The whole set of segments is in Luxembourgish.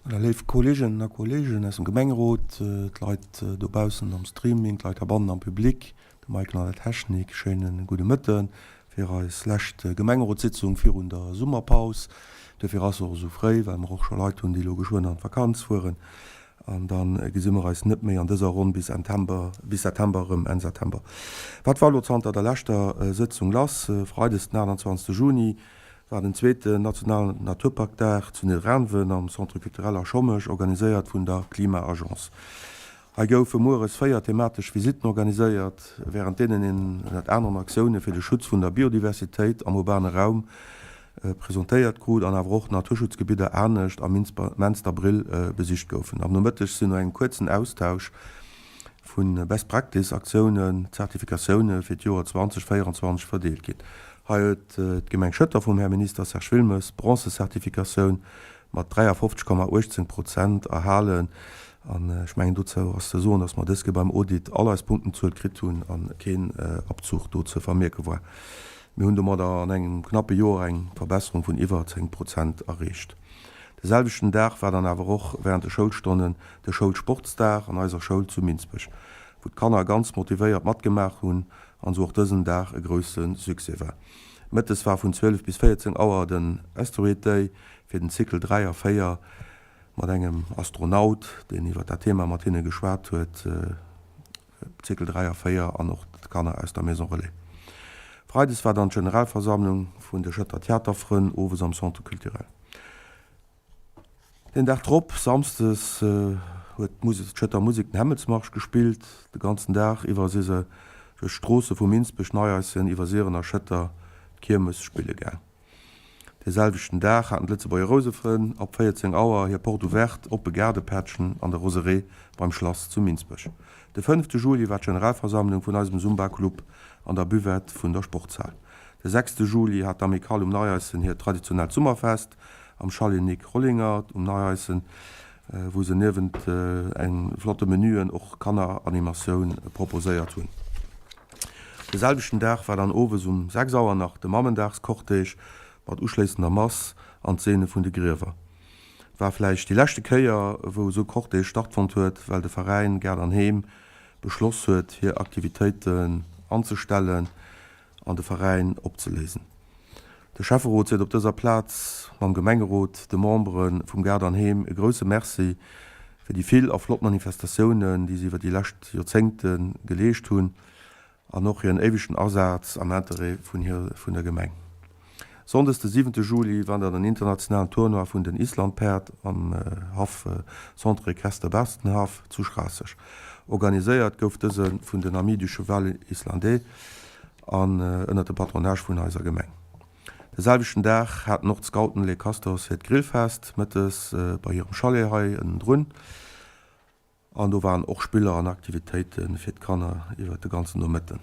Voilà, léif Kolleeginnen a Kolleegen aus dem Gemengerot, d'Leit dobaussen am Streaming, d'Leit heibannen am Public, de Michael an der Technik, schéine gudde Mëtte fir eis lescht Gemengerotssitzung virun der Summerpaus. Duerfir ass se och esou fréi, well mer och scho Leit hunn, déi elo geschwënn an d'Vakanz fueren. An da gesi mer eis net méi an dëser Ronn bis Entember, bis September erëm, Enn September. Wat war elo zanter der leschter Sëtzung lass? Freides den 28 Juni war den zweeten nationalen Naturparkdag zu Nidderaanwen am Centre Culturel a Schommesch, organiséiert vun der Klima-Agence. Hei goufe mueres 4 thematesch Visitten organiséiert, wärend deenen een ënnert anerem Aktioune fir de Schutz vun der Biodiversitéit am urbane Raum presentéiert krut an awer och Naturschutzgebidder anescht am Menster Brill besicht goufen. Am Nomëtteg sinn no engem kuerzen Austausch vu Best Practice Aktiounen d'Zertifikatioune fir d'Joer 2024 verdeelt ginn. Hei huet d'Gemeng Schëtter vum Här Minister Serge Wilmes d'Bronze-Zertifikatioun mat 53,18 Prozent erhalen. An ech mengen dozou ass ze soen, datt mer dës Kéier beim Audit all eis Punktenzuel kritt hunn a keen Abzuch do ze vermierke war. Mir hunn domadder an engem knappe Joer eng Verbesserung vun iwwer 10 Prozent erreecht. De selwechten Dag war dann awer och während de Schoulstonnen de Schoulsportsdag an eiser Schoul zu Minsbech, wou d'Kanner ganz motivéiert matgemaach hunn an sou och dësen Dag e grousse Succès war. Mëttes war vun 12 bis 14 Auer den Asteroid Day fir den Cycle 3 a 4 mat engem Astronaut, deen iwwer dat Thema mat hinne geschwat huet, Cycle 3 a 4 an och d'Kanner aus der Maison Relais. Freides war dann d'Generalversammlung vun de Schëtter Theaterfrënn owes am Centre Culturel. Deen Dag drop, Samsdes, huet d'Schëtter Musek den Hämmelsmarsch gespillt. De ganzen Dag iwwer si se duerch d'Stroosse vu Minsbech, Neieissen, Iwwersiren a Schëtter d'Kiermes spille gaang. Dee selwechten Dag haten d'Lëtzebuerger Rousefrënn ab 14 Auer hir Porte ouverte, oppe Gaardepättchen, an der Roseraie beim Schlass zu Minsbech. De fënnefte Juli war d'Generalversammlung vun eisem Zumba-Club an der Buvette vun der Sportshal. De sechste Juli hat d'Amicale um Neieissen hiert traditionellt Summerfest am Chalet Nic Rollinger um Neieissen, wou se niewent eng flotte Menüen och Kanneranimatioun proposéiert hunn. De selwechten Dag war dann owes um 6 Auer nach de Mammendagscortège mat uschléissender Mass an d'Seene vun de Griewer. Et war vläicht déi leschte Kéier, wou esou Cortège stattfonnt huet, well de Veräin Gaart an Heem beschloss huet, hir Aktivitéiten anzestellen an de Veräin opzeléisen. De Schäfferot seet op dëser Plaz mam Gemengerot de Membere vum Gaart an Heem e grousse Merci fir déi vill a flott Manifestatiounen, déi se iwwer déi lescht Joerzéngte geleescht hunn an och hiren éiwegen Asaz am Interêt vun hir vun der Gemeng. Sonndes de siwente Juli war dann den internationalen Tournoi vun den Islandpäerd am Haff Centre Equestre Bastenhaff zu Schraasseg. Organiséiert gouf dëse vun den Amis du Cheval Islandais an ënnert dem Patronage vun eiser Gemeng. De selwechten Dag haten och d'Scouten Les Castors hiert Grillfest mëttes bei hirem Chalet hei ënnendrun. An do waren och Spiller an Aktivitéite fir d'Kanner iwwert de ganzen Nomëtten.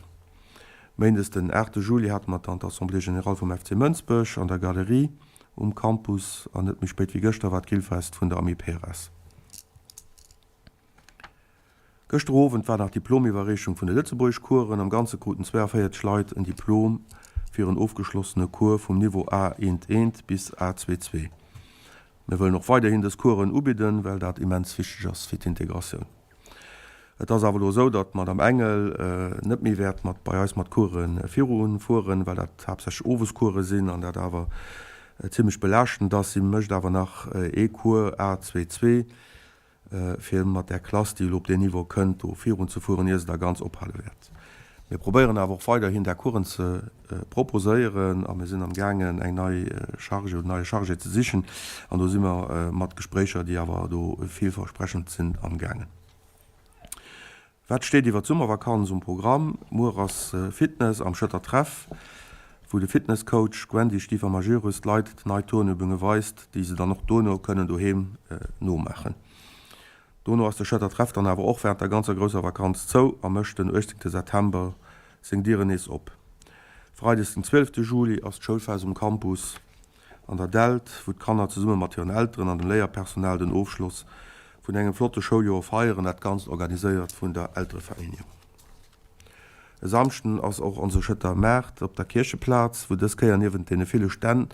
Méindes den 8 Juli hate mer dann d'Assemblée Générale vum FC Mënsbech an der Galerie um Campus an net méi spéit wéi gëschter war d'Grillfest vun der Amiperas. Gëschter Owend war nach d'Diplomiwwerreechung vun de Lëtzebuergeschcoursen. Am Ganze kruten 42 Leit en Diplom fir en ofgeschlossene Cours vum Niveau A1 1 bis A2 2. Mir wëllen och weiderhin dës Coursen ubidden, well dat immens wichteg ass fir d'Integratioun. Et ass awer elo esou, datt d'Madame Engel net méi wäert mat bei eis mat Course virufueren, well dat haaptsächlech Owescourse sinn an dat awer zimlech belaaschtend ass. Si mécht awer nach ee Cours A2 2 fir mat där Klass, déi elo op deen Niveau kënnt, do virunzefueren, ier se da ganz ophale wäert. Mir probéieren awer och weiderhin där Coursen ze proposéieren a mir sinn amgaangen, eng nei Chargée oder en neie Chargé ze sichen an do si mer mat Gespréicher, déi awer do villversprechend sinn, amgaangen. Wat steet iwwer d'Summervakanz um Programm? Muer ass Fitness am Schëtter Treff, wou de Fitnesscoach Gwendy Stiefer-Majerus d'Leit nei Turnübunge weist, déi se dann och dono kënnen doheem nomaachen. Dono ass de Schëtter Treff dann awer och wärend der ganzer grousser Vakanz zou a mécht den 18 September seng Dieren nees op. Freides den 12 Juli ass d'Schoulfest um Campus An der Dällt, wou d'Kanner zesumme mat hiren Elteren an dem Léierpersonal den Ofschloss vun engem flotte Schouljoer feieren, dat Ganzt organiséiert vun der Elterevereenigung. E Samschden ass och onse Schëtter Maart op der Kiercheplaz, wou dës Kéier niewent deene ville Stänn.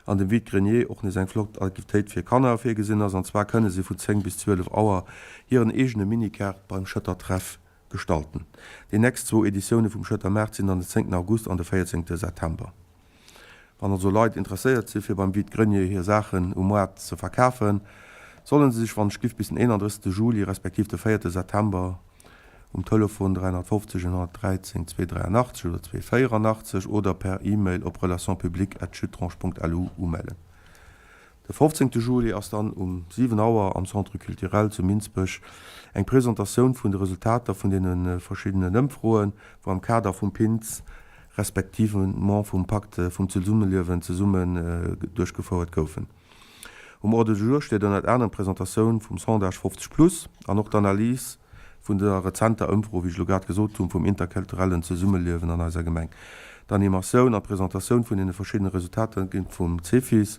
An dem Vide-grenier och nees eng flott Aktivitéit fir Kanner virgesinn ass, an zwar kënne si vun 10 bis 12 Auer hiren eegene Mini-Gaart beim Schëtter Treff gestalten. Déi nächst zwou Editioune vum Schëtter Maart sinn dann den 10 August an de 14 September. Wann also Leit interesséiert si fir beim Vide-grenier hir Saachen um Moart ze verkafen, sollen se sech wann ech giff bis den 31 Juli respektiv de 4 September um Telefon 350 113 283 oder 284 oder per E-Mail op relationspubliques@schuttrange.lu umellen. De 15 Juli ass dann um 7 Auer am Centre Culturel zu Minsbech eng Presentatioun vun de Resultater vun deene verschiddenen Ëmfroen, wou am Kader vum PINS respectivement vum Pakt vum Zesummeliewen zesummen duerchgefouert goufen. Um Ordre du jour steet ënnert anerem d'Presentatioun vum Sondage 50 plus an och d'Analys vun der rezenter Ëmfro, wéi ech elo grad gesot hunn, vum interkulturellen Zesummeliewen an eiser Gemeng. D'Animatioun an d'Presentatioun vun deene verschiddene Resultater ginn vum Cefis,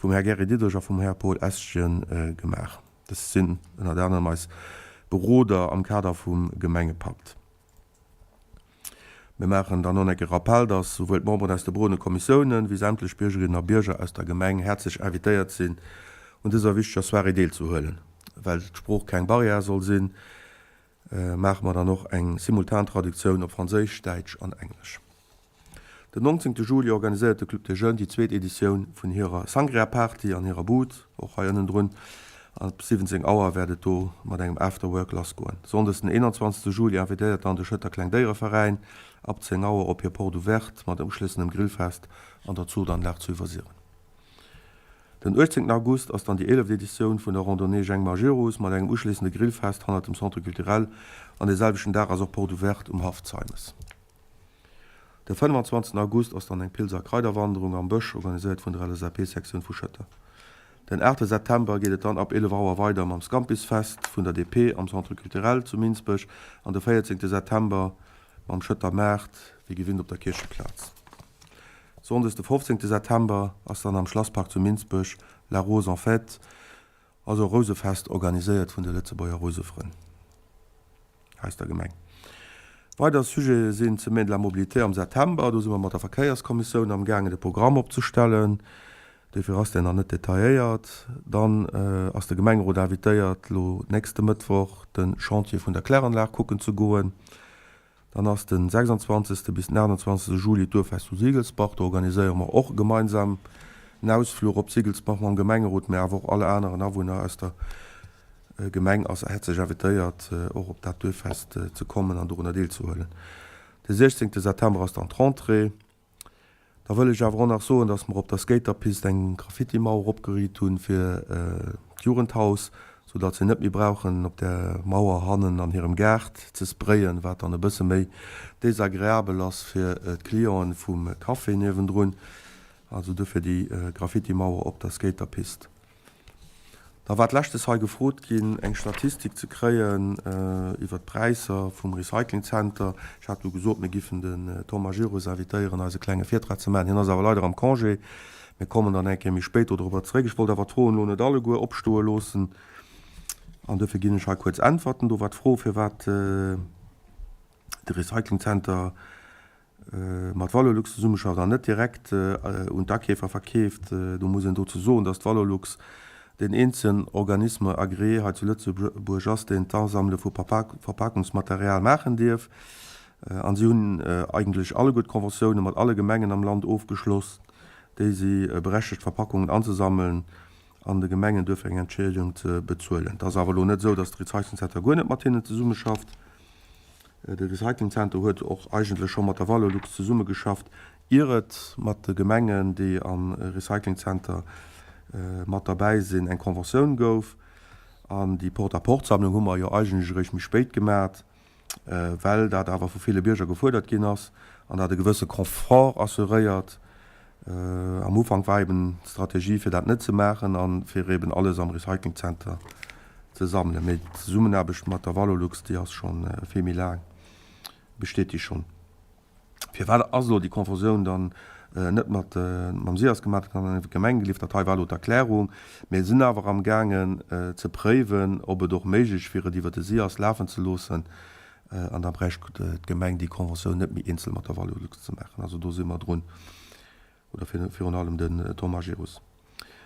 vum Här Gary Diderich a vum Här Paul Estgen gemaach. Dës sinn ënnert anerem eis Beroder am Kader vum Gemengepakt. Mir maachen dann och nach e Rappell, dass souwuel d'Memberen aus de berodende Kommissiounen wéi sämtlech Biergerinnen a Bierger aus der Gemeng häerzlech invitéiert sinn, un dëser wichteger Soirée deelzehuelen. Well d'Sprooch keng Barrière soll sinn, maache mer dann och eng simultan Traduktioun op Franséisch, Däitsch an Englesch. Den 19 Juli organiséiert de Club des Jeunes déi zweet Editioun vun hirer Sangria Party an hirer Bud, och hei ënnendrun. Ab 17 Auer wäert et do mat engem After Work lass goen. Sonndes den 21 Juli invitéiert dann de Schëtter Klengdéiereveräin ab 10 Auer op hir Porte Ouverte mat uschléissendem Grillfest an der Zuchtanlag zu Iwwersiren. Den 18 August ass dann déi eeleft Editioun vun der Randonnée Jeng Majerus mat engem uschléissende Grillfest hannert dem Centre Culturel an dee selwechten Dag ass och Porte Ouverte um Haff Zeimes. De 25 August ass dann eng Pilz a Kraiderwanderung am Bësch, organiséiert vun der LSAP-Sektioun vu Schëtter. Den 8 September geet et dann ab 11 Auer weider mam Scampisfest vun der DP am Centre Culturel zu Minsbech an de 14 September mam Schëtter Maart, wéi gewinnt op der Kiercheplaz. Sonndes de 15 September ass dann am Schlasspark zu Minsbech La Rose en Fête, also e Rousefest organiséiert vun de Lëtzebuerger Rousefrënn. Aus der Gemeng. Weider Sujete sinn d'Semaine de la Mobilité am September. Do si mer mat der Verkéierskommissioun am gaangen de Programm opzestellen. Duerfir ass deen nach net detailléiert. Dann ass de Gemengerot invitéiert, elo nächste Mëttwoch de Chantier vun der Kläranlag kucken ze goen. Dann ass de 26. bis den 28. Juli d'Duerffest zu Siegelsbach. Do organiséiere mer och gemeinsam en Ausfluch op Siegelsbach mam Gemengerot, mä awer och alle aneren Awunner aus der Gemeng ass häerzlech invitéiert, och op dat Duerffest ze kommen an dorunner deelzehuelen. De 16. September ass dann d'Rentrée. Da wëll ech awer och nach soen, dass mer op der Skaterpist eng Graffiti-Mauer opgeriit hunn fir d'Jugendhaus, sou datt se net méi brauchen op där Mauer hannen an hirem Gaart ze sprayen, wat dann e bësse méi desagreabel ass fir d'Clienten vum Café niewendrun. Also dofir déi Graffiti-Mauer op der Skaterpist. Da war d'Leschtes hei gefrot ginn, eng Statistik ze kréien iwwert d'Präisser vum Recyclingzenter. Ech hat du gesot, mir giffen den Thomas Girus invitéieren, eis e klenge Virtrag ze maachen. Hien ass awer leider am Congé. Mir kommen dann eng Kéier méi spéit dodrobber zeréck. Ech wollt awer d'Froen elo net alleguer opstoe loossen an duerfir ginn ech hei kuerz Äntwerten. Do war d'Fro, firwat de Recyclingzenter mat Valorlux zesummeschafft an net direkt un d'Akeefer verkeeft. Do muss een dozou soen, datt d'Valorlux deen eenzegen Organisme agréé hei zu Lëtzebuerg ass, deen d'Asammele vu Verpakungsmaterial maachen dierf. An si hunn eigentlech alleguer d'Conventioune mat alle Gemengen am Land ofgeschloss, déi si berechtegt Verpackungen anzesammeln an de Gemengen duerfir eng Entschiedegung ze bezuelen. Et ass awer elo net esou, datt de Recycling Center guer net mat hinnen zesummeschafft. De Recycling Center huet och eigentlech scho mat der Valorlux zesummegeschafft, ier et mat de Gemengen, déi am Recycling Center mat derbäi sinn, eng Conventioun gouf. An déi Porte-à-porte-Sammlung hu mer jo eigentlech eréischt méi spéit gemat, well dat awer vu ville Bierger gefuerdert ginn ass an dat e gewësse Confort assuréiert. Am Ufank war eben d'Strategie, fir dat net ze maachen a fir eben alles am Recycling Center ze sammelen. Mee d'Zesummenaarbecht mat der Valorlux, déi ass scho vill méi laang, besteet déi schonn. Firwat ass elo déi Confusioun dann net mat mam SIAS gemaach ginn an iwwer d'Gemeng gelift? Dat hei war elo d'Erklärung. Mir sinn awer am gaangen ze préiwen, ob et och méiglech wier, et iwwer de SIAS lafen ze loossen. An da bräicht d'Gemeng déi Conventioun net méi eenzel mat der Valorlux ze maachen. Also do si mer drun. Oder virun allem den Thomas Girus.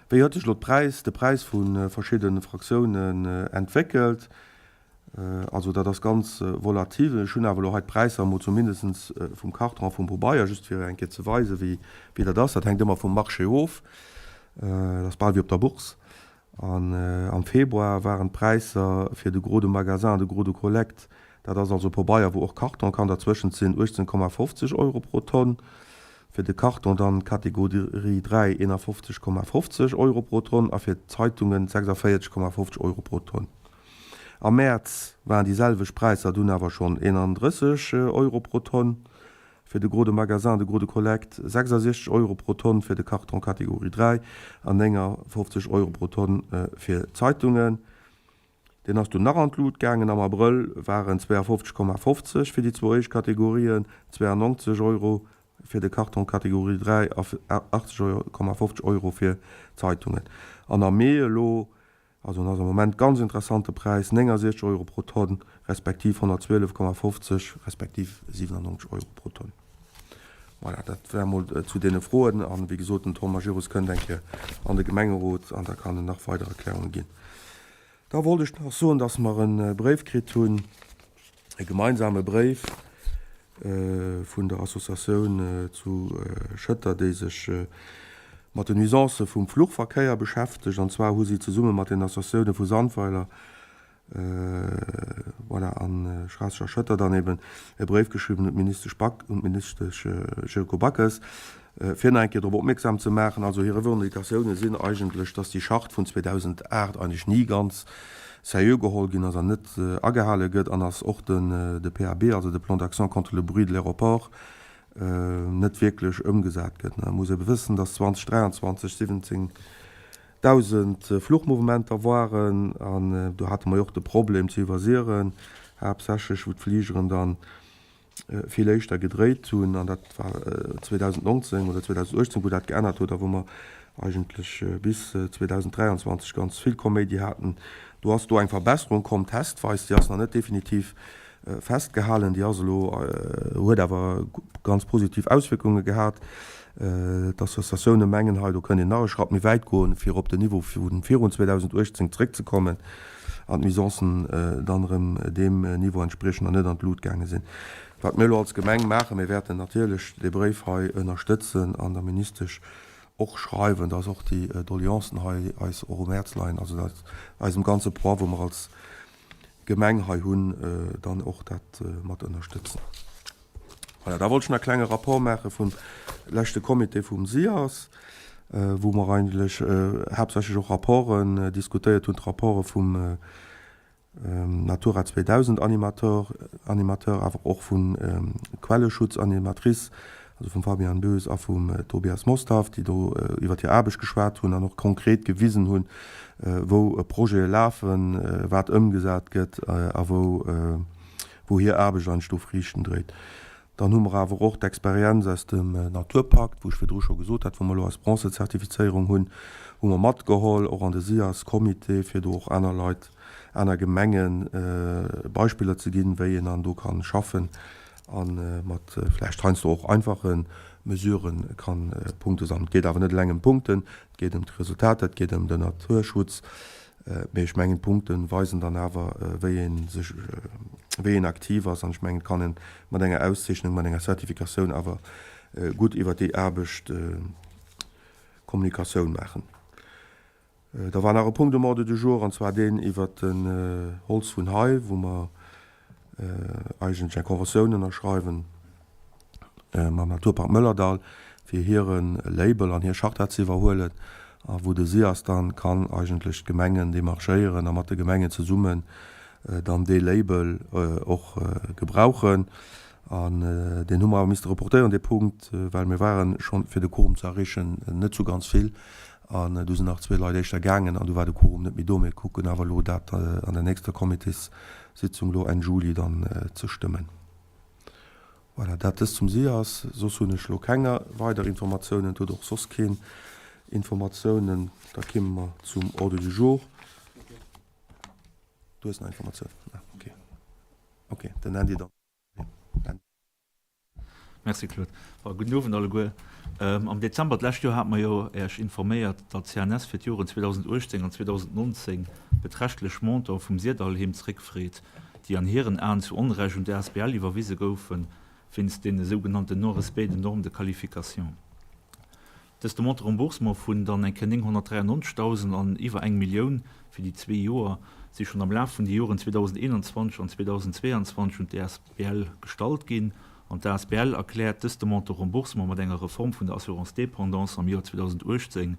Wéi huet sech elo d'Präis, de Präis vu verschidde Fraktiounen entwéckelt? Also dat ass ganz volatil. Ech hunn awer elo hei d'Präisser emol zumindest vum Carton a vum Pobeier, just fir eng Kéier ze weisen, wéi dat ass. Dat hänkt ëmmer vum Marché of. Dat ass bal wéi op der Bourse. An am Februar waren d'Präisser fir de Gros de magasin an de Gros de collecte, dat ass also Pobeier, wou och Carton kann derzwëschent sinn, 18,50 Euro pro Tonn. Fir de Carton dann Kategorie 3 51,50 Euro pro Tonn a fir d'Zeitungen 46,50 Euro pro Tonn. Am Mäerz waren déi selwecht Präisser dunn awer schonn 31 Euro pro Tonn fir de Gros de magasin an de Gros de collecte, 66 Euro pro Tonn fir de Carton Kategorie 3 an 59 Euro pro Tonn fir d'Zeitungen. Deen ass dunn nach an d'Lut gaangen. Am Abrëll waren 52,50 fir déi zwou éischt Kategorien, 92 Euro fir de Carton Kategorie 3 a 80,50 Euro fir d'Zeitungen. An am Mee elo, also en ass am Moment ganz interessante Präis, 69 Euro pro Tonn, respektiv 112,50 respektiv 97 Euro pro Tonn. Voilà, dat war emol zu deene Froen. A wéi gesot, den Tom Majerus kënnt eng Kéier an de Gemengerot an da kann en nach weider Erklärunge ginn. Da wollt ech nach soen, dass mer e Bréif kritt hunn, e gemeinsame Bréif vun der Associatioun zu Schëtter, déi sech mat den Nuisancë vum Fluchverkéier beschäftegt. An zwar hu si zesumme mat den Associatioune vu Sandweiler, Voilà, an Schraasseg a Schëtter dann eben e Bréif geschriwwen un d'Ministesch Back, un d'Ministesch Yuriko Backes, fir nach eng Kéier drop opmierksam ze maachen. Also hir Revendicatioune sinn eigentlech, dass déi Charte vun 2008 eigentlech ni ganz sérieux geholl ginn ass an net agehale gëtt an dass och den de PAB, also de Plan d'action contre le bruit de l'aéroport, net wierklech ëmgesat gëtt. Et muss ee wëssen, dass 2023 17. 1.000 Fluchmouvementer waren an do hate mer jo och de Problem zu Iwwersiren haaptsächlech, wou d'Fligeren dann vill éischter gedréit hunn an dat war 2019 oder 2018, wou dat geännert huet a wou mer eigentlech bis 2023 ganz vill Koméidi haten. Do ass do eng Verbesserung komm, testweis, déi ass nach net definitiv festgehalen. Déi ass elo, huet awer ganz positiv Auswierkunge gehat. D'Associatioune mengen hei, do kënnt een nach e Schratt méi wäit goen, fir op den Niveau vu virun 2018 zréckzekommen an d'Nuisancen dann erëm deem Niveau entspriechen an net an d'Lut gaange sinn. Wat mir elo als Gemeng maachen, mir wäerten natierlech dee Bréif hei ënnerstëtzen an der Ministesch och schreiwen, dass och déi Doleancen hei eis och um Häerz leien, also dass eisem ganze Poids, wou mer als Gemeng hei hunn, dann och dat mat ënnerstëtzen. Voilà, da wollt ech nach e klenge Rapport maache vum leschte Comité vum SIAS, wou mer eigentlech haaptsächlech och Rapporten diskutéiert hunn, d'Rapporte vum Natura 2000 Animateur, Animateur, awer och vun Quelleschutz-Animatrice, also vum Fabian Boes a vum Tobias Mosthaf, déi do iwwer hir Aarbecht geschwat hunn an och konkret gewisen hunn, wou Projete lafen, wat ëmgesat gëtt a wou wou hir Aarbecht eigentlech do Friichten dréit. Dann hu mer awer och d'Experienz aus dem Naturpakt, wou ech virdru scho gesot hat, wou mer elo eis Bronzezertifizéierung hunn, hu mer matgeholl, och an de SIAS-Comité, fir do och aner Leit, aner Gemenge Beispiller ze ginn, wéi een dann do ka schaffen a mat vläicht heiansdo och einfache Mesurë ka Punkte sammeln. Et geet awer net eleng ëm d'Punkten, et geet ëm d'Resultater, et geet ëm den Naturschutz. Mee ech mengen, d'Punkte weisen dann awer, wéi ee sech, wéi een aktiv ass. An ech mengen, et kann ee mat enger Auszeechnung, mat enger Zertifikatioun awer gutt iwwert déi Aarbecht Kommunikatioun maachen. Da war nach e Punkt um Ordre du jour, an zwar deen iwwert den Holz vun hei, wou mer eigentlech eng Conventioun ënnerschreiwen mam Naturpark Mëllerdall, fir hire Label an hir Charta ze iwwerhuelen a wou de SIAS dann kann eigentlech d'Gemengen demarchéieren a mat de Gemengen zesummen dann dee Label och gebrauchen. An deen hu mer awer misste reportéieren, dee Punkt, well mir ware schonn, fir de Quorum ze erreechen, net sou ganz vill. An du sinn nach zwee Leit éischter gaangen an du war de Quorum net méi do. Mir kucken awer elo, dat an der nächster Comitéssitzung elo Enn Juli dann ze stëmmen. Voilà, dat dëst zum SIAS. Soss hunn ech elo keng weider Informatiounen. Et huet och soss keen Informatiounen. Da kimme mer zum Ordre du jour. Du hues nach Informatiounen? Ah, okay. Okay, den Andy dann. Merci Claude. Gudden Owend alleguer. Am Dezember d'lescht Joer hate mer jo Äech informéiert, datt d'CNS fir d'Joren 2018 an 2019 beträchtlech Montantë vum Syrdall-Heem zeréckfreet, déi an hiren Aen zu Onrecht un d'ASBL iwwerwise goufen, wéinst deene sougenannten non-respect de normes de qualification. Dës Demande de remboursement vun dann eng Kéier 993.000 an iwwer eng Millioun fir déi zwee Joer si schonn am Laf vun de Joren 2021 an 2022 un d'ASBL gestallt ginn. An d'ASBL erkläert dës Demande de remboursement mat enger Reform vun der Assurance dépendance am Joer 2018,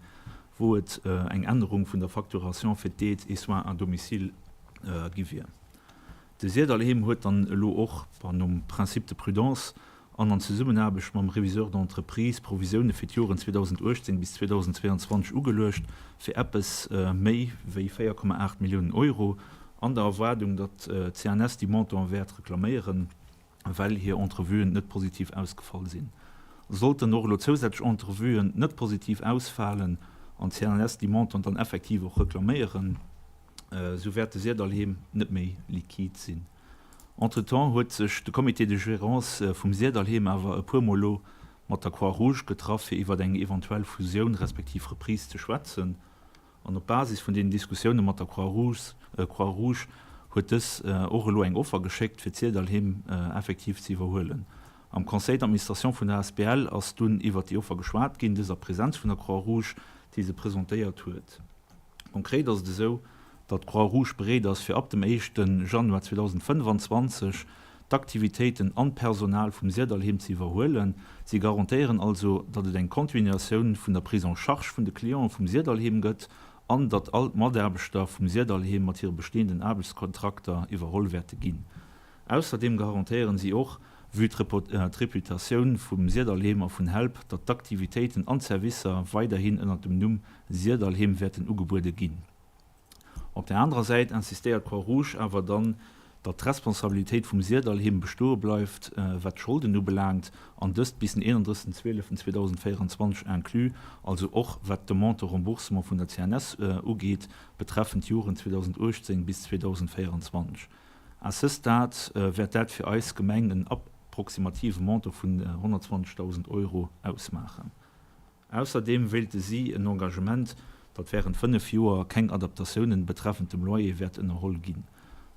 wou et eng Ännerung vun der Facturation fir d'Aides et soins à domicile gi wier. De Syrdallheem huet dann elo och, nom Principe de prudence an an Zesummenaarbecht mam Réviseur d'entreprise, Provisioune fir d'Joren 2018 bis 2022 ugeluecht, fir eppes méi wéi 4,8 Milliounen Euro, an der Erwaardung, datt d'CNS déi Montantë wäert reklaméieren, well hir Entrevuen net positiv ausgefall sinn. Sollten och elo zousätzlech Entrevuen net positiv ausfalen an d'CNS déi Montanten dann effektiv och reklaméieren, esou wäert de Syrdallheem net méi liquide sinn. Entretemps huet sech de Comité de gérance vum Syrdallheem awer e puer Mol elo mat der Croix-Rouge getraff, fir iwwer eng eventuell Fusioun respektiv Reprise ze schwätzen. An op Basis vun deenen Diskussioune mat der Croix-Rouge huet dës och elo eng Offer geschéckt, fir d'Syrdallheem effektiv ze iwwerhuelen. Am Conseil d'administration vun der asbl ass dunn iwwer déi Offer geschwat ginn, dës a Presenz vun der Croix-Rouge, déi se presentéiert huet. Konkret ass et esou, datt d'Croix-Rouge bereet ass, fir ab dem éischte Januar 2025 d'Aktivitéiten an d'Personal vum Syrdallheem ze iwwerhuelen. Si garantéieren also, datt et eng Continuatioun vun der Prise en charge vun de Cliente vum Syrdallheem gëtt an datt all d'Mataarbechter vum Syrdallheem mat hire bestehenden Aarbechtskontrakter iwwerholl wäerte ginn. Ausserdeem garantéieren si och, vue d'Reputatioun vum Syrdallheem a vun Help, datt d'Aktivitéiten an d'Servicer weiderhin ënnert dem Numm Syrdallheem wäerten ugebuede ginn. Op där anerer Säit insistéiert d'Croix-Rouge awer dann, datt d'Responsabilitéit vum Syrdallheem bestoe bleift, wat d'Scholden ubelaangt, an dëst bis den 31.12.2024 inclus, also och wat d'Demande de remboursement vun der CNS ugeet, betreffend d'Joren 2018 bis 2024. À ce stade wäert dat fir eis Gemeng en approximative Montant vun 120.000 Euro ausmaachen. Ausserdeem wéilte si en Engagement, datt wärend 5 Joer keng Adaptatiounen betreffend dem Loyer wäert ënnerholl ginn.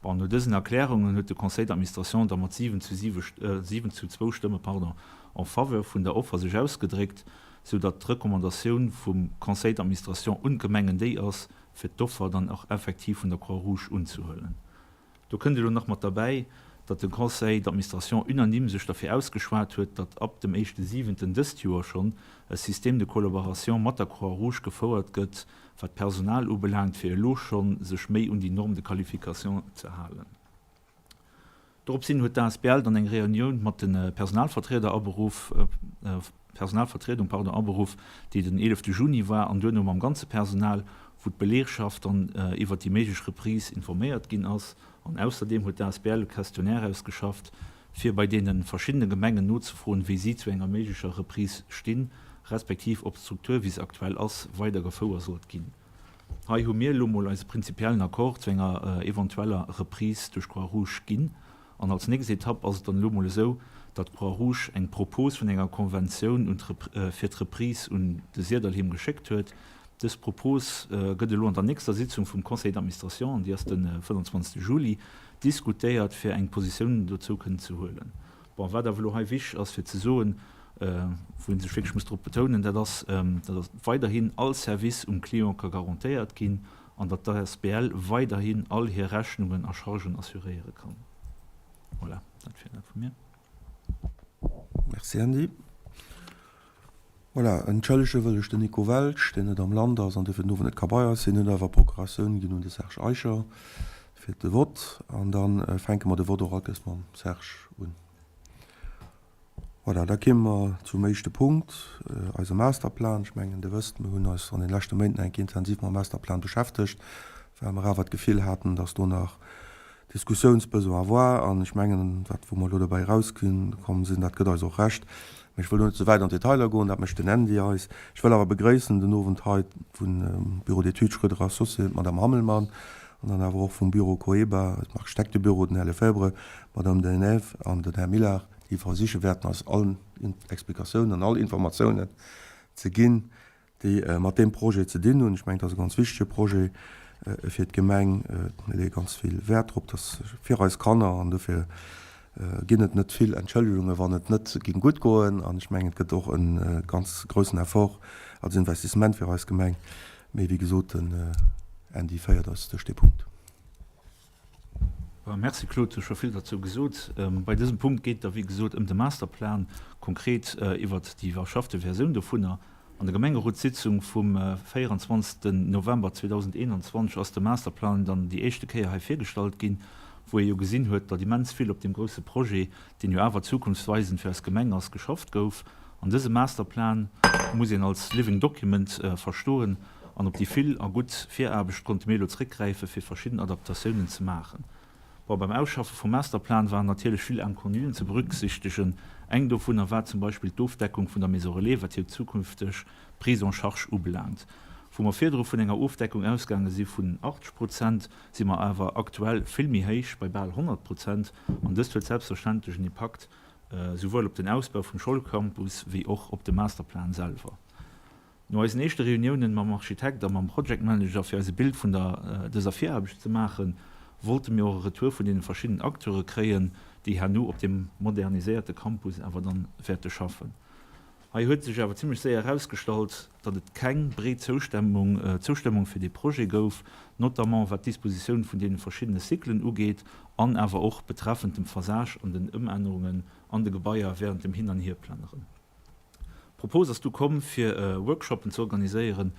Bon, no dësen Erklärungen huet de Conseil d'administration da mat 7 zu 7, 7 zu zwou Stëmme, pardon, en faveur vun der Offer sech ausgedréckt, sou datt d'Recommandatioun vum Conseil d'administration un d'Gemengen déi ass, fir d'Offer dann och effektiv vun der Croix-Rouge unzehuelen. Do kënnt elo nach mat derbäi, datt de Conseil d'administration unanime sech derfir ausgeschwat huet, datt ab dem éischte Siwenten dëst Joer schonn e Système de collaboration mat der Croix-Rouge gefouert gëtt, wat d'Personal ubelaangt, fir elo schonn sech méi un déi Normes de qualification ze halen. Doropshin huet d'ASBL dann eng Reunioun mat de Personalvertrieder aberuff, Personalvertriedung, pardon, aberuff, déi den 11 Juni war, an duerno mam ganze Personal, wou d'Belegschaft dann iwwert déi méiglech Reprise informéiert ginn ass. An ausserdeem huet d'ASBL e Questionnaire ausgeschafft, fir bei deene verschiddene Gemengen nozefroen, wéi si zu enger méiglecher Reprise stinn, respektiv ob d'Struktur, wéi se aktuell ass, weider gefouer sollt ginn. Hei hu mir elo mol eise prinzipiellen Accord zu enger eventueller Reprise duerch Croix-Rouge ginn. An als nächst Etapp ass et dann elo mol esou, datt d'Croix-Rouge eng Propos vun enger Konventioun un fir d'Reprise un de Syrdallheem geschéckt huet. Dës Propos gëtt elo an der nächster Sitzung vum Conseil d'administration, an déi ass de 25 Juli, diskutéiert, fir eng Positioun dozou kënnen ze huelen. Bon, wat awer elo hei wichteg ass fir ze soen, wou ee sech wierklech muss drop betounen, dat ass, datt weiderhin all Service um Client ka garantéiert ginn an datt d'ASBL weiderhin all hir Rechnungen a Chargen assuréiere kann. Voilà, dat wier dat vu mir. Merci Andy. Voilà, entschëllege wëll ech den Nico Welsch, deen net am Land ass an duerfir den Owend net ka bei eis sinn. Hien huet awer Procuratioun ginn un de Serge Eicher fir de Vott. An da fänke mer de Vott och alt nees mam Serge un. Voilà, da kéime mer zum éischte Punkt, eise Masterplan. Ech mengen, Dir wësst, mir hunn eis an de leschte Méint nach eng Kéier intensiv mam Masterplan beschäftegt, well mer awer d'Gefill haten, dass do nach Diskussiounsbesoin war. An ech mengen, dat, wou mer elo dobäi erauskomm sinn, dat gëtt eis och Recht. Mee ech wëll do net ze wäit an d'Detailer goen, dat mécht den Andy eis. Ech wëll awer begréissen den Owend hei vum Bureau d'études Schröder Associés d'Madame Hammelmann an dann awer och vum Bureau Coeba, dem Architektebüro, den Här Lefebvre, d'Madame Denève an den Här Millard. Déi versiche wäerten eis all Explikatiounen an all Informatiounen ze ginn, déi mat deem Projet ze dinn hunn. Ech mengen, et ass e ganz wichtege Projet fir d'Gemeng. Mir leeë ganz vill Wäert drop, dass fir eis Kanner, an dofir ginn et net vill Entschëllegungen, wann et net géing gutt goen. An ech mengen, et gëtt och e ganz groussen Effort als Investissement fir eis Gemeng. Mee wéi gesot, den Andy féiert eis duerch dee Punkt. Merci Claude, hues scho vill derzou gesot. Bei dësem Punkt geet et da wéi gesot ëm de Masterplan, konkret iwwert déi iwwerschaffte Versioun dovunner. An der Gemengerotssitzung vum 24 November 2021 ass de Masterplan dann déi éischte Kéier hei virgestallt ginn, wou ee jo gesinn huet, datt immens vill op deem grousse Projet, deen jo awer zukunftsweisend fir eis Gemeng ass, geschafft gouf. An dëse Masterplan muss een als living document verstoen an op déi vill a gutt Viraarbecht konnte mir elo zréckgräife fir verschidden Adaptatiounen ze maachen. Bon, beim Ausschaffe vum Masterplan waren natierlech vill Inconnuen ze berücksichtegen. Eng dovunner war zum Beispill d'Ofdeckung vun der Maison Relais, wat hir zukünfteg Prise en charge ubelaangt. Wou mer virdru vun enger Ofdeckung ausgaange si vun 80 Prozent, si mer awer aktuell vill méi héich, bei bal 100 Prozent. An dëst huet selbstverständlech en Impakt souwuel op den Ausbau vum Schoulcampus wéi och op de Masterplan selwer. No eisen éischte Reuniounen mam Architekt a mam Project Manager fir eis e Bild vun der dëser Viraarbecht ze maachen, wollte mir och e Retour vun deene verschiddenen Acteure kréien, déi herno op deem moderniséierte Campus awer dann wäerte schaffen. Hei huet sech awer zimlech séier erausgestallt, datt et keng breet Zoustemmung Zoustëmmung fir dee Projet gouf, notamment wat d'Dispositioun vun deene verschiddene Cyclen ugeet an awer och betreffend dem Phasage an den Ëmännerungen an de Gebaier während dem Hin an Hierplënneren. D'Propos ass du komm, fir Workshoppen ze organiséieren,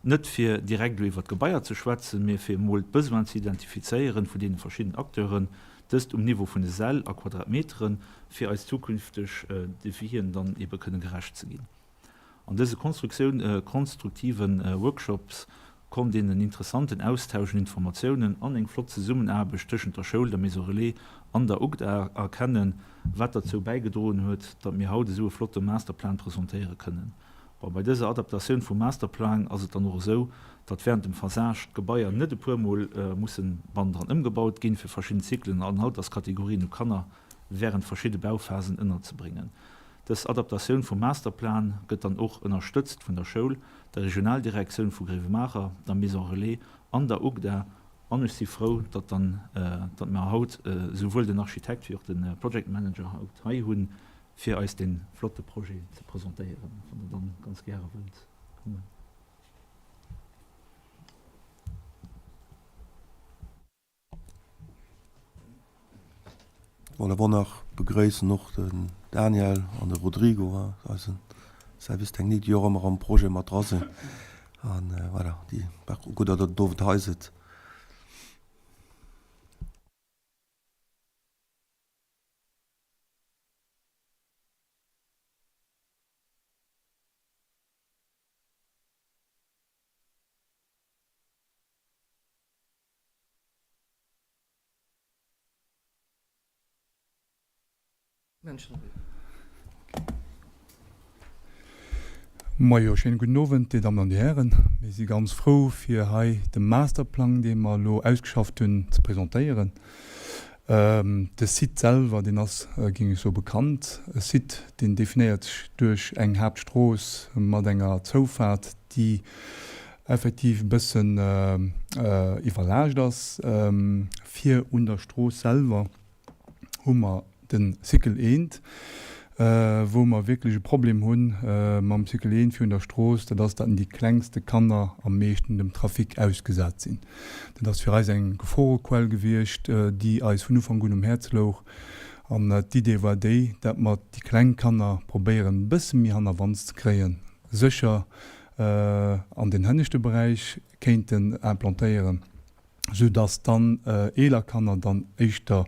net fir direkt elo iwwer d'Gebaier ze schwätzen, mee fir emol d'Besoinen ze identifizéieren vun deene verschidden Acteuren, dëst um Niveau vun de Säll a Quadratmeteren, fir eis zukünfteg Defien dann ebe kënne gerecht ze ginn. An dëse konstruktive Workshops konnt een en interessanten Austausch un Informatiounen an eng flott Zesummenaarbecht tëschent der Schoul, der Maison Relais an der UGDA erkennen, wat derzou bäigedroen huet, datt mir haut esou e flotte Masterplan presentéiere kënnen. Bon, bei dëser Adaptatioun vum Masterplang ass et dann och esou, datt während dem Phasage d'Gebaier net e puermol mussen bannendran ëmgebaut ginn, fir verschidden Zyklen an Alterskategorien u Kanner während verschidde Bauphasen ënnerzebréngen. Dës Adaptatioun vum Masterplan gëtt dann och ënnerstëtzt vun der Schoul, der Regionaldirektioun vu Gréiwemaacher, der Maison Relais an der UGDA an ech si frou, datt dann, datt mer haut esouwuel den Architekt wéi och de Project Manager haut hei hunn, fir eis dee flotte Projet ze presentéieren, wann Der dann ganz gäre wëllt kommen. Voilà, bon nach begréissen och den Daniel an de Rodrigo, eisen Service technique, déi och ëmmer am Projet mat dra sinn. An voilà, déi gutt, datt Der den Owend hei sidd. Majo, schéine gudden Owend, Dir Dammen an Dir Hären. Mir si ganz frou, fir hei de Masterplang, dee mer elo ausgeschafft hunn, ze presentéieren. De Site selwer, deen ass, géing ech soen, bekannt. E Site, deen definéiert sech duerch eng Haaptstrooss mat enger Zoufaart, déi effektiv e bëssen iwwerlaascht ass. Vir un der Strooss selwer hu mer de Cycle eent, wou mer wierklech e Problem hu mam Cycle eent virun der Strooss, dat ass, datt déi klengste Kanner am meeschten dem Trafic ausgesat sinn. Dat ass fir eis eng Geforequell gewiescht, déi eis vun Ufank un um Häerz louch. An d'Idee war déi, dat mer déi kleng Kanner probéieren e bësse méi hannerwands ze kréien, sécher an den hënneschte Beräich kéinten implantéieren, sou dass dann eeler Kanner dann éischter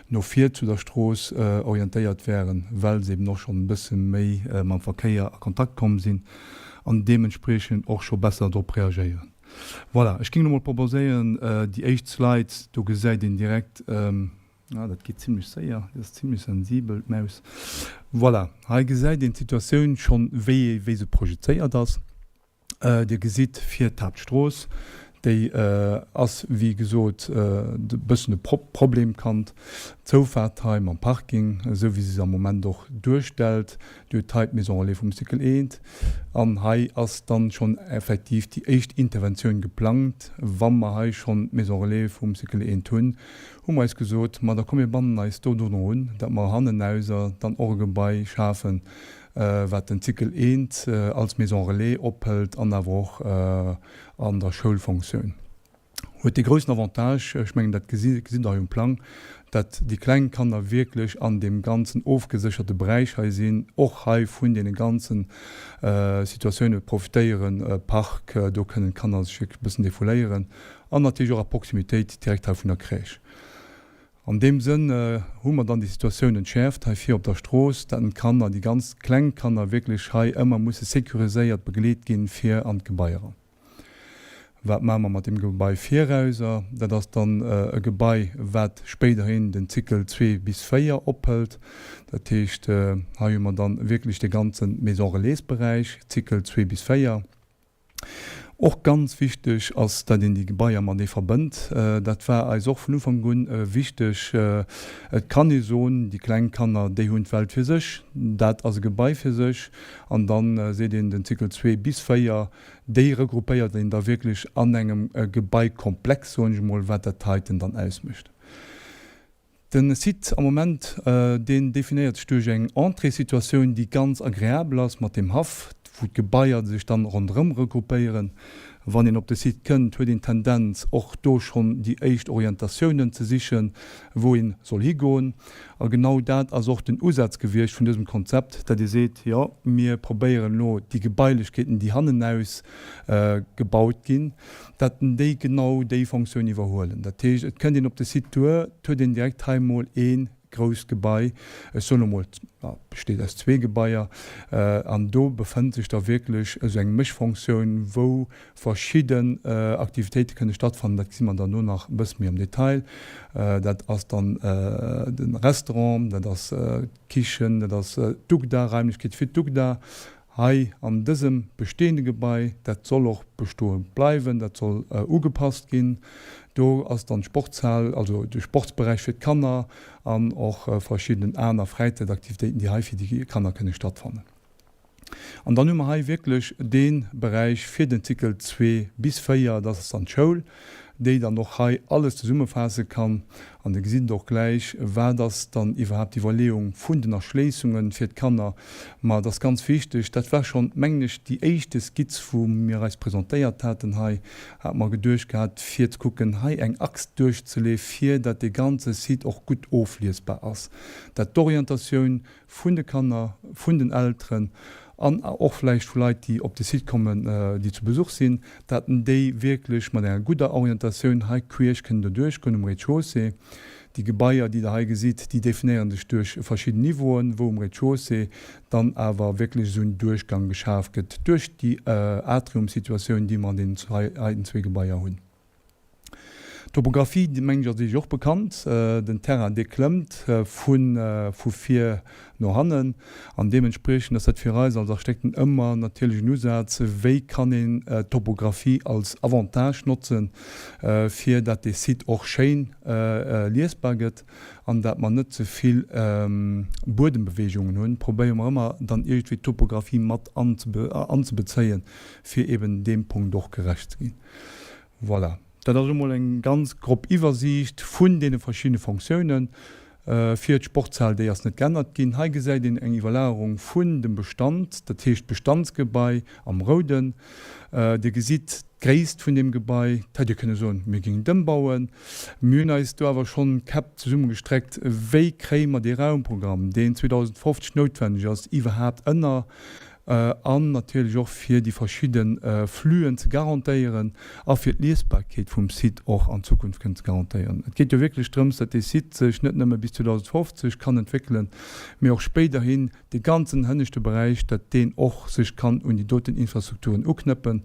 no vir zu der Strooss orientéiert wären, well se eben och schonn e bësse méi mam Verkéier a Kontakt komm sinn an deementspriechend och scho besser drop reagéieren. Voilà, ech géing elo mol proposéieren, déi éischt Slide, do gesäit een direkt, ah, dat geet zimlech séier, déi ass zimlech sensibel, d'Maus. Voilà, hei gesäit een d'Situatioun schonn, wéi wéi se projezéiert ass. Dir gesitt vir d'Haaptstrooss. Déi ass, wéi gesot, e bëssen e Problemkand. D'Zoufaart hei mam Parking, esou wéi se se am Moment och duerstellt, Dir hutt hei d'Maison relais vum Cycle I an hei ass dann schonn effektiv déi éischt Interventioun geplangt. Wa mer hei schonn d'Maison relais vum Cycle I hunn, hu mer eis gesot, ma da komm mir bannen eis do dono un, datt mer hannenauser dann och e Gebai schafen, wat den Cycle I als Maison relais ophëlt an awer och an der Schoulfonctioun. Huet dee groussen Avantage, ech mengen dat gesitt Der hei um Plang, dat déi kleng Kanner wierklech an deem ganzen ofgesécherte Beräich hei sinn, och hei vun deene ganze Situatioune profitéieren, Park, do kënnen d'Kanner sech wierklech e bëssen defouléieren an natierlech och a Proximitéit direkt hei vun der Crèche. An deem Sënn hu mer dann déi Situatioun entschäerft hei vir op der Strooss, dat d'Kanner, déi ganz kleng Kanner wierklech hei ëmmer musse sécuriséiert begleet ginn fir an d'Gebai eran. Wat maache mer mat deem Gebai virauser? Dat ass dann e Gebai, wat spéiderhin den Zykel 2 bis 4 ophëlt. Dat heescht, hei hu mer dann wierklech de ganze Maison-relais-Beräich, Zykel 2 bis 4. Och ganz wichteg ass, dat een déi Gebaier matenee verbënnt. Dat war eis och vun Ufank un wichteg. Et kann ee soen, déi kleng Kanner, déi hunn d'Welt fir sech, dat ass e Gebai fir sech. An dann seet een, den Zykel 2 bis 4, Déi regroupéiert een da wierklech an engem Gebaikomplex, soen ech emol, wat dat heiten dann ausmécht. De Site am Moment, deen definéiert sech duerch eng Entréessituatioun, déi ganz agreabel ass, mat deem Haff, wou d'Gebaier sech dann ronderëm regroupéieren. Wann een op de Site kënnt, huet een d'Tendenz, och do schonn déi éischt Orientatiounen ze sichen, wou ee soll higoen. A genau dat ass och den Usaz gewiescht vun dësem Konzept, datt ee seet, jo, mir probéieren elo déi Gebailechkeeten, déi hannenaus gebaut ginn, datt déi genau déi Fonctioun iwwerhuelen. Dat heescht, et kënnt een op de Site duer, et huet een direkt hei emol ee grousst Gebai, ech soen emol, et besteet aus zwee Gebaier, an do befënnt sech da wierklech esou eng Méschfonctioun, wou Verschidden Aktivitéite kënne stattfannen, dat gesi mer dann do nach e bësse méi am Detail. Dat ass dann de Restaurant, dat ass d'Kichen, dat ass d'UGDA, Raimlechkeete fir d'UGDA. Hei an dësem bestehende Gebai, dat soll och bestoe bleiwen, dat soll ugepasst ginn. Do ass dann d'Sportshal, also de Sportsberäich fir d'Kanner an och verschidden aner Fräizäitaktivitéiten, déi hei fir déi Kanner kënne stattfannen. An dann hu mer hei wierklech dee Beräich fir den Zykel zwee bis véier, dat ass dann d'Schoul, déi dann och hei alles zesummefaasse kann. An Dir gesitt et och gläich, wat ass dann iwwerhaapt d'Iwwerleeung vun den Erschléissunge fir d'Kanner. Ma et ass ganz wichteg, dat war schonn, mengen ech, déi éischte Skizz, wou mir eis presentéiert haten hei, hate mer geduecht gehat, fir ze kucken, hei eng Achs duerchzeleeë fir dat dee ganze Site och gutt ofliesbar ass, dat d'Orientatioun vun de Kanner, vun den Elteren an och vläicht vu Leit, déi op de Site kommen, déi zu Besuch sinn, dat déi wierklech mat enger gudder Orientatioun hei queesch kënnen doduerch goen um Rez-de-chaussée. Déi Gebaier, déi Der hei gesitt, déi definéiere sech duerch verschidden Niveauen, wou um Rez-de-chaussée dann awer wierklech esou en Duerchgang geschaf gëtt duerch déi Atriumsituatioun, déi mer an deenen heiten zwee Gebaier hunn. D'Topographie, déi mengen ech ass Iech och bekannt. Den Terrain dee klëmmt vu vu vir no hannen an deementspriechend ass dat fir eis als Architekten ëmmer natierlech en Usaz, wéi kann een d'Topographie als Avantage notzen, fir dat dee Site och schéin liesbar gëtt an dat mer net ze vill Buedembeweegungen hunn, probéiere mer ëmmer dann iergendwéi d'Topographie mat anzebezéien, fir eben deem Punkt och gerecht ze ginn. Voilà, dat ass emol eng ganz grob Iwwersiicht vun deene verschiddene Fonctiounen. Fir d'Sportshal, déi ass net geännert ginn. Hei gesäit een eng Iwwerlagerung vun dem Bestand, dat heescht d'Bestandsgebai am Rouden. Dir gesitt d'Gréisst vun deem Gebai. Et hätt ee kënne soen, mir géingen et ëmbauen. Mir hunn eis do awer schonn d'Käpp zesummegestreckt, wéi kréie mer dee Raumprogramm, deen 2050 noutwenneg ass, iwwerhaapt ënner an natierlech och fir déi verschidde Fluen ze garantéieren a fir d'Liesbarkeet vum Site och an Zukunft kënnen ze garantéieren. Et geet jo wierklech drëms, datt dee Site sech net nëmme bis 2050 kann entwéckelen, mee och spéiderhin dee ganzen hënneschte Beräich, datt deen och sech kann un déi doten Infrastrukturen uknëppen.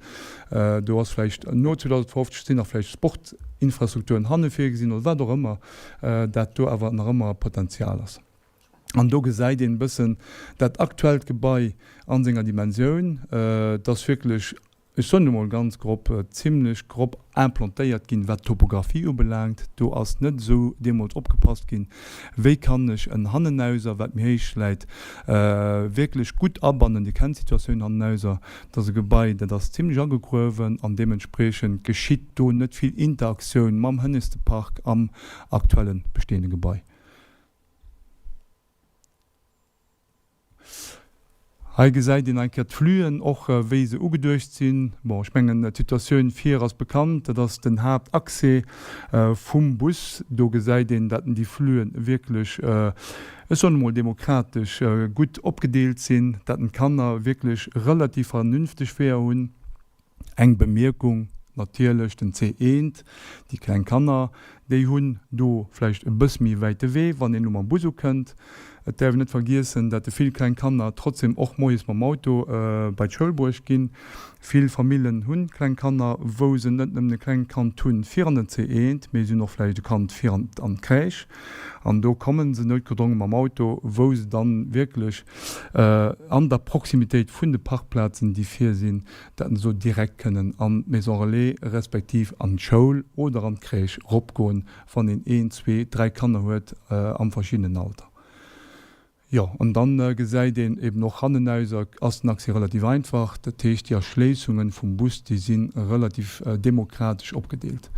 Do ass vläicht no 2050 sinn nach vläicht Sportinfrastrukturen hanne virgesinn oder wat och ëmmer, dat do awer nach ëmmer Potenzial ass. An do gesäit een e bëssen dat aktuellt Gebai a senger Dimensioun. Et ass wierklech. Ech soen emol ganz grob, zimlech grob implantéiert ginn, wat d'Topographie ubelaangt. Do ass net esou deemools opgepasst ginn, wéi kann ech en Hannenauser, wat méi héich läit, wierklech gutt abannen. Dir kennt d'Situatioun Hannenauser, dat ass e Gebai, dat ass zimlech agegruewen an deementspriechend geschitt do net vill Interaktioun mam hënneschte Park am aktuelle bestehende Gebai. Hei gesäit een eng Kéier d'Fluen, och wéi se ugeduecht sinn. Bon, ech mengen, d'Situatioun vir ass bekannt, dat ass den Haaptaccès vum Bus. Do gesäit een, dat déi Fluen wierklech, ech soen emol demokratesch, gutt opgedeelt sinn, dat d'Kanner wierklech relativ vernünfteg Weeër hunn. Eng Bemierkung natierlech, den C1, déi kleng Kanner, déi hunn do vläicht e bësse méi wäite Wee, wann een elo mam Bus ukënnt. Et däerf een net vergiessen, dat vill kleng Kanner trotzdem och moies mam Auto bei d'Schoul bruecht ginn. Vill Famillen hu kleng Kanner, wou se net nëmmen e klengt Kand hunn fir an den C1, mee se hunn och vläicht e Kand fir an d'Crèche. An do komme se noutgedronge mam Auto, wou se dann wierklech an der Proximitéit vun de Parkplazen, déi vir sinn, dat se do direkt kënnen an d'Maison relais respektiv an d'Schoul oder an d'Crèche eropgoen, wann een een, zwee, dräi Kanner huet am verschiddenen Alter. Jo, an dann gesäit een eben och hannenauser ass den Accès relativ einfach. Dat heescht, déi Erschléissungen vum Bus, déi si relativ demokratesch opgedeelt.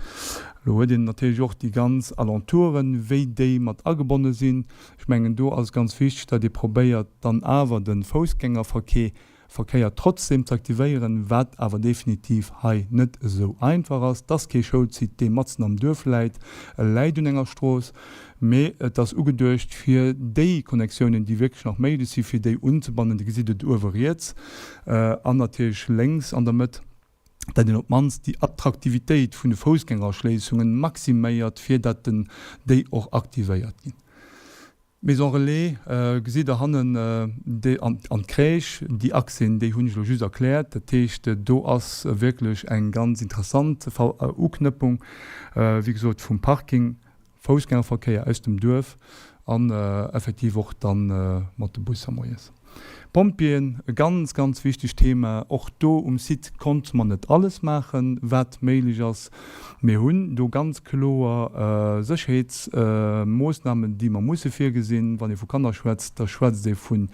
Elo huet een natierlech och déi ganz Alentouren, wéi déi mat agebonne sinn. Ech mengen, do ass et ganz wichteg, datt ee probéiert, dann awer de Foussgängerverkehr Verkéier trotzdem ze aktivéieren, wat awer definitiv hei net esou einfach ass. Et ass kee Schoulsite, dee matzen am Duerf läit, e läit un enger Strooss, mee et ass ugeduecht fir déi Connectiounen, déi wierklech nach méiglech sinn, fir déi unzebannen. Dir gesitt et uewe riets an natierlech lénks an der Mëtt, dat een op d'mannst déi Attraktivitéit vun de Foussgängererschléissungen maximéiert, fir dat den déi och aktivéiert ginn. D'Maison Relais gesitt Der hannen an d'Crèche. Déi Achsen, déi hunn ech elo just erkläert. Dat heescht, do ass wierklech eng ganz interessant Uknëppung, wéi gesot, vum Parking, Foussgängerverkéier aus dem Duerf an effektiv och da mat de Busser moies. Pompjeeën, e ganz, ganz wichtegt Thema. Och do um Site konnte mer net alles maachen, wat méiglech ass. Mir hunn do ganz kloer Sécherheetsmoossnamen, déi mer musse virgesinn. Wann ee vu Kanner schwätzt, da schwätzt ee vun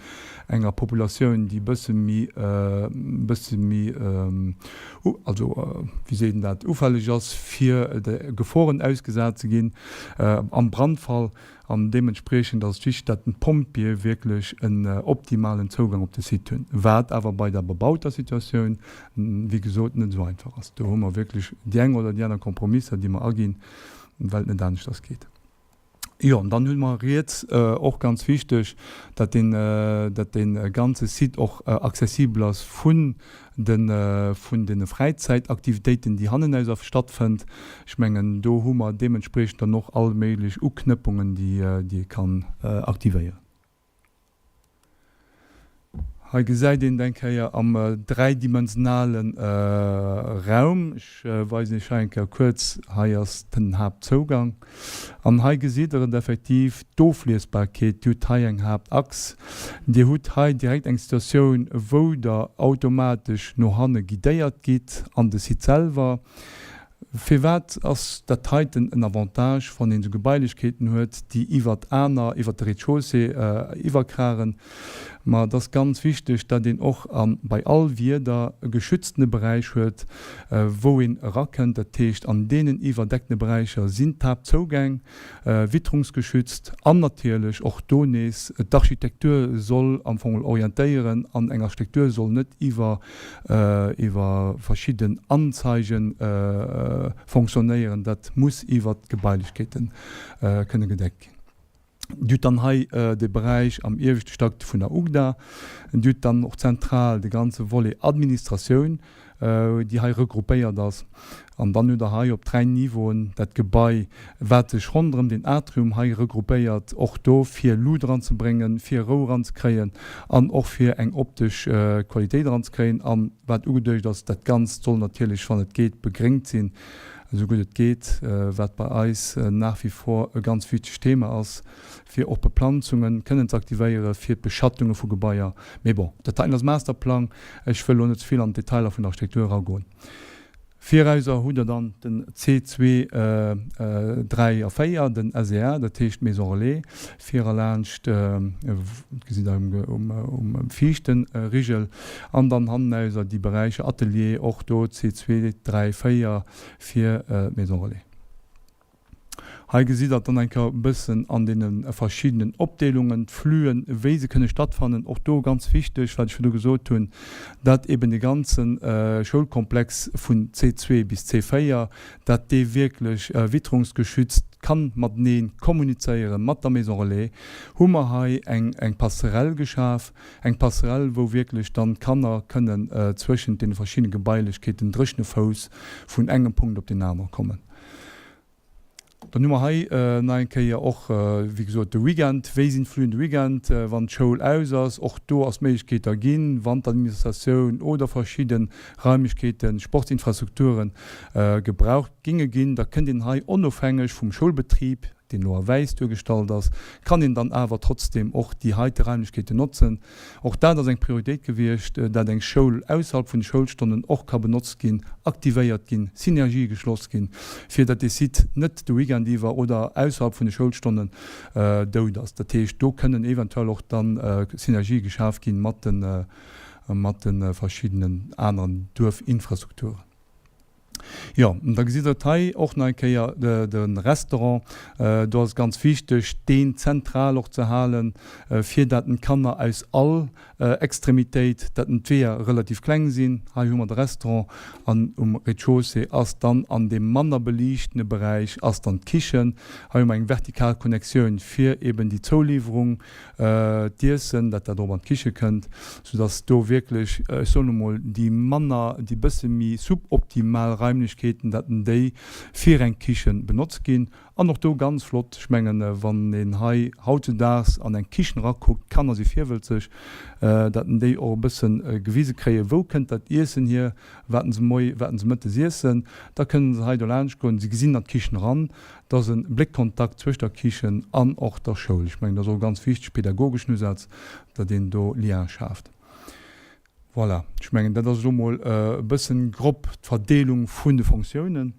enger Populatioun, déi e bësse méi, e bësse méi, also wéi seet een dat, ufälleg ass, fir de Geforen ausgesat ze ginn am Brandfall. An deementspriechend ass et wichteg, datt d'Pompjeeë wierklech en optimalen Zougang op de Site hunn, wat awer bei der bebauter Situatioun, wéi gesot, net esou einfach ass. Do hu mer wierklech déi eng oder déi aner Kompromisser, déi mer aginn, well et net aneschters geet. Jo, an dann hu mer riets, och ganz wichteg, datt deen, datt dee ganze Site och accessibel ass vun de vun de Fräizäitaktivitéiten, déi hannenaus stattfënnt. Ech mengen, do hu mer deementspriechend dann och all méiglech Uknëppungen, déi déi ee kann aktivéieren. Hei gesäit een et eng Kéier am dräidimensionale Raum. Ech weisen Iech hei eng Kéier kuerz, hei ass den Haaptzougang. An hei gesitt Der et effektiv, d'Ofliesbarkeet, Dir hutt hei eng Haaptachs. Dir hutt hei direkt eng Situatioun, wou Der automatesch no hanne guidéiert gitt an de Site selwer. Firwat ass dat heiten en Avantage, wann een esou Gebailechkeeten huet, déi iwwert aner, iwwert de Rez-de-chaussée iwwerkragen? Ma et ass ganz wichteg, datt een och a bei all Wieder e geschütztene Beräich huet, wou een erakënnt. Dat heescht, an deenen iwwerdeckene Beräicher sinn d'Haaptzougäng witterungsgeschützt an natierlech och do nees, d'Architektur soll am Fong orientéieren an eng Architektur soll net iwwer iwwer verschidden Anzeigen fonctionnéieren. Dat muss iwwert d'Gebailechkeete kënne gedeckt ginn. Dir hutt dann hei de Beräich am ieweschte Stack vun der UGDA. Dir hutt dann och zentral de ganze Volet Administratioun, déi hei regroupéiert ass. An dann hutt Der hei op 3 Niveauen dat Gebai, wat sech ronderëm den Atrium hei regroupéiert, och do fir Luut eranzebréngen, fir Rou eranzekréien an och fir eng optesch Qualitéit eranzekréien. An wat ugeduecht ass, dat Ganzt soll natierlech, wann et geet, begréngt sinn. Esou gutt et geet, wat bei eis nach wie vor e ganz wichtegt Thema ass, fir och Beplanzunge kënnen ze aktivéiere fir d'Beschattunge vu Gebaier. Mee bon, dat heiten ass Masterplang. Ech wëll elo net ze vill an d'Detailer vun der Architektur eragoen. Virauser hutt Der dann den C2, 3 a 4, den SEA, dat heescht d'Maison Relais, vir a laanscht, dat gesitt Der um viischte Rigel, an dann hannenauser déi Beräicher Atelier, och do C2, 3, 4 fir d'Maison Relais. Hei gesitt Der dann eng Kéier e bëssen an deene verschiddenen Opdeelungen d'Flüen, wéi se kënne stattfannen. Och do ganz wichteg, wat ech virdu gesot hunn, dat eben de ganze Schoulkomplex vun C2 bis C4, dat dee wierklech witterungsgeschützt kann matenee kommunizéiere mat der Maison Relais, hu mer hei eng eng Passerelle geschaf, eng Passerelle, wou wierklech dann d'Kanner kënnen zwëschent deene verschiddene Gebailechkeeten dréchene Fouss vun engem Punkt op deen anere kommen. Dann hu mer hei nach eng Kéier och, wéi gesot, de Weekend. Wéi sinn d'Flüen de Weekend, wann d'Schoul aus ass? Och do ass d'Méiglechkeet da ginn, wann d'Administratioun oder verschidde Raimlechkeeten, Sportsinfrastrukture gebraucht ginge ginn, da kënnt een hei onofhängeg vum Schoulbetrib, deen elo a wäiss duergestallt ass, kann een dann awer trotzdeem och déi heite Raimlechkeeten notzen. Och dat ass eng Prioritéit gewiescht, dat eng Schoul ausserhalb vun de Schoulstonnen och ka benotzt ginn, aktivéiert ginn, Synergië geschloss ginn, fir dat dee Site net de Weekend iwwer oder ausserhalb vun de Schoulstonnen dout ass. Dat heescht, do kënnen eventuell och dann Synergië geschaf ginn mat de mat de verschiddenen aneren Duerfinfrastrukturen. Jo, an da gesitt Der et hei och nach eng Kéier, de Restaurant. Do ass et ganz wichteg, deen zentral och ze halen, fir dat den d'Kanner aus all Extremitéit, dat den d'Weeër relativ kleng sinn. Hei hu mer de Restaurant an um Rez-de-chaussée ass dann an deem manner beliichtene Beräich ass dann d'Kichen. Hei hu mer eng vertikal Connectioun fir eben déi Zouliwwerung d'Iessen, dat dat och an d'Kiche kënnt, soudass do wierklech, ech soen emol, déi manner, déi bësse méi suboptimal Raimlechkeeten, dat déi fir eng Kiche benotzt ginn. An och do ganz flott, ech mengen, wann een hei hautzudaags an eng Kichen erakuckt, d'Kanner si virwëlzeg, dat déi och e bësse gewise kréien, wou kënnt dat Iessen hier, wat se moi, wat se mëttes iessen. Da kënnen se hei dolaanscht goen, se gesinn an d'Kichen eran, Et ass e Bléckkontakt zwëscht der Kichen an och der Schoul. Ech mengen, dat ass och e ganz wichteg pedagogeschen Usaz, datt een do Lien schaaft. Voilà, ech mengen, dat ass elo mol e bëssen grob d'Verdeelung vun de Fonctiounen.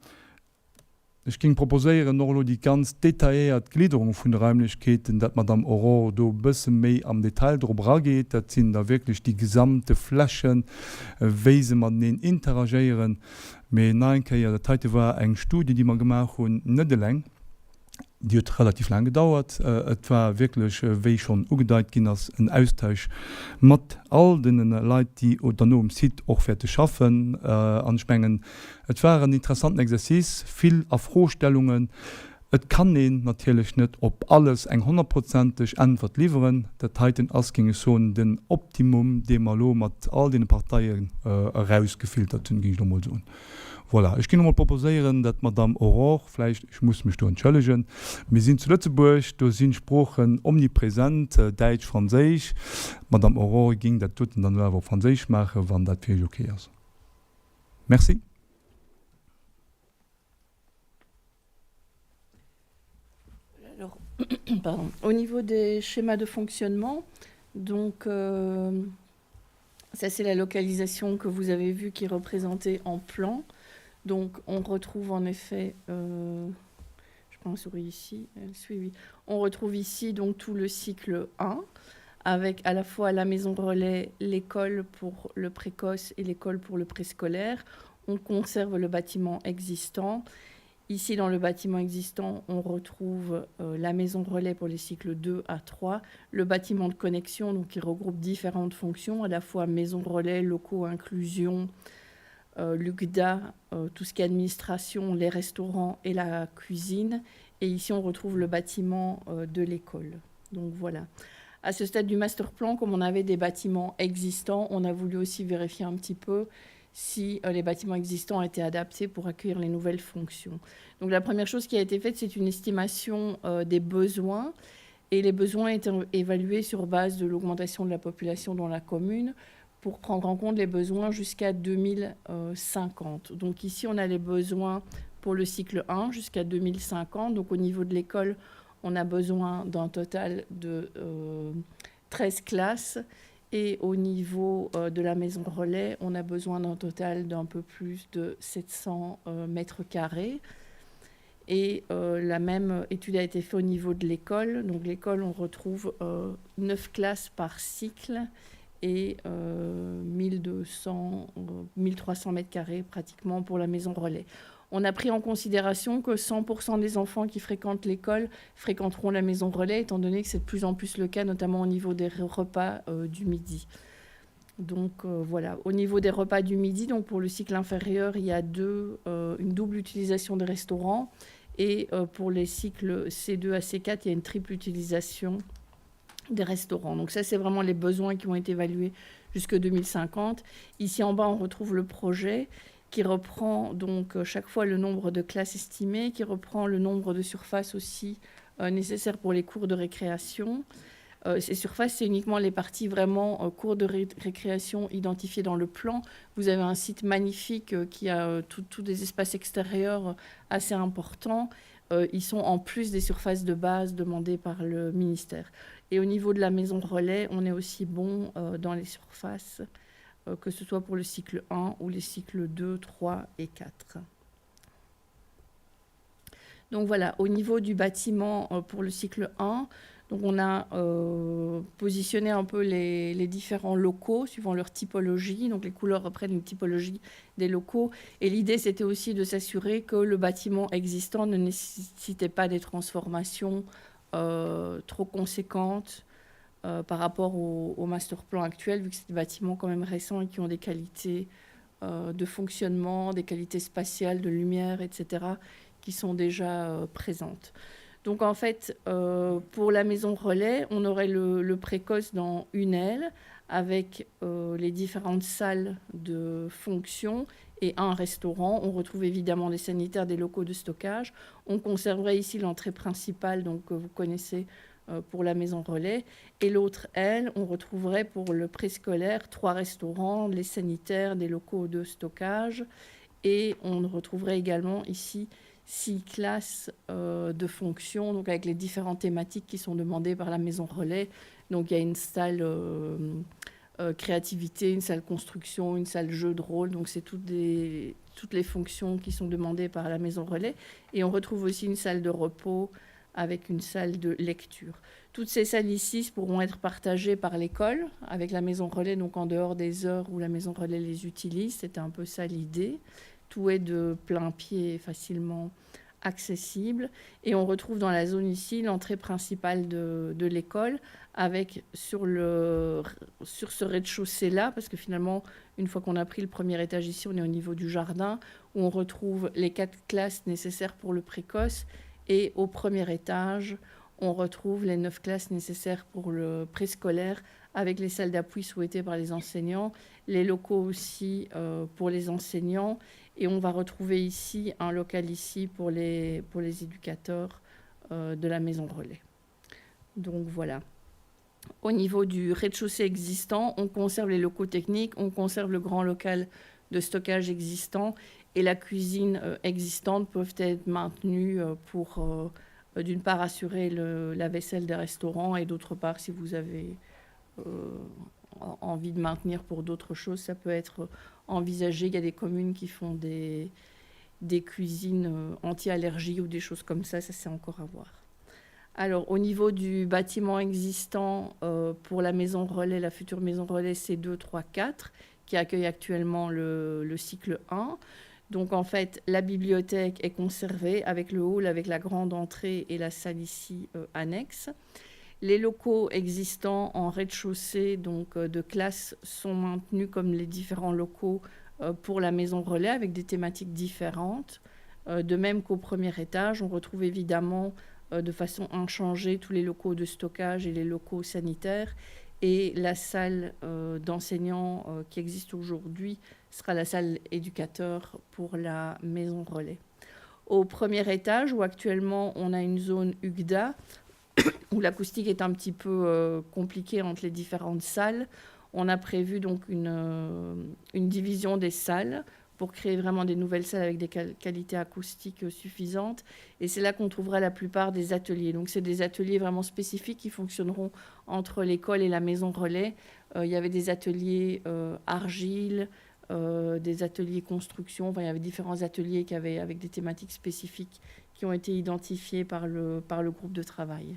Ech géing proposéieren, och elo déi ganz detailléiert Glidderung vun de Raimlechkeeten, datt d'Madame Aurore do e bësse méi am Detail drop erageet. Dat sinn da wierklech déi gesamte Flächen, wéi se mateneen interagéieren. Mee nach eng Kéier, dat heite war eng Studie, déi mer gemaach hunn, net eleng. Déi huet relativ laang gedauert. Et war wierklech, wéi schonn ugedeit ginn ass, en Austausch mat all deene Leit, déi derno um Site och wäerte schaffen. An ech mengen, et war en interessanten Exercice, vill Afrostellungen. Et kann een natierlech net op alles eng honnertprozenteg Äntwert liwweren. Dat heiten ass, géing ech soen, den Optimum, dee mer elo mat all deene Parteien erausgefiltert hunn, géing ech elo mol soen. Voilà, ech géing elo mol proposéieren, dat d'Madame Aurore vläicht, ech muss mech do entschëllegen, mir sinn zu Lëtzebuerg, do sinn d'Sproochen omnipresent, Däitsch, Franséisch, d'Madame Aurore géing dat doten dann elo awer op Franséisch maachen, wann dat fir Iech ok ass. Merci. Alors, pardon. Au niveau des schémas de fonctionnement, donc euh, ça c'est la localisation que vous avez vue qui est représentée en plan. Donc on retrouve en effet euh, je prends la souris ici, elle suit, oui. On retrouve ici donc tout le cycle 1 avec à la fois la maison relais, l'école pour le précoce et l'école pour le préscolaire. On conserve le bâtiment existant. Ici, dans le bâtiment existant, on retrouve euh, la maison relais pour les cycles 2 à 3, le bâtiment de connexion, donc qui regroupe différentes fonctions, à la fois maison relais, locaux, inclusion, euh, l'UGDA, euh, tout ce qui est administration, les restaurants et la cuisine. Et ici, on retrouve le bâtiment euh, de l'école. Donc voilà. À ce stade du master plan, comme on avait des bâtiments existants, on a voulu aussi vérifier un petit peu si euh, les bâtiments existants étaient adaptés pour accueillir les nouvelles fonctions. Donc la première chose qui a été faite, c'est une estimation euh, des besoins. Et les besoins étaient évalués sur base de l'augmentation de la population dans la commune pour prendre en compte les besoins jusqu'à 2050. Donc ici, on a les besoins. pour le cycle 1 jusqu'à 2050. Donc au niveau de l'école, on a besoin d'un total de euh, 13 classes et au niveau euh, de la maison relais, on a besoin d'un total d'un peu plus de 700 euh, mètres carrés. Et euh, la même étude a été faite au niveau de l'école. Donc l'école, on retrouve euh, 9 classes par cycle et euh, 1200, 1300 euh, mètres carrés pratiquement pour la maison relais. On a pris en considération que 100% des enfants qui fréquentent l'école fréquenteront la maison relais, étant donné que c'est de plus en plus le cas, notamment au niveau des repas euh, du midi. Donc euh, voilà, au niveau des repas du midi, donc pour le cycle inférieur, il y a deux, euh, une double utilisation des restaurants. Et euh, pour les cycles C2 à C4, il y a une triple utilisation des restaurants. Donc ça, c'est vraiment les besoins qui ont été évalués jusque 2050. Ici en bas, on retrouve le projet qui reprend donc euh, chaque fois le nombre de classes estimées, qui reprend le nombre de surfaces aussi euh, nécessaires pour les cours de récréation. Euh, ces surfaces, c'est uniquement les parties vraiment euh, cours de ré récréation identifiées dans le plan. Vous avez un site magnifique euh, qui a euh, tous des espaces extérieurs euh, assez importants. Euh, ils sont en plus des surfaces de base demandées par le ministère. Et au niveau de la maison relais, on est aussi bon euh, dans les surfaces. Euh, que ce soit pour le cycle 1 ou les cycles 2, 3 et 4. Donc voilà, au niveau du bâtiment euh, pour le cycle 1, donc on a euh, positionné un peu les, les différents locaux suivant leur typologie. Donc les couleurs reprennent une typologie des locaux. Et l'idée, c'était aussi de s'assurer que le bâtiment existant ne nécessitait pas des transformations euh, trop conséquentes euh, par rapport au, au master plan actuel, vu que c'est des bâtiments quand même récents et qui ont des qualités euh, de fonctionnement, des qualités spatiales, de lumière, etc., qui sont déjà euh, présentes. Donc en fait, euh, pour la maison relais, on aurait le, le précoce dans une aile avec euh, les différentes salles de fonction et un restaurant. On retrouve évidemment des sanitaires, des locaux de stockage. On conserverait ici l'entrée principale, donc que vous connaissez euh, pour la maison relais. Et l'autre aile, on retrouverait pour le préscolaire trois restaurants, les sanitaires, des locaux de stockage. Et on retrouverait également ici six classes euh, de fonctions, donc avec les différentes thématiques qui sont demandées par la maison relais. Donc il y a une salle euh, euh, créativité, une salle construction, une salle jeu de rôle. Donc c'est toutes, des, toutes les fonctions qui sont demandées par la maison relais. Et on retrouve aussi une salle de repos avec une salle de lecture. Toutes ces salles ici pourront être partagées par l'école avec la maison relais, donc en dehors des heures où la maison relais les utilise. C'était un peu ça l'idée. Tout est de plein pied facilement accessible. Et on retrouve dans la zone ici l'entrée principale de, de l'école avec sur, le, sur ce rez-de-chaussée-là, parce que finalement, une fois qu'on a pris le premier étage ici, on est au niveau du jardin, où on retrouve les quatre classes nécessaires pour le précoce. Et au premier étage, on retrouve les neuf classes nécessaires pour le préscolaire avec les salles d'appui souhaitées par les enseignants, les locaux aussi euh, pour les enseignants. Et on va retrouver ici un local ici pour les, pour les éducateurs euh, de la maison relais. Donc voilà. Au niveau du rez-de-chaussée existant, on conserve les locaux techniques, on conserve le grand local de stockage existant et la cuisine euh, existante peuvent être maintenues euh, pour, euh, d'une part, assurer le, la vaisselle des restaurants et d'autre part, si vous avez euh, envie de maintenir pour d'autres choses, ça peut être envisagé. Il y a des communes qui font des, des cuisines euh, anti-allergie ou des choses comme ça, ça c'est encore à voir. Alors au niveau du bâtiment existant euh, pour la maison relais, la future maison relais C2, 3, 4, qui accueille actuellement le, le cycle 1. Donc en fait, la bibliothèque est conservée avec le hall, avec la grande entrée et la salle ici euh, annexe. Les locaux existants en rez-de-chaussée donc euh, de classe sont maintenus comme les différents locaux euh, pour la maison relais avec des thématiques différentes. Euh, de même qu'au premier étage, on retrouve évidemment de façon inchangée tous les locaux de stockage et les locaux sanitaires. Et la salle d'enseignants qui existe aujourd'hui sera la salle éducateur pour la maison relais. Au premier étage, où actuellement on a une zone UGDA, où l'acoustique est un petit peu euh, compliquée entre les différentes salles. On a prévu donc une, euh, une division des salles pour créer vraiment des nouvelles salles avec des qualités acoustiques suffisantes. Et c'est là qu'on trouvera la plupart des ateliers. Donc c'est des ateliers vraiment spécifiques qui fonctionneront entre l'école et la maison relais. Euh, il y avait des ateliers euh, argile, euh, des ateliers construction, enfin, il y avait différents ateliers qui avaient, avec des thématiques spécifiques qui ont été identifiés par le, par le groupe de travail.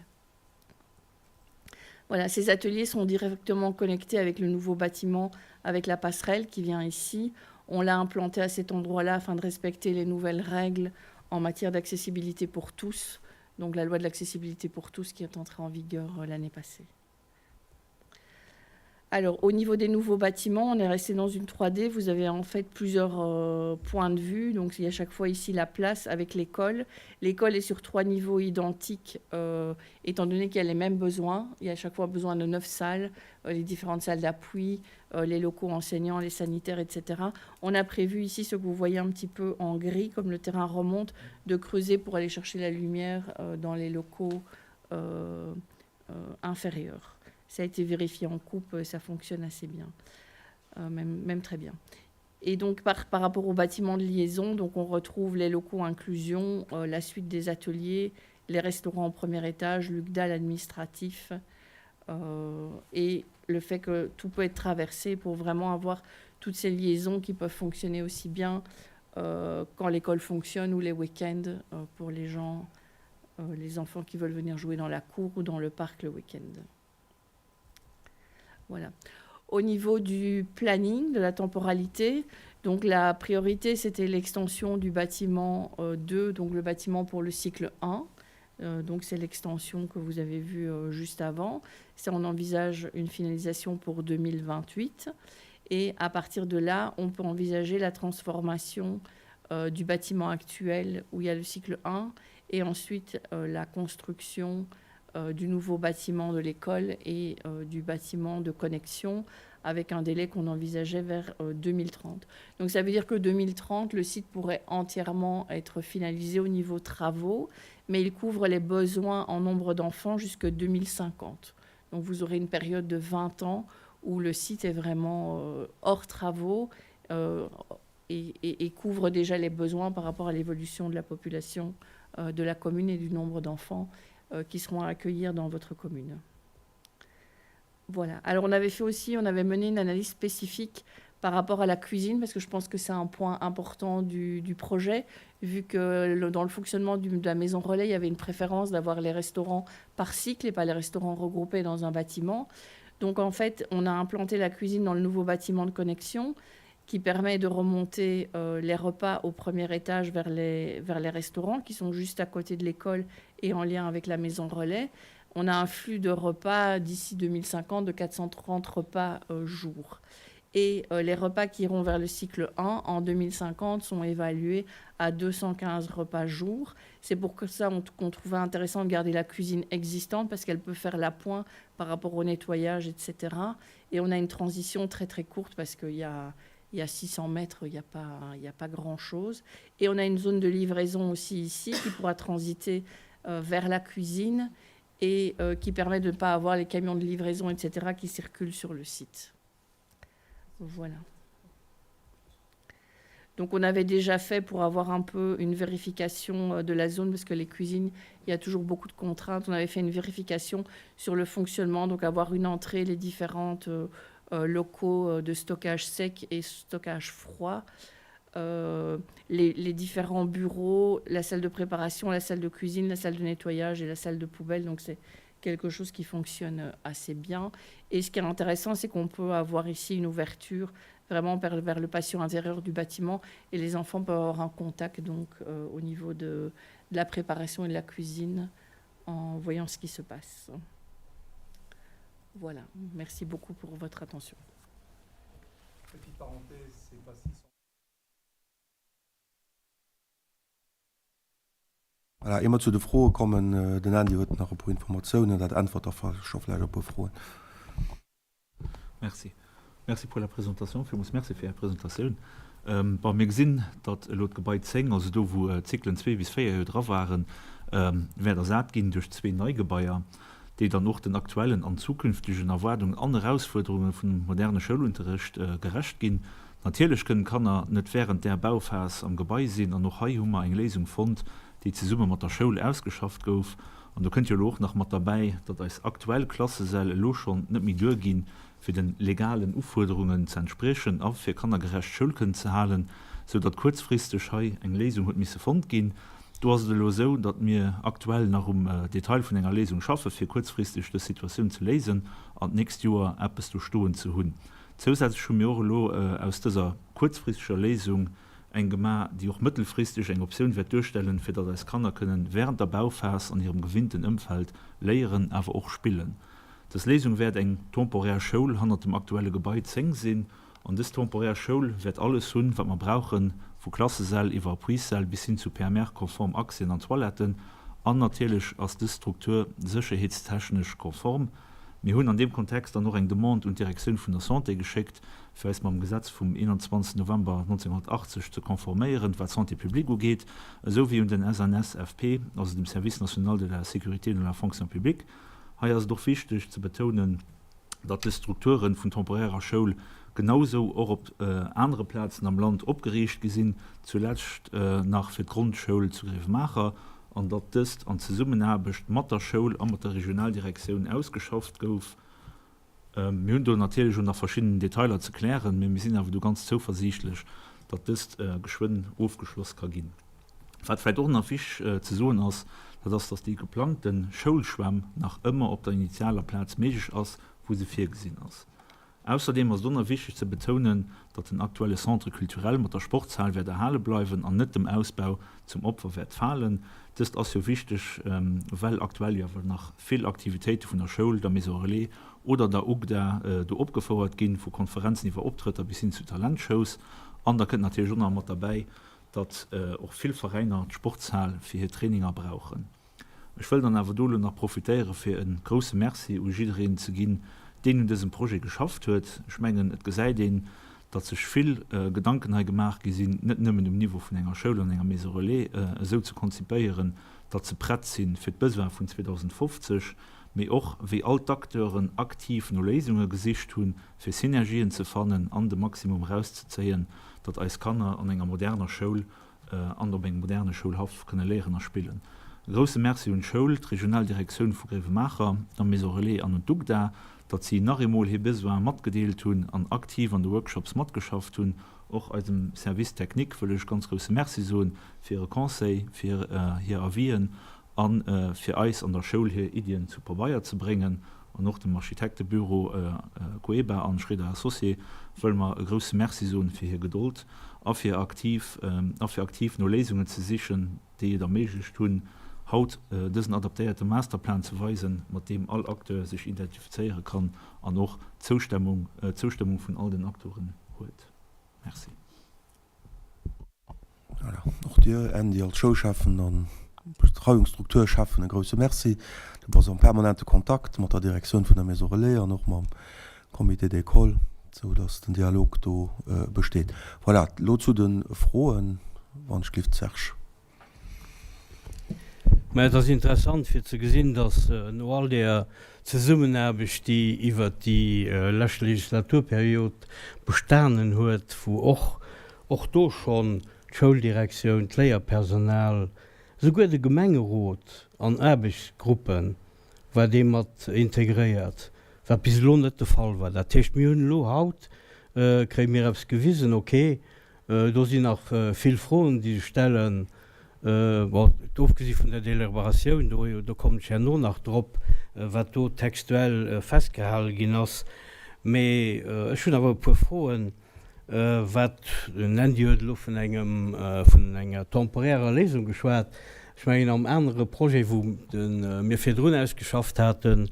Voilà, ces ateliers sont directement connectés avec le nouveau bâtiment, avec la passerelle qui vient ici. On l'a implanté à cet endroit-là afin de respecter les nouvelles règles en matière d'accessibilité pour tous, donc la loi de l'accessibilité pour tous qui est entrée en vigueur euh, l'année passée. Alors, au niveau des nouveaux bâtiments, on est resté dans une 3D. Vous avez en fait plusieurs euh, points de vue. Donc, il y a chaque fois ici la place avec l'école. L'école est sur trois niveaux identiques, euh, étant donné qu'il y a les mêmes besoins. Il y a à chaque fois besoin de neuf salles, euh, les différentes salles d'appui, euh, les locaux enseignants, les sanitaires, etc. On a prévu ici ce que vous voyez un petit peu en gris, comme le terrain remonte, de creuser pour aller chercher la lumière euh, dans les locaux euh, euh, inférieurs. Ça a été vérifié en coupe, ça fonctionne assez bien, euh, même, même très bien. Et donc par, par rapport au bâtiment de liaison, donc on retrouve les locaux inclusion, euh, la suite des ateliers, les restaurants au premier étage, l'UGDAL administratif euh, et le fait que tout peut être traversé pour vraiment avoir toutes ces liaisons qui peuvent fonctionner aussi bien euh, quand l'école fonctionne ou les week-ends euh, pour les gens, euh, les enfants qui veulent venir jouer dans la cour ou dans le parc le week-end. Voilà. Au niveau du planning, de la temporalité, donc la priorité, c'était l'extension du bâtiment euh, 2, donc le bâtiment pour le cycle 1. Euh, donc c'est l'extension que vous avez vue euh, juste avant. Ça, on envisage une finalisation pour 2028. Et à partir de là, on peut envisager la transformation euh, du bâtiment actuel où il y a le cycle 1 et ensuite euh, la construction euh, du nouveau bâtiment de l'école et euh, du bâtiment de connexion avec un délai qu'on envisageait vers euh, 2030. Donc ça veut dire que 2030, le site pourrait entièrement être finalisé au niveau travaux, mais il couvre les besoins en nombre d'enfants jusque 2050. Donc vous aurez une période de 20 ans où le site est vraiment euh, hors travaux euh, et, et, et couvre déjà les besoins par rapport à l'évolution de la population euh, de la commune et du nombre d'enfants euh, qui seront à accueillir dans votre commune. Voilà. Alors on avait fait aussi, on avait mené une analyse spécifique par rapport à la cuisine, parce que je pense que c'est un point important du, du projet, vu que le, dans le fonctionnement du, de la maison relais, il y avait une préférence d'avoir les restaurants par cycle et pas les restaurants regroupés dans un bâtiment. Donc en fait, on a implanté la cuisine dans le nouveau bâtiment de connexion qui permet de remonter euh, les repas au premier étage vers les, vers les restaurants qui sont juste à côté de l'école et en lien avec la maison relais. On a un flux de repas d'ici 2050 de 430 repas euh, jour. Et euh, les repas qui iront vers le cycle 1 en 2050 sont évalués à 215 repas jour. C'est pour ça qu'on trouvait intéressant de garder la cuisine existante parce qu'elle peut faire l'appoint par rapport au nettoyage, etc. Et on a une transition très très courte parce qu'il y a, il y a 600 mètres, il n'y a pas, il y a pas grand-chose. Et on a une zone de livraison aussi ici qui pourra transiter euh, vers la cuisine et euh, qui permet de ne pas avoir les camions de livraison, etc., qui circulent sur le site. Voilà. Donc on avait déjà fait pour avoir un peu une vérification euh, de la zone, parce que les cuisines, il y a toujours beaucoup de contraintes. On avait fait une vérification sur le fonctionnement, donc avoir une entrée, les différentes euh, euh, locaux euh, de stockage sec et stockage froid, euh, les, les différents bureaux, la salle de préparation, la salle de cuisine, la salle de nettoyage et la salle de poubelle. Donc c'est quelque chose qui fonctionne assez bien. Et ce qui est intéressant, c'est qu'on peut avoir ici une ouverture vraiment vers, vers le patio intérieur du bâtiment et les enfants peuvent avoir un contact donc euh, au niveau de, de la préparation et de la cuisine en voyant ce qui se passe. Voilà, merci beaucoup pour votre attention. Petite parenthèse, c'est pas 600. Voilà, ier mer zu de Froe kommen, den Andy huet nach e puer Informatiounen, dat äntwert da scho vläicht op e puer Froen. Merci. Merci pour la présentation. Villmools Merci fir Är Presentatioun. Bon, mir gesinn, datt elo d'Gebai 10, also do wou d'Zyklen 2 bis 4 jo dra waren, wäert ersat ginn duerch zwee nei Gebaier, déi dann och den aktuellen an zukünftegen Erwaardungen an Erausfuerderunge vum moderne Schoulunterrecht gerecht ginn. Natierlech kënnen d'Kanner net wärend där Bauphas am Gebai sinn an och hei hu mer eng Léisung fonnt, déi zesumme mat der Schoul ausgeschafft gouf. An do kënnt jo elo och nach mat derbäi, datt eis aktuell Klassesäll elo schonn net méi duerginn, fir de legalen Ufuerderungen ze entspriechen a fir kannergerecht Schoul kënnen ze halen, sou datt kuerzfristeg hei eng Léisung huet misse fonnt ginn. Do ass et elo esou, datt mir aktuell nach um Detail vun enger Léisung schaffe fir kuerzfristeg dës Situatioun ze léisen an d'nächst Joer eppes do stoen ze hunn. Zousätzlech hu mir och elo aus dëser kuerzfristeger Léisung eng gemaach, déi och mëttelfristeg eng Optioun wäert duerstellen, fir datt eis Kanner kënnen während der Bauphas an hirem gewinnten Ëmfeld léieren, awer och spillen. Dës Léisung wäert eng temporär Schoul hannert dem aktuelle Gebai 10 sinn. An dës temporär Schoul wäert alles hunn, wat mer brauchen, vu Klassesäll iwwer Appuissäll bis hin zu PMR-konform Accèsen an Toiletten. An natierlech ass dës Struktur sécherheetstechnesch konform. Mir hunn an deem Kontext dann och eng Demande un d'Direktioun vun der Santé geschéckt, fir eis mam Gesetz vum 21 November 1980 ze konforméieren, wat d'Santé publique ugeet, esou wéi un den SNSFP, also dem Service national de la sécurité de la fonction publique. Hei ass et och wichteg ze betounen, datt dës Strukture vun temporärer Schoul genausou och op anere Plazen am Land opgeriicht gi sinn, zulescht nach fir d'Grondschoul zu Grevenmacher, an datt dëst an Zesummenaarbecht mat der Schoul a mat der Regionaldirektioun ausgeschafft gouf. Mir hunn do natierlech och nach verschidden Detailer ze klären, mee mir sinn awer do ganz zouversiichtlech, datt dëst geschwënn ofgeschloss ka ginn. Wat vläicht och nach wichteg ze soen ass, dat ass, datt déi geplangte Schoulschwämm nach ëmmer op der initialer Plaz méiglech ass, wou se virgesinn ass. Ausserdeem ass et och nach wichteg ze betounen, datt den aktuelle Centre culturel mat der Sportshal wäert erhale bleiwen an net dem Ausbau zum Opfer wäert falen. Dëst ass jo wichteg, well aktuell jo awer nach vill Aktivitéite vun der Schoul, der Maison Relais oder der UGDA do opgefouert ginn, vu Konferenzen iwwer Optrëtter bis hin zu Talentshows. An da kënnt natierlech och nach mat derbäi, datt och vill Veräiner d'Sportshal fir hir Traininger brauchen. Ech wëll dann awer do elo nach profitéiere fir e grousse Merci u jiddereen ze ginn, deen un dësem Projet geschafft huet. Ech mengen, et gesäit een, datt sech vill Gedanken hei gemaach gi sinn, net nëmmen um Niveau vun enger Schoul an enger Maison relais esou ze konzipéieren, datt se prett si fir d'Besoine vun 2050, mee och wéi all d'Acteuren aktiv no Léisunge gesicht hunn, fir Synergien ze fannen an de Maximum erauszezéien, datt eis Kanner an enger moderner Schoul an op engem moderne Schoulhaff kënne léieren a spillen. E grousse Merci un d'Schoul, d'Regionaldirektioun vu Gréiwemaacher, der Maison Relais an un d'UGDA, datt si nach eemol hir Besoine matgedeelt hunn an aktiv an de Workshops matgeschafft hunn. Och eisem Service technique wëll ech ganz grousse Merci soen fir hire Conseil, fir hir Avisen a fir eis an der Schoul hir Iddien zu Pabeier ze bréngen. An och dem Architektebüro Coeba an Schréder Associés wëlle mer e grousse Merci soen fir hir Gedold a fir aktiv a fir aktiv no Léisungen ze sichen, déi et erméiglecht hunn, haut dësen adaptéierte Masterplan ze weisen, mat deem all Acteur sech identifizéiere kann an och d'Zoustemmung d'Zoustëmmung vun all den Acteuren huet. Merci. Voilà, och dir, Andy, als Schoulschäffen an Betreiungsstrukturschäffen e grouse Merci. Du bass am permanente Kontakt mat der Direktioun vun der Maison Relais an och mam Comité d'école, sou dass den Dialog do besteet. Voilà, elo zu de Froen, wann ech gelift, Serge. Mä et ass interessant fir ze gesinn, datt no all där Zesummenaarbecht, déi iwwert déi lescht Legislaturperiod bestanen huet, wou och och do schonn d'Schouldirektioun, d'Léierpersonal, souguer de Gemengerot an Aarbechtsgruppe war dee mat integréiert, wat bis elo net de Fall war. Dat heescht, mir hunn elo haut, kréie mir eppes gewisen, okay, Do sinn nach vill Froen, déi sech stellen, bon, ofgesi vun der Deliberatioun, do, do kommen ech herno nach drop, wat do textuell festgehale ginn ass. Mee ech hunn awer e puer Froen, wat, den Andy huet elo vun engem, vun enger temporärer Léisung geschwat. Ech mengen, am anere Projet, wou de mir virdrun ausgeschafft haten,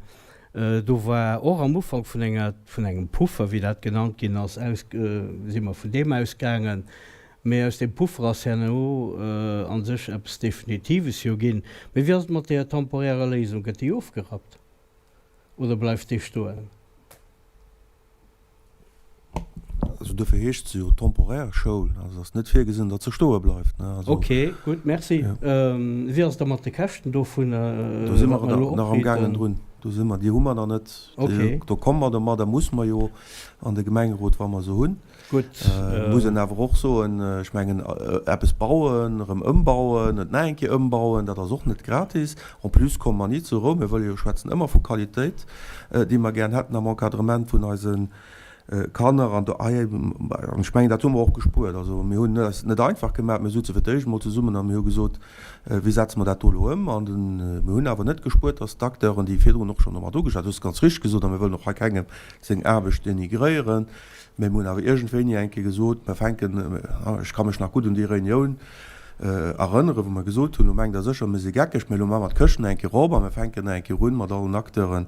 Do war och am Ufank vun enger, vun engem Puffer, wéi dat genannt ginn ass, aus, si mer vun deem ausgaangen. Mee aus deem Puffer ass herno a sech eppes Definitives jo ginn. Mee wéi ass et mat deeër temporärer Léisung? Gëtt déi ofgerappt oder bleift déi stoen? Also duerfir heescht se jo temporaire Schoul. Also ass net virgesinn, datt se stoe bleift. Ok, gutt, merci. Wéi ass et da mat de Käschten dovun, Do si mer nach amgaangen drun. Do si mer, déi hu mer nach net. Okay. Do komme mer domadder, muss mer jo an de Gemengerot, wa mer se hunn. Gutt. Muss een awer och soen, ech mengen, eppes bauen, erëm ëmbauen, et nach eng Kéier ëmbauen, dat ass och net gratis. En plus komme mer ni zur Rou. Mir wëlle jo, schwätzen ëmmer vu Qualitéit, déi mer gären hätten am Encadrement vun eise Kanner. An do, an ech mengen, dat hu mer och gespuert. Also mir hunn eis et net einfach gemaach. Mir souze fir d'éischt emol zesummen a mir hu gesot, Wéi setze mer dat do elo ëm? An mir hunn awer net gespuert, dass d'Acteuren, déi virdrun och schonn domat ugeschwat, dat hues de ganz richteg gesot, a mir wëllen och hei kengem seng Aarbecht denigréieren, mä mir hunn awer iergendwéini eng Kéier gesot, mir fänken, ech ka mech nach gutt un déi Reunioun erënneren, wou mer gesot hunn, elo mengt Der sécher, mir si geckeg, mä elo maache mer d'Këschten eng Kéier op a mir fänken eng Kéier un, mat allen Acteuren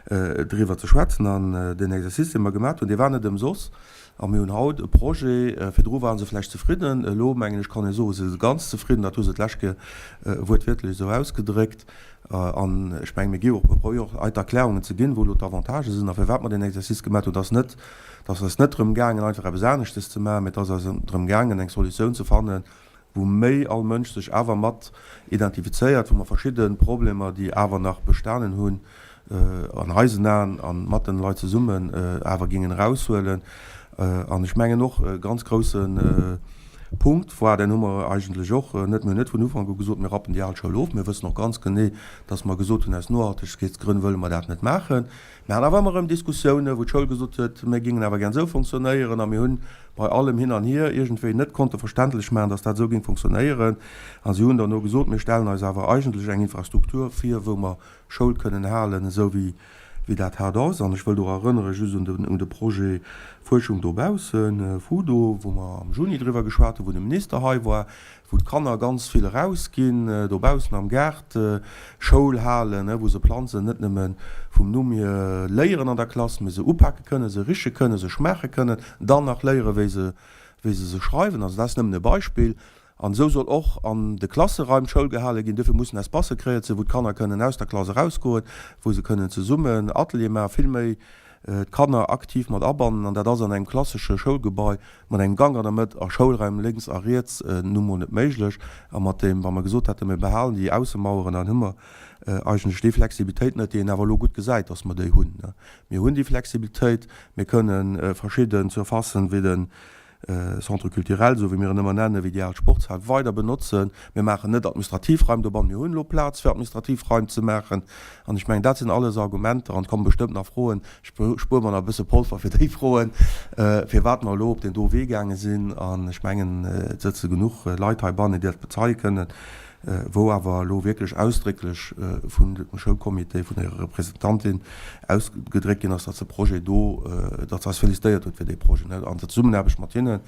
driwwer ze schwätzen. An deen Exercice, dee mer gemaach hunn, dee war net ëmsoss. A mir hunn haut e Projet, virdru ware se vläicht zefridden, elo mengen ech kann ee soen, si se ganz zefridden, dat hu se d'lescht Kéier wuertwiertlech esou ausgedréckt. An ech mengen, mir gi och, mir probéieren och hei d'Erklärungen ze ginn, wou elo d'Avantagë sinn a firwat mer deen Exercice gemaach hunn. Et ass net, et ass eis net drëm gaangen, einfach eppes aneschtes ze maachen, mä et ass eis drëm gaangen, eng Solutioun ze fannen, wou méi all Mënsch sech awer mat identifizéiert, wou mer verschidde Problemer, déi awer nach bestanen hunn, an eisen Aen a mat den Leit zesummen awer géingen eraushuelen. An ech mengen och e ganz grousse Punkt war, den hu mer eigentlech och net, mir hunn net vun Ufank u gesot, mir rappen déi al Schoul of. Mir wëssen och ganz genee, dass mer gesot hunn, aus Nohaltegkeetsgrënn wëlle mer dat net maachen. Mir haten awer ëmmer erëm Diskussiounen, wou d'Schoul gesot huet, mir géingen awer gär esou fonctionnéieren. A mir hunn bei allem Hin an Hier iergendwéi net konnte verständlech maachen, dass dat esou géing fonctionnéieren. A si hunn dann no gesot, mir stellen eis awer eigentlech eng Infrastruktur vir, wou mer Schoul kënnen halen, esou wéi wéi dat haut ass. An ech wëll do erënnere just un den un de Projet Fuerschung dobaussen, FUDO, wou mer am Juni driwwer geschwat hunn, wou de Minister hei war, wou d'Kanner ganz vill erausginn, dobaussen am Gaart Schoul halen, wou se Planzen net nëmme vum Numm hier léieren an der Klass, mee se upake kënnen, se riche kënnen, se schmaache kënnen, dann nach léiere wéi se wéi se se schreiwen. Also dat ass nëmmen e Beispill. An esou soll och an de Klasseraim Schoul gehale ginn. Dofir mussen Espacë kreéiert sinn, wou d'Kanner kënnen aus der Klass erausgoen, wou se kënnen zesummen Ateliere maachen, vill méi d'Kanner aktiv mat abannen. An dat ass an engem klassesche Schoulgebai mat engem Gank an der Mëtt a Schoulraim lénks a riets nu mol net méiglech. A mat deem, wa mer gesot hätten, mir behalen déi Aussemaueren, dann hu mer eigentlech déi Flexibilitéit net, déi een awer elo gutt gesäit, dass mer déi hunn. Mir hunn déi Flexibilitéit, mir kënnen verschidden Surfacen, wéi de Centre culturel, esou wéi mir en ëmmer nennen, wéi déi al Sportshal, weider benotzen. Mir maachen net administrativ Raim dobannen. Mir hunn elo Plaz fir administrativ Raim ze maachen. An ech mengen, dat sinn alles Argumenter, an et komme bestëmmt nach Froen, ech spuere mer nach e bësse Polver fir déi Froen, firwat mer elo op deen do Wee gaange sinn. An ech mengen, et sëtze genuch Leit heibannen, déi dat bezeie kënnen, wou awer elo wierklech ausdrécklech vun dem Schoulcomité, vun hirer Representantin ausgedréckt ginn ass, datt de Projet do, datt se eis félicitéiert huet fir dee Projet, an der Zesummenaarbecht mat hinnen.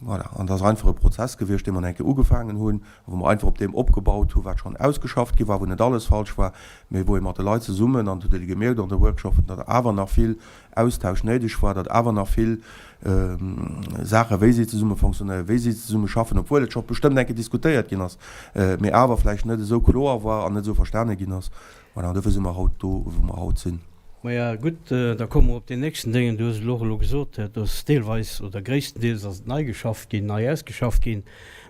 Voilà. An dat ass einfach e Prozess gewiescht, dee mer eng Kéier ugefaangen hunn a wou mer einfach op deem opgebaut hu wat schonn ausgeschafft gi war, wou net alles falsch war, mee wou ee mat de Leit zesummen, an dat huet ee gemierkt an de Workshopen, datt awer nach vill Austausch néideg war, datt awer nach vill Saachen, wéi si zesumme fonctionnéieren, wéi si zesumme schaffen, obwuel et scho bestëmmt eng Kéier diskutéiert ginn ass, mee awer vläicht net esou kloer war an net esou verstane ginn ass. Voilà, an dofir si mer haut do, wou mer haut sinn. Maja, gutt, da komme mer op deen nächsten Déngen. Du hues elo och elo gesot, et ass deelweis oder gréisstendeels ass et nei geschafft ginn, nei ausgeschafft ginn.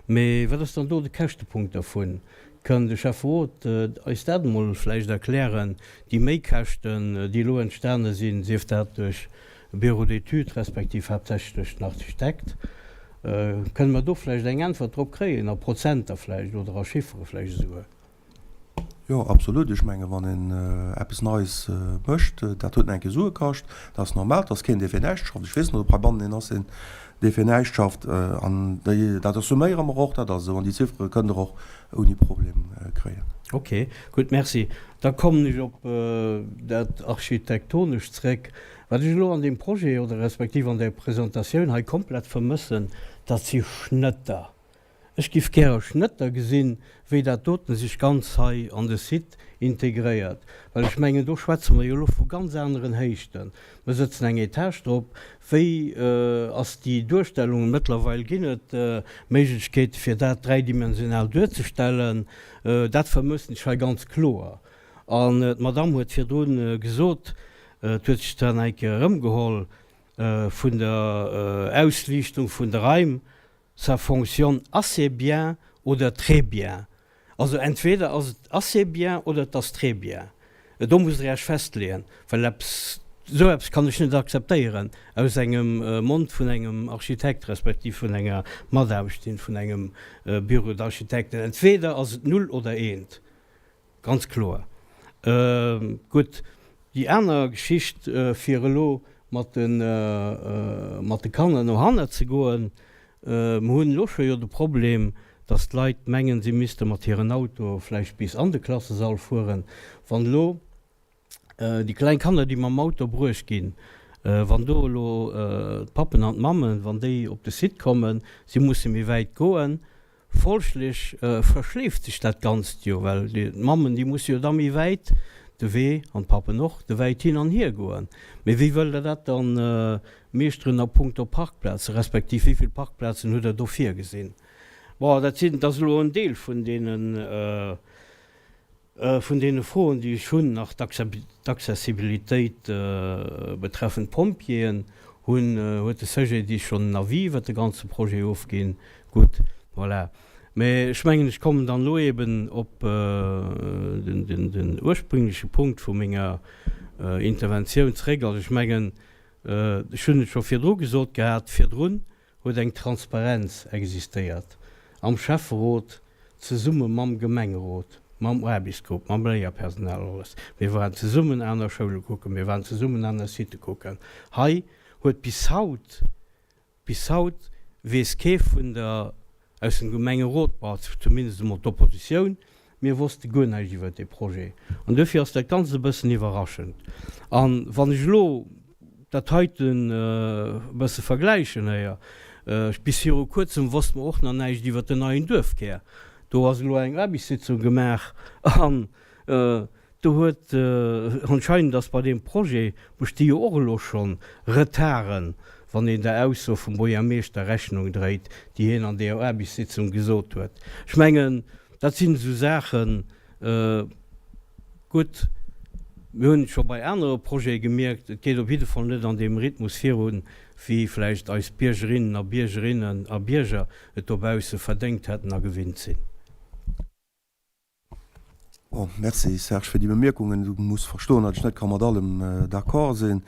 Mee wat ass dann do de Käschtepunkt dervun? Kann de Schäfferot eis dat emol vläicht erklären, déi Méikäschten, déi elo entstane sinn, sief dat duerch e Bureau d'études respektiv haaptsächlech duerch den Architekt? Kënne mer do vläicht eng Äntwert drop kréien, a Prozenter vläicht oder a Chiffere vläicht esouguer? Jo, absolut. Ech menge wann een eppes Neies mécht, dat huet nach eng Kéier Sue kascht. Dat ass normal, et ass keen, dee fir näischt schafft. Ech weess net, ob heibannen een ass, deen dee fir näischt schafft. An déi, dat assuméiere mer och, dat ass esou. An déi Ziffere kënnt Der och ouni Problem kréien. Ok, gutt, merci. Da kommen ech op dat Architektonescht zréck. Wat ech elo an deem Projet oder respektiv an där Presentatioun hei komplett vermëssen, dat si Schnëtter. Ech giff gäre Schnëtter gesinn, wéi dat doten sech ganz hei an de Site integréiert, well ech mengen, do schwätze mer jo elo vu ganz aneren Héichten. Mer sëtzen eng Etage drop. Wéi ass déi Duerstellung? Mëttlerweil ginn et Méiglechkeete fir dat dräidimensional duerzestellen. Dat vermëssen ech hei ganz kloer. An d'Madamm huet virdrun gesot, et huet sech zwar nach eng Kéier erëmgeholl vun der Ausliichtung vun de Raim, Ça fonctionne assez bien oder très bien. Also entweder ass et assez bien oder et ass très bien. Do musst Der Iech festleeën, well eppes, esou eppes kann ech net akzeptéieren aus engem Mond vun engem Architekt respektiv vun enger Mataarbechterin vun engem Bureau d'architectes. Entweder ass et null oder eent. Ganz kloer. Gutt, déi aner Geschicht, fir elo mat de, mat de Kanner no hanner ze goen, Mer hunn elo scho jo de Problem, datt d'Leit mengen, si misste mat hiren Autoe vläicht bis an de Klassesall fueren. Wann elo déi kleng Kanner, déi mam Auto bruecht ginn, wann do elo d'Pappen an d'Mammen, wann déi op de Site kommen, si musse méi wäit goen, Folglech verschleeft sech dat Ganzt jo, well d'Mammen, déi musse jo da méi wäit de Wee, an d'Pappen och, de wäit hin an hier goen. Mee wéi wëllt Der dat dann meeschteren a punkto Parkplazen, respektiv wéi vill Parkplazen hutt Der do virgesinn? Bon, dat sinn, dat ass elo en Deel vun deenen, Vun deene Froen, déi ech hunn, nach d'Accessibilitéit betreffend d'Pompjeeën, hunn, huet de CGDIS schonn en Avis iwwert de ganze Projet ofginn. Gutt, voilà. Mä ech mengen, ech kommen dann elo eeben op den ursprüngleche Punkt vu menger Interventioun zréck. Also ech mengen, ech hunn et scho virdru gesot gehat, virdrun huet eng Transparenz existéiert am Schäfferot zesumme mam Gemengerot, mam Aarbechtsgrupp, mam Léierpersonal, alles. Mir waren zesummen aner Schoule kucken, mir waren zesummen aner Sitë kucken. Hei huet bis haut, bis haut weess kee vun der, aus dem Gemengerot, bon, zumindest emol d'Oppositioun, Mir wosste guer näischt iwwert dee Projet an duerfir ass dat Ganzt e bëssen iwwerraschend. A wann ech elo dat heiten e bësse vergläichen héier, bis viru kuerzem wosste mer och nach näischt iwwert den neien Duerfkär. Do ass elo eng Aarbechtssitzung gemaach an do huet anscheinend ass bei deem Projet, besti jo och elo scho Retarden, wann een der Ausso vum Buergermeeschter Rechnung dréit, déi hien an deeër Aarbechtssitzung gesot huet. Ech mengen, Dat sinn esou Saachen, gutt, mir hunn et scho bei anere Projete gemierkt, et geet op jidde Fall net an deem Rhythmus virun, wéi vläicht eis Biergerinnen a Biergerinnen a Bierger et dobausse verdéngt hätten a gewinnt sinn. Bon, merci Serge fir déi Bemierkungen. Du muss verstoen, datt ech net ka mat allem d'accord sinn.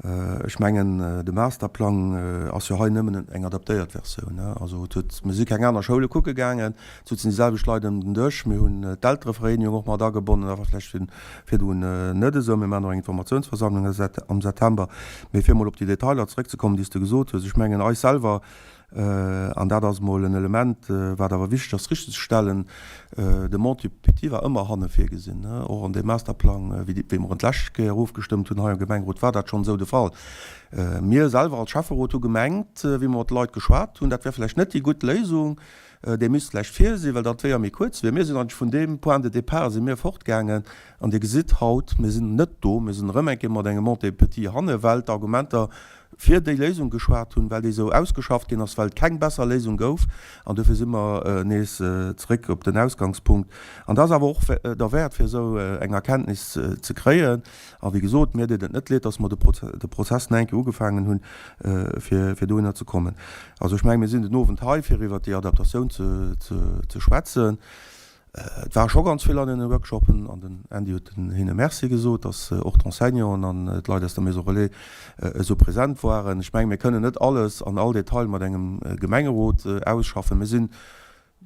Ech mengen, de Masterplang ass jo hei nëmmen eng adaptéiert Versioun. Also et huet, mir si keng aner Schoule kucke gaangen, et souzen déi selwecht Leit ëm den Dësch. Mir hunn d'Elterevereenigung och mat agebonnen, dat war vläicht virdrun net esou. Mir maachen och eng Informatiounsversammlung am September. Mee fir emol op déi Detailer zeréckzekommen, déi s de gesot hues, ech mengen, eis selwer An dat ass emol en Element, wat awer wichteg ass richtegzestellen, De Monte Petit war ëmmer hanne virgesinn. Och an deem Masterplang, wéi mer en d'lescht Kéier ofgestëmmt hunn hei am Gemengerot, war dat schonn esou de Fall. Mir selwer als Schäfferot hu gemengt, wéi mer mat de Leit geschwat hunn, dat wär vläicht net déi gutt Léisung, dee misst vläicht vir sinn, well dann d'Weeër méi kuerz wieren. Mir sinn eigentlech vun deem Point de départ si mir fortgaangen. An Dir gesitt haut, mir sinn net do, mir sinn erëm eng Kéier mat engem Monte Petit hanne, well d'Argumenter fir déi Léisung geschwat hunn, well déi esou ausgeschafft ginn ass, well et keng besser Léisung gouf. An dofir si mer nees zeréck op den Ausgangspunkt. An dat ass awer och derwäert, fir esou eng Erkenntnis ze kréien. A wéi gesot, mir deet et net leed, dass mer de Prozess nach eng Kéier ugefaangen hunn, fir dohinner ze kommen. Also ech mengen, mir sinn den Owend hei, fir iwwert déi Adaptatioun ze schwätzen. Et ware scho ganz vill an deene Workshopen an den Andy huet hinne Merci gesot, dass och d'Enseignanten an d'Leit aus der Maison Relais esou present waren. Ech mengen, mir kënnen net alles an all Detail mat engem Gemengerot ausschaffen. Mir si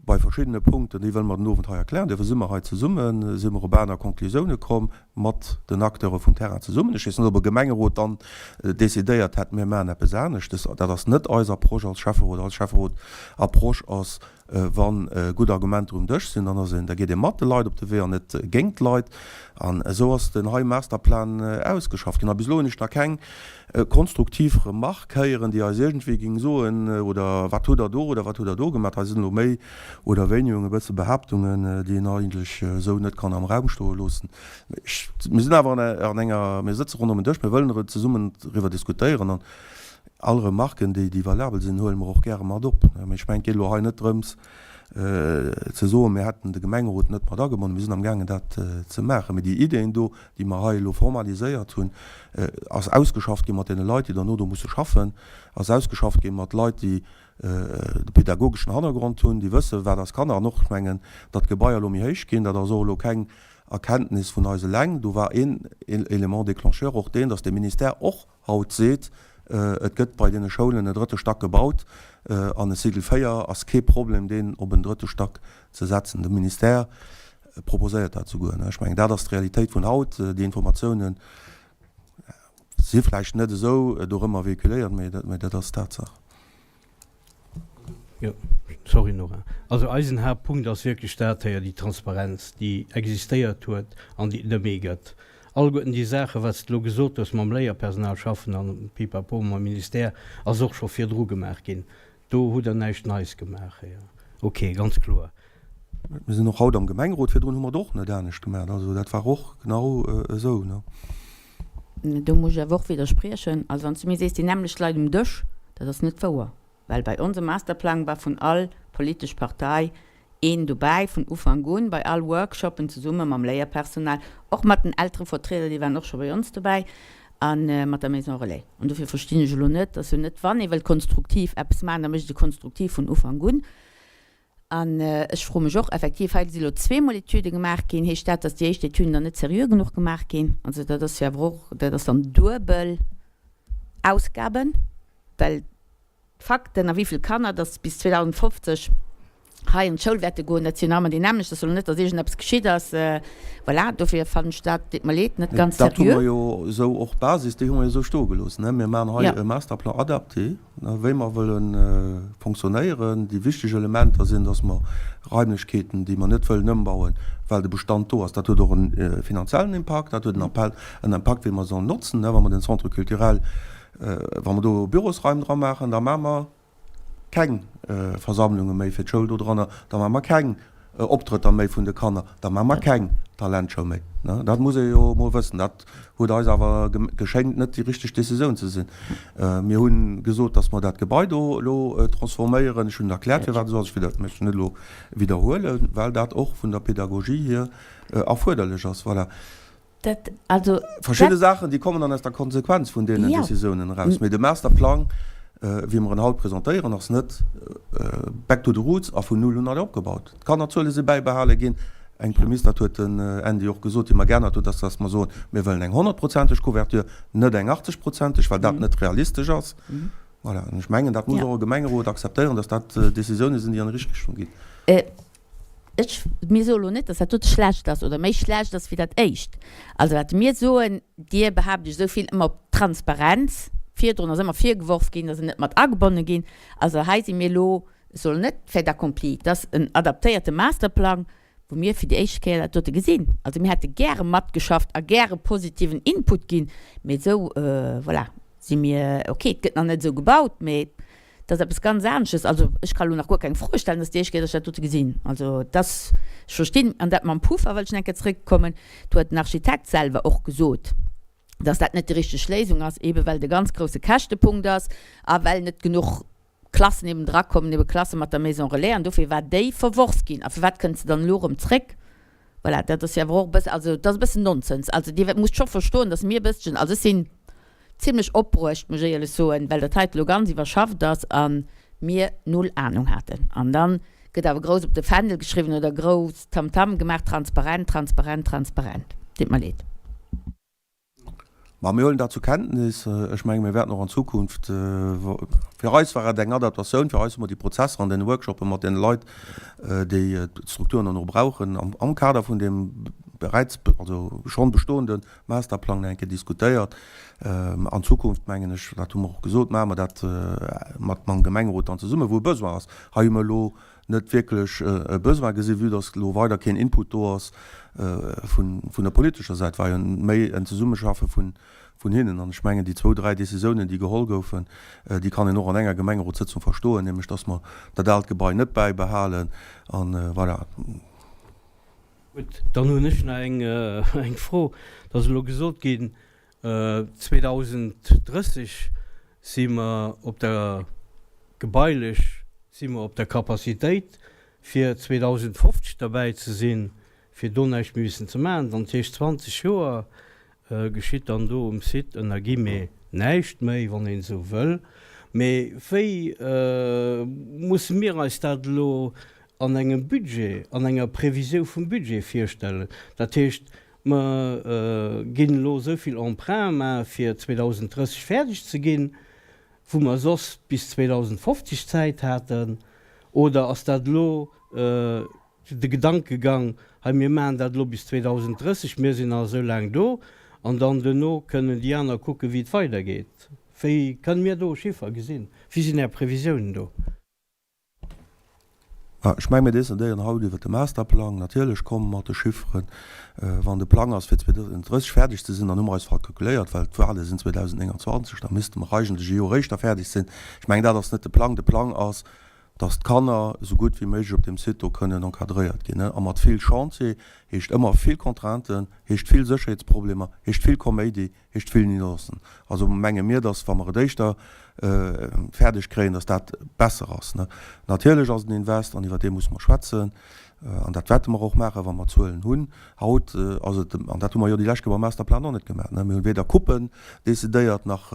bei verschiddene Punkten, déi wëlle mer den Owend hei erklären, duerfir si mer hei zesummen, si mer op aner Conclusioune komm mat den Acteure vum Terrain zesummen. Ech weess net, ob e Gemengerot dann decidéiert hätt, mir maachen eppes aneschtes. Dat ass net eis Approche als Schäfferot. Eis Schäfferot-Approche ass, Wa gutt Argumenter um Dësch sinn, dann ass een, da geet ee mat de Leit op de Wee an net géint d'Leit. An esou ass den hei Masterplan ausgeschafft ginn. A bis elo hunn ech nach keng konstruktiv Remark héieren, déi eis iergendwéi géing soen, oder wat hutt Der do oder wat hutt Der do gemaach. Hei sinn elo méi oder wéinigung e bësse Behaaptungen, déi een eigentlech esou net kann am Raum stoe loossen. Mir sinn awer an enger, mir sëtze ronderëm en Dësch, mir wëllen zesummen driwwer diskutéieren an All Remarken, déi valabel sinn, huele mer och gäre mat op. Mee ech mengen, et geet elo hei net drëms ze soen, mir hätten de Gemengerot net mat agebonnen. Mir sinn amgaangen, dat ze maachen. Mee déi Ideen do, déi mer hei elo formaliséiert hunn, ass ausgeschafft gi mat deene Leit, déi derno do musse schaffen, ass ausgeschafft gi mat Leit, déi de pedagogeschen Hannergrond hunn, déi wëssen, wat ass Kanner. An och, ech mengen, datt d'Gebaier elo méi héich ginn, dat ass och elo keng. Erkenntnis vun eis eleng. Do war een Élément déclencheur och deen, dass de Ministère och haut seet, et gëtt bei deene Schoulen e drëtte Stack gebaut an e Cycle 4 ass kee Problem, deen op en drëtte Stack ze setzen. De Ministère proposéiert dat souguer. Ech mengen, dat ass d'Realitéit vun haut. Déi Informatiounen si vläicht net esou dorëmmer véhiculéiert, mä dat ass Tatsaach. Jo, sorry Nora. Also eisen Haaptpunkt ass wierklech dat héier, déi Transparenz, déi existéiert huet an déi et net méi gëtt. Alleguerten déi Saachen, wat s de elo gesot hues mam Léierpersonal schaffen an pipapo mam Ministère, ass och scho virdru gemaach ginn. Do hutt Der näischt Neis gemaach héier. Ok, ganz kloer. Mir sinn och haut am Gemengerot, virdrun hu mer et och net anescht gemaach. Also dat war och genau esou. Do muss ech awer och widderspriechen. Also wann s du mir sees, déi nämmlecht Leit um Dësch, dat ass net wouer, well bei onsem Masterplang war vun all politesch Partei een dobäi vun Ufank un, bei all Workshoppen zesumme mam Léierpersonal, och mat den Elterevertrieder, déi waren och scho bei ons dobäi, a mat der Maison Relais. An dofir verstinn ech elo net, dass jo net, wann ee wëllt konstruktiv eppes maachen, da mécht ee konstruktiv vun Ufank un. An ech froe mech och effektiv, hei si lo zweemol Etüde gemaach ginn, heescht dat, datt déi éischt Etüden dann net seriö genuch gemaach ginn? Also dat ass jo awer och, dat ass dann duebel Ausgaben, well d'Fakten a wéi vill Kanner datt bis 2050 hei an d'Schoul wäerte goen, dat si jo nach ëmmer déi nämmlecht. Dat ass elo net, datt iergendeppes geschitt ass. Voilà, dofir fannen ech dat, deet mer leed, net ganz seriö. Dat hu mer jo esou och, d'Basis, déi hu mer jo esou stoe gelooss. Mir maachen hei e Masterplan adapté. Wéi mer wëlle fonctionnéieren. Déi wichteg Elementer sinn, dass mer Raimlechkeeten, déi mer net wëllen ëmbauen, well de Bestand do ass, dat huet och e finanziellen Impakt, dat huet en Appell, en Impakt, wéi mer sollen notzen. Wa mer den Centre culturel, wa mer do Bürosraim dra maachen, da maache mer keng Versammlunge méi fir d'Schoul dodranner, da maache mer keng Optrëtter méi vun de Kanner, da maache mer keng Talentshow méi. Dat muss ee jo emol wëssen. Dat huet eis awer geschéngt net déi richteg Decisioun ze sinn. Mir hu gesot, datt mer dat Gebai do elo transforméieren. Ech hunn erkläert, firwat esou ass. Ech wëll mech net elo widderhuelen, well dat och vun der Pedagogie hier erfuerderlech ass. Voilà. Dat, also, Verschidde Saachen, déi kommen dann aus der Konsequenz vun deenen Decisiounen eraus. Mee de Masterplang, wéi mer en haut presentéieren, ass net back to the roots a vun null un nei opgebaut. D'Kannerzuele si bäibehale ginn. Eng Prämiss, dat huet den Andy och gesot, déi mer geännert hunn, dass dass mer soen, mir wëllen eng honnertprozenteg Couverture, net eng achtzegprozenteg, well dat net realistesch ass. Voilà. An ech mengen, dat muss och e Gemengerot akzeptéieren, dass dat Decisiounen sinn, déi an déi richteg Richtung ginn. Ech, mir soe lo net, dass dat dote schlecht ass oder méi schlecht ass wéi dat éischt. Also wat mir soen, Dir behaapt Iech esou vill ëmmer op d'Transparenz, virdrun ass ëmmer virgeworf ginn, dass se net mat agebonne ginn. Also hei si mir elo, ech soen net fait accompli, et ass en adaptéierte Masterplang, wou mir fir déi éischt Kéier dat dote gesinn. Also mir hätte gäre matgeschafft a gäre positiven Input ginn, mee esou, voilà, si mir, okay, et gëtt nach net esou gebaut, mee Dat ass eppes ganz anesches. Also ech ka lo nach guer keng Froe stellen, dass déi éischt Kéier, dass ech dat dote gesinn. Also dass, ech verstinn, an dat mam Puffer wëll ech nach eng Kéier zrëckkommen, do huet den Architekt selwer och gesot, dass dat net déi richteg Léisung ass, eebe well et e ganz grousse Käschtepunkt ass a well net genuch Klassen eeben drakommen, eebe Klasse mat der Maison relais, an dofir war déi verworf ginn. A firwat kënnt se dann elo erëm zréck? Voilà, dat ass jo awer och e bëssen, also dat ass e bëssen Nonsens. Also Dir musst scho verstoen, dass mir e bësschen, also ech sinn zimlech opbruecht, muss ech éierlech soen, well dat heite lo ganz iwwerschafft ass a mir null Anung haten. An da gëtt awer grouss op de Fändel geschriwwen oder grouss Tamtam gemaach, transparent, transparent, transparent. Deet mer leed. Ma mir huelen dat zur Kenntnis. Ech menge mir wäerten och an Zukunft, fir eis war et eng Adaptatioun, fir eis hu mer déi Prozesser an deene Workshoppe mat deene Leit, déi d'Strukturen dann och brauchen, am Kader vun deem bereits, also schonn bestoende Masterplang nach eng Kéier diskutéiert. An Zukunft, mengen ech, dat hu mer och gesot, maache mer dat mat mam Gemengerot dann zesummen, wou e Besoin ass. Hei hu mer elo net wierklech e Besoin gesinn, vue dass elo weider keen Input do ass vun der politescher Säit, war jo méi en Zesummeschaffe vun hinnen. An ech mengen, déi zwou, dräi Décisiounen, déi geholl goufen, déi kann een och an enger Gemengerotssëtzung verstoen, nämlech dass mer dat aalt Gebai net bäibehalen an voilà. Gutt, dann hunn ech nach eng Fro. Et ass elo gesot ginn, 2030 si mer op der, gebailech si mer op der Capacitéit, fir 2050 derbäi ze sinn, fir do näischt méi missen ze maachen. Dann, dat heescht 20 Joer geschitt dann do um Site ënner Guillemets näischt méi, wann een esou wëll. Mee wéi musse mir eis dat elo. an engem Budget, an enger Previsiou vum Budget virstellen? Dat heescht, mer ginn elo esou vill Emprunt maache fir 2030 fäerdeg ze ginn, wou mer soss bis 2050 Zäit haten? Oder ass dat elo de Gedankegang, hei mir maachen dat elo bis 2030, mir sinn nach esou laang do an dann duerno kënnen déi aner kucken, wéi et weidergeet? Wéi kënne mir do e Chiffer gesinn? Wéi sinn Är Previsiounen do? Ech mengen, mir decidéieren haut iwwert de Masterplang. Natierlech komme mer mat de Chifferen. Wann de Plang ass, fir 2030 fäerdeg ze sinn, dann hu mer eis verkalkuléiert, well d'Wale sinn 2029, da misste mer eigentlech e Joer éischter fäerdeg sinn. Ech mengen, dat ass net de Plang. De Plang ass, dass d'Kanner esou gutt wéi méiglech op deem Site do kënnen encadréiert ginn. A mat vill Chantier heescht ëmmer vill Contrainten, heescht vill Sécherheetsproblemer, heescht vill Koméidi, heescht vill Nuancen. Also menge mir, dass wa mer et éischter fäerdeg kréien, dass dat besser ass. Natierlech ass et en Invest an iwwer dee musse mer schwätzen an dat wäerte mer och maachen, wa mer Zuelen hunn. Haut ass et, an dat hu mer jo déi lescht Kéier beim Masterplan och net gemaach, mir hunn weder Coupen decidéiert nach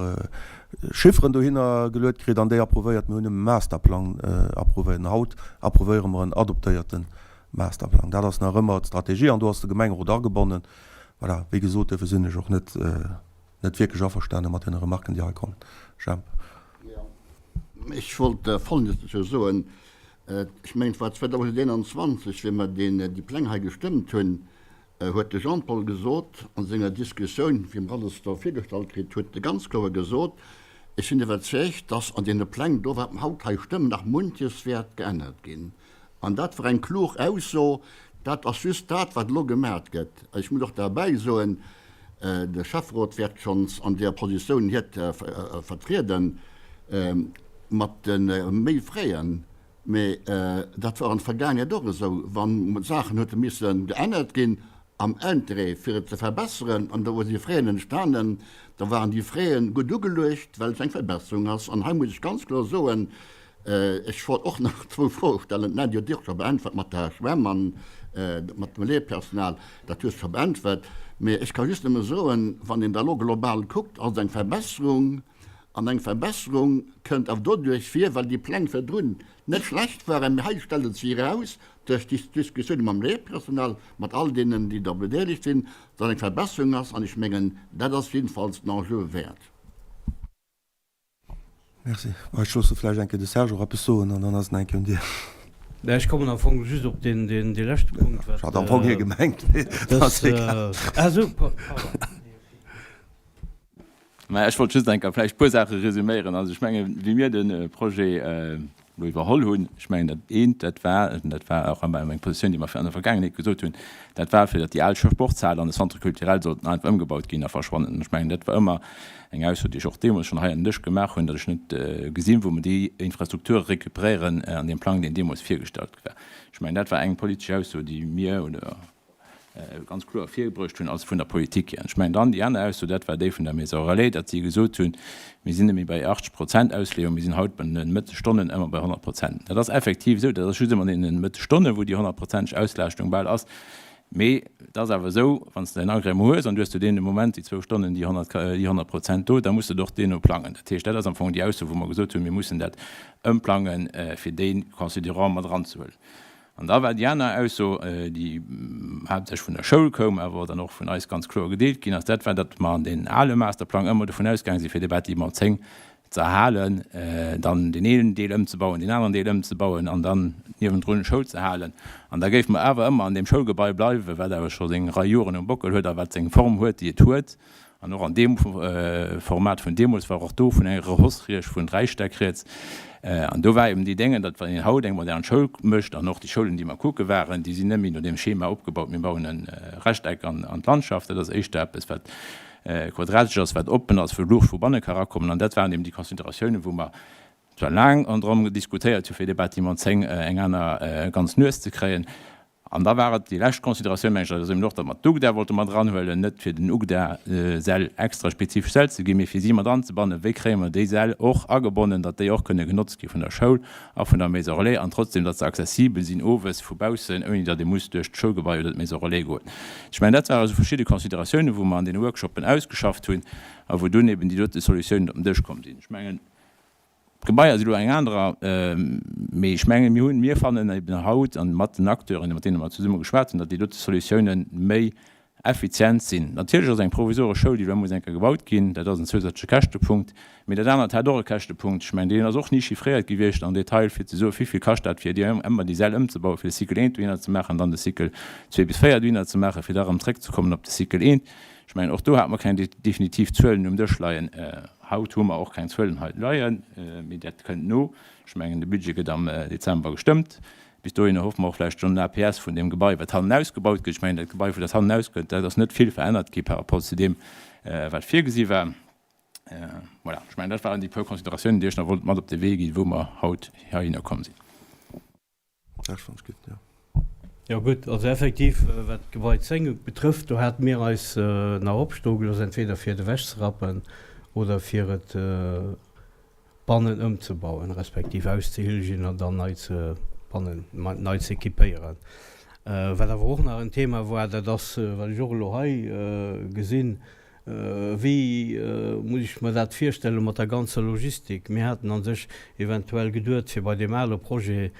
Chifferen dohinner geluet kritt an déi approuvéiert. Mir hunn nëmme Masterplang approuvéiert an haut approuvéiere mer en adoptéierte Masterplang. Dat ass nach ëmmer d'Strategie an do ass de Gemengerot agebonnen. Voilà, wéi gesot, duerfir sinn ech och net, net wierklech averstane mat deene Remarken, déi hei kommen. Jemp. Jo, ech wollt Folgendes dozou soen. Ech mengen, et war 2021, wéi mer deen, déi Pläng hei gestëmmt hunn, huet de Jean-Paul gesot a senger Diskussioun, wéi mer alles do virgestallt kritt, huet e ganz kloer gesot, Ech sinn iwwerzeegt, dass an deene Pläng do, wat mer haut hei stëmmen, nach munches wäert geännert ginn. An dat war eng klug Ausso. Dat ass just dat, wat elo gemat gëtt. Ech muss och derbäi soen, de Schäfferot wäert schonns an där Positioun hiert vertrieden, mat de méi Fräen. Mä dat war an der Vergaangenheet och esou, wa Saachen huete misse geännert ginn am Interêt, fir et ze verbesseren, an do si Fräen entstanen, da waren déi Fräen gutt ugeluecht, well et eng Verbesserung ass. An hei muss ech ganz kloer soen, Ech wollt och nach zwou Froe stellen. D'Nadie huet déi och scho beäntwert mat der Schwämm an mat dem Léierpersonal. Dat hues de scho beäntwert. Mee ech ka just nëmme soen, wann een da elo global kuckt, ass et eng Verbesserung. An eng Verbesserung kënnt awer doduerch vir, well déi Pläng virdrun net schlecht waren, mee hei stellt et sech eraus, duerch déi Diskussioune mam Léierpersonal, mat all deenen, déi do bedeelegt sinn, datt eng Verbesserung ass. An ech mengen, dat ass jiddefalls den Enjeu wäert. Merci. Ech loosse vläicht eng Kéier de Serge och eppes soen an dann ass et nach eng Kéier un dir. Mä ech kommen am Fong just op deen, deen, dee leschte Punkt, wat. Ech hat am Fong hie gemengt, mee dat ass egal. Ah esou, pardon. Mä ech wollt just eng Kéier vläicht e puer Saache resüméieren. Also ech mengen, wéi mir de Projet elo iwwerholl hunn, ech mengen dat eent, dat war, an dat war och ëmmer eng Positioun, déi mer an der Vergaangenheet gesot hunn, dat war, fir datt déi al Sportshal an de Centre culturel sollten einfach ëmgebaut ginn a verschwannen. Ech mengen, dat war ëmmer eng Ausso, déi ech och deemools schonn hei an den Dësch gemaach hunn, datt ech net gesinn, wou mer déi Infrastrukture récupéréieren an deem Plang, deen deemools virgestallt war. Ech mengen, dat war eng politesch Ausso, déi mir oder ganz kloer virgebruecht hunn als vun der Politik hier. An ech mengen dann déi aner Ausso, dat war déi vun der Maison Relais, datt si gesot hunn, mir sinn net méi bei 80 Prozent Ausleeung, mir sinn haut bei den Mëttesstonnen ëmmer bei 100 Prozent. Dat ass effektiv esou, dat ass just ëmmer an deene Mëttesstonnen, wou déi honnertprozenteg Auslaaschtung bal ass. Mee et ass awer esou, wann s de en Agrément hues an du hues zu deem Moment déi zwou Stonnen déi 100, déi 100 Prozent do, da muss de et och deemno plangen. Dat heescht, dat ass am Fong déi Ausso, wou mer gesot hunn, mir mussen dat ëmplangen, fir dee Considerant mat eranzehuelen. An da war déi aner Ausso, déi haaptsächlech vun der Schoul koum, awer dann och vun eis ganz kloer gedeelt ginn ass, dat war, datt mer an deen ale Masterplang ëmmer dovun ausgaange sinn, fir de Bâtiment 10 ze erhalen, dann deen een Deel ëmzebauen, deen aneren Deel ëmzebauen an dann niewendrun Schoul ze halen. An da géife mer awer ëmmer an deem Schoulgebai bleiwen, wat awer scho seng Rei Joren um Bockel huet a wat seng Form huet, déi et huet. An och an deem Format vun deemools war och do vun enger Rehausse rieds, vun 3 Stäck rieds. An do war eben déi Déngen, datt wann een haut eng modern Schoul mécht, an och déi Schoulen, déi mer kucke waren, déi sinn net méi no deem Schema opgebaut, mir bauen e Rechteck an d'Landschaft, dat ass éischter eppes, wat quadratesch ass, wat oppen ass, wou Luucht vu banne ka erakommen. An dat waren eben déi Consideratiounen, wou mer zwar laang ronderëm diskutéiert hu fir dee Bâtiment 10 eng aner ganz Nues ze kréien. An da war et déi lescht Consideratioun, mengen ech, dat ass eben och, datt mer d'UGDA wollte mat eranhuelen, net fir den UGDA-Säll extra spezifesch Säll ze ginn, mee fir si mat anzebannen, wéi kréie mer déi Säll och agebonnen, datt déi och kënne genotzt gi vun der Schoul a vun der Maison relais an trotzdem, datt se accessibel sinn owes vu baussen, ouni datt ee muss duerch d'Schoulgebai oder d'Maison relais goen. Ech mengen, dat ware sou verschidde Consideratiounen, wou mer an deene Workshoppen ausgeschafft hunn a wou dunn eben déi dote Solutiounen op den Dësch komm sinn. Ech mengen. D'Gebaier si lo eng anerer, mee ech mengen, mir hunn, mir fannen eben haut an mat den Acteuren, mat deene mer zesumme geschwat hunn, datt déi dote Solutiounen méi effizient sinn. Natierlech ass eng provisoresch Schoul, déi elo muss eng Kéier gebaut ginn, dat ass en zousätzleche Käschtepunkt, mee dat anert hat och e Käschtepunkt. Ech mengen, deen ass och ni chiffréiert gewiescht am Detail, fir ze soen, wéivill kascht dat, fir déi ëmmer déi Säll ëmzebauen, fir de Cycle 1 dohinner ze maachen an dann de Cycle 2 bis 4 dohinner ze maachen, fir da erëm zréckzekommen op de Cycle 1. Ech mengen, och do hate mer keng definitiv Zuelen um Dësch leien. Haut hu mer och keng Zuelen hei leien, mee dat kënnt no. Ech mengen, de Budget gëtt am Dezember gestëmmt. Bis dohinner hoffe mer och vläicht schonn en APS vun deem Gebai, wat hannen ausgebaut gëtt. Ech mengen, dat Gebai, wou dat hannen ausgëtt, dat ass net vill verännert gi par rapport zu deem, wat virgesi war. Voilà, ech mengen, dat waren déi puer Consideratiounen, déi ech nach wollt mat op de Wee ginn, wou mer haut heihinner komm sinn. Dat fand ech gutt, jo. Jo gutt, also effektiv wat d'Gebai 10 betrëfft, do hate mir eis nach opstoe gelooss, entweder fir et ewechzerappen oder fir et bannen ëmzebauen, respektiv auszehilgen an dann nei ze bannen nei ze équipéieren. Wat awer och nach en Thema war, dat ass, wat ech och elo hei gesinn, Wéi muss ech mer dat virstelle mat der ganzer Logistik? Mir haten a sech eventuell geduet, fir bei deem ale Projet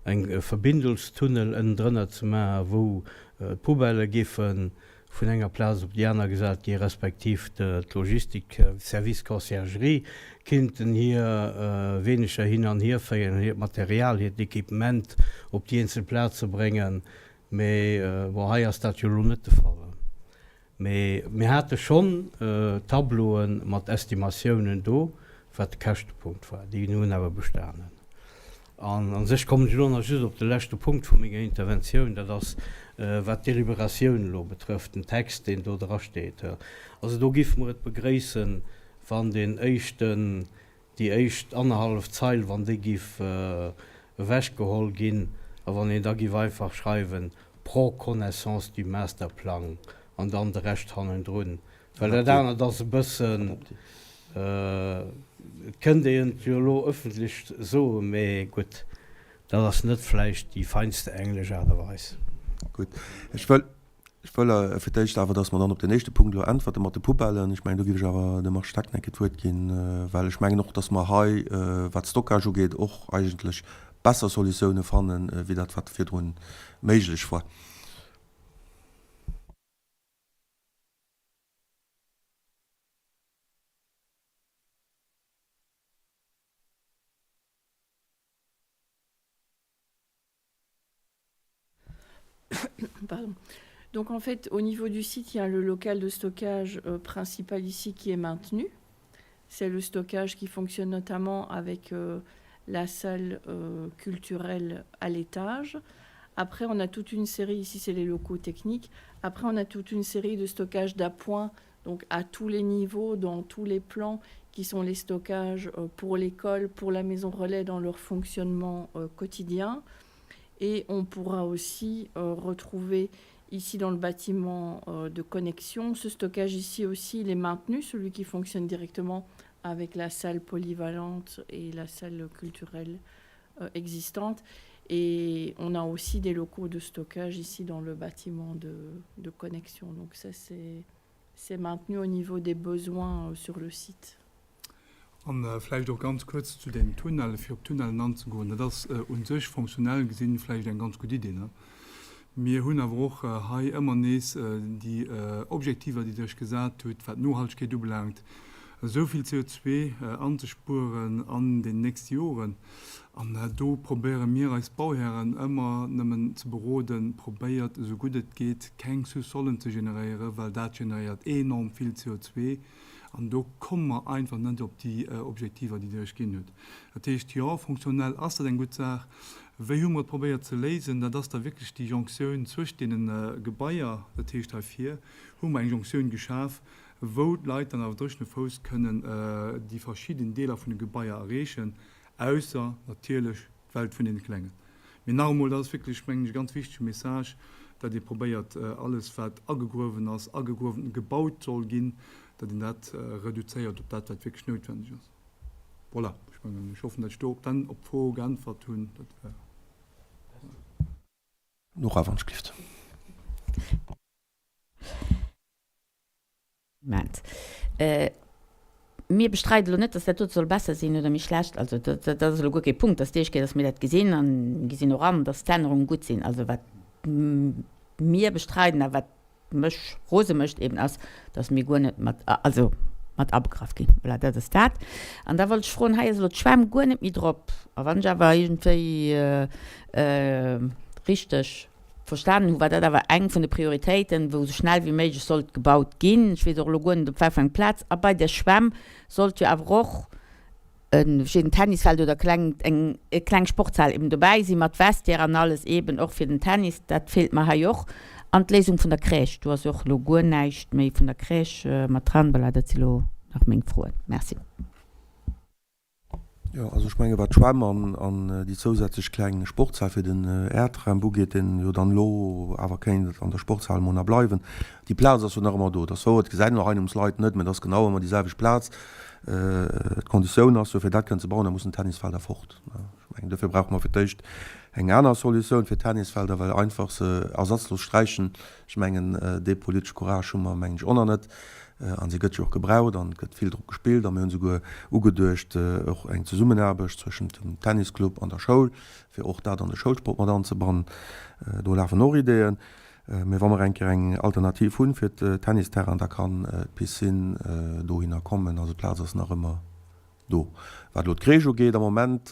eng Verbindungstunnel ënnendrënner ze maachen, wou d'Poubellë géife vun enger Plaz op déi aner gesat gi respektiv d'Logistik, Service Conciergerie, kinnten hir Weeneger hin an hier féieren, hiert Material, hiert Equipement op déi eenzel Plaze bréngen. Mee bon, hei ass dat jo elo net de Fall. Mee mir hate schonn Tableaue mat Estimatiounen do, wat de Käschtepunkt war. Déi hunn awer bestanen. An a sech kommen ech elo nach just op de leschte Punkt vu menger Interventioun, dat ass, wat d'Deliberatioun elo betrëfft, den Text, deen do drasteet. Also do géife mer et begréissen, wann deen éischten, déi éischt annerhallef Zeil, wann déi géif ewechgeholl ginn a wann een da géif einfach schreiwen, prend connaissance du Masterplang an dann de Rescht hannendrun, well dat anert ass e bëssen, et kënnt een et jo elo ëffentlech soen, mee gutt, dat ass net vläicht déi feinste englesch Aart a Weis. Gutt, ech wëll, ech wëll fir d'éischt awer, dass mer dann op den éischte Punkt elo äntwerte mat de Poubellen. Ech mengen, do géif ech awer dem Architekt eng Kéier d'Wuert ginn, well ech mengen och, dass mer hei, wat Stockage ugeet, och eigentlech besser Solutioune fannen, wéi dat wat virdrun méiglech war. Pardon. Donc en fait, au niveau du site, il y a le local de stockage euh, principal ici qui est maintenu. C'est le stockage qui fonctionne notamment avec euh, la salle euh, culturelle à l'étage. Après, on a toute une série, ici c'est les locaux techniques, après on a toute une série de stockages d'appoint, donc à tous les niveaux, dans tous les plans, qui sont les stockages euh, pour l'école, pour la maison relais dans leur fonctionnement euh, quotidien. Et on pourra aussi euh, retrouver ici dans le bâtiment euh, de connexion. Ce stockage ici aussi, il est maintenu, celui qui fonctionne directement avec la salle polyvalente et la salle culturelle euh, existante. Et on a aussi des locaux de stockage ici dans le bâtiment de, de connexion. Donc ça, c'est maintenu au niveau des besoins euh, sur le site. An vläicht och ganz kuerz zu deem Tunnel, fir op d'Tunnellen anzegoen. Dat ass u sech fonctionnel gesinn vläicht eng ganz gutt Idee, ne? Mir hunn awer och hei ëmmer nees déi Objektiver, déi Dir iech gesat hutt, wat d'Nohaltegkeet ubelaangt, esou vill CO2 anzespueren an den nächste Joren. An do probéiere mir eis Bauhären ëmmer nëmmen ze beroden, Probéiert esou gutt et geet, keng Sous-solen ze generéieren, well dat generéiert enorm vill CO2. An do komme mer einfach net op déi Objektiver, déi Dir iech ginn hutt. Dat heescht, jo, fonctionnel ass dat eng gutt Saach. Wéi hu mer et probéiert ze léisen? Dat ass da wierklech déi Jonctioun zwëscht deene Gebaier. Dat heescht, hei vir hu mer eng Jonctioun geschaf, wou d'Leit dann awer dréchene Fouss kënnen déi verschidden Deeler vun de Gebaier erreechen, ausser natierlech d'Welt vun deene Klengen. Mee nach emol, dat ass wierklech, mengen ech, e ganz wichtege Message, datt ee probéiert, alles wat agegruewen ass, agegruewen gebaut soll ginn, datt een dat reduzéiert op dat, wat wierklech noutwendeg ass. Voilà, ech mengen, ech hoffen, datt ech do op d'Enn op d'Fro geäntwert hunn. Dat war. Nora, wann ech gelift. Moment. Mir bestreide elo net, dass dat dote soll besser sinn oder méi schlecht. Also dat ass elo guer kee Punkt. Dass d'Éischt Kéier, dass mir dat gesinn a mir gesinn och an, dass d'Ännerunge gutt sinn. Also wat mir bestreiden a wat mech rose mécht eben ass, dass mir guer net mat, also mat abegraff ginn. Voilà, dat ass dat. An da wollt ech froen, hei ass elo d'Schwämm guer net méi drop. A wann ech awer iergendwéi richteg Verstanen hu war dat awer eng vun de Prioritéiten, wou esou schnell wéi méiglech sollt gebaut ginn. Ech weess och elo guer net op wat fir eng Plaz. A bei der Schwämm sollt jo awer och e verschidden Tennisfeld oder kleng, eng kleng Sportshal eben dobäi si mat Vestiaire an alles eben och fir den Tennis. Dat feelt mer hei och. An d'Léisung vun der Crèche, do ass jo och elo guer näischt méi vun der Crèche mat dran. Voilà, dat si lo nach meng Froen. Merci. Jo, also ech menge wat d'Schwämm an déi zousätzlech kleng Sportshal fir den Airtramp ugeet, deen jo dann elo awer kéint an der Sportshal emol nach bleiwen, déi Plaz ass jo nach ëmmer do. Et ass wouer, et gesäit een och Einumsleit net, mä et ass genau ëmmer déi selwecht Plaz. D'Konditioun ass jo, fir dat kënnen ze bauen, da mussen d'Tennisfelder fort. Ech mengen, dofir brauche mer fir d'éischt eng aner Solutioun fir d'Tennisfelder, well einfach se ersatzlos sträichen, ech mengen, dee politesche Courage hu mer, mengen ech, och nach net. An se gëtt jo och gebraucht an et gëtt vill drop gespillt. A mir hunn esouguer ugeduecht, och eng Zesummenaarbecht zwëschent dem Tennisclub an der Schoul, fir och dat an de Schoulsport mat anzebannen. Do lafen och Ideeën. Mee wa mer eng Kéier eng Alternativ hunn fir d'Tennisterrain, da kann d'Piscine dohinner kommen. Also d'Plaz ass nach ëmmer Do. Wat elo d'Crèche ugeet, am Moment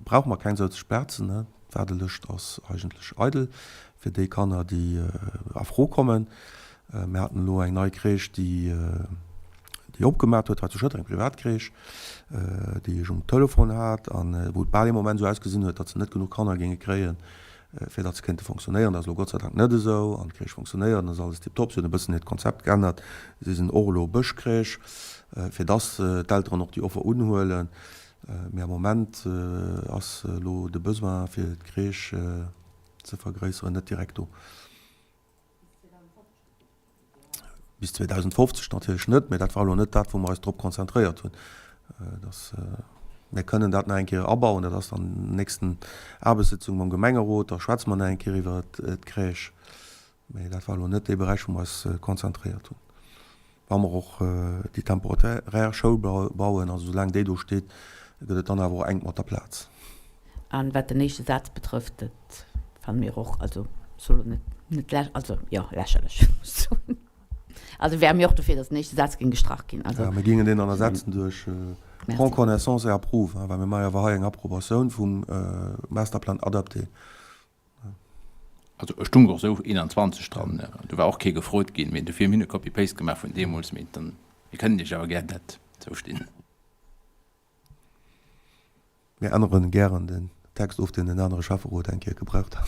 brauche mer keng zousätzlech Plazen. D'Waardelëscht ass eigentlech eidel fir déi Kanner, déi a Fro kommen. Mir haten elo eng nei Crèche, déi déi opgemat huet hei zu Schëtter, eng privat Crèche, déi ech um Telefon hat an wou et bal ee Moment esou ausgesinn huet, datt se net genuch Kanner géinge kréien, fir datt se kéinte fonctionnéieren. Dat ass elo Gott sei Dank net esou an d'Crèche fonctionnéiert an ass alles tiptop. Si hunn e bëssen hiert Konzept geännert. Si sinn och elo Bëschcrèche, fir datt d'Elteren och déi Offer unhuelen. Mee am Moment ass elo de Besoin, fir d'Crèche ze vergréisseren, net direkt do. Bis 2050 natierlech net, mä dat war elo net dat, wou mer eis drop konzentréiert hunn. Dass, mir kënnen dat nach eng Kéier abauen, dat ass dann nächsten Aarbechtssitzung mam Gemengerot, da schwätze mer nach eng Kéier iwwer d'Crèche. Mä dat war elo net dee Beräich, wou mer eis konzentréiert hunn. Wa mer och déi temporaire Schoul bauen, also soulaang déi do steet, gëtt et dann awer och enk mat der Plaz. A wat den éischte Saz betrëfft, dat fanne mir och, also soll elo net, net lä-, also jo, lächerlech, muss ech soen. Also wäre mir och dofir, datt den éischte Saz géing gestrach ginn. Also. Ja, mir géingen deen dann ersetzen duerch prend connaissance et approuve, well mir maache jo awer hei eng Approbatioun vum Masterplan adapté. Also ech stung och sou 21 dran, do war och kee gefrot ginn, mee dofir mir hunn e Copy-Paste gemaach vun deemools, mee dann, mir kënnen iech awer gär dat zoustinn. Mir änneren gären den Text of, deen en anere Schäfferot eng Kéier gebraucht hat.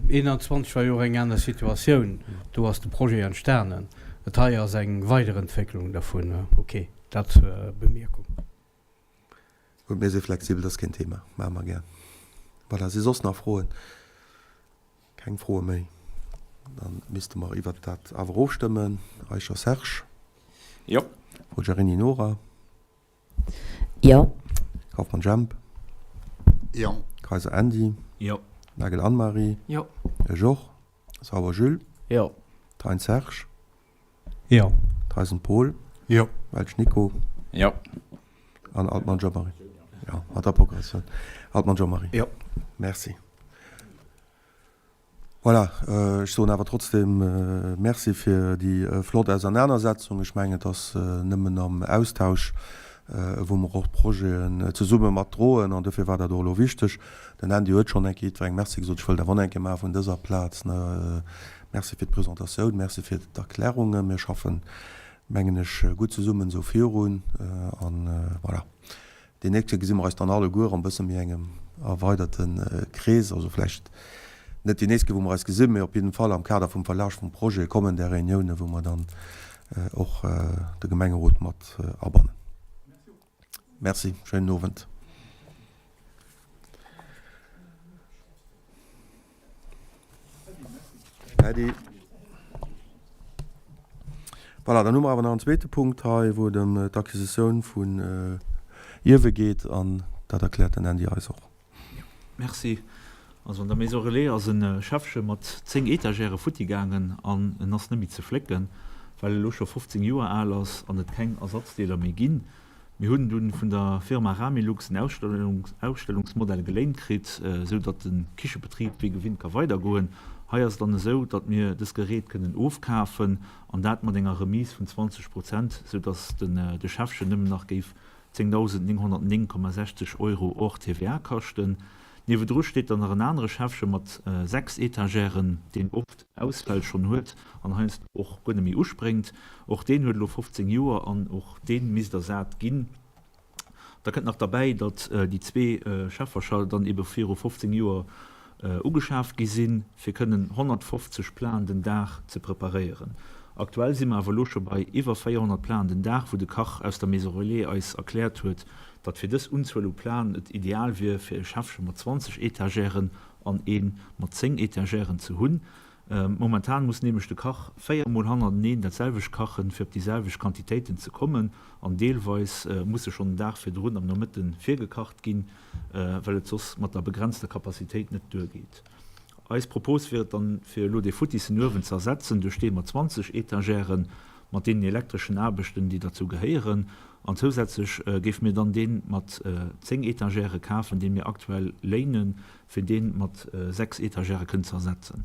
21 war jo och eng aner Situatioun, do ass de Projet entstanen. Dat hei ass eng Weiderentwécklung dervun. Ok, dat zur Bemierkung. Gutt, mir si flexibel, dat ass keen Thema, maache mer gär. Voilà, si soss nach Froen? Keng Froe méi? Da misste mer iwwert dat awer ofstëmmen. Eicher Serge? Jo. Forgiarini Nora? Jo. Kauffmann Jemp? Jo. Kayser Andy? Jo. Nagel Anne-Marie? Jo. Ech och. Sauer Jules? Jo. Thein Serge? Jo. Theisen Paul? Jo. Welsch Nico? Jo. An Altmann Jean-Marie? Jo, mat der Progressioun. Altmann Jean-Marie? Jo. Merci. Voilà, ech soen awer trotzdem Merci fir déi flott Ausernanersetzung. Ech mengen, et ass nëmmen am Austausch, wou mer och d'Projeten zesumme mat droen. An dofir war dat och elo wichteg. Den Andy huet schonn eng Kéier jiddwerengem Merci gesot. Ech wëllt awer och nach eng Kéier maache vun dëser Plaz. Merci fir d'Presentatioun, merci fir d'Erklärungen. Mir schaffen, mengen ech, gutt zesummen esou virun. An voilà, déi nächst Kéier gesi mer eis dann alleguer am bësse méi engem erweiderte Krees. Also vläicht net déi nächst Kéier, wou mer eis gesinn, mee op jidden Fall am Kader vum Verlage vum Projet kommen där Reuniounen, wou mer dann och de Gemengerot mat abannen. Merci, schéinen Owend. Äddi. Voilà, dann hu mer awer nach en zweete Punkt hei, wou et ëm d'Acquisitioun vun Ierwe geet, an dat erkläert den Andy eis och. Merci. Also an der Maison Relais ass e Schäffche mat 10 Etagèrë futti gaangen an en ass net méi ze flécken. Well e lo scho 15 Joer al ass an et keng Ersatzdeeler méi ginn. Mir hunn dunn vun der Firma Ramilux en Ausstellungsmodell geléint kritt, esou datt de Kichebetrib wéi gewinnt ka weidergoen. Hei ass et dann esou, datt mir dës Gerät kënnen ofkafen an dat mat enger Remise vun 20 Prozent, esou datt de Schäffchen nëmmen nach géif 10.909,60 Euro hors TVA kaschten. Niewedru steet dann nach en anere Schäffche mat 6 Etagèren, deen oft Ausfäll schonn huet an heiansdo och guer net méi uspréngt. Och deen huet elo 15 Joer an och dee misst ersat ginn. Da kënnt nach derbäi, datt déi zwee Schäffercher dann ebe viru 15 Joer ugeschaaft gi sinn, fir kënnen 150 Platen den Dag ze preparéieren. Aktuell si mer awer elo scho bei iwwer 400 Platen den Dag, wou de Kach aus der Maison Relais eis erkläert huet, datt fir dës Unzuel u Platen et ideal wier, fir e Schäffche mat 20 Etagèren an ee mat 10 Etagèren ze hunn. Momentan muss nämlech de Kach 4 mol hannerteneen dat selwecht kachen, fir op déi selwecht Quantitéiten ze kommen an deelweis muss se schonn den Dag virdrun am Nomëtte virgekacht ginn, well et soss mat der begrenzter Capacitéit net duergeet. Eis Propos wier et dann, fir elo dee futtissen Uewen ze ersetzen duerch dee mat 20 Etagèren, mat deenen elektreschen Aarbechten, déi derzou gehéieren. An zousätzlech géife mir dann dee mat 10 Etagèrë kafen, dee mir aktuell léinen, fir dee mat 6 Etagèrë kënnen ze ersetzen.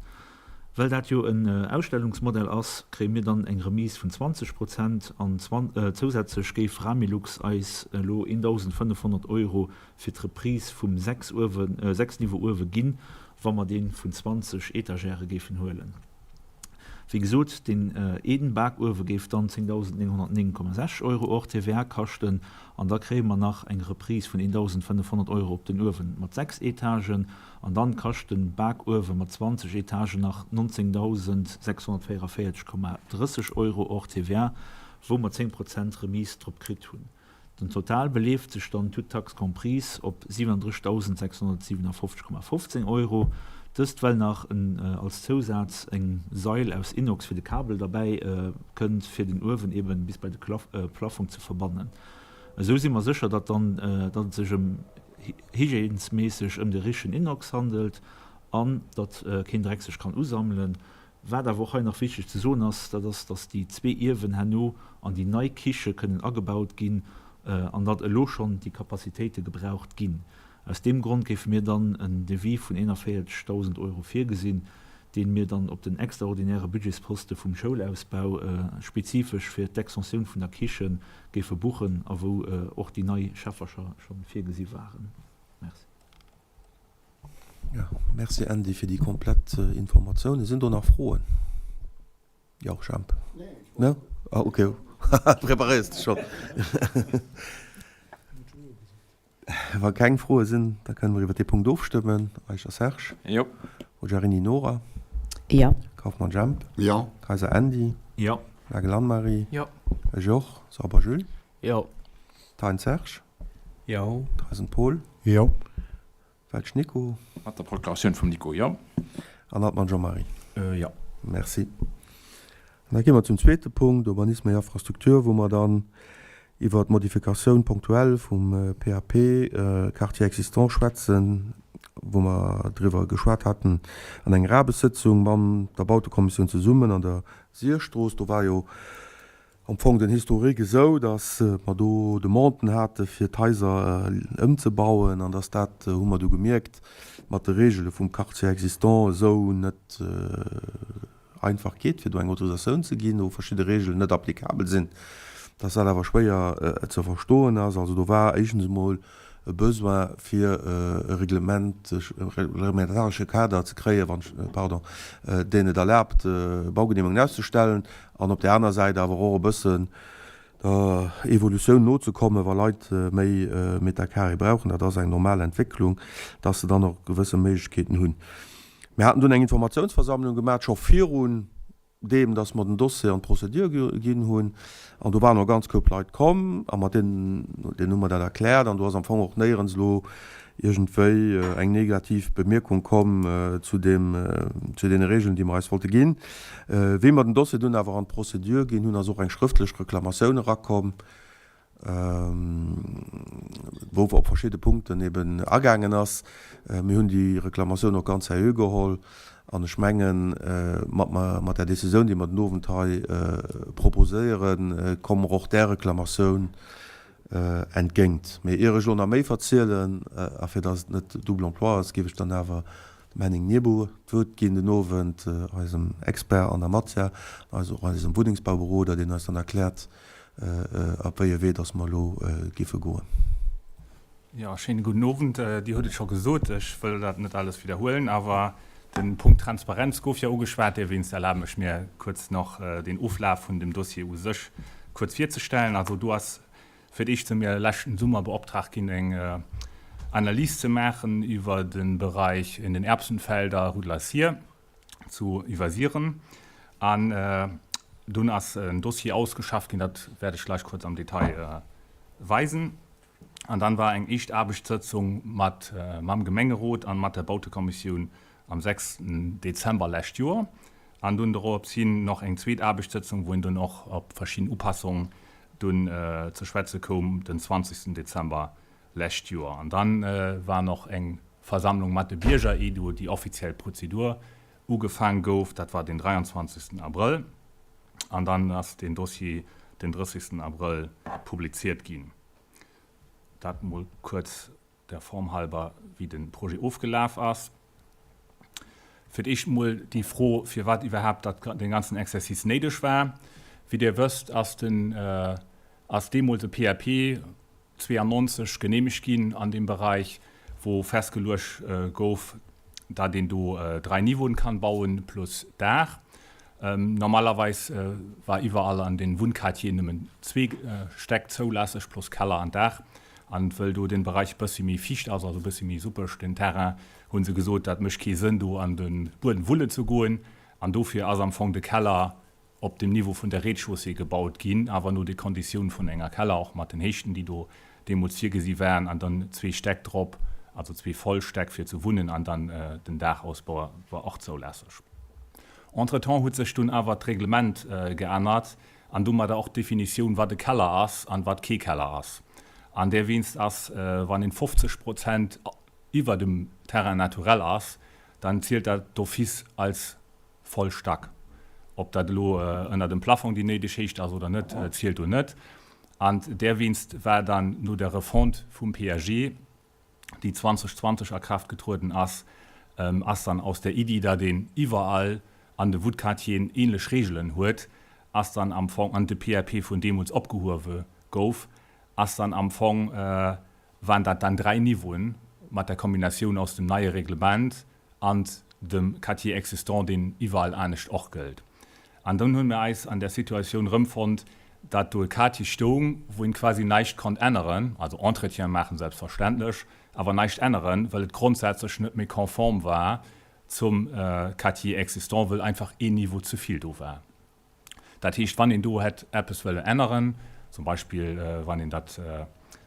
Well dat jo en Ausstellungsmodell ass, kréie mir dann eng Remise vun 20 Prozent an zousätzlech géif Ramilux eis elo 1.500 Euro fir d'Reprise vum 6 Uewen, 6 Niveau Uewe ginn, wa mer dee vun 20 Etagèrë géifen huelen. Wéi gesot, deen een Bakuewe géif dann 10.909,6 Euro hors TVA kaschten an da kréie mer nach eng Reprise vun 1.500 Euro op den Uewen mat 6 Etagen an dann kascht den Bakuewe mat 20 Etagen nach 19.644,30 Euro hors TVA, wou mer 10 Prozent Remise drop kritt hunn. Den Total beleeft sech dann, toutes taxes comprises, op 37.657,15 Euro. Dëst well nach en als Zousaz eng Sail aus Inox fir de Kabel derbäi kënnt, fir den Uewen eben bis bei de Plafong ze verbannen. Esou si mer sécher, datt dann datt et sech ëm hygiènesméisseg ëm de richtegen Inox handelt an datt keen Dreck sech kann usammelen. Wat awer och hei nach wichteg ze soen ass, dat ass, dass déi zwee Iewen herno an déi nei Kiche kënnen agebaut ginn an datt elo schonn déi Capacitéite gebraucht ginn. Aus deem Grond géife mir dann en Devis vun 41.000 Euro virgesinn, dee mir dann op den extraordinäre Budgetsposte vum Schoulausbau spezifesch fir d'Extensioun vun der Kiche géife buchen a wou och déi nei Schäffercher scho virgesi waren. Merci. Jo, merci Andy fir déi komplett Informatioune. Sinn do nach Froen? Jo, Jemp? Nee? Ah, okay. Preparéiers dech schonn. Wa keng Froe sinn, da kënne mer iwwer dee Punkt ofstëmmen. Eicher Serge? Jo. Mogherini Nora? Jo. Kauffmann Jemp? Jo. Kayser Andy? Jo. Nagel Anne-Marie? Jo. Ech och. Sauber Jules? Jo. Thein Serge? Jo. Theisen Paul? Jo. Welsch Nico? Mat der Procuratioun vum Nico, jo. An Altmann Jean-Marie? Jo. Merci. An da gi mer zum zweete Punkt, Urbanisme et Infrastructure, wou mer dann iwwert d'Modifikatioun ponctuelle vum PAP Quartier existant schwätzen, wou mer driwwer geschwat haten an enger Aarbechtssëtzung mam der Bautekommissioun zesummen an der Sierstrooss. Do war jo am Fong den Historique esou, datt mer do Demanden hate fir d'Haiser ëmzebauen an datt dat, hu mer du gemierkt, mat de Regele vum Quartier existant esou net einfach geet, fir do eng Autorisatioun ze ginn, do verschidde Regelen net applicabel sinn, datt dat awer schwéier ze verstoen ass. Also do war éischtens emol e Besoin fir e Reglement, e reglementaresche Kader ze kréien, wann ech, pardon, deen et erlaabt, Baugenehmungen auszestellen an op där aner Säit awer och e bëssen der Evolutioun nozekommen, wa Leit méi Meter carré brauchen, dat ass eng normal Entwécklung, dass se dann och gewësse Méiglechkeeten hunn. Mir haten dunn eng Informatiounsversammlung gemaach, scho virun deem, dass mer den Dossier an d'Procédure ginn hunn, an do waren och e ganz Koup Leit komm, a mat deenen, deenen hu mer dat erkläert, an do ass am Fong och néierens elo iergendwéi eng negativ Bemierkung komm zu deem, zu deene Regeln, déi mer eis wollte ginn. Wéi mer den Dossier dunn awer an d'Procédure ginn hunn, ass och eng schrëftlech Reklamatioun erakomm, wou op verschidde Punkten eben agaangen ass. Mir hunn déi Reklamatioun och ganz seriö geholl. An ech mengen, mat mat där Décisioun, déi mer den Owend hei proposéieren, komme mer och där Reklamatioun entgéint. Mee ier ech elo nach méi verzielen, a fir datt et net double emploi ass, géif ech dann awer dem Henning Niebuhr d'Wuert ginn den Owend, eisem Expert an der Matière, an och eisem Wunnengsbauberoder, deen eis dann erkläert, op wéi e Wee datt mer elo géife goen. Jo, schéine gudden Owend. Dir hutt et scho gesot, ech wëll dat net alles widderhuelen, awer de Punkt Transparenz gouf jo ugeschwat. Dowéinst erlaben ech mir kuerz nach den Oflaf vun dem Dossier u sech kuerz virzestellen. Also do ass fir d'éischt si mir leschten Summer beoptraagt ginn, eng Analys ze maachen iwwer de Bereich in den Erbsenfelder Rue de la Scie zu Iwwersiren. An dunn ass en Dossier ausgeschafft ginn, dat wäert ech gleich kuerz am Detail weisen. An dann war eng éischt Aarbechtssëtzung mat mam Gemengerot an mat der Bautekommissioun am 6 Dezember lescht Joer. An dunn dorops hin noch eng zweet Aarbechtssëtzung, wou een dunn och op verschidden Upassungen dunn ze schwätze koum, den 20 Dezember lescht Joer. An dann war noch eng Versammlung mat de Bierger, edu déi offiziell Prozedur ugefaang gouf, dat war den 23 Abrëll. An dann ass den Dossier den 30 Abrëll publiziert ginn. Dat mol kuerz der Form halber, wéi de Projet ofgelaf ass. Fir d'éischt mol déi Fro, firwat iwwerhaapt dat dee ganzen Exercice néideg war. Wéi Dir wësst, ass den, ass deemools e PAP 92 geneemegt ginn an deem Bereich, wou festgeluecht gouf, datt een do 3 Niveauen kann bauen plus Daach. Normalerweis war iwwerall an den Wunnquartieren nëmmen zwee Stäck zoulässeg plus Keller an Daach. An wëll do den Bereich bëssi méi fiicht ass, also bëssi méi suppeg den Terrain, hunn se gesot, dat mécht kee Sënn do an de Buedem wullen ze goen. An dofir ass am Fong de Keller op dem Niveau vun der Rez-de-chaussée gebaut ginn, awer no de Konditioun vun enger Keller, och mat den Héichten, déi do deemools virgesi waren, an dann zwee Stäck drop, also zwee voll Stäck fir ze wunnen, an dann den Daachausbau war och zoulässeg. Entretemps huet sech dunn awer d'Reglement geännert an domadder och d'Definitioun, wat e Keller ass an wat kee Keller ass. An derwéinst ass, wann een 50 Prozent iwwer dem Terrain naturel ass, dann zielt dat d'office als voll Stack. Ob dat elo ënner dem Plafong déi néideg Héicht ass oder net, zielt do net. An derwéinst war dann no der Refonte vum PAG, déi 2020 a Kraaft getrueden ass, ass dann aus der Iddi, datt een iwwerall an de Wuttquartieren ähnlech Regeln huet, ass dann am Fong, an de PAP vun deemools opgehuewe gouf, ass dann am Fong, waren dat dann 3 Niveauen mat der Kombinatioun aus dem neie Reglement an dem Quartier existant, deen iwwerall anescht och gëllt. An dunn hu mir eis an der Situatioun erëmfonnt, datt do e Quartier stoung, wou een quasi näischt konnt änneren, also Entretien maachen selbstverständlech, awer näischt änneren, well et grondsätzlech net méi konform war zum Quartier existant, wëll einfach een Niveau ze vill do war. Dat heescht, wann een do hätt eppes wëllen änneren, zum Beispill wann een dat,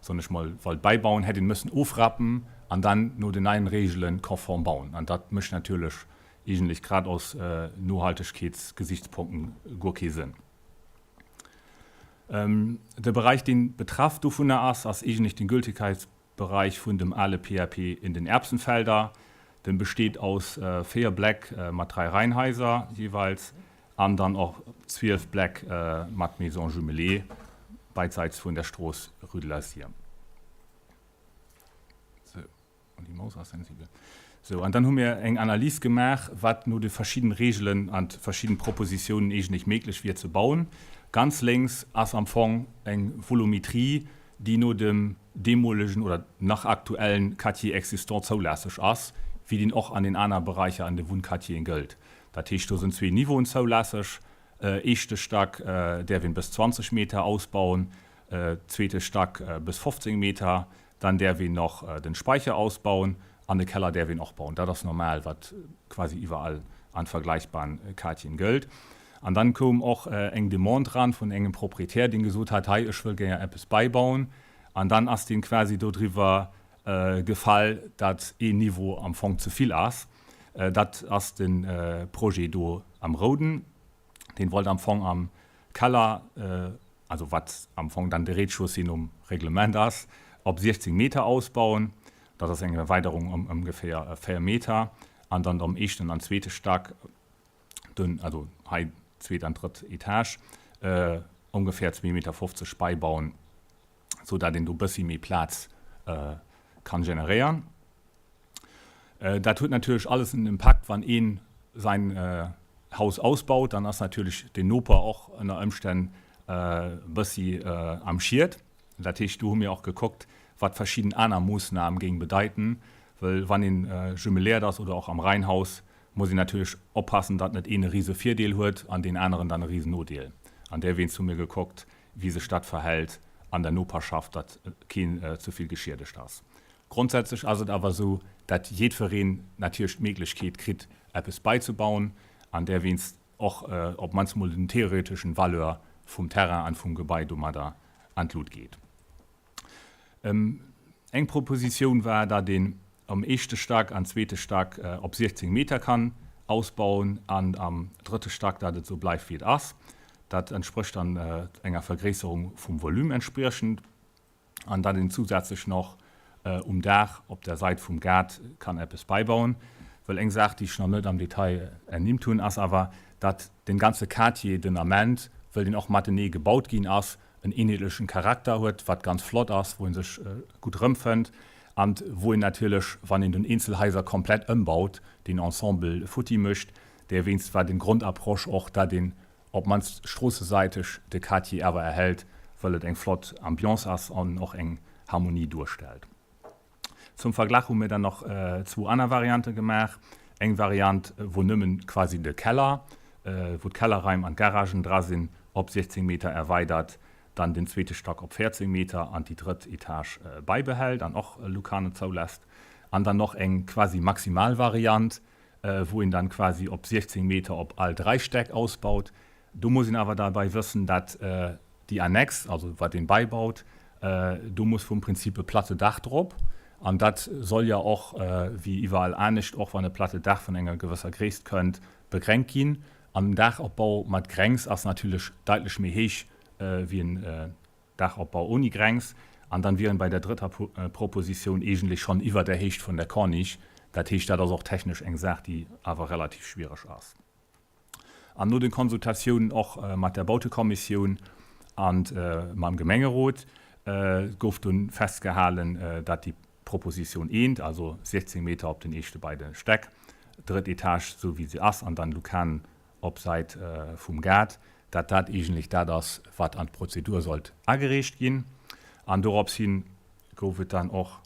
soen ech mol, wollt bäibauen, hätt een mëssen ofrappen an dann no den neien Regelen konform bauen. An dat mécht natierlech eegentlech grad aus Nohaltegkeetsgesichtspunkten guer kee Sënn. De Bereich, deen betraff dovunner ass, ass eegentlech den Gültigkeits Bereich vun dem ale PAP in den Erbsenfelder. Den besteet aus 4 Bläck mat 3 Reihenhaiser jeweils an dann och 12 Bläck mat Maisons jumelées beidseits vun der Strooss Rue de la Scie. Sou, an déi Maus ass sensibel. Sou, an dann hu mir eng Analys gemaach, wat no de verschidden Regelen an verschidden Propositiounen eegentlech méiglech wier ze bauen. Ganz lénks ass am Fong eng Volumetrie, déi no dem deemolegen oder nach aktuellen Quartier existant zoulässeg ass, wéi deen och an den aner Beräicher an de Wunnquartieren gëllt. Dat heescht, do sinn zwee Niveauen zoulässeg, Éischte Stack däerf een bis 20 Meter ausbauen, zweete Stack bis 15 Meter. Dann däerf een nach den Speicher ausbauen an de Keller däerf een och bauen. Dat ass normal, wat quasi iwwerall an vergleichbaren Quartieren gëllt. An dann koum och eng Demande ran vun engem Proprietär, deen gesot hat, hei ech wëll gär eppes beibauen. An dann ass deen quasi dodriwwer gefall, dat een Niveau am Fong ze vill ass. Dat ass den Projet do am Rouden. Deen wollt am Fong am Keller, also wat am Fong dann de Rez-de-chaussée nom Reglement ass, op 16 Meter ausbauen. Dat ass eng Erweiderung ëm ongeféier 4 Meter. An dann am éischten an zweete Stack, dunn, also hei zweet an drëtt Etage, ongeféier 2,50 Meter bäibauen, sou dat een do bëssi méi Plaz kann generéieren. Dat huet natierlech alles en Impakt, wann ee säin Haus ausbaut, dann ass natierlech den Noper och ënner Ëmstänn e bëssi am Schied. Dat heescht, do hu mir och gekuckt, wat verschidden aner Moossname géing bedeiten, wëll wann een jumeléiert ass oder och am Reihenhaus, muss een natierlech oppassen, datt net een e rise Virdeel huet an deen aneren dann e risen Nodeel. An därwéinst hu mir gekuckt, wéi sech dat verhält an der Noperschaft, datt keen ze vill geschiedegt ass. Grondsätzlech ass et awer esou, datt jiddwereen natierlech d'Méiglechkeet kritt, eppes beizebauen an därwéinst och op d'mannst mol den theoreteschen Valeur vum Terrain an vum Gebai domadder an d'Lut geet. Eng Propositioun war, datt een am éischte Stack an zweete Stack op 16 Meter kann ausbauen an am drëtte Stack, datt et esou bleift wéi et ass. Dat entsprécht dann enger Vergréisserung vum Volume entspriechend. An datt een zusätzlech nach um Daach op der Sait vum Gaart kann eppes beibauen. Well eng Saach, déi ech nach net am Detail ernimmt hunn, ass awer, datt dee ganze Quartier den Ament, wëll deen och matenee gebaut ginn ass, en eenheetlechen Charakter huet, wat ganz flott ass, wou ee sech gutt erëmfënnt an wou een natierlech, wann een dunn eenzel Haiser komplett ëmbaut, deen Ensemble futti mécht. Derwéinst war den Grondapproche och, datt een op d'mannst stroossesäiteg de Quartier awer erhält, wëll et eng flott Ambiance ass an och eng Harmonie duerstellt. Zum Verglach hu mir dann nach zwou aner Variante gemaach. Eng Variant, wou nëmmen quasi de Keller, wou d'Kellerraim an d'Garagen dra sinn, op 16 Meter erweidert, dann den zweete Stack op 14 Meter an déi drëtt Etage beibehält an och Lucarne zoulässt. An dann och eng quasi maximal Variant, wou een dann quasi op 16 Meter op all 3 Stäck ausbaut. Do muss een awer derbei wëssen, dat déi Annex, also wat een beibaut, do muss vum Prinzip e platte Dach drop. An dat soll jo och, wéi iwwerall anescht och, wann e platte Dach vun enger gewësser Gréisst kënnt, begrengt ginn. An en Daachopbau mat Grengs ass natierlech daitlech méi héich wéi en Daachopbau ouni Grengs. An dann wier en bei der drëtter Propositioun eegentlech schonn iwwer der Héicht vun der Corniche. Dat heescht, dat ass och technesch eng Saach, déi awer relativ schwiereg ass. An no den Konsultatiounen och mat der Bautekommissioun an mam Gemengerot gouf dunn festgehalen, dat déi Propositioun eent, also 16 Meter op den éischte beide Stäck, drëtt Etage sou wéi se ass an dann Lukanen op Säit vum Gaart, dat dat eegentlech dat ass, wat an d'Prozedur sollt agereecht ginn. An dorops hin gouf et dann och,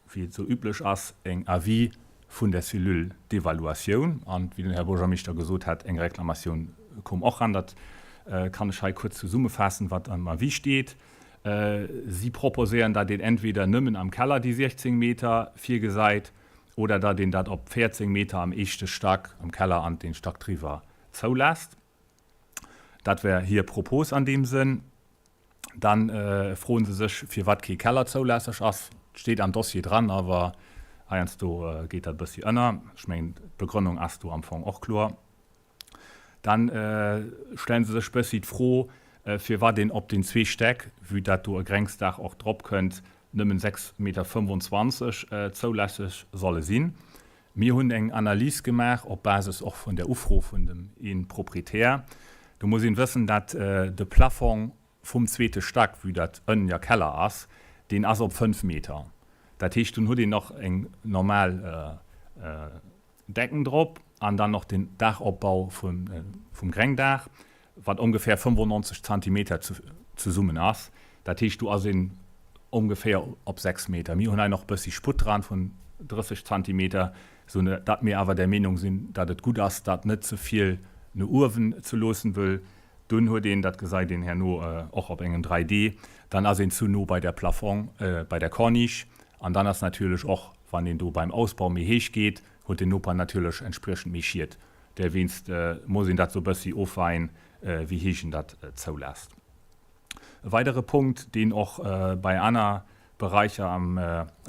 wéi et esou üblech ass, eng Avis vun der Cellule d'évaluatioun. An, wéi den Här Buergermeeschter gesot hat, eng Reklamatioun koum och ran. Dat kann ech hei kuerz zesummefaassen, wat am Avis steet. Si proposéieren, datt een entweder nëmmen am Keller déi 16 Meter virgesäit oder datt een dat op 14 Meter am éischte Stack, am Keller an den Stack driwwer zoulässt. Dat wär hir Propos an deem Sënn. Dann froen se sech, firwat kee Keller zoulässeg ass. Et steet am Dossier dran, awer heiansdo geet dat e bëssi ënner. Ech mengen, d'Begrënnung ass do am Fong och kloer. Dann stellen se sech bëssi d'Fro, firwat een op den zwee Stäck, vue dat do e Grengsdaach och drop kënnt, nëmmen 6,25 Meter zoulässeg solle sinn. Mir hunn eng Analys gemaach op Basis och vun der Ufro vun dem een Proprietär. Do muss een wëssen, dat de Plafong vum zweete Stack, vue dat ënnen ja Keller ass, deen ass op 5 Meter. Dat heescht, dunn hutt een nach eng normal Decken drop an dann och den Daachopbau vum Grengdaach, wat ongeféier 95 Zantimeter zesummen ass. Dat heescht, do ass een ongeféier op 6 Meter. Mir hunn hei nach e bëssi Sputt dran vun 30 Zantimeter, sou datt mir awer der Meenung sinn, datt et gutt ass, dat net ze vill no uewen ze loossen, wëll dunn huet een, dat gesäit een herno och op engem 3D, dann ass een zu no bei der Plafong, bei der Corniche an dann ass natierlech och, wann een do beim Ausbau méi héich geet, huet den Noper natierlech entspriechend méi Schied. Derwéinst muss een dat sou e bëssi ofweien, wéi héich een dat zoulässt. E weidere Punkt, deen och bei aner Beräicher an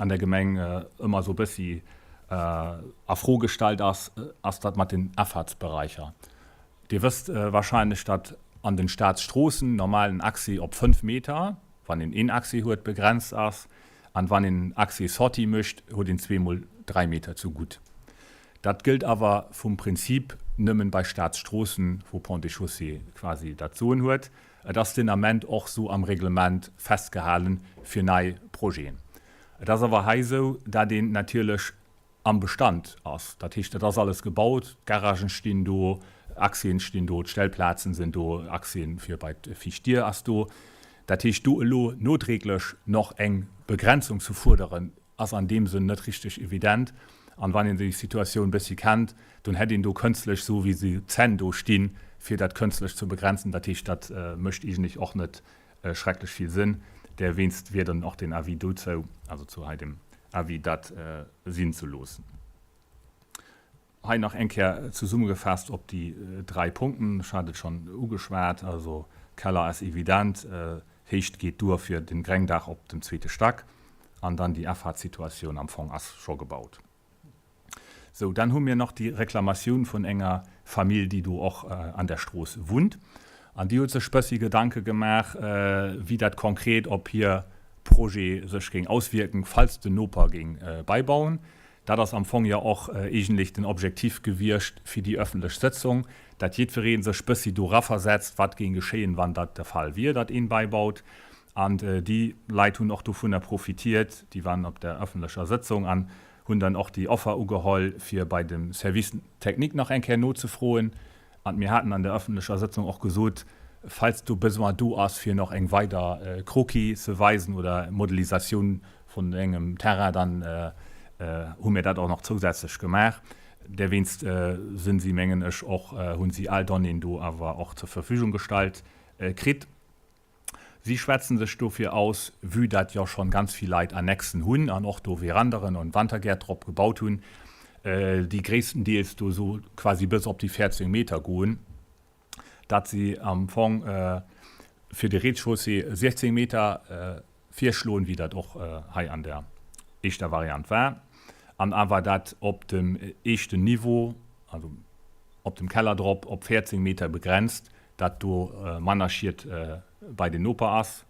der Gemeng ëmmer sou e bëssi a Fro gestallt ass, ass dat mat den Afahrtsberäicher. Dir wësst wahrscheinlech, datt an den Staatsstroossen normal en Accès op 5 Meter, wann een een Accès huet, begrenzt ass. An wann een Accès-Sortie mécht, huet een zweemol. 3 Meter zu gutt. Dat gëllt awer vum Prinzip nëmmen bei Staatsstroossen, wou Ponts et Chaussées quasi dat Soen huet. Et ass den Ament och sou am Reglement festgehalen fir nei Projeten. Et ass awer hei sou, dat een natierlech am Bestand ass. Dat heescht, et ass alles gebaut, d'Garagen stinn do, Accèsen stinn do, d'Stellplazen sinn do, Accès fir bei d'viischt Dier ass do. Dat heescht, do elo nodréiglech nach eng Begrenzung ze fuerderen, ass an deem Sënn net richteg evident. An wann een déi Situatioun bëssi kennt, dunn hätt een do kënstlech, esou wéi se Zänn do stinn, fir dat kënstlech ze begrenzen. Dat heescht, dat mécht eigentlech och net schrecklech vill Sënn. Derwéinst wier dann och den Avis dozou, also zu hei dem Avis, dat sinn ze loossen. Hei nach eng Kéier zesummegefaasst op déi 3 Punkten, ech hat et schonn ugeschwat, also Keller ass evident, Héicht geet duer fir den Gréngdaach op dem zweete Stack an dann déi Afahrtssituatioun am Fong ass scho gebaut. Sou, dann hu mir nach déi Reklamatioun vun enger Famill, déi do och an der Strooss wunnt an déi huet sech bëssi Gedanke gemaach, wéi dat konkret op hir Projet sech géing auswierken, falls den Noper géing beibauen. Dat ass am Fong jo och eegentlech den Objektiv gewiescht fir déi öffentlech Sëtzung, dat jiddweree sech bëssi do raversetzt, wat géing geschéien, wann dat de Fall wier, datt een beibaut. An déi Leit hunn och dovunner profitiert, déi waren op der öffentlecher Sëtzung an hunn dann och déi Offer ugeholl, fir bei dem Service technique nach eng Kéier nozefroen. An mir haten an der öffentlecher Sëtzung och gesot, falls do Besoin do ass, fir nach eng weider Croquis ze weisen oder Modelisatioun vun engem Terrain, dann hu mir dat och nach zousätzlech gemaach. Derwéinst sinn si, mengen ech, och, hu si al Donnéeën do awer och zur Verfügung gestallt kritt. Si schwätzen sech dofir aus, vue dat jo schonn ganz vill Leit Annexen hunn an och do Veranderen an Wantergäert drop gebaut hunn, déi gréisstendeels do esou quasi bis op déi 14 Meter goen, dat si am Fong fir de Rez-de-chaussée 16 Meter virschloen, wéi dat och hei an der éischter Variant war, an awer dat op dem éischten Niveau, also op dem Keller drop, op 14 Meter begrenzt, dat do manner Schied bei den Noper ass.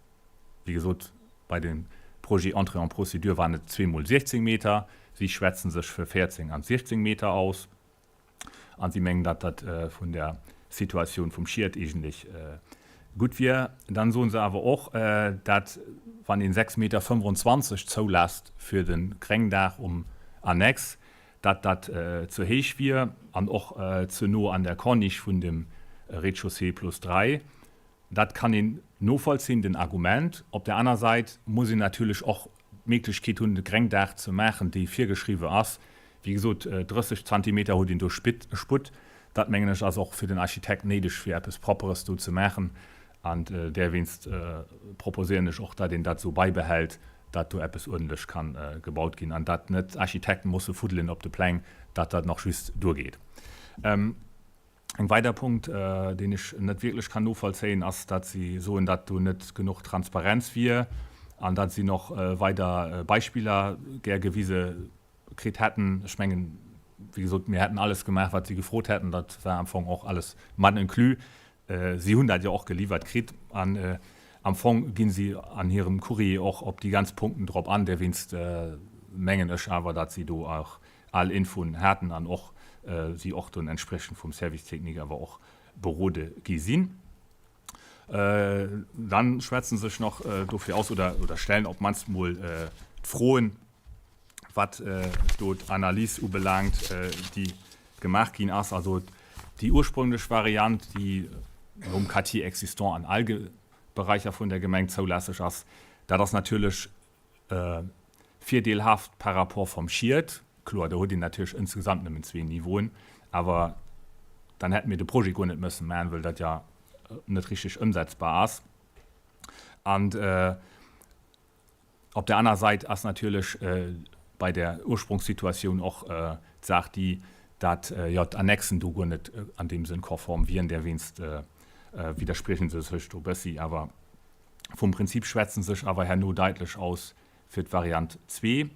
Wéi gesot, bei dem Projet Entrée en procédure waren et zweemol 16 Meter. Si schwätze sech fir 14 an 16 Meter aus a si mengen, datt dat vun der Situatioun vum Schied eegentlech gutt wier. Dann soe se awer och, dat wann een 6 Meter 25 zoulässt fir de Gréngdaach um Annex, dat dat ze héich wier an och ze no an der Corniche vun dem Rez-de-chaussée plus 3. Dat kann een novollzinn, den Argument. Op där aner Sait muss een natierlech och d'Méiglechkeet hunn, de Gréngdaach ze maachen, dee virgeschriwwe ass. Wéi gesot, 30 Zantimeter huet een do Sputt. Dat, mengen ech, ass och fir den Architekt néideg, fir eppes Propperes do ze maachen. An därwéinst proposéieren ech och, datt een dat esou baibehält, datt do eppes uerdentlech ka gebaut ginn an datt net Architekten musse fuddelen op de Pläng, datt dat nach just duergeet. Eng weider Punkt, deen ech net wierklech kann novollzéien, ass, datt si soen, datt do net genuch Transparenz wier an datt si nach weider Beispiller gär gewise kritt hätten. Ech mengen, wéi gesot, mir hätten alles gemaach, wat si gefrot hätten. Dat war am Fong och alles mat inclus. Si hunn dat jo och geliwwert kritt an am Fong gi si an hirem Courrier och op déi ganz Punkten drop an. Derwéinst mengen ech awer, datt si do och all Infoen haten an och si och dunn entspriechend vum Service technique awer och berode gi sinn. Dann schwätze sech nach dofir aus oder oder stellen op d'mannst mol d'Froen, wat do d'Analys ubelaangt, déi gemaach ginn ass. Also déi ursprünglech Variant, déi nom Quartier existant an all Beräicher vun der Gemeng zoulässeg ass, dat ass natierlech virdeelhaft par rapport vom Schied. Kloer, do huet een natierlech insgesamt nëmmen zwee Niveauen, awer dann hätte mir de Projet guer net mëssen maachen, well dat ja net richteg ëmsetzbar ass. An op der aner Sait ass natierlech bei der Ursprungssituatioun och d'Saach déi, dat jo d'Annexen do guer net an deem Sënn konform wieren. Derwéinst widdersprieche se sech do bëssi, awer Vum Prinzip schwätzen sech awer herno daitlech aus fir d'Variant zwee.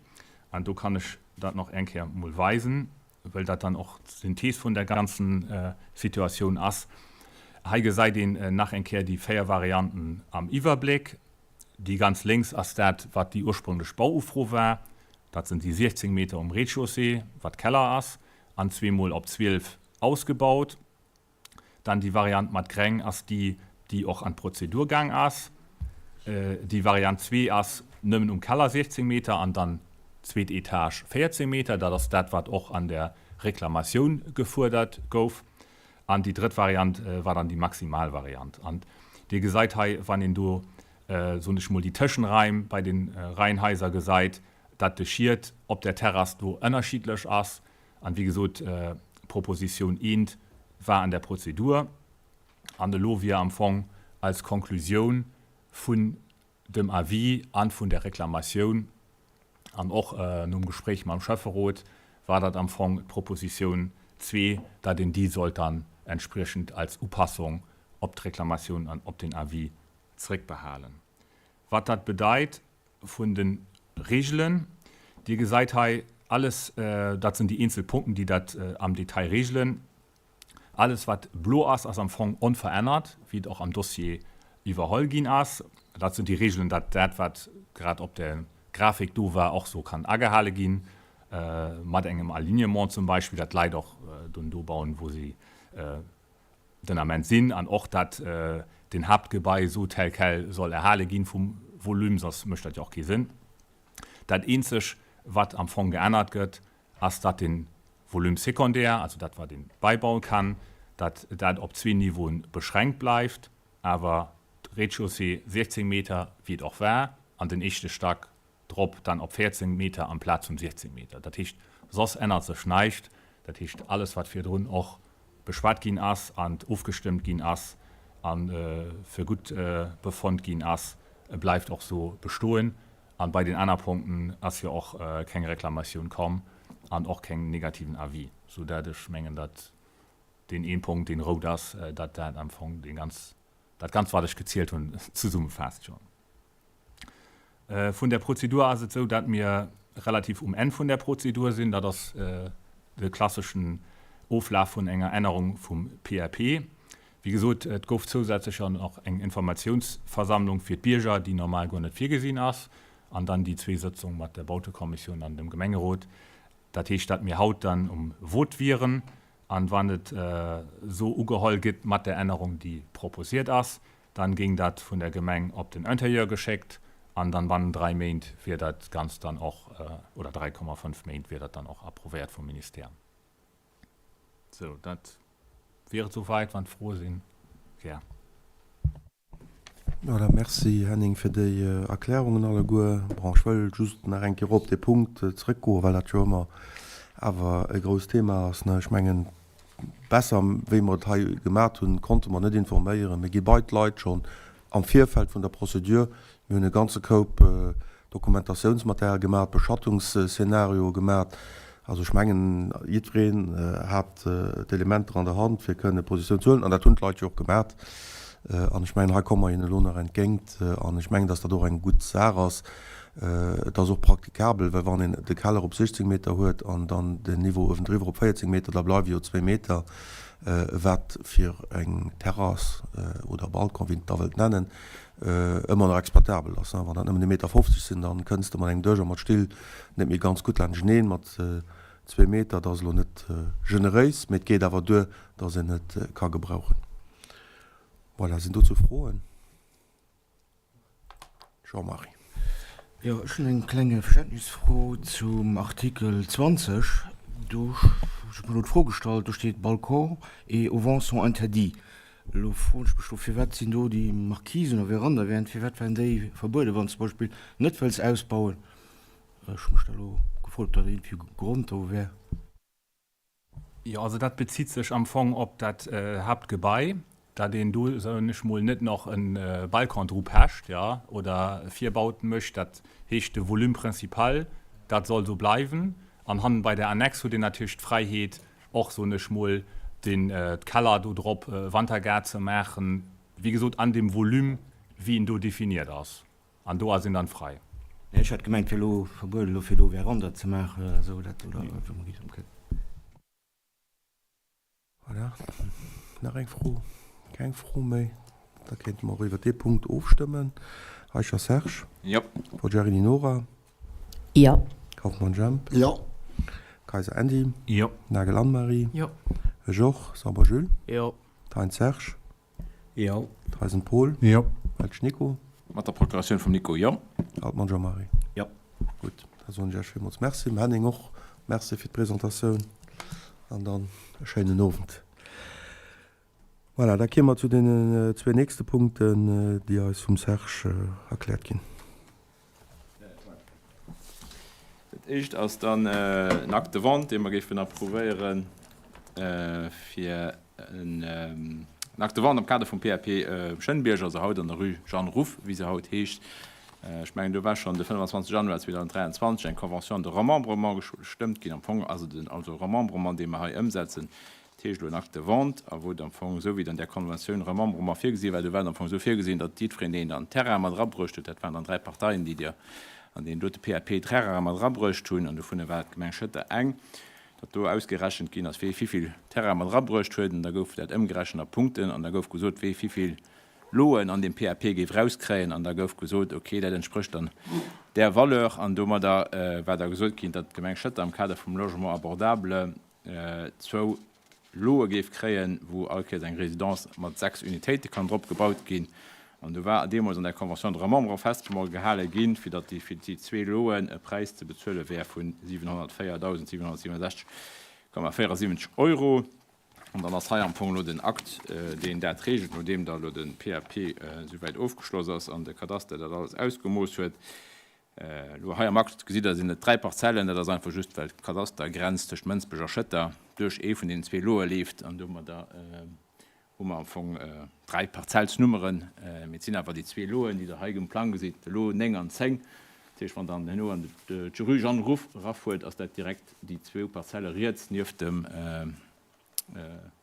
An do kann ech dat nach eng Kéier mol weisen, well dat dann och d'Synthees vun der ganzen Situatioun ass. Hei gesäit een nach eng Kéier déi 4 Varianten am Iwwerbléck. Déi ganz lénks ass dat, wat déi ursprünglech Bauufro war. Dat sinn déi 16 Meter um Rez-de-chaussée, wat Keller ass, an zweemol op 12 ausgebaut. Dann déi Variant mat Greng ass déi, déi och an d'Prozedur gaang ass. Déi Variant zwee ass nëmmen um Keller 16 Meter an dann zweet Etage 14 Meter. Dat ass dat, wat och an der Reklamatioun gefuerdert gouf. An déi drëtt Variant war dann déi maximal Variant. An Dir gesait hei, wann een do, soen ech mol, déi Tëschenraim bei de Reihenhaiser gesait, datt de Schiet op der Terrass do ënnerschiddlech ass. An wéi gesot, Propositioun eent war an der Prozedur. An elo wier am Fong als Konklusioun vun dem Avis an vun der Reklamatioun an och nom Gespréich mam Schäfferot war dat am Fong d'Propositioun zwee, datt een déi sollt dann entspriechend als Upassung op d'Reklamatioun an op den Avis zréckbehalen. Wat dat bedeit vun de Regelen, Dir gesait hei alles, dat sinn déi eenzel Punkten, déi dat am Detail regelen. Alles wat blo ass, ass am Fong onverännert, wéi et och am Dossier iwwerholl ginn ass. Dat sinn déi Regelen, datt dat wat grad op der Grafik do war, och sou kann agehale ginn, mat engem Alignement zum Beispill, datt d'Leit och dunn do bauen, wou si den Ament sinn, an och datt den Haaptgebai sou tel quel soll erhale ginn vum Volume, soss mécht dat jo och kee Sënn. Dat eenzeg wat am Fong geännert gëtt, ass datt den Volume secondaire, also dat wat een beibauen kann, datt dat op zwee Niveauen beschränkt bleift, awer d'Rez-de-chaussée 16 Meter, wéi et och war, an den éischte Stack drop dann op 14 Meter amplaz vun 16 Meter. Dat heescht, soss ännert sech näischt. Dat heescht, alles wat virdrun och beschwat ginn ass an ofgestëmmt ginn ass a fir gutt befonnt ginn ass, bleift och sou bestoen. An bei den aner Punkten ass jo och keng Reklamatioun komm an och keng negativen Avis, sou dat ech mengen, dat deen een Punkt, deen rout ass, dat dat am Fong dee ganz, dat Ganzt, wat ech gezielt hunn, zesummefaasst schonn. Vun der Prozedur ass et sou, dat mir relativ um Enn vun der Prozedur sinn. Dat ass de klasseschen Oflaf vun enger Ännerung vum PAP. Wéi gesot, et gouf zousätzlech jo nach eng Informatiounsversammlung fir d'Bierger, déi normal guer net virgesinn ass, an dann déi zwee Sëtzung mat der Bautekommissioun an dem Gemengerot. Dat heescht, datt mir haut dann um Vote wieren, an wann et esou ugeholl gëtt mat der Ännerung, déi proposiert ass, dann géing dat vun der Gemeng op den Interieur geschéckt an dann bannen 3 Méint wier dat Ganzt dann och, oder 3,5 Méint wier dat dann och approuvéiert vum Ministère. Sou, dat wier et souwäit. Wann Froe sinn, gär. Voilà, merci Henning fir déi Erklärungen alleguer. Bon, ech wëll just nach eng Kéier op dee Punkt zrëckgoen, well dat jo ëmmer awer e grousst Thema ass. Ech mengen, besser wéi mer et hei gemat hunn, konnte mer net informéieren. Mir gi bei d'Leit schonn am Virfeld vun der Procédure. Mir hunn e ganze Koup Dokumentatiounsmaterial gemat, Beschattungsszenarioe gemat. Also ech mengen, jiddwereen hat d'Elementer an der Hand, fir kënne Positioun ze huelen. An dat hunn d'Leit jo och gemat. An ech mengen, hei komme mer hinnen elo nach entgéint. An ech mengen, dass dat och eng gutt Saach ass. Et ass och praktikabel, well wann een de Keller op 16 Meter huet an dann den Niveau uewendriwwer op 14 Meter, da bleiwe jo zwéi Meter, wat fir eng Terrass oder Balcon, wéi een et da wëllt nennen, ëmmer nach exploitabel ass. Wann dat nëmmen e Meter 50 sinn, da kënns de mat engem Dësch a mat Still net méi ganz gutt laanschteneen. Mat zwee Meter, dat ass elo net generéis, mee et geet awer duer, datt een et ka gebrauchen. Voilà, sinn dozou Froen? Jean-Marie. Jo, ech hunn eng kleng Verständnisfro zum Artikel 20. Do hu ech mer elo d'Fro gestallt, do steet Balcons et auvents sont interdits. Elo froen ech mech do, firwat sinn do déi Markisen oder Veranda, firwat waren déi verbueden, wann s de zum Beispill net wëlls ausbauen? Ech hu mech da elo gefrot, ob dat iergendwéi e Grond do wär. Jo, also dat bezitt sech am Fong op dat Haaptgebai, datt een do, soen ech mol, net nach e Balcon dru pecht, jo, oder Virbauten mécht. Dat heescht, de Volume principal, dat soll esou bleiwen. An hannen bei der Annex huet een natierlech d'Fräiheet, och, soen ech mol, den Keller do drop Wantergaart ze maachen, wéi gesot an deem Volume, wéi en do definiert ass. An do ass een dann frei. Nee, ech hat gemengt fir elo verbueden elo fir do Veranda ze maachen oder esou, dat oder wou mer geet ok. Voilà, nach eng Fro? Keng Fro méi? Da kéinte mer och iwwert dee Punkt ofstëmmen. Eicher Serge? Jo. Forgiarini Nora? Jo. Kauffmann Jemp. Jo. Kayser Andy. Jo. Nagel Anne-Marie. Jo. Ech och. Sauber Jules. Jo. Thein Serge. Jo. Theisen Paul. Jo. Welsch Nico. Mat der Procuratioun vum Nico, jo. Altmann Jean-Marie. Jo. Gutt, da soen ech Iech villmools Merci. Dem Henning och Merci fir d'Presentatioun an dann e schéinen Owend. Voilà, da kieme mer zu deenen zwee nächste Punkten, déi eis vum Serge erkläert ginn. Dat éischt ass dann en Acte de vente, dee mer géifen approuvéieren, fir en Acte de vente am Kader vum PAP Schënnbierg, also haut an der Rue Jeanne Ruff, wéi se haut heescht. Ech mengen, do war schonn de 25 Januar 2023 eng Convention de remembrement gestëmmt ginn. Am Fong ass et en also Remembrement, dee mer hei ëmsetzen. Dat heescht elo en Acte de vente, a wou et am Fong, esou wéi et an där Konventioun Remembrement virgesi war, do war et am Fong esou virgesinn, datt jiddwereen, deen dann Terrain mat erabruecht huet, dat waren dann dräi Parteien, déi dir an deen dote PAP Terraine mat erabruecht hunn, an dovunner war d'Gemeng Schëtter eng, datt do ausgerechent ginn ass, wee vivill Terrain mat erabruecht huet, an da gouf dat ëmgerechent a Punkten, an da gouf gesot, wee vivill Loen an deem PAP géif erauskréien, an da gouf gesot, okay, dat entsprécht dann där Valeur, an domadder war da gesot ginn, datt d'Gemeng Schëtter am Kader vum Logement abordable zwou Loe géif kréien, wou all Kéiers eng Résidence mat 6 Unitéite kann drop gebaut ginn. An do war deemools an der Convention de remembrement festgehale ginn, fir datt déi fir déi zwee Loen e Präis ze bezuele wär vu 704.767,74 Euro. An dann ass hei am Fong elo den Akt, deen dat regelt, nodeem da elo de PAP esouwäit ofgeschloss ass an de Kadaster dat alles ausgemooss huet. Elo hei am Akt gesitt Der, sinn et 3 Parzellen. Dat ass einfach just, well d'Kadastergrenz tëscht Mënsbech a Schëtter duerch ee vun deenen zwee Loe leeft. An domadder hu mer am Fong 3 Parzellsnummeren. Mee et sinn awer déi zwee Loen, déi Der hei um Plang gesitt, de Lot 9 an 10. Dat heescht, wann Der herno an d'Rue Jeanne Ruff erafuert, ass dat direkt déi zwou Parzelle riets nieft dem,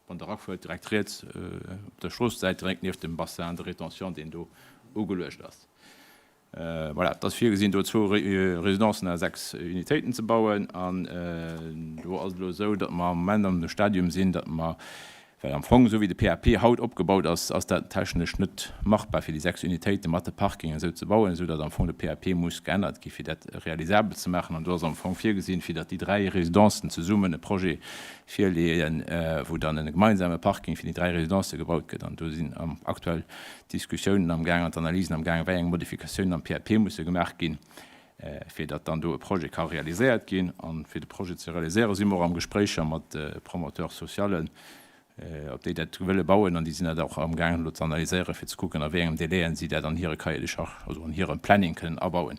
wann Der erafuert, direkt riets op der Stroossesäit, direkt nieft dem Bassin de rétention, deen do ugeluecht ass. Voilà, et ass virgesinn, do zwou Residencen à 6 Unitéiten ze bauen. An do ass et elo esou, datt mer am Moment an dem Stadium sinn, datt mer, well am Fong, esou wéi de PAP haut opgebaut ass, ass dat technesch net machbar, fir déi 6 Unitéite mat de Parkingen esou ze bauen, esou datt am Fong de PAP muss geännert gi fir dat realisabel ze maachen. An do ass am Fong virgesinn, fir datt déi dräi Residencen zesummen e Projet virleeën, wou dann e gemeinsame Parking fir déi dräi Residencë gebaut gëtt. An do sinn aktuell d'Diskussiounen am Gaang an d'Analysen am Gaang, wéi eng Modifikatiounen am PAP musse gemaach ginn, fir datt dann do e Projet ka realiséiert ginn. A fir de Projet ze realiséieren, si mer och am Gespréicher mat de Promoteurs socialen, ob déi dat wëlle bauen. An déi sinn dat och am Gaang elo ze analyséieren, fir ze kucken, a wéi engem Délaiën si dat an hire Cahier de charges, also an hirem Planning kënnen abauen,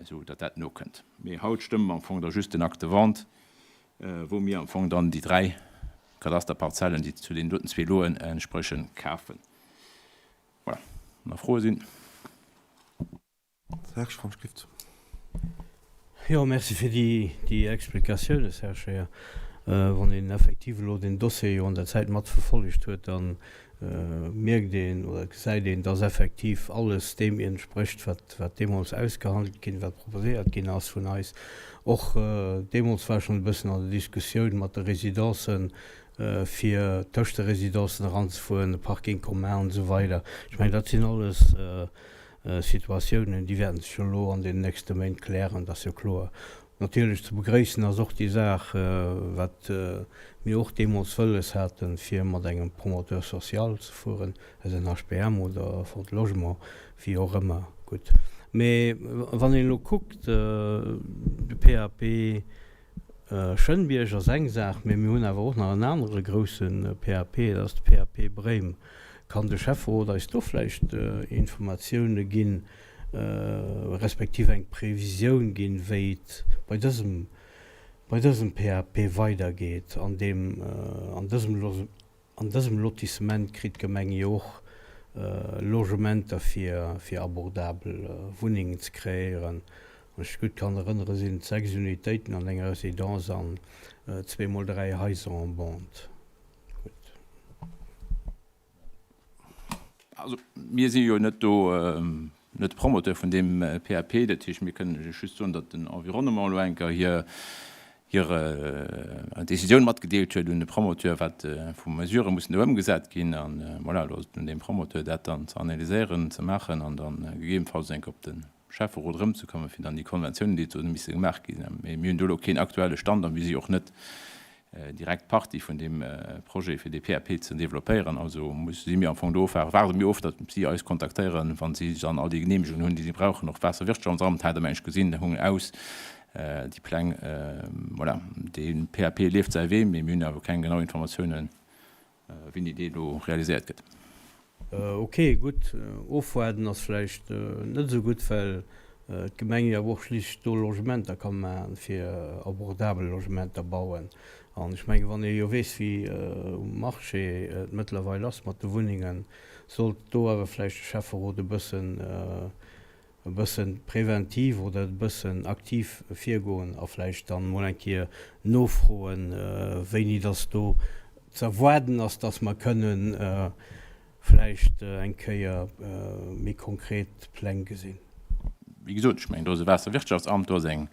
esou datt dat nokënnt. Mee haut stëmme mer am Fong da just den Acte de vente, wou mir am Fong dann déi dräi Kadasterparzellen, déi zu deenen doten zwee Loen entsprechen, kafen. Voilà, wann nach Froe sinn. Serge van Script. Jo, merci fir déi Explikatioune, Serge Scheer. Wann een effektiv elo deen Dossier jo an der Zäit mat verfollegt huet, da mierkt een oder gesäit een, dass effektiv alles deem entsprécht, wat wat deemools ausgehandelt ginn, wat proposéiert ginn ass vun eis. Och deemools war schonn e bëssen an der Diskussioun mat de Residencen, fir tëscht de Residencen eranzefueren, e Parking commun an esou weider. Ech mengen, dat sinn alles Situatiounen, déi wäerten sech jo elo an deenen nächste Méint klären, dat ass jo kloer. Natierlech ze begréissen ass och déi Saach, wat mir och deemools wëlles haten, fir mat engem Promoteur social ze fueren, SNHBM oder Fonds de Logement, wéi och ëmmer. Gutt. Mee wann een elo kuckt, de PAP Schënnbierg ass eng Saach, mee mir hunn awer och nach en anere grousse PAP, dat ass de PAP Bréim. Kann de Schäfferot eis do vläicht Informatioune ginn, respektiv eng Previsioun ginn, wéi et bei dësem, bei dësem PAP weidergeet. An deem, an dësem, an dësem Lotissement kritt d'Gemeng jo och Logementer fir, fir abordabel Wunnengen ze kreéieren. Wann ech mech gutt kann erënnere sinn et 6 Unitéiten an enger Residence an zweemol 3 Haiser en bande. Gutt. Also mir si jo net do, net de Promoteur vun deem PAP. Dat heescht, mir kënnen lech just soen, datt den Environnement elo eng Kéier hir, hir Décisioun matgedeelt huet un de Promoteur, wat vu Mesurë mussen do ëmgesat ginn. A voilà, elo ass et un deem Promoteur, dat dann ze analyséieren, ze maachen an dann gegebenfalls eng Kéier op de. Schäfferot erëmzekommen, fir dann déi Konventiounen, déi do misse gemaach ginn. Mee mir hunn do elo keen aktuelle Stand a mir si och net direkt Partie vun deem Projet, fir dee PAP ze developpéieren. Also muss, si mir am Fong do ofwaarden, waarde mir of, datt si eis kontaktéieren, wa si dann all déi Genehmegungen hunn, déi si brauchen. Och d'Waasserwirtschaftsamt hat ëm eng gesinn, hunn aus déi Pläng. Voilà, dee PAP leeft säi Wee, mee mir hunn awer keng genau Informatiounen, wéini dee elo realiséiert gëtt. Ok, gutt. Ofwaarden ass vläicht net esou gutt, well d'Gemeng jo awer och schlicht do Logementer ka maachen, fir abordabel Logementer bauen. An ech mengen, wann ee jo weess, wéi um Marché et mëttlerweil ass mat de Wunnengen, sollt do awer vläicht de Schäfferot e bëssen, e bëssen preventiv oder e bëssen aktiv virgoen a vläicht dann emol eng Kéier nofroen, wéini dass do ze erwaarden ass, dass mer kënnen vläicht eng Kéier méi konkret Pläng gesinn. Wéi gesot, ech mengen, do ass e Waasserwirtschaftsamt, do ass eng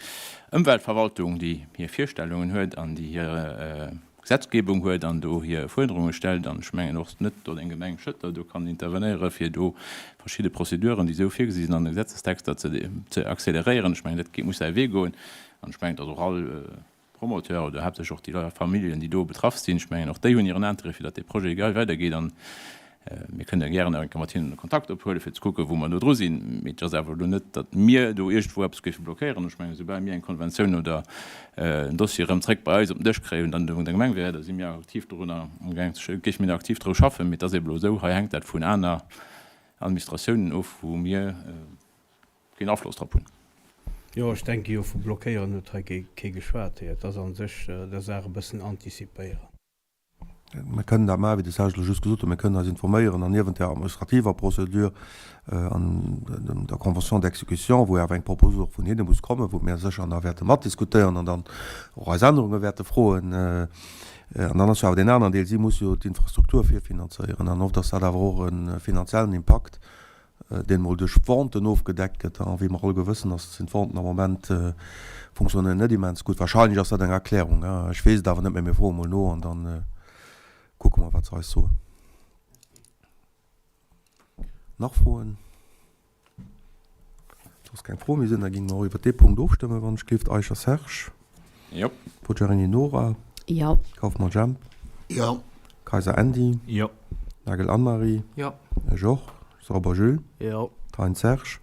Ëmweltverwaltung, déi hir Virstellungen huet an déi hir Gesetzgebung huet an do hir Fuerderunge stellt, an ech mengen och net, datt eng Gemeng Schëtter do kann intervenéiere fir do verschidde Prozeduren, déi esou virgesi sinn an de Gesetzestexter, ze accéléréieren. Ech mengen, dat muss säi Wee goen. An ech mengen, datt och all Promoteur oder haaptsächlech och déi Familljen, déi do betraff sinn, ech mengen, och déi hunn hiren Intérêt, fir datt dee Projet weidergeet. An Mir kënne gären nach eng Kéier mat hinnen Kontakt ophuelen, fir ze kucken, wou mer do dru sinn. Mee et ass awer elo net, datt mir do iergendwou eppes géife blockéieren. Ech mengen, esoubal mir eng Konventioun oder en Dossier erëm zréck bei eis op den Dësch kréien, dann vun der Gemeng wär, da si mir aktiv dorunner amgaang ze, géife mir aktiv dru schaffen. Mee et ass eeben elo esou, hei hänkt dat vun aner Administratiounen of, wou mir keen Afloss drop hunn. Jo, ech denke jo, vu blockéieren huet hei kee geschwat. Et ass a sech der Saach e bëssen antizipéieren. Mir kënnen dat maachen, wéi de Serge elo just gesot huet, mir kënnen eis informéieren an niewent där administrativer Procédure an der Convention d'exécution, wou awer eng Propose och vun hinne muss kommen, wou mir sécher nach wäerte matdiskutéieren an dann och eis Ännerunge wäerte froen. An dann ass jo awer deen aneren Deel, si musse jo d'Infrastruktur virfinanzéieren an oft ass dat awer och e finanziellen Impakt, deen mol duerch Venten ofgedeckt gëtt, a wéi mer alleguer wëssen, ass, sinn d'Venten am Moment, funktionéieren net immens gutt. Wahrscheinlech ass dat eng Erklärung, ech weess et awer net, mä mir froe mol no an da kucke mer, wat se eis soen. Nach Froen? Soss keng Froe méi sinn, da géinge mer och iwwert dee Punkt ofstëmmen, wann ech gleeft. Eicher Serge. Jo. Poggiarini Nora. Jo. Kaufmann Jemp. Jo. Kayser Andy. Jo. Nagel Anne-Marie. Jo. Ech och. Sauber Jules. Jo. Thein Serge.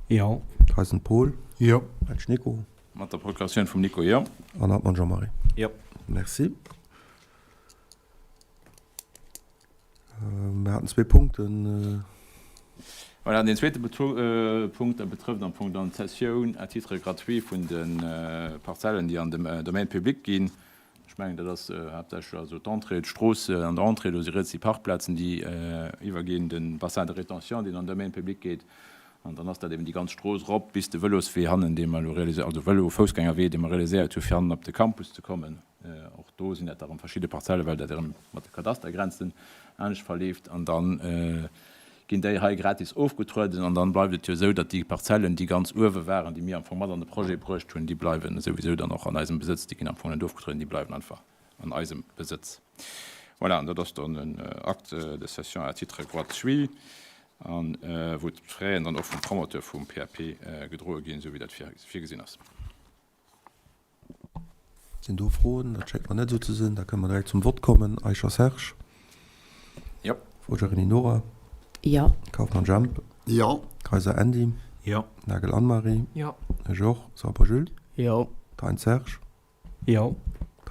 Jo. Theisen Paul. Jo. Bretsch Nico. Mat der Procuratioun vum Nico, jo. An Hartmann Jean-Marie. Jo. Merci. Mir haten zwee Punkten. Voilà, deen zweete Punkt, dat betrëfft am Fong dann d'Cessioun à titre gratuit vun de Parzellen, déi an dem Domaine public ginn. Ech mengen, dat ass haaptsächlech also d'Entrée, d'Strooss an der Entrée, do si riets déi Parkplazen, déi iwwerginn, de Bassin de rétention, deen an den Domaine public geet. An dann ass dat eben déi ganz Strooss erop bis de Vëloswee hannen, dee mer elo realiséiert, also Vëlo-Foussgängerwee, dee mer realiséiert hu fir hannen op de Campus ze kommen. Och do sinn dat da rëm verschidde Parzellen, well dat erëm mat de Kadastergrenzen anescht verleeft. An da ginn déi hei gratis ofgetrueden. An dann bleift et jo esou, datt déi Parzellen, déi ganz uewe waren, déi mir am Fong mat an de Projet bruecht hunn, déi bleiwen souwisou dann och an eisem Besëtz. Déi ginn am Fong net ofgetrueden, déi bleiwen einfach an eisem Besëtz. Voilà, an dat ass dann en Acte de cession à titre gratuit, a wou d'Fraisen dann och vum Promoteur vum PAP gedroe ginn, esou wéi dat virgesinn ass. Sinn do Froen? Dat schéngt mer net esou ze sinn. Da kënne mer direkt zum Vott kommen. Eicher Serge? Jo. Fogerini Nora? Jo. Kaufmann Jemp? Jo. Kayser Andy? Jo. Nagel Anne-Marie? Jo. Ech och. Sauber Jules? Jo. Thein Serge? Jo.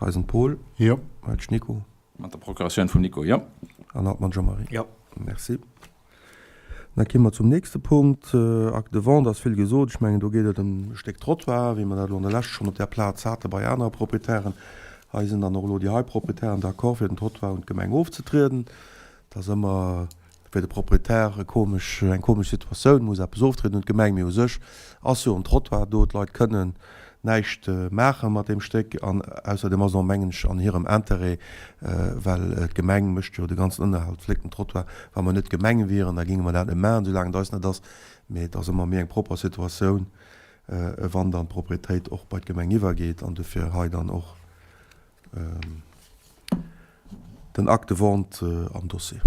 Theisen Paul? Jo. Welsch Nico? Mat der Procuratioun vum Nico, jo. An Hartmann Jean-Marie? Jo. Merci. Da gi mer zum nächste Punkt, Acte de vente ass vill gesot. Ech mengen, do geet et ëm e Stéck Trottoir, wéi mer dat elo an der Lescht schonn op där Plaz hate bei anere Proprietären. Hei sinn dann och elo déi hei Proprietären d'accord, fir den Trottoir un d'Gemeng ofzetrieden. Dat ass ëmmer fir de Proprietär e komesch, eng komesch Situatioun, muss eppes oftrieden un d'Gemeng, mee u sech ass jo en Trottoir do, d'Leit kënnen näischt maache mat deem Stéck an ausserdem ass et och, mengen ech, an hirem Intérêt, well d'Gemeng mécht jo de ganzen Ënnerhalt, fléckt den Trottoir. Wa mer net d'Gemeng wieren, da géinge mer dat net maachen, soulaang et eis net ass. Mee et ass ëmmer méi eng propper Situatioun, wann dann d'Propriétéit och bei d'Gemeng iwwergeet an dofir hei dann och den Acte de vente am Dossier.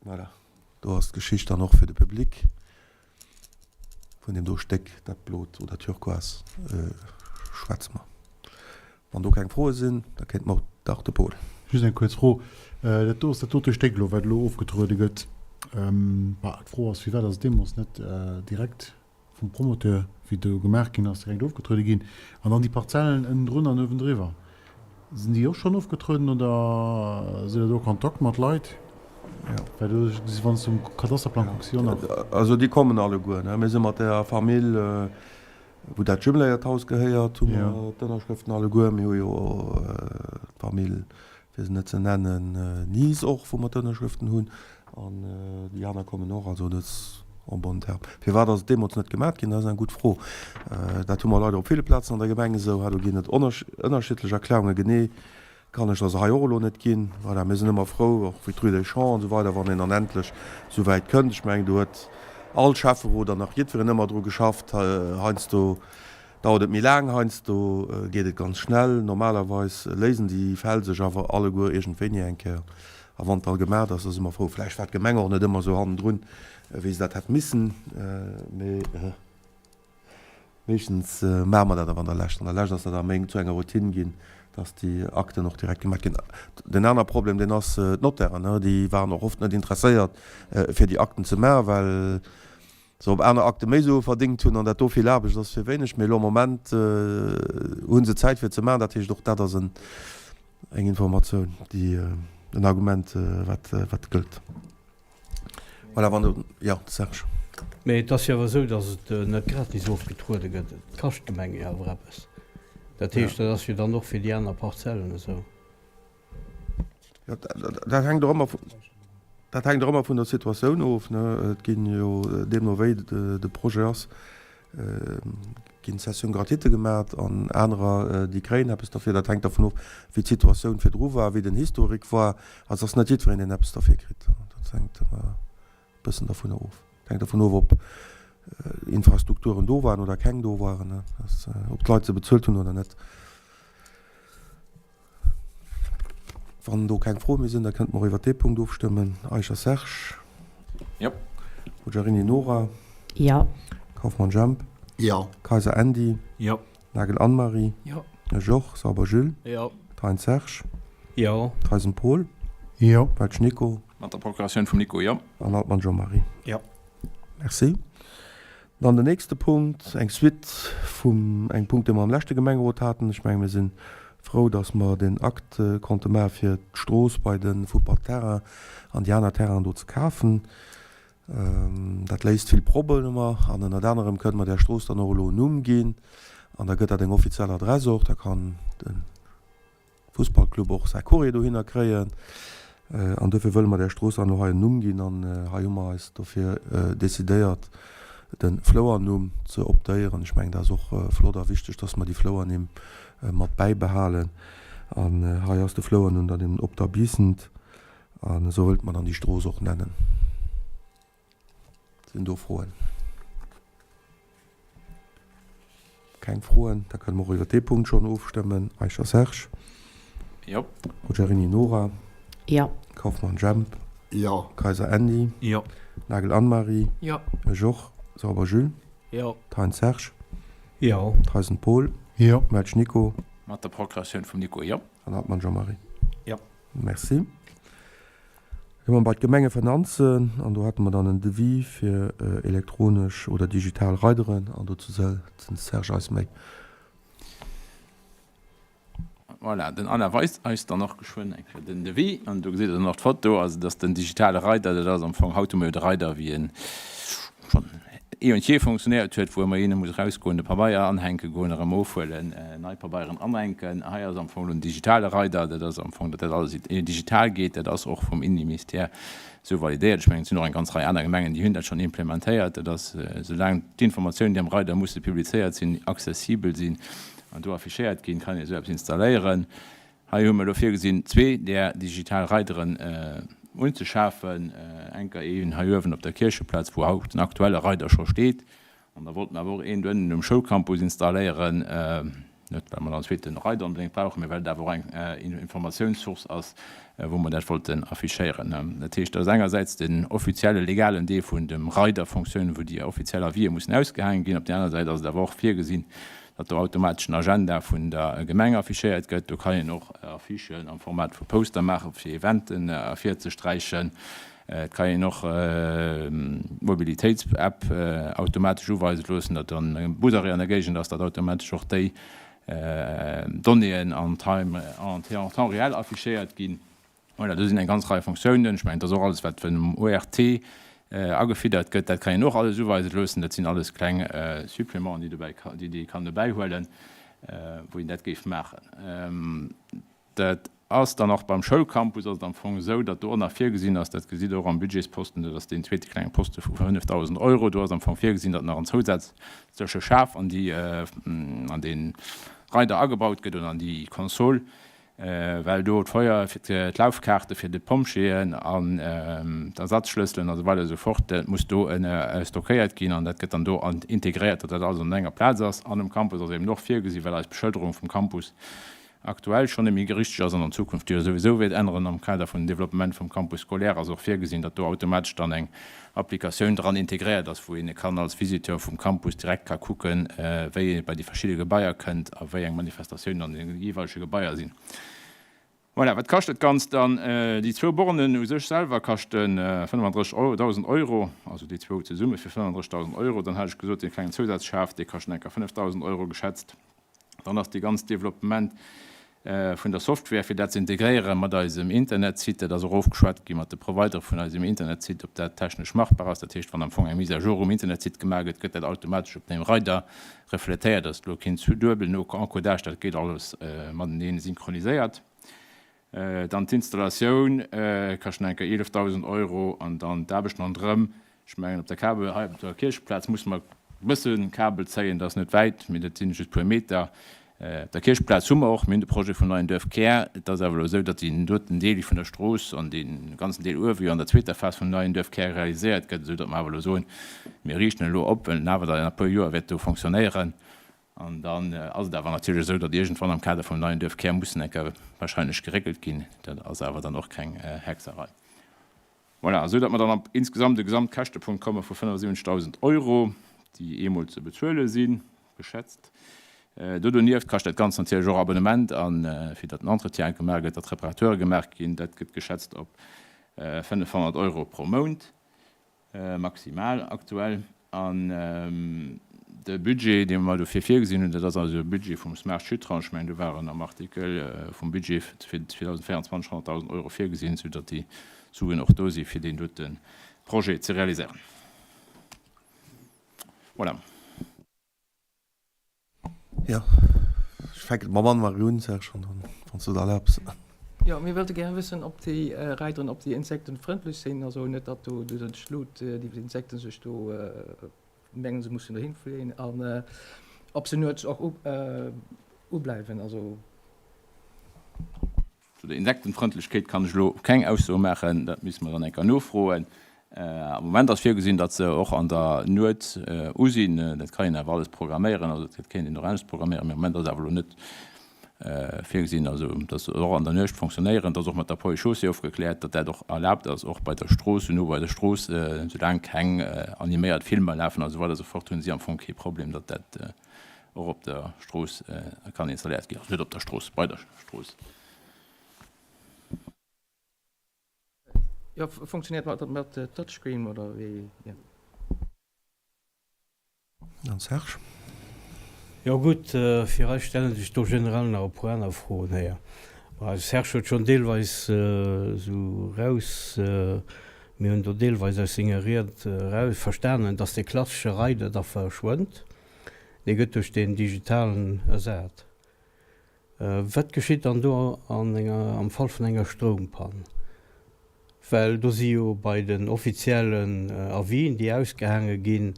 Voilà, do ass d'Geschicht dann och fir de Public vun deem do Stéck, dat blot oder turquoise schwätze mer. Wann do keng Froe sinn, da kéinte mer och dach de Paul. Just eng kuerz Fro, Dat do ass dat dote Stéck elo, wat elo ofgetruede gëtt. Bah, d'Fro ass, firwat ass et deemools net direkt vum Promoteur, wéi do gemaach ginn ass, direkt ofgetruede ginn? An dann déi Parzellen ënnendrun an uewendriwwer, sinn déi och schonn ofgetrueden oder sidd Der do a Kontakt mat Leit? Well do, wann s de um Kadasterplang kucks, si jo nach. Also déi kommen alleguer. Mir si mat der Famill, wou dat jumeléiert Haus gehéiert, hu mer d'Ënnerschrëften alleguer. Mir hu jo d'Famill, fir se net ze nennen, Nies och, wou mer d'Ënnerschrëften hunn. An déi aner kommen och. Also dat ass en bon terme. Firwat ass et deemools net gemat ginn? Dat ass eng gutt Fro. Dat hu mer leider op ville Plazen an der Gemeng esou. Do ginn et ënnerschiddlech Erklärungen. Genee kann ech der se hei och elo net ginn. Voilà, mir sinn ëmmer frou, och wéi d'Rue des Champs an esou weider, wann een dann endlech esou wäit kënnt. Ech mengen, do huet all Schäfferot an nach jiddwereen ëmmer dru geschafft. Heiansdo dauert et méi laang, heiansdo geet et ganz schnell. Normalerweis léisen déi Fäll sech awer alleguer iergendwéini eng Kéier. A wann et da gemaach ass, da si mer frou. Vläicht war d'Gemeng och net ëmmer esou hannendrun, wéi se dat hätt missen, mee. Meeschtens maache mer dat awer an der Lescht. An der Lescht ass dat a meng zu enger Routine ginn, dass déi Akten och direkt gemaach ginn. Den aner Problem, deen ass d'Notairen, déi waren och oft net interesséiert, fir déi Akten ze maachen, well se op aner Akte méi Sue verdéngt hunn an dat do vill Aarbecht ass fir wéineg. Mee elo am Moment hu se Zäit fir et ze maachen. Dat heescht, och dat ass eng Informatioun, déi, en Argument, wat, wat gëllt. Voilà, wann do, jo, Serge. Mee et ass jo awer esou, datt et net gratis ofgetruede gëtt. Et kascht d'Gemeng jo awer eppes. Dat heescht, dat ass jo dann och fir déi aner Parzellen esou. Jo, dat hänkt och ëmmer, dat hänkt och ëmmer vun der Situatioun of, ne. Et ginn jo, deemno wéi de Projet ass, ginn Cessions gratuites gemaat an anerer déi kréien eppes derfir. Dat hänkt dervun of wéi d'Situatioun virdru war, wéi den Historique war. Also et ass net jiddwereen deen eppes derfir kritt. Dat hänkt ëmmer e bëssen dervunner of. Dat hänkt dervun of ob Infrastrukturen do waren oder keng do waren, ob d'Leit se bezuelt hunn oder net. Wann do keng Froe méi sinn, da kënnte mer och iwwert dee Punkt ofstëmmen. Eicher Serge. Jo. Bugiarini Nora. Jo. Kauffmann Jemp. Jo. Kayser Andy. Jo. Nagel Anne-Marie. Jo. Joch Sauber Jules. Jo. Thein Serge. Jo. Theisen Paul. Jo. Welsch Nico. Mat der Procuratioun vum Nico, jo. An Altmann Jean-Marie. Jo. Merci. Dann den nächste Punkt, eng Suite vum engem Punkt, dee mer am leschte Gemengerot haten. Ech menge mir si frou, dass mer deen Akt konnte maache fir d'Strooss bei de Futtballterrain an déi aner Terrainen do ze kafen. Dat léist vill Problemer an ënnert anerem kënne mer där Strooss dann och elo en Numm ginn an da gëtt dat eng offiziell Adress och. Da kann de Fussballclub och säi Courrier dohinner kréien. An dofir wëlle mer där Strooss dann elo hei en Numm ginn. An hei hu mer eis dofir decidéiert, de Flouernumm ze optéieren. Ech mengen, dat ass och flott a wichteg, dass mer déi Flouernimm mat bäibehalen. An hei ass de Flouernumm dann eben Op der Biissent. An esou wëllt mer dann déi Strooss och nennen. Sinn do Froen? Keng Froen? Da kënne mer och iwwer dee Punkt schonn ofstëmmen. Eicher Serge. Jo. Mogherini Nora. Jo. Kauffmann Jemp. Jo. Kayser Andy. Jo. Nagel Anne-Marie. Jo. Joch Sauber Jules. Jo. Thein Serge. Jo. Theisen Paul. Jo. Welsch Nico. Mat der Procuratioun vum Nico, jo. An Hartmann Jean-Marie. Jo. Merci. Da komme mer bei d'Gemengefinanzen an do hate mer dann en Devis fir elektronesch oder digital Reideren an dozou sot den Serge eis méi. Voilà, den Alain weist eis dann och geschwënn eng Kéier den Devis an do gesitt Der dann och d'Foto. Also dat ass den digitale Reider, dat ass am Fong, haut hu mer jo de Reider wéi en schonn eh und je funktionéiert huet, wou ëmmer een muss erausgoen, de Pabeier anhänke goen, erëm ofhuelen, nei Pabeieren anhänken. Hei ass am Fong elo en digitale Reider, dat ass am Fong, datt dat alles digital geet, dat ass och vum Inneministère esou validéiert. Ech mengen, et sinn och eng ganz Rei aner Gemengen, déi hunn dat schonn implementéiert. Dat ass, soulaang d'Informatiounen, déi am Reider musse publizéiert sinn, accessibel sinn an do affichéiert ginn, kann een esou eppes installéieren. Hei hu mer elo virgesinn, zwee där digital Reideren unzeschafen. Enker een hei uewen op der Kiercheplaz, wou haut den aktuelle Reider scho steet. An da wollte mer awer och een do ënnen um Schoulcampus installéieren. Net well mer dann en zweete Rider onbedéngt brauchen, mee well et awer och eng Informatiounssource ass, wou mer dat wollten affichéieren. Dat heescht, dat ass engersäits den offizielle legalen Deel vun dem Rider-Fonctioun, wou déi offiziell Avisë mussen ausgehaange ginn. Op där aner Säit ass et awer och virgesinn, datt do automatesch den Agenda vun der Gemeng affichéiert gëtt. Do kann een och Affichen am Format vu Poster maachen, fir Eventen ervirzesträichen. Et kann een och d'Mobilitéits-App automatesch uweise loossen, datt wann e Busarrêt an der Géigend ass, datt automatesch och déi Donnéeën en time, en temps réel affichéiert ginn. Voilà, do sinn eng ganz Rei Fonctiounen. Ech mengen, et ass och alles, wat vum ORT agefiddert gëtt, dat kann een och alles uweise loossen. Dat sinn alles kleng Supplémenten, déi dobäi, déi ee kann dobäihuelen, wou een dat géif maachen. Dat ass dann och beim Schoulcampus ass et am Fong esou, datt do och nach virgesinn ass, dat gesitt Der och am Budgetsposten, dat ass deen zweete klenge Poste vu 5.000 Euro, do ass am Fong virgesinn, datt nach en zousätzleche Schaf an déi, an dee Rider agebaut gëtt oder an déi Console, well do d'Feuer, d'Laufkaarte fir de Pompjeeën an d'Ersatzschlësselen a sou weider a sou fort, dat muss do stockéiert ginn an dat gëtt dann do integréiert, datt dat alles an enger Plaz ass. An um Campus ass eben och virgesinn, well eis Beschëlderung vum Campus aktuell schonn net méi richteg ass an an Zukunft jo souwisou wäert änneren. Am Kader vun dem Developpement vum Campus scolaire ass och virgesinn, datt do automatesch dann eng Applikatioun dran integréiert ass, wou een kann als Visiteur vum Campus direkt ka kucken, wéi ee bei déi verschidde Gebaier kënnt a wéi eng Manifestatiounen an de jeeweilege Gebaier sinn. Voilà, wat kascht dat Ganzt dann? Déi zwou Bornen u sech selwer kaschte 35.000 Euro, also déi zwou zesumme fir 35.000 Euro. Dann hat ech gesot, dee klengen Zousazschaf, dee kascht enker 5.000 Euro geschätzt. Dann ass dee ganz Developpement vun der Software, fir dat ze integréiere mat eisem Internetsite, dat ass och ofgeschwat gi mat de Providere vun eisem Internetsite, ob dat technesch machbar ass. Dat heescht, wann am Fong eng Mise à jour um Internetsite gemaach gëtt, gëtt dat automatesch op deem Rider refletéiert. Ass elo keen duebelen Encodage, dat geet alles matenee synchroniséiert. Dann d'Installatioun kascht nach eng Kéier 11.000 Euro an dann d'Aarbechten ronderëm. Ech mengen, op der Kabel hei op der Kierchplaz musse mer e bësse Kabel zéien, dat ass net wäit, mee dat sinn just e puer Meter. Op der Kierchplaz hu mer och, mir hunn de Projet vum neien Duerfkär. Et ass awer elo esou, datt deen doten Deel vun der Strooss an dee ganzen Deel uewe jo an der zweeter Phas vum neien Duerfkär realiséiert gëtt, esou datt mer awer elo soen, mir riichten elo op, well en awer dann a puer Joer wäert do fonctionnéieren. An dann ass et awer natierlech esou, datt iergendwann am Kader vum neien Duerfkär mussen eng Kéier wahrscheinlech geréckelt ginn. Dat ass awer dann och keng Hexerei. Voilà, esou datt mer dann op insgesamt e Gesamtkäschtepunkt komme vu 75.000 Euro, déi eemol ze bezuele sinn, geschätzt. Do donieft kascht dat Ganzt natierlech och Abonnement a fir datt den Entretien gemaach gëtt, datt Reparature gemaach ginn. Dat gëtt geschätzt op 500 Euro pro Mount. Maximal aktuell. An de Budget, dee mer dofir virgesinn hunn, dat ass also e Budget vum Smart Schuttrange, ech mengen, do waren am Artikel vum Budget fir 2024 100.000 Euro virgesinn, soudatt déi Suen och do si fir deen dote Projet ze realiséieren. Voilà. Jo, ech fänken mam Anne-Marie un, Serge, an dann, wann s du et erlaabs. Jo, mir wëllte gäre wëssen, ob déi Rideren, ob déi insektenfrëndlech sinn, also net datt do duerch den Schlut déi Insekten sech do mengen se mussen dohin fléien an ob se nuets och ubleiwen, also. Zu der Insektenfrëndlechkeet kann ech elo keng Ausso maachen, dat misste mer dann eng Kéier nofroen. Am Moment ass virgesinn, datt se och an der Nuet u sinn. Dat kann een awer alles programméieren, also dat kéint een och anescht programméieren, mee am Moment ass awer elo net virgesinn, also datt se och an der Nuecht fonctionnéieren. Et ass och mat der Ponts et Chaussées ofgekläert, datt dat och erlaabt ass, och bei der Strooss, no bei der Strooss, soulaang keng animéiert Filmer lafen a sou weider a sou fort, hunn si am Fong kee Problem, datt dat och op der Strooss kann installéiert ginn, also net op der Strooss, bei der Strooss. Jo, funktionéiert mat mat Touchscreen oder wéi? An Serge? Jo gutt, fir eis stelle sech do generell nach e puer aner Froen héier. Bon, eise Serge huet schonn deelweis esou raus, mir hunn do deelweis aus senger Ried eraus verstanen, dass dee klassesche Rider da verschwënnt. Dee gëtt duerch deen digitalen ersat. Wat geschitt dann do an enger, am Fall vun enger Stroumpann? Well do si jo bei den offiziellen Avisen, déi ausgehaange ginn,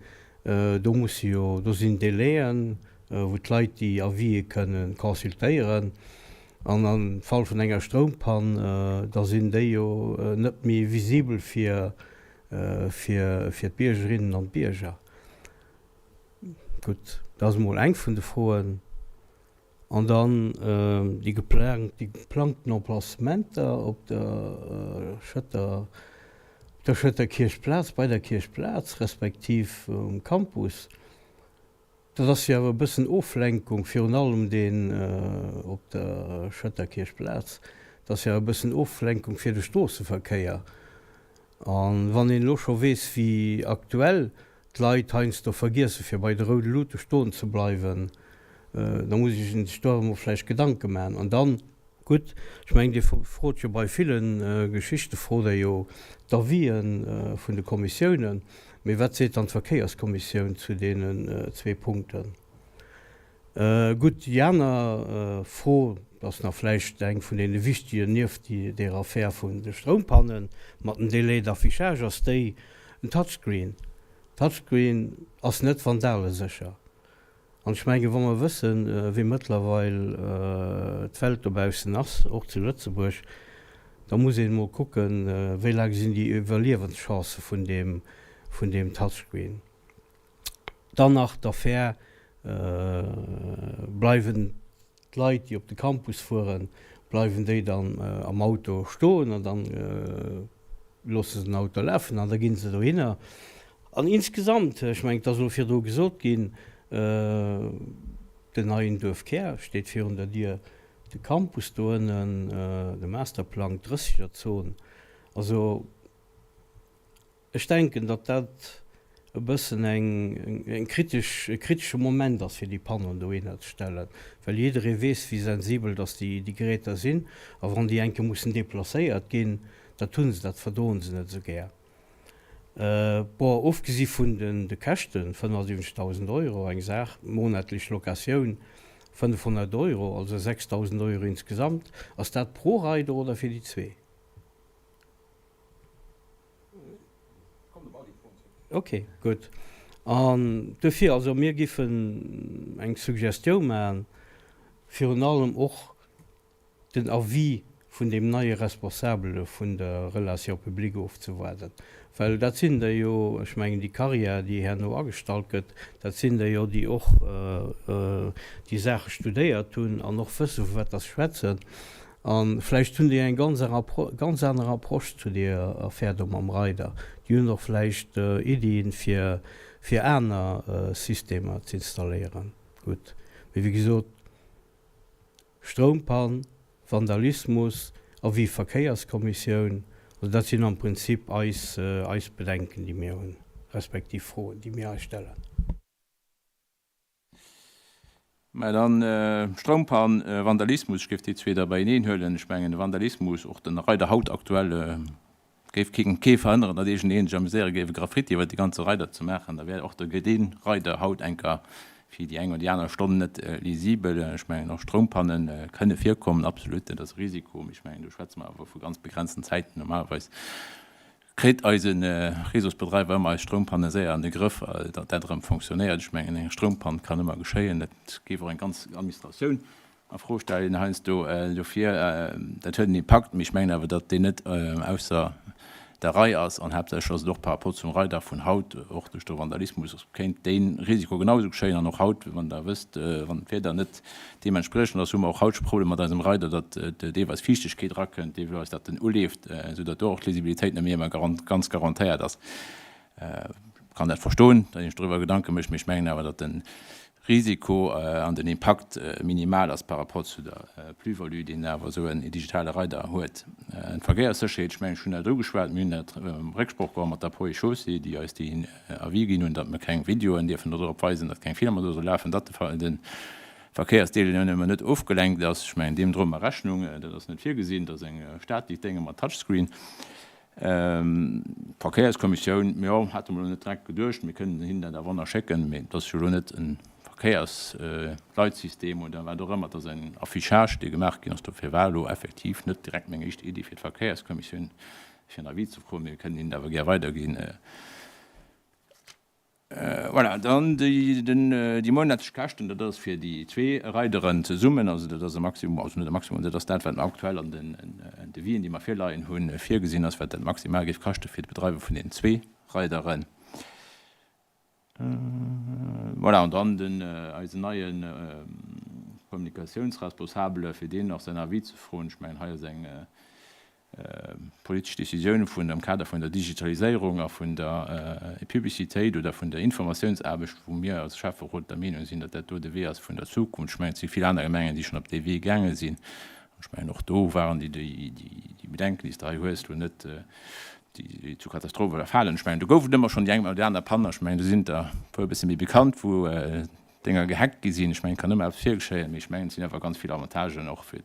do musse jo, do sinn Délaiën, wou d'Leit déi Avisë kënne consultéieren. An am Fall vun enger Stroumpann, da sinn déi jo net méi visibel fir, fir, fir d'Biergerinnen an d'Bierger. Gutt, dat ass emol eng vun de Froen. An dann déi geplangten Emplacementer op der Schëtter, op der Schëtter Kierchplaz, bei der Kierchplaz respektiv um Campus. Dat ass jo awer e bëssen Oflenkung, virun allem deen op der Schëtter Kierchplaz, dat ass jo awer e bëssen Oflenkung fir de Stroosseverkéier. A wann een elo scho weess, wéi aktuell d'Leit heiansdo vergiesse fir bei de roude Lute stoen ze bleiwen, da muss ee sech do awer emol vläicht Gedanke maachen. An dann, gutt, ech mengen, Dir frot jo bei ville Geschichte frot Der jo d'Avisë vun de Kommissiounen. Mee wat seet dann d'Verkéierskommissioun zu deenen zwee Punkten? Gutt, déi aner Fro, dat ass nach vläicht eng vun deene wichtegen nieft deer Affär vun de Stroumpannen mat dem Délai d'affichage, ass déi, en Touchscreen. Touchscreen ass net vandalesécher. An ech mengen, wa mer wëssen, wéi mëttlerweil d'Welt dobaussen ass, och zu Lëtzebuerg, da muss een emol kucken, wéi laang sinn déi Iwwerliewenschancë vun deem, vun deem Touchscreen. Dann nach d'Affär, Bleiwen d'Leit, déi op de Campus fueren, bleiwen déi dann am Auto stoen an dann loosse se den Auto lafen an da gi se dohinner. An insgesamt, ech mengen, et ass elo virdru gesot ginn, den neien Duerfkär steet virun der Dier, de Campus do ënnen, de Masterplang, d'Drëssegerzon. Also Ech denken, datt dat e bëssen eng kritesch, e kritesche Moment ass, fir déi Pannoen dohinner ze stellen, well jidderee weess, wéi sensibel datt déi Geräter sinn. A wann déi eng Kéier mussen deplacéiert ginn, dat hu se, dat verdroen se net esou gär. Bon, ofgesi vun de Käschten, 75.000 Euro eng Saach, monatlech Locatioun 500 Euro, also 6.000 Euro insgesamt. Ass dat pro Rider oder fir déi zwee? Ok, gutt. An duerfir, also mir giffen eng Suggestioun maachen, virun allem och den Avis vun deem neie Responsabele vun der Relation publique ofzewaarden, well dat sinn der jo, ech mengen déi Carrière, déi herno agestallt gëtt, dat sinn der jo, déi och déi Saache studéiert hunn an och wësse vu wat dass se schwätzen. A vläicht hunn déi eng ganz ganz aner Approche zu deer Affär do mam Rider. Déi hunn och vläicht Iddien, fir fir aner Systemer z'installéieren. Gutt, mee wéi gesot, Stroumpann, Vandalismus, Avis Verkéierskommissioun, also dat sinn am Prinzip eis eis Bedenken, déi mir hunn, respektiv Froen, déi mir eis stellen. Mä dann Stroumpann, Vandalismus, ech géif déi zwee da beieneen huelen. Ech mengen, de Vandalismus, och den Raider haut aktuell, géif kee verhënneren, datt iergendeen sech amuséiere géif, e Graffiti iwwert déi ganze Raider ze maachen. Da wär och de dee Raider haut enker fir déi eng oder déi aner Stonn net lisibel. Ech mengen, och Stroumpanne kënne virkommen, absolut, dat ass e Risiko. Mee ech mengen, do schwätze mer awer vu ganz begrenzten Zäiten normalerweis. Kritt eise Réseausbedreiwer ëmmer eis Stroumpanne séier an de Grëff, datt dat erëm fonctionnéiert. Ech mengen, eng Stroumpann kann ëmmer geschéien. Dat géif och eng ganz Administratioun a Fro stellen heiansdo. Dofir, dat huet en Impakt, mee ech mengen awer, datt deen net ausser der Rei ass. An haaptsächlech ass et och par rapport zum Reidag vun haut, och duerch de Vandalismus kéint dee Risiko genau esou geschéien. An och haut, wann Der wësst, wann d'Wieder net Deementspriechend ass hu mer och haut scho Problemer mat eisem Rider, datt deelweis Fiichtegkeet erakënnt, deelweis datt en uleeft, esou datt do och d'Lisibilitéit net méi ëmmer ganz garantéiert ass. Ech kann dat verstoen, datt een sech doriwwer Gedanke mécht, mee ech mengen awer, datt de Risiko an den Impakt minimal ass par rapport zu der Plus-value, deen awer esou en digitale Rider huet. D'Verkéierssécherheet, ech mengen, ech hunn dat ugeschwat, mir hunn dat Récksproch geholl mat der Poids et Chaussées, déi eis déi Avis ginn hunn, datt mer keng Videoen dierfen do drop weisen, datt keng Filmer do solle lafen, datt de Verkéiersdeelnehmer net ofgelenkt ass. Ech mengen, deem droe mer Rechnung. Dat ass net virgesinn. Dat ass eng staatlich Dénge mat Touchscreen. D'Verkéierskommissioun, jo, hate mer elo net direkt geduecht. Mir kënnen hinnen dat awer och nach schécken. Mee et ass jo elo net e Verkéiersleitsystem oder wat och ëmmer. Et ass en Affichage, dee gemaach ginn ass. Dofir war elo effektiv net direkt meng éischt Iddi fir d'Verkéierskommissioun, fir en Avis ze froen. Mee mir kënnen hinnen dat awer gär weiderginn. Voilà, dann déi monatlech Käschten, dat ass fir déi zwee Rideren zesummen, also dat ass e Maximum, also net e Maximum, dat ass dat, wat mer aktuell an den Devisen, déi mer virleien hunn, virgesinn ass, wat dat maximal géif kaschte fir d'Bedreiwe vun den zwee Rideren. Voilà, an dann den, eisen neie. Kommunikatiounsresponsabele fir deen och säin Avis ze froen. Ech mengen, hei ass eng politesch Décisioun vun am Kader vun der Digitaliséierung a vun der Publicitéit oder vun der Informatiounsaarbecht, wou mir als Schäfferot der Meenung sinn, datt dat do de Wee ass vun der Zukunft. Ech mengen, et si vill aner Gemengen, déi schonn op dee Wee gaange sinn. An ech mengen, och do waren déi Bedenken, déi s de hei hues, elo net déi zu Katastrophe oder Falen. Ech mengen, do gouf et ëmmer schonn déi eng oder déi aner Panne. Ech mengen, do sinn der e puer e bësse méi bekannt, wou Dénger gehackt gi sinn. Ech mengen, et kann ëmmer eppes virgeschéien, mee ech mengen, et sinn awer ganz vill Avantagen och fir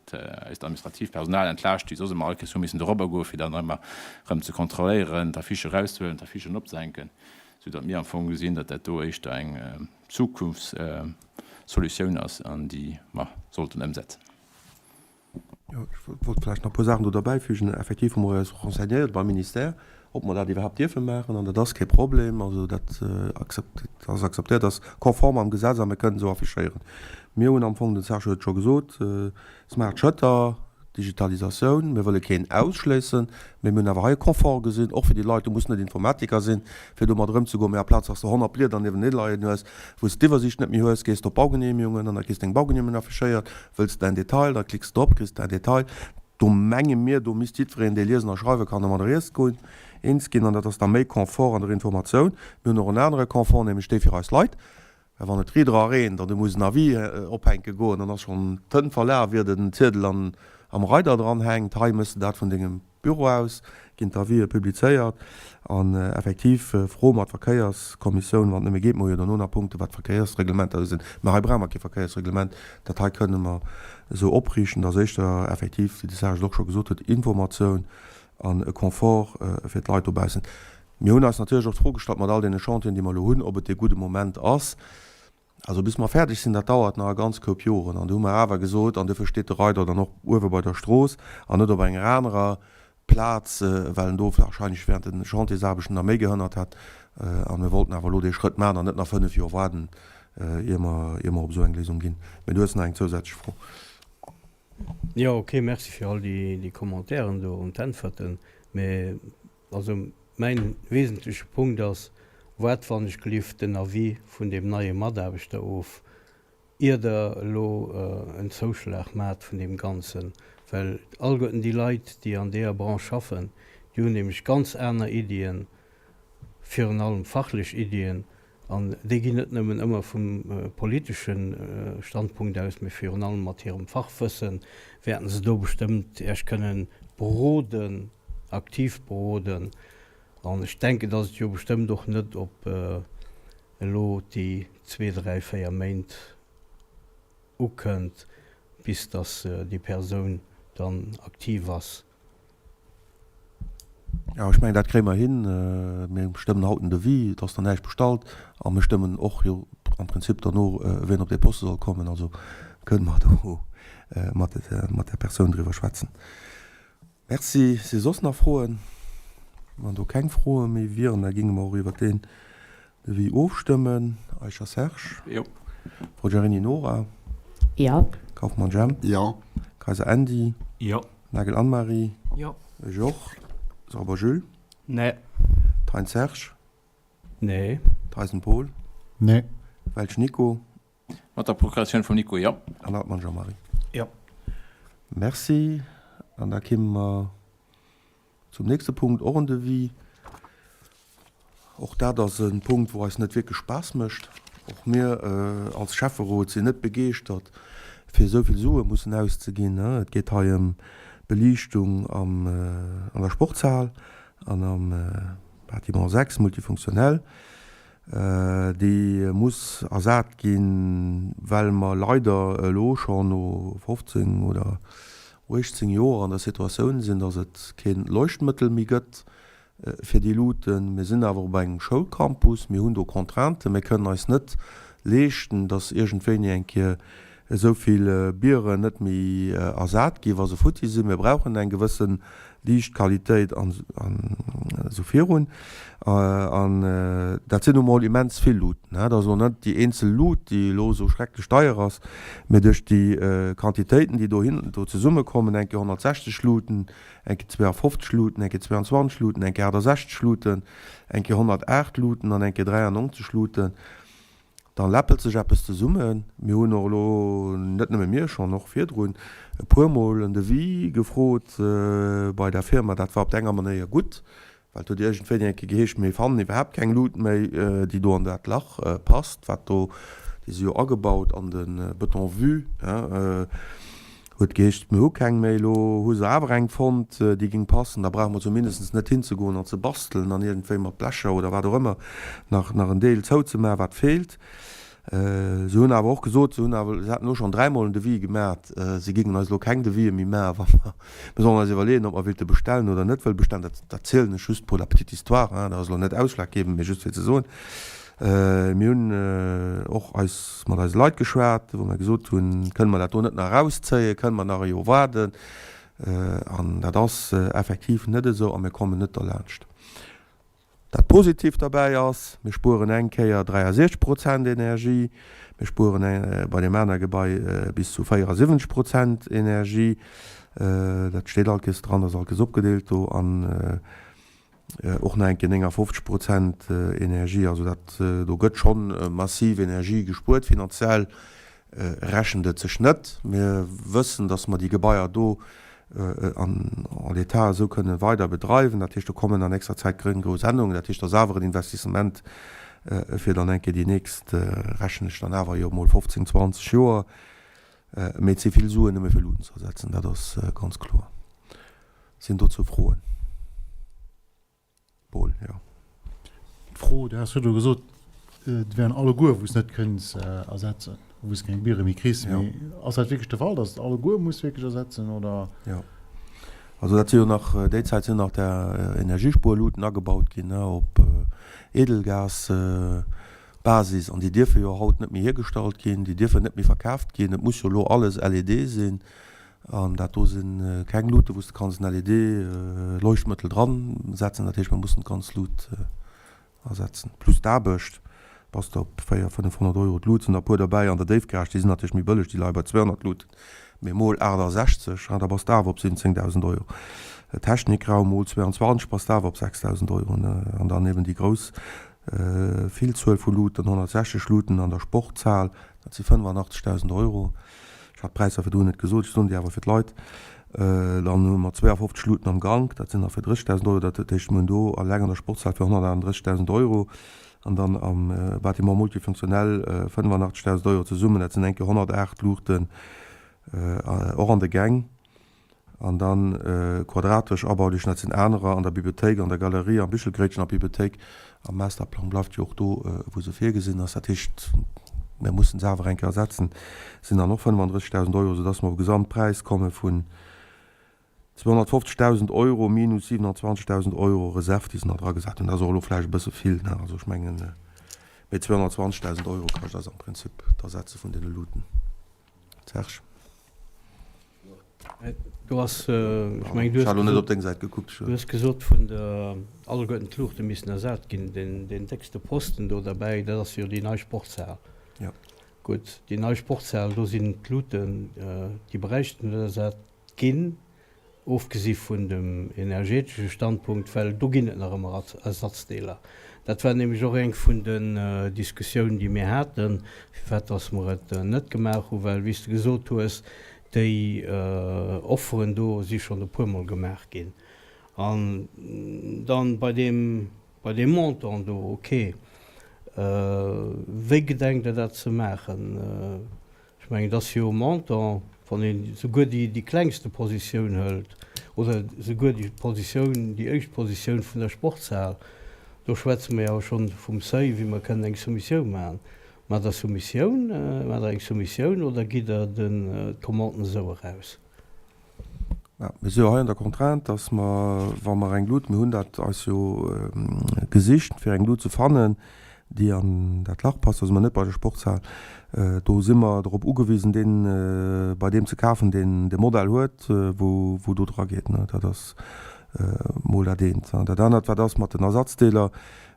eist administratiivt Personal entlaascht, déi soss ëmmer all Kéiers hu missen dorobber goen, fir dann ëmmer erëm ze kontrolléieren, d'Affiche erauszehuelen, d'Affichen opzehänken, soudatt mir am Fong gesinn, datt dat do éischter eng Zukunftssolutioun ass an déi mer sollten ëmsetzen. Jo, ech wollt vläicht nach e puer Saachen do derbäifügen. Effektiv hu mer eis renseignéiert beim Ministère, ob mer dat iwwerhaapt dierfe maachen. An dat ass kee Problem. Also dat ass akzeptéiert, ass konform am Gesetz a mir kënnen esou affichéieren. Mir hunn am Fong, den Serge huet et scho gesot, Smart Shutter, Digitalisatioun, mir wëlle keen ausschléissen, mee mir hunn awer hei e Confort gesinn, och fir déi Leit, du muss net Informatiker sinn, fir domat erëmzegoen, mee aplaz dass de 100 Blieder niewenee leien hues, wou s de d'Iwwersiicht net méi hues, gees de op Baugenehmigungen an da kriss deng Baugenehmigung affichéiert. Wëlls de en Detail, da klicks de op, kriss de en Detail. Do menge mir, do misst jiddwereen, dee liesen a schreiwe kann, domadder eens goen, eens ginn. An dat ass da méi Confort an der Informatioun. Mir hunn och en anere Confort, nämlech dee fir eis Leit. Well wann et riit era reent an du muss en Avis ophänke goen, dann ass schonn d'Tënt verlaf, ier den Ziedel an am Reider dran hänkt. Hei méchs de dat vun dengem Büro aus ginn d'Avisë publizéiert an effektiv froe mer d'Verkéierskommissioun, wann et nëmme geet, mer hu jo dono nach Punkte wat d'Verkéiersreglementer usinn, mä hei brauche mer kee Verkéiersreglement, dat hei kënne mer esou opriichten, dass éischter effektiv, wéi de Serge et och scho gesot huet, Informatioun an e Confort fir d'Leit dobaussen. Mir hunn eis natierlech och d'Fro gestallt mat all deene Chantieren, déi mer elo hunn, ob et dee gudde Moment ass, Also bis mer fäerdeg sinn, dat dauert nach e ganz Koup Joren. An do hu mer awer gesot, an duerfir steet de Reider dann och uewe bei der Strooss an net op enger anerer Plaz, well en do wahrscheinlech während de Chantiersaarbechten nach méi gehënnert hätt. A mir wollten awer elo dee Schrëtt maachen an net nach 5 Joer waarden, ier mer, ier mer op esou eng Léisung ginn. Mee du hues nach eng zousätzlech Fro. Jo, okay, merci fir all déi Commentairen do an d'Äntwerten. Mee Also mäin wesentleche Punkt ass, Waart wann ech gelift den Avis vun deem neie Mataarbechter of, ier Der elo en Zouschlag maacht vun deem Ganzen. Well alleguerten déi Leit, déi an deeër Branche schaffen, déi hunn nämlech ganz aner Iddien, virun allem fachlech Iddien, An déi ginn net nëmmen ëmmer vum politesche Standpunkt aus, mee virun allem mat hirem Fachwësse wäerten se do bestëmmt Iech kënnen beroden, aktiv beroden. An ech denken, datt et jo bestëmmt och net op elo déi zwee, dräi, véier Méint ukënnt, bis datt déi Persoun dann aktiv ass. Jo, ech mengen, dat kréie mer hin. Mir stëmmen haut den Devis, et ass nach näischt bestallt. A mir stëmmen och jo am Prinzip derno, wien op dee Poste soll kommen. Also kënne mer do mat där Persoun driwwer schwätzen. Merci. Si soss nach Froen? Wann do keng Froe méi wieren, da géinge mer och iwwert deen Devis ofstëmmen. Eicher Serge? Jo. Forgiarini Nora? Jo. Kauffmann Jemp? Jo. Kayser Andy? Jo. Nagel Anne-Marie? Jo. Ech och. Sauber Jules? Nee. Thein Serge? Nee. Theisen Paul? Nee. Welsch Nico? Mat der Procuratioun vum Nico, jo. An Hartmann Jean-Marie? Jo. Merci. An da kéime mer Zum nächste Punkt, och en Devis. Och dat ass e Punkt, wou eis net wierklech Spaass mécht. Och mir als Schäfferot sinn net begeeschtert, fir esou vill Sue mussen auszeginn. Et geet hei ëm d'Beliichtung an der Sportshal an am Bâtiment 6, multifunktionell. Déi muss ersat ginn, well mer leider elo schonn no 15 oder 18 Joer an der Situatioun sinn, datt et kee Leuchtmëttel méi gëtt fir déi Luuten. Mir sinn awer op engem Schoulcampus, mir hunn do Contrainten, mir kënnen eis net leeschten, datt iergendwéini eng Kéier esou vill Bieren net méi ersat ginn, wa se futti sinn. Mir brauchen eng gewësse Liichtqualitéit an esou virun. An dat sinn nu mol immens vill Luuten. Dat ass elo net déi eenzel Lut, déi elo esou schrecklech deier ass, mee duerch déi Quantitéiten, déi dohin, do zesummekommen, eng Kéier 160 Luuten, eng Kéier 52 Luuten, eng Kéier 22 Luuten, eng Kéier 68 Luuten, eng Kéier 108 Luuten an eng Kéier 93 Luuten. Dann läppelt sech eppes zesummen. Mir hunn och elo, net nëmme mir, schonn och virdrun e puermol en Devis gefrot bei der Firma. Dat war op der enger Manéier gutt, well et huet iergendwéini eng Kéier geheescht, mir fannen iwwerhaapt keng Lut méi, déi do an dat Lach passt, wat do, déi si jo agebaut an de Beton vue, Huet geheescht, mir hu keng méi. Elo hu se awer eng fonnt, déi géing passen. Da brauche mer zumindest net hinzegoen an ze bastelen an iergendwéi mat Blecher oder wat och ëmmer nach nach en Deel zouzemaachen, wat feelt. Se hunn awer och gesot, se hunn awer, se hätten elo schonn dräimol en Devis gemat, se géingen eis elo keng Devisen méi maachen, wa mer, mir sollen eis iwwerleeën, ob mer wéilte bestellen oder net wëlle bestellen. Dat, dat zielen ech just pour la petite histoire, hein, dat ass elo net ausschlaggebend, mee just fir ze soen, Mir hunn och eis mat eise Leit geschwat, wou mer gesot hunn, Kënne mer dat do net nach erauszéien? Kënne mer nach e Joer waarden? An dat ass effektiv net esou a mir kommen net derlaanscht. Dat Positivt derbäi ass, Mir spueren eng Kéier 63 Prozent Energie, mir spueren bei deem aner Gebai bis zu 74 Prozent Energie. Dat steet all Kees dran, dat ass all Kees opgedeelt do. An Och nach eng Kéier 59 Prozent Energie, also dat do gëtt schonn massiv Energie gespuert. Finanziell rechent et sech net. Mir wëssen, datt mer déi Gebaier do an en l'état esou kënne weider bedreiwen. Dat heescht, do kommen an nächster Zäit gréng grouss Ännerungen. Dat heescht, dat ass awer en Investissement fir dann eng Kéier déi nächst, rechnen ech dann awer jo emol, 15, 20 Joer. Mee et si vill Suen nëmme fir Luuten ze ersetzen, dat ass ganz kloer. Sinn dozou Froen? Paul, Jo. D'Fro, Du has virdru gesot, et wären alleguer, wou s net kënns ersetzen, wou s keng Biere méi kriss. Mee ass dat wierklech de Fall, datt s alleguer muss wierklech ersetzen, oder? Jo. Also dat si jo nach, déi Zäit sinn nach där Energiespuerluten agebaut ginn, ne, op Edelgasbasis. An déi dierfe jo haut net méi hiergestallt ginn, déi dierfen net méi verkaaft ginn. Et muss jo elo alles LED sinn. An dat do si keng Luuten, wou s de kanns en LED-Leuchtmëttel dran setzen. Dat heescht, mir mussen d'ganz Lut ersetzen. Plus d'Aarbecht, bass de op 400, 500 Euro. D'Lut sinn der e puer derbäi an der Déifgarage, déi sinn natierlech méi bëlleg, déi leie bei 200 Luten. Mee mol 68, da bass de awer op 17.000 Euro. Technikraum mol 22, bass de awer op 6.000 Euro. An dann eben déi grouss Villzuel vu Luten, 160 Luten an der Sportshal, dat si 85.000 Euro. Ech hat d'Präisser virdrun net gesot, ech soen déi awer fir d'Leit. Dann hu mer 52 Luuten am Gank, dat sinn der fir 30.000 Euro. Dat heescht, mir hunn do alleng an der Sportshal fir 138.000 Euro an dann am Bâtiment multifonctionnel 85.000 Euro zesummen. Dat sinn eng Kéier 108 Luuchten och an de Gäng. An dann quadratesch Abaulichen, dat sinn anerer an der Bibliothéik, an der Galerie, am Bichelgréitchen, an d'Bibliothéik am Masterplang bleift jo och do, wou se virgesinn ass. Dat heescht, mir mussen se awer eng Kéier ersetzen, sinn dann och 35.000 Euro, soudass mer op e Gesamtpräis komme vun 250.000 Euro minus 27.000 Euro Reserv, déi se nach dragesat hunn. Dat ass och elo vläicht e bësse vill, ne? Also ech mengen, mee 220.000 Euro kascht eis am Prinzip d'Ersetze vun deene Luuten. Serge. Du has, ech mengen, du hues gesot, du hues gesot vun der, alleguerten d'Luuchte missten ersat ginn. Deen, deen déckste Posten do derbäi, dat ass jo déi nei Sportshal. Jo. Gutt, déi nei Sportshal, do sinn d'Luuten, déi bräichten net ersat ginn. Ofgesi vun dem energetesche Standpunkt, well do ginn et nach ëmmer Ersatzdeeler. Dat war nämlech och eng vun den Diskussiounen, déi mir haten, firwat dass mer et net gemaach hunn, well, wéi s de gesot hues, déi Offeren do si schonn e puermol gemaach ginn. An dann bei deem, bei deem Montant do, okay, wéi gedenkt Der dat ze maachen? Ech mengen, et ass jo e Montant, wann een souguer déi klengste Positioun hëlt oder souguer déi Positioun, déi éischt Positioun vun der Sportshal, do schwätze mer jo awer schonn vum Seuil, wéi mer kënnen eng Soumissioun maachen. Maacht Der Soumissioun, maacht Der eng Soumissioun oder gitt Der d'Commanden esou eraus? Mir si jo hei an der Contrainte, dass mer, wa mer eng Lut, mir hunn dat eis jo gesicht, fir eng Lut ze fannen, déi an dat Lach passt, da si mer net bei der Sportshal, do si mer drop ugewisen, dee bei deem ze kafen, deen de Modell huet, wou wou do dra geet. Dat ass mol dat eent. An dat anert, wat ass mat den Ersatzdeeler,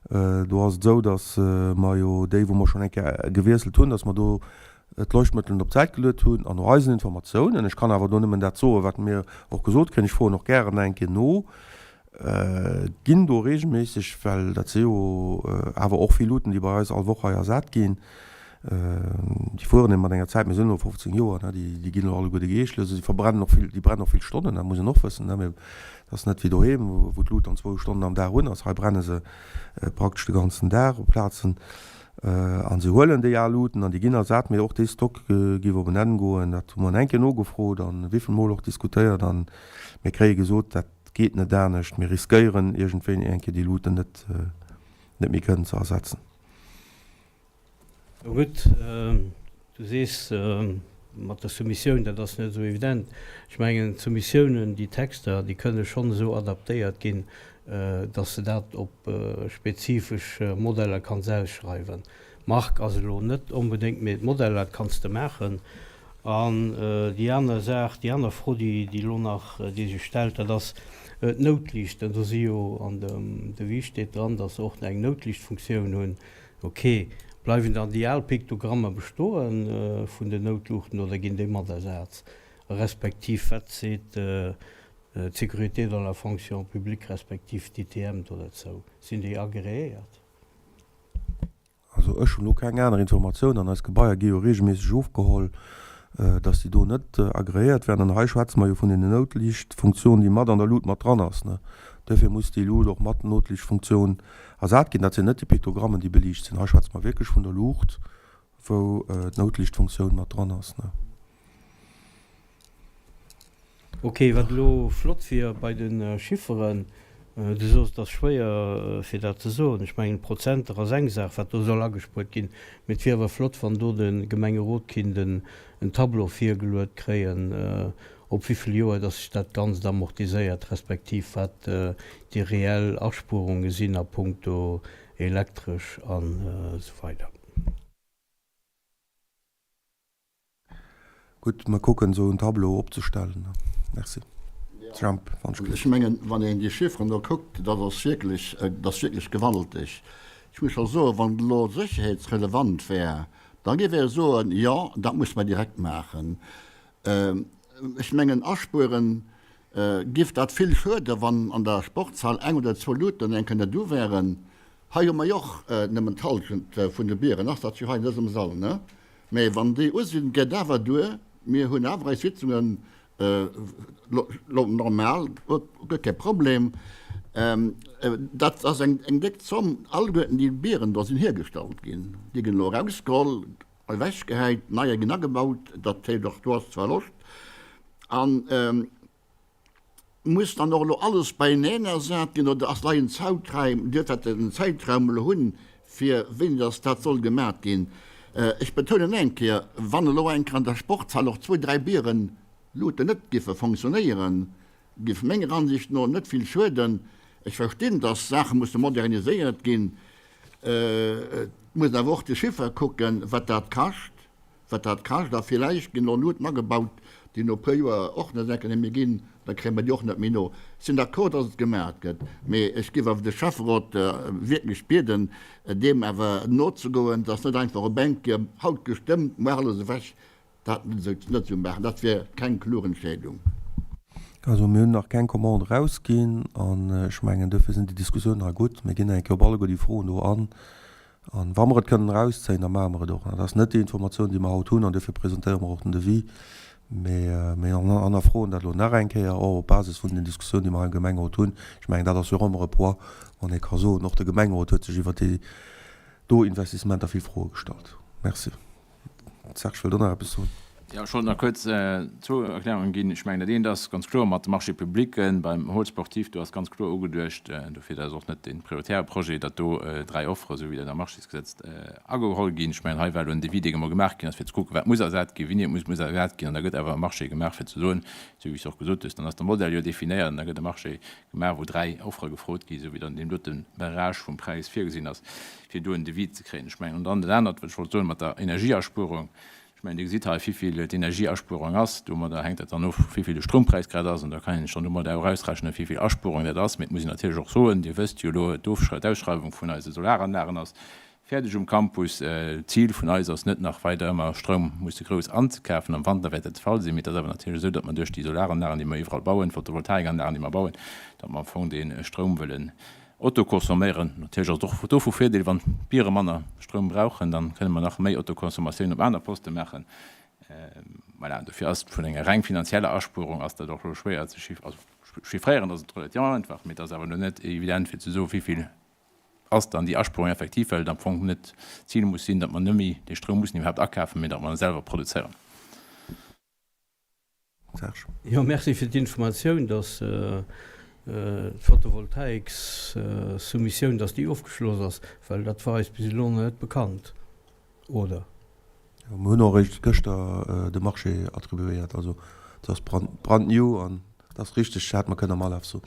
do ass et esou, dass mer jo déi, wou mer schonn eng Kéier gewiesselt hunn, dass mer do d'Leuchtmëttelen op d'Säit geluet hunn an no eisen Informatiounen, ech kann awer do nëmmen dat soen, wat mir och gesot kréien, ech froen och gären nach eng Kéier no, ginn do regelméisseg, well dat si jo awer och vill Luuten, déi bei eis all Woch hei ersat ginn. Déi fueren mat enger Zäit, mir sinn elo 15 Joer, ne, déi, déi ginn elo alleguer de Geescht lues, si verbrennen och vill, déi brennen och vill Stonnen, dat muss een och wëssen, ne. Mee et ass net wéi doheem, wou, wou d'Lut dann zwou Stonnen am Dag un ass. Hei brenne se praktesch de ganzen Dag op Plazen. A se huelen déi al Luten an déi ginn ersat, mee och dee Stock géif op en Enn goen. Dat hu mer eng Kéier nogefrot an wéi vill Mol och diskutéiert an mir kréie gesot, dat geet net anescht, mir riskéieren iergendwéini eng Kéier déi Luten net, net méi kënnen ze ersetzen. No gutt, du sees mat der Soumissioun, dat ass net esou evident. Ech mengen, d'Soumissiounen, déi Texter, déi kënne schonn esou adaptéiert ginn, datt s de dat op spezifesch Modeller kanns ausschreiwen. D'Mark ass elo net onbedéngt, mee d'Modeller, dat kanns de maachen. An déi aner Saach, déi aner Fro, déi elo nach, déi sech stellt, dat ass d'Noutliichten. Do si jo an dem Devis steet dran, datt se och eng Noutliichtfunktioun hunn. Ok. Bleiwen dann déi al Piktogrammer bestoe vun den Noutluuchten oder ginn déi mat ersat? Respektiv wat seet d'Sécurité dans la fonction publique respektiv d'ITM do derzou? Sinn déi agreéiert? Also ech hunn elo keng aner Informatioun an eis Gebaier gi jo regelméisseg ofgeholl, dass déi do net agreéiert wären. An hei schwätze mer jo vun den Noutliichtfunktionen, déi mat an der Lut mat dran ass. Duerfir muss déi Lut och mat Notliichtfunktion Ersat ginn. Dat sinn net déi Piktogrammen, déi beliicht sinn. Hei schwätze mer wierklech vun der Luucht, wou d'Noutliichtfunktioun mat dran ass. Ok, wat elo flott wier bei de Chifferen, du soos et ass schwéier fir dat ze soen, ech mengen Prozenter ass eng Saach wat do soll agespuert ginn, mee et wier awer flott wann do de Gemengerot kinnt en Tableau virgeluet kréien, op wéi vill Joer dass sech dat Ganzt amortiséiert, respektiv wat déi reell Aspuerunge sinn a puncto Elektresch an esou weider. Gutt, mer kucken esou en Tableau opzestellen. Merci. Jemp, wann ech Ech mengen, wann een déi Chifferen do kuckt, dat ass wierklech, dat ass wierklech gewalteg. Ech muss scho soen, wann et elo sécherheetsrelevant wär, da géif ech soen, jo, dat muss mer direkt maachen. Ech mengen, aspueren giff dat vill schueden, wann an der Sportshal eng oder zwou Luuten eng Kéier net u wären. Hei hu mer jo och nëmmen d'Halschent vun de Bieren, ass dat jo hei an dësem Sall, ne? Mä wann déi u sinn, geet awer duer. Mir hunn awer eis Sitzungen lo normal, guer kee Problem. Dat ass eng déck Zomm. Alleguerten déi Bieren do sinn hiergestallt ginn. Déi ginn elo erausgeholl. Ewechgehäit, neier ginn agebaut, dat heescht och do ass zwar Loscht an muss dann och elo alles beieneen ersat ginn oder ass hei en Zäitraum, dierf dat en Zäitraum elo hunn, fir wéini datt dat soll gemat ginn? Ech betounen eng Kéier, wann elo eng Kéier an der Sportshal och zwou, dräi Bieren Luuten net giffe fonctionnéieren, Giff menger Ansicht no net vill schueden. Ech verstinn, dass Saache musse moderniséiert ginn. Et muss een awer och de Chiffer kucken, wat dat kascht, wat dat kascht. A villäicht ginn och Luuten agebaut, déi no e puer Joer och net enke méi ginn. Da kréie mer déi och net méi no. Ech sinn d'accord, dass et gemaat gëtt, mee ech giff awer de Schäfferot wierklech bieden, deem awer nozegoen, dass net einfach op eng Kéier haut gestëmmt, muer alles ewech. Dat net esou maachen, dat wier keng kloer Entscheedung. Also mir hunn nach keng Commande erausginn an ech mengen, duerfir sinn déi Diskussiounen hei gutt. Mir ginn eng Kéier op alleguer déi Froen do an. An wa mer et kënnen erauszéien, da maache mer et och. Dat ass net déi Informatioun, déi mer haut hunn an duerfir presentéiere mer och den Devis. Mee mir hannerfroen dat elo nach eng Kéier, och op Basis vun den Diskussiounen, déi mer hei am Gemengerot hunn. Ech mengen, dat ass jo och ëmmer e Poids, wann ee ka soen, och de Gemengerot huet sech iwwert déi do Investissementer vill Froe gestallt. Merci. Serge wëllt och nach eppes soen. Jo, ech wollt nach kuerz zwou Erklärungen ginn. Ech mengen, dat eent ass ganz kloer mat de Marchés-publicken beim Hall sportif, do ass ganz kloer ugeduecht, dofir dat ass och net dee prioritäre Projet, datt do dräi Offere, esou wéi dat am Marchésgesetz ageholl ginn. Ech mengen, hei war elo en Devis, dee gemol gemaach ginn ass, fir ze kucken, wat muss ersat ginn, wéini et muss muss ersat ginn. An da gëtt awer e Marché gemaach, fir ze soen, esou wéi s de och gesot hues, dann ass de Modell jo definéiert an da gëtt e Marché gemaach, wou dräi Offere gefrot ginn, esou wéi dann deem dote Barrage vum Präis virgesinn ass. fir do en Devis ze kréien. Ech mengen, an dann dat anert, wat ech wollt soen, mat der Energieaspuerung, ech mengen, Dir gesitt hei, wivill d'Energieaspuerung ass. Domadder hänkt dat dann of, wivill de Stroumpräis grad ass, an da kann een sech dann domadder och ausrechnen, wivill Aspuerung dat ass. Mee et muss een natierlech och soen, Dir wësst jo elo, d'Ausschreiwung vun eise Solaranlagen ass fäerdeg um Campus. D'Zil vun eis ass net, nach weider ëmmer Stroum musse grouss anzekafen. Am Wanter wäert dat de Fall sinn. Mee et ass awer natierlech esou, datt mer duerch déi Solaranlagen, déi mer iwwerall bauen, d'Photovoltaikanlagen, déi mer bauen, datt mer am Fong dee Stroum wëllen. Autoconsomméieren. Natierlech ass et och do vu Virdeel, wann d'Biere manner Stroum brauchen, dann kënne mer nach méi Autoconsommatioun op aner Poste maachen. Voilà, dofir ass vun enger reng finanzieller Aspuerung ass dat och elo schwéier ze chiff-, also chiffréieren ass et relativ einfach, mee et ass awer elo net evident fir ze soen, wéi vill ass dann déi Aspuerung effektiv, well et am Fong net d'Zil muss sinn, datt mer net méi dee Stroum mussen iwwerhaapt akafen, mee datt mer en selwer produzéieren. Serge. Jo, merci fir d'Informatioun, dass d'Photovoltaiks-Soumissioun, dass déi ofgeschloss ass, well dat war eis bis elo nach net bekannt, oder? Jo, mir hunn och eréischt gëschter de Marché attribuéiert, also et ass brand new an et ass richteg, dat hätt mer kënnen am Alaf soen.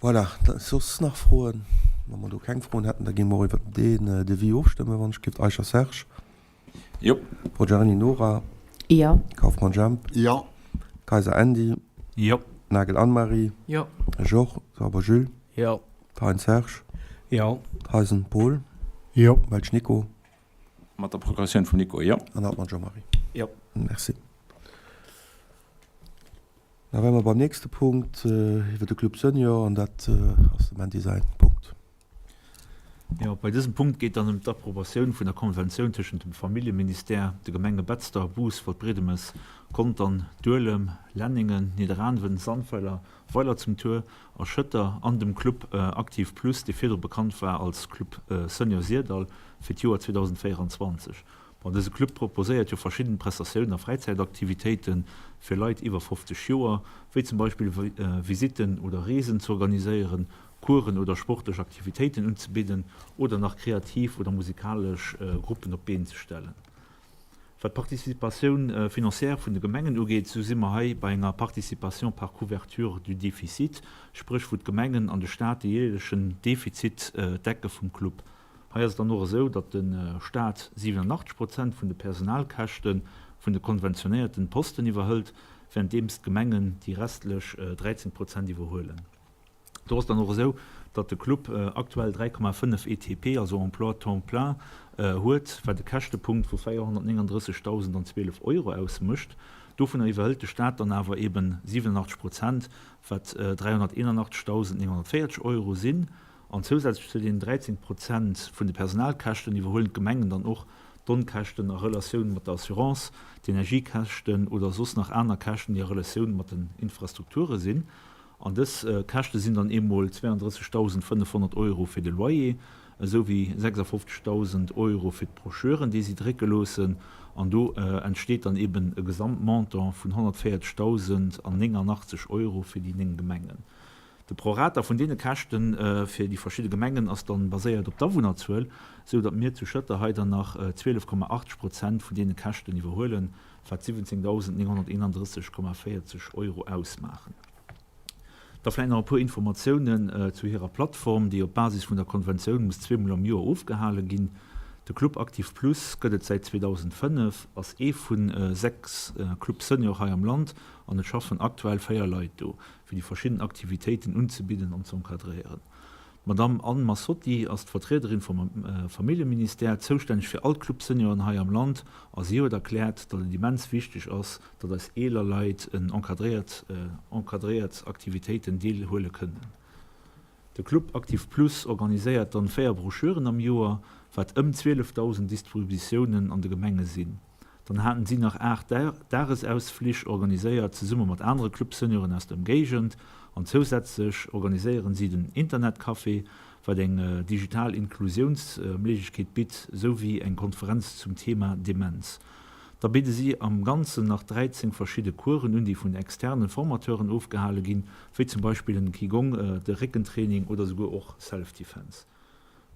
Voilà, soss nach Froen? Wa mer do keng Froen hätten, da géinge mer och iwwert deen Devis ofstëmmen, wann ech géif. Eicher Serge? Jo. Poggiarini Nora? Jo. Kauffmann Jemp? Jo. Kayser Andy? Jo. Nagel Anne-Marie? Jo. Georges Sauber Jules? Jo. Thein Serge? Jo. Theisen Paul? Jo. Welsch Nico? Mat der Procuratioun vum Nico, jo. An Hartmann Jean-Marie? Jo. Merci. Da wäre mer beim nächste Punkt iwwer de Club Senior an dat ass dem Andy säin Punkt. Jo, bei dësem Punkt geet dann ëm d'Approbatioun vun der Konventioun tëschent dem Familljeministère, de Gemenge Betzder, Bous, Waldbriedemes, Contern, Duelem, Lenningen, Nidderaanwen, Sandweiler, Weiler zum Tuer a Schëtter an dem Club Aktiv Plus, dee virdru bekannt war als Club Senior Syrdall, fir d'Joer 2024. Bon, dëse Club proposéiert jo verschidden Prestatiounen a Fräizäitaktivitéiten fir Leit iwwer 50 Joer, wéi zum Beispill Visitten oder Reesen z'organiséieren, Coursen oder sportlech Aktivitéiten unzebidden oder nach kreativ oder musikalesch Gruppen op d'Been ze stellen. Wat d'Participatioun financière vun de Gemengen ugeet, sou si mer hei bei enger Participation par couverture du déficit, spréch wou d'Gemengen an de Staat de jäerlechen Defizit decke vum Club. Hei ass et dann och esou, datt de Staat 87 Prozent vun de Personalkäschte vun de konventionéierten Posten iwwerhëlt, wärenddeems d'Gemengen déi restlech 13 Prozent iwwerhuelen. Do ass et dann och esou, datt de Club aktuell 3,5 ETP, also Emploi temps plein, huet, wat e Käschtepunkt vu 439.012 Euro ausmécht. Dovunner iwwerhëlt de Staat dann awer eben 87 Prozent, wat 381.940 Euro sinn. An zousätzlech zu deenen 13 Prozent vun de Personalkäschten iwwerhuelen d'Gemengen dann och d'Onkäschten a Relatioun mat der Assurance, d'Energiekäschten oder soss nach aner Käschten, déi a Relatioun mat den Infrastrukture sinn. An dës Käschte sinn dann eemol 32.500 Euro fir de Loyer, esou wéi 56.000 Euro fir d'Broschüren, déi si drécke loossen. An do entsteet dann eben e Gesamtmontant vun 140.089 Euro fir déi 9 Gemengen. De Prorata vun deene Käschte fir déi verschidde Gemengen ass dann baséiert op d'Awunnerzuel, esou datt mir zu Schëtter hei dann nach 12,80 Prozent vun deene Käschten iwwerhuelen, wat 17.931,40 Euro ausmaachen. Da vläicht nach e puer Informatiounen zu hirer Plattform, déi op Basis vun der Konventioun muss zweemol am Joer ofgehale ginn. De Club Aktiv Plus gëtt et säit 2005, ass ee vu 6 Club Senior hei am Land an et schaffen aktuell 4 Leit do. fir déi verschidden Aktivitéiten unzebidden an z'encadréieren. D'Madamm Anne Massotti ass d'Vertriederin vum Familljeministère, zoustänneg fir all d'Club Senioren hei am Land, a si huet erkläert, datt et immens wichteg ass, datt eis eeler Leit en encadréiert encadréiert Aktivitéiten deelhuele kënnen. De Club Actif Plus organiséiert dann 4 Broschüren am Joer, wat ëm 12.000 Distributiounen an de Gemenge sinn. Dann haten si nach 8 Dagesausflich organiséiert zesumme mat anere Club Senioren aus der Ëmgéigend an zousätzlech organiséieren si den Internetcafé, wat eng digital Inklusiounsmléiglechkeet bitt, esou wéi eng Konferenz zum Thema Demenz. Da bidde si am Ganzen nach 13 verschidde Coursen un, déi vun externe Formateuren ofgehale ginn, wéi zum Beispill den Qigong, de Réckentraining oder souguer och Self-Defense.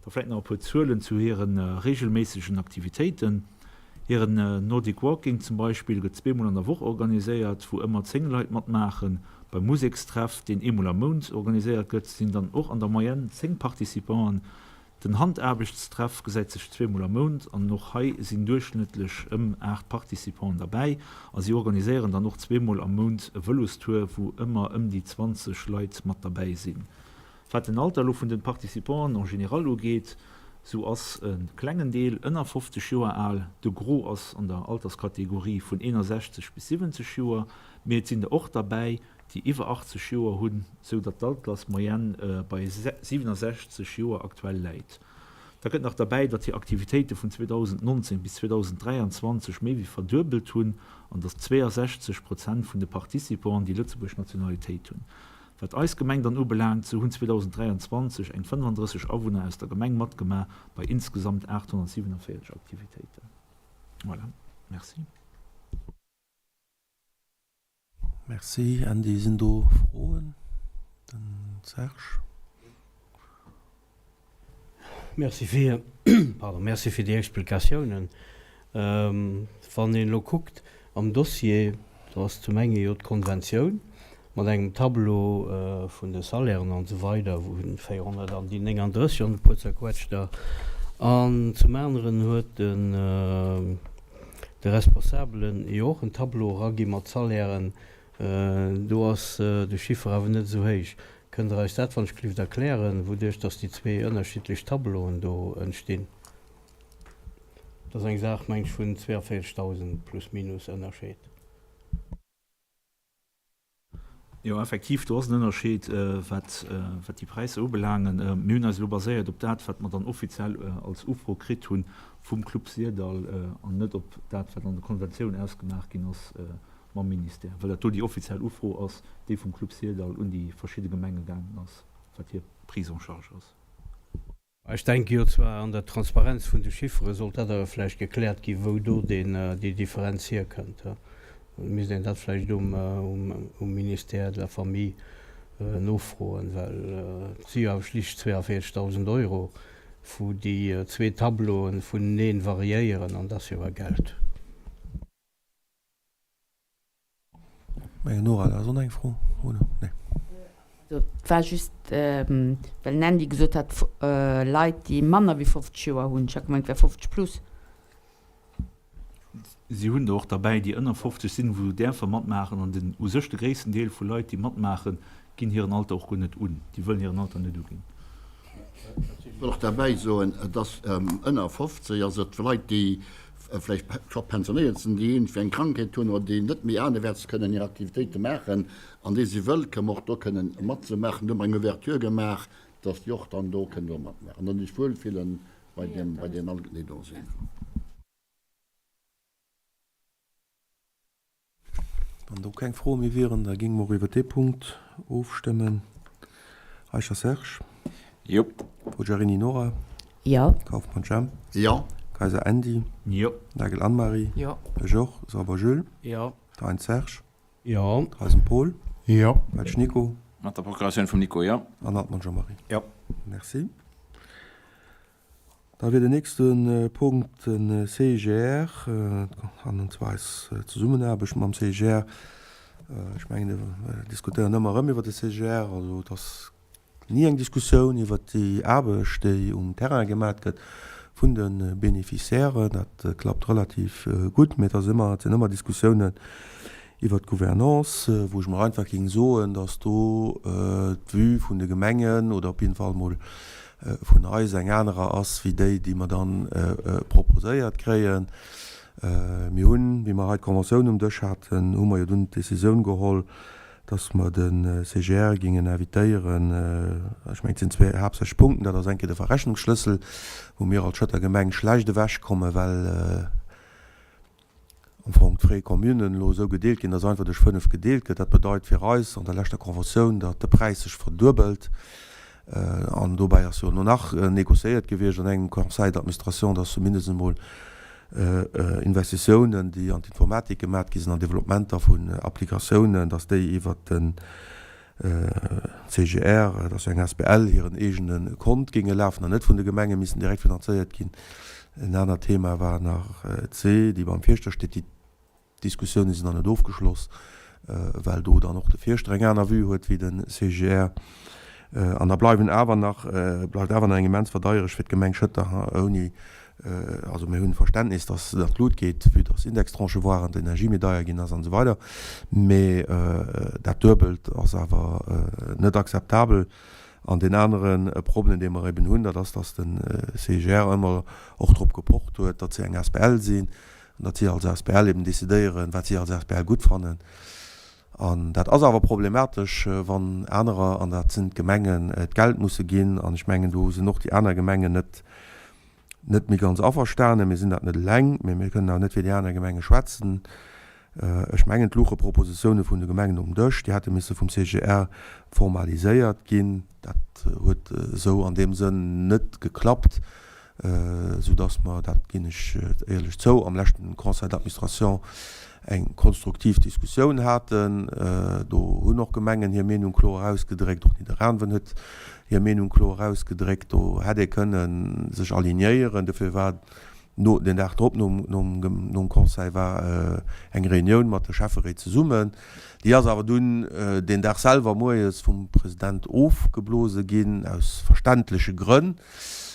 Da vläit nach e puer Zuelen zu hire reegelméissegen Aktivitéiten. Hiren Nordic Walking zum Beispill gëtt zweemol an der Woch organiséiert, wou ëmmer 10 Leit matmaachen. Beim Musekstreff, deen eemol am Mount organiséiert gëtt, sinn dann och an der Moyenne 10 Participanten. Den Handaarbechtstreff gesäit sech zweemol am Mount an och hei sinn duerchschnëttlech ëm 8 Participanten derbäi. A si organiséieren dann och zweemol am Mount e Vëlostour, wou ëmmer ëm déi 20 Leit mat derbäi sinn. Wat den Alter elo vun den Participanten en général ugeet. Sou ass e klengen Deel ënner 50 Joer al, de Gros ass an der Alterskategorie vun 61 bis 70 Joer, mee et sinn der och derbäi, déi iwwer 80 Joer hunn, sou datt d'Altersmoyenne bei 67 Joer aktuell läit. Da kënnt nach derbäi, datt hir Aktivitéite vun 2019 bis 2023 méi wéi verduebelt hunn an datt 62 Prozent vun de Participanten déi lëtzebuergesch Nationalitéit hunn. Wat eis Gemeng dann ubelaangt, sou hunn 2023 eng 35 Awunner aus der Gemeng matgemaach bei insgesamt 847 Aktivitéiten. Voilà, merci. Merci Andy. Sinn do Froen? Den Serge. Merci fir, pardon, merci fir déi Explikatiounen. Wann een elo kuckt am Dossier, do ass zum enge jo d'Konventioun mat engem Tableau vun de Salairen an esou weider, wou 400 an déi 39 an e puer zerquetschter, an zum aneren huet den, De Responsabelen jo och en Tableau eragi mat Salairen. Do ass de Chiffer awer net esou héich. Kënnt Der eis dat wann ech glift erklären, wouduerch dass déi zwee ënnerschiddlech Tableauen do entstinn? Dat ass eng Saach, meng ech, vun 42.000 plus minus Ënnerscheed. Jo, effektiv, do ass en Ënnerscheed, wat déi Präisser ubelaangen. Mir hunn eis elo baséiert op dat, wat mer dann offiziell als Ufro kritt hu vum Club Syrdall an net op dat, wat an der Konventioun ausgemaach ginn ass mam Ministère, well dat do déi offiziell Ufro ass, déi vum Club Syrdall un déi verschidde Gemenge gaangen ass, wat hir Prise en charge ass. Ech denke jo zwar, an der Transparenz vun de Chiffere sollt dat awer vläicht gekläert ginn, wou do déi Differenz hierkënnt. Da misst een dat vläicht um Ministère de la Famille nofroen, well et si jo awer schlicht 42.000 Euro, wou déi zwee Tableauen vuneneen variéieren, an dat ass jo awer Geld. Mengen Nora, dat ass och nach eng Fro, oder? Nee. Also et war just, well den Andy gesot hat, Leit, déi manner wéi 50 Joer hunn. Ech hat gemengt, et wär 50 plus. Si hunn der och derbäi, déi ënner 50 sinn, wou däerfe matmaachen. An den, u sech de gréissten Deel vu Leit, déi matmaachen, ginn hiren Alter och guer net un. Déi wëllen hiren Alter net uginn. Ech wëll och derbäi soen, dass ënner 50, also et Leit, déi vläicht scho pensionéiert sinn, déi iergendwéi eng Krankheet hunn oder déi net méi anerwäerts kënnen hir Aktivitéite maachen an déi si wëllkomm och do kënnen matzemaachen. Do hu mer eng Ouverture gemaach, dass déi och dann do kënnen do matmaachen an sech wuelfille bei deem, bei deenen Alten, déi do sinn. Wann do keng Froe méi wieren, da géinge mer och iwwert dee Punkt ofstëmmen. Eicher Serge. Jo. Poggiarini Nora. Jo. Kauffmann Jemp. Jo. Kayser Andy. Jo. Nagel Anne-Marie. Jo. Georges Sauber Jules. Jo. Thein Serge. Jo. Theisen Paul. Jo. Welsch Nico. Mat der Procuratioun vum Nico, jo. An Hartmann Jean-Marie. Jo. Merci. Da wier den nächste Punkt de CIGR, an zwar eis Zesummenaarbecht mam CIGR. Ech mengen, mir diskutéieren ëmmer erëm iwwer de CIGR. Also et ass ni eng Diskussioun iwwer déi Aarbecht, déi um Terrain gemaat gëtt vun de Bénéficiairen. Dat klappt relativ gutt, mee et ass ëmmer, et sinn ëmmer Diskussiounen Iwwert d'Gouvernance, wou ech mol einfach géing soen, dass do d'Vue vun de Gemengen oder op jidden Fall mol vun eis eng anerer ass wéi déi, déi mer dann proposéiert kréien. Mir hunn, wéi mer hei d'Conventioun um Dësch haten, hu mer jo dunn d'Décisioun geholl, dass mer de CGR géingen invitéieren, ech mengen, et sinn zwee haaptsächlech Punkten, dat ass eng Kéier de Verrechnungsschlëssel, wou mir als Schëtter Gemeng schlecht ewechkommen, well, am Fong d'Frais communen elo esou gedeelt ginn, dass einfach duerch 5 gedeelt gëtt. Dat bedeit fir eis an der leschter Conventioun, datt de Präis sech verduebelt. An dobäi ass jo elo nach négociéiert gewiescht an engem Conseil d'administration, dass zumindest emol Investitiounen, déi an d'Informatik gemat gi sinn, an Développementer vun Applikatiounen, dass déi iwwert de CGR, dat ass jo eng asbl, hiren eegene Kont géinge lafen an net vun de Gemenge missten direkt finanzéiert ginn. En anert Thema war nach d'See, déi beim Fierschter steet. Déi Diskussioune sinn nach net ofgeschloss, well do dann och de Fierschter eng aner Vue huet wéi de CGR. An da bleiwen awer nach, bleift awer nach eng immens Verdeiereg fir d'Gemeng Schëtter, ouni Also mir hunn Verständnis, datt et an d'Lut geet, vue datt Indextranchë waren, d'Energie méi deier ginn ass an esou weider. Mee dat Duebelt ass awer net akzeptabel. An deen anere Problem, dee mer eben hunn, dat ass, dass de CIGR ëmmer och drop gepocht huet, datt si eng asbl sinn an datt si als asbl eben decidéieren, wat si als asbl gutt fannen. An dat ass awer problematesch, wann anerer, an dat sinn d'Gemengen, d'Geld musse ginn. An ech mengen, do sinn och déi aner Gemengen net, net méi ganz averstanen. Mir sinn dat net eleng, mä mir kënnen awer net fir déi aner Gemenge schwätzen. Ech mengen, et louche Propositioune vun de Gemengen um Dësch, déi hätte misse vum CGR formaliséiert ginn. Dat huet esou an deem Sënn net geklappt, soudass mer, dat ginn ech éierlech zou, am leschten Conseil d'administration eng konstruktiv Diskussioun haten. Do hunn och Gemengen hir Meenung kloer ausgedréckt, och Nidderaanwen huet hir Meenung kloer ausgedréckt. Do hätt ee kënne sech alignéieren. Dofir war no, den Dag drop nom, nom, nom Conseil war eng Reunioun mat de Schäfferéit zesummen. Déi ass awer dunn deen Dag selwer moies vum President ofgeblose ginn, aus verständleche Grënn.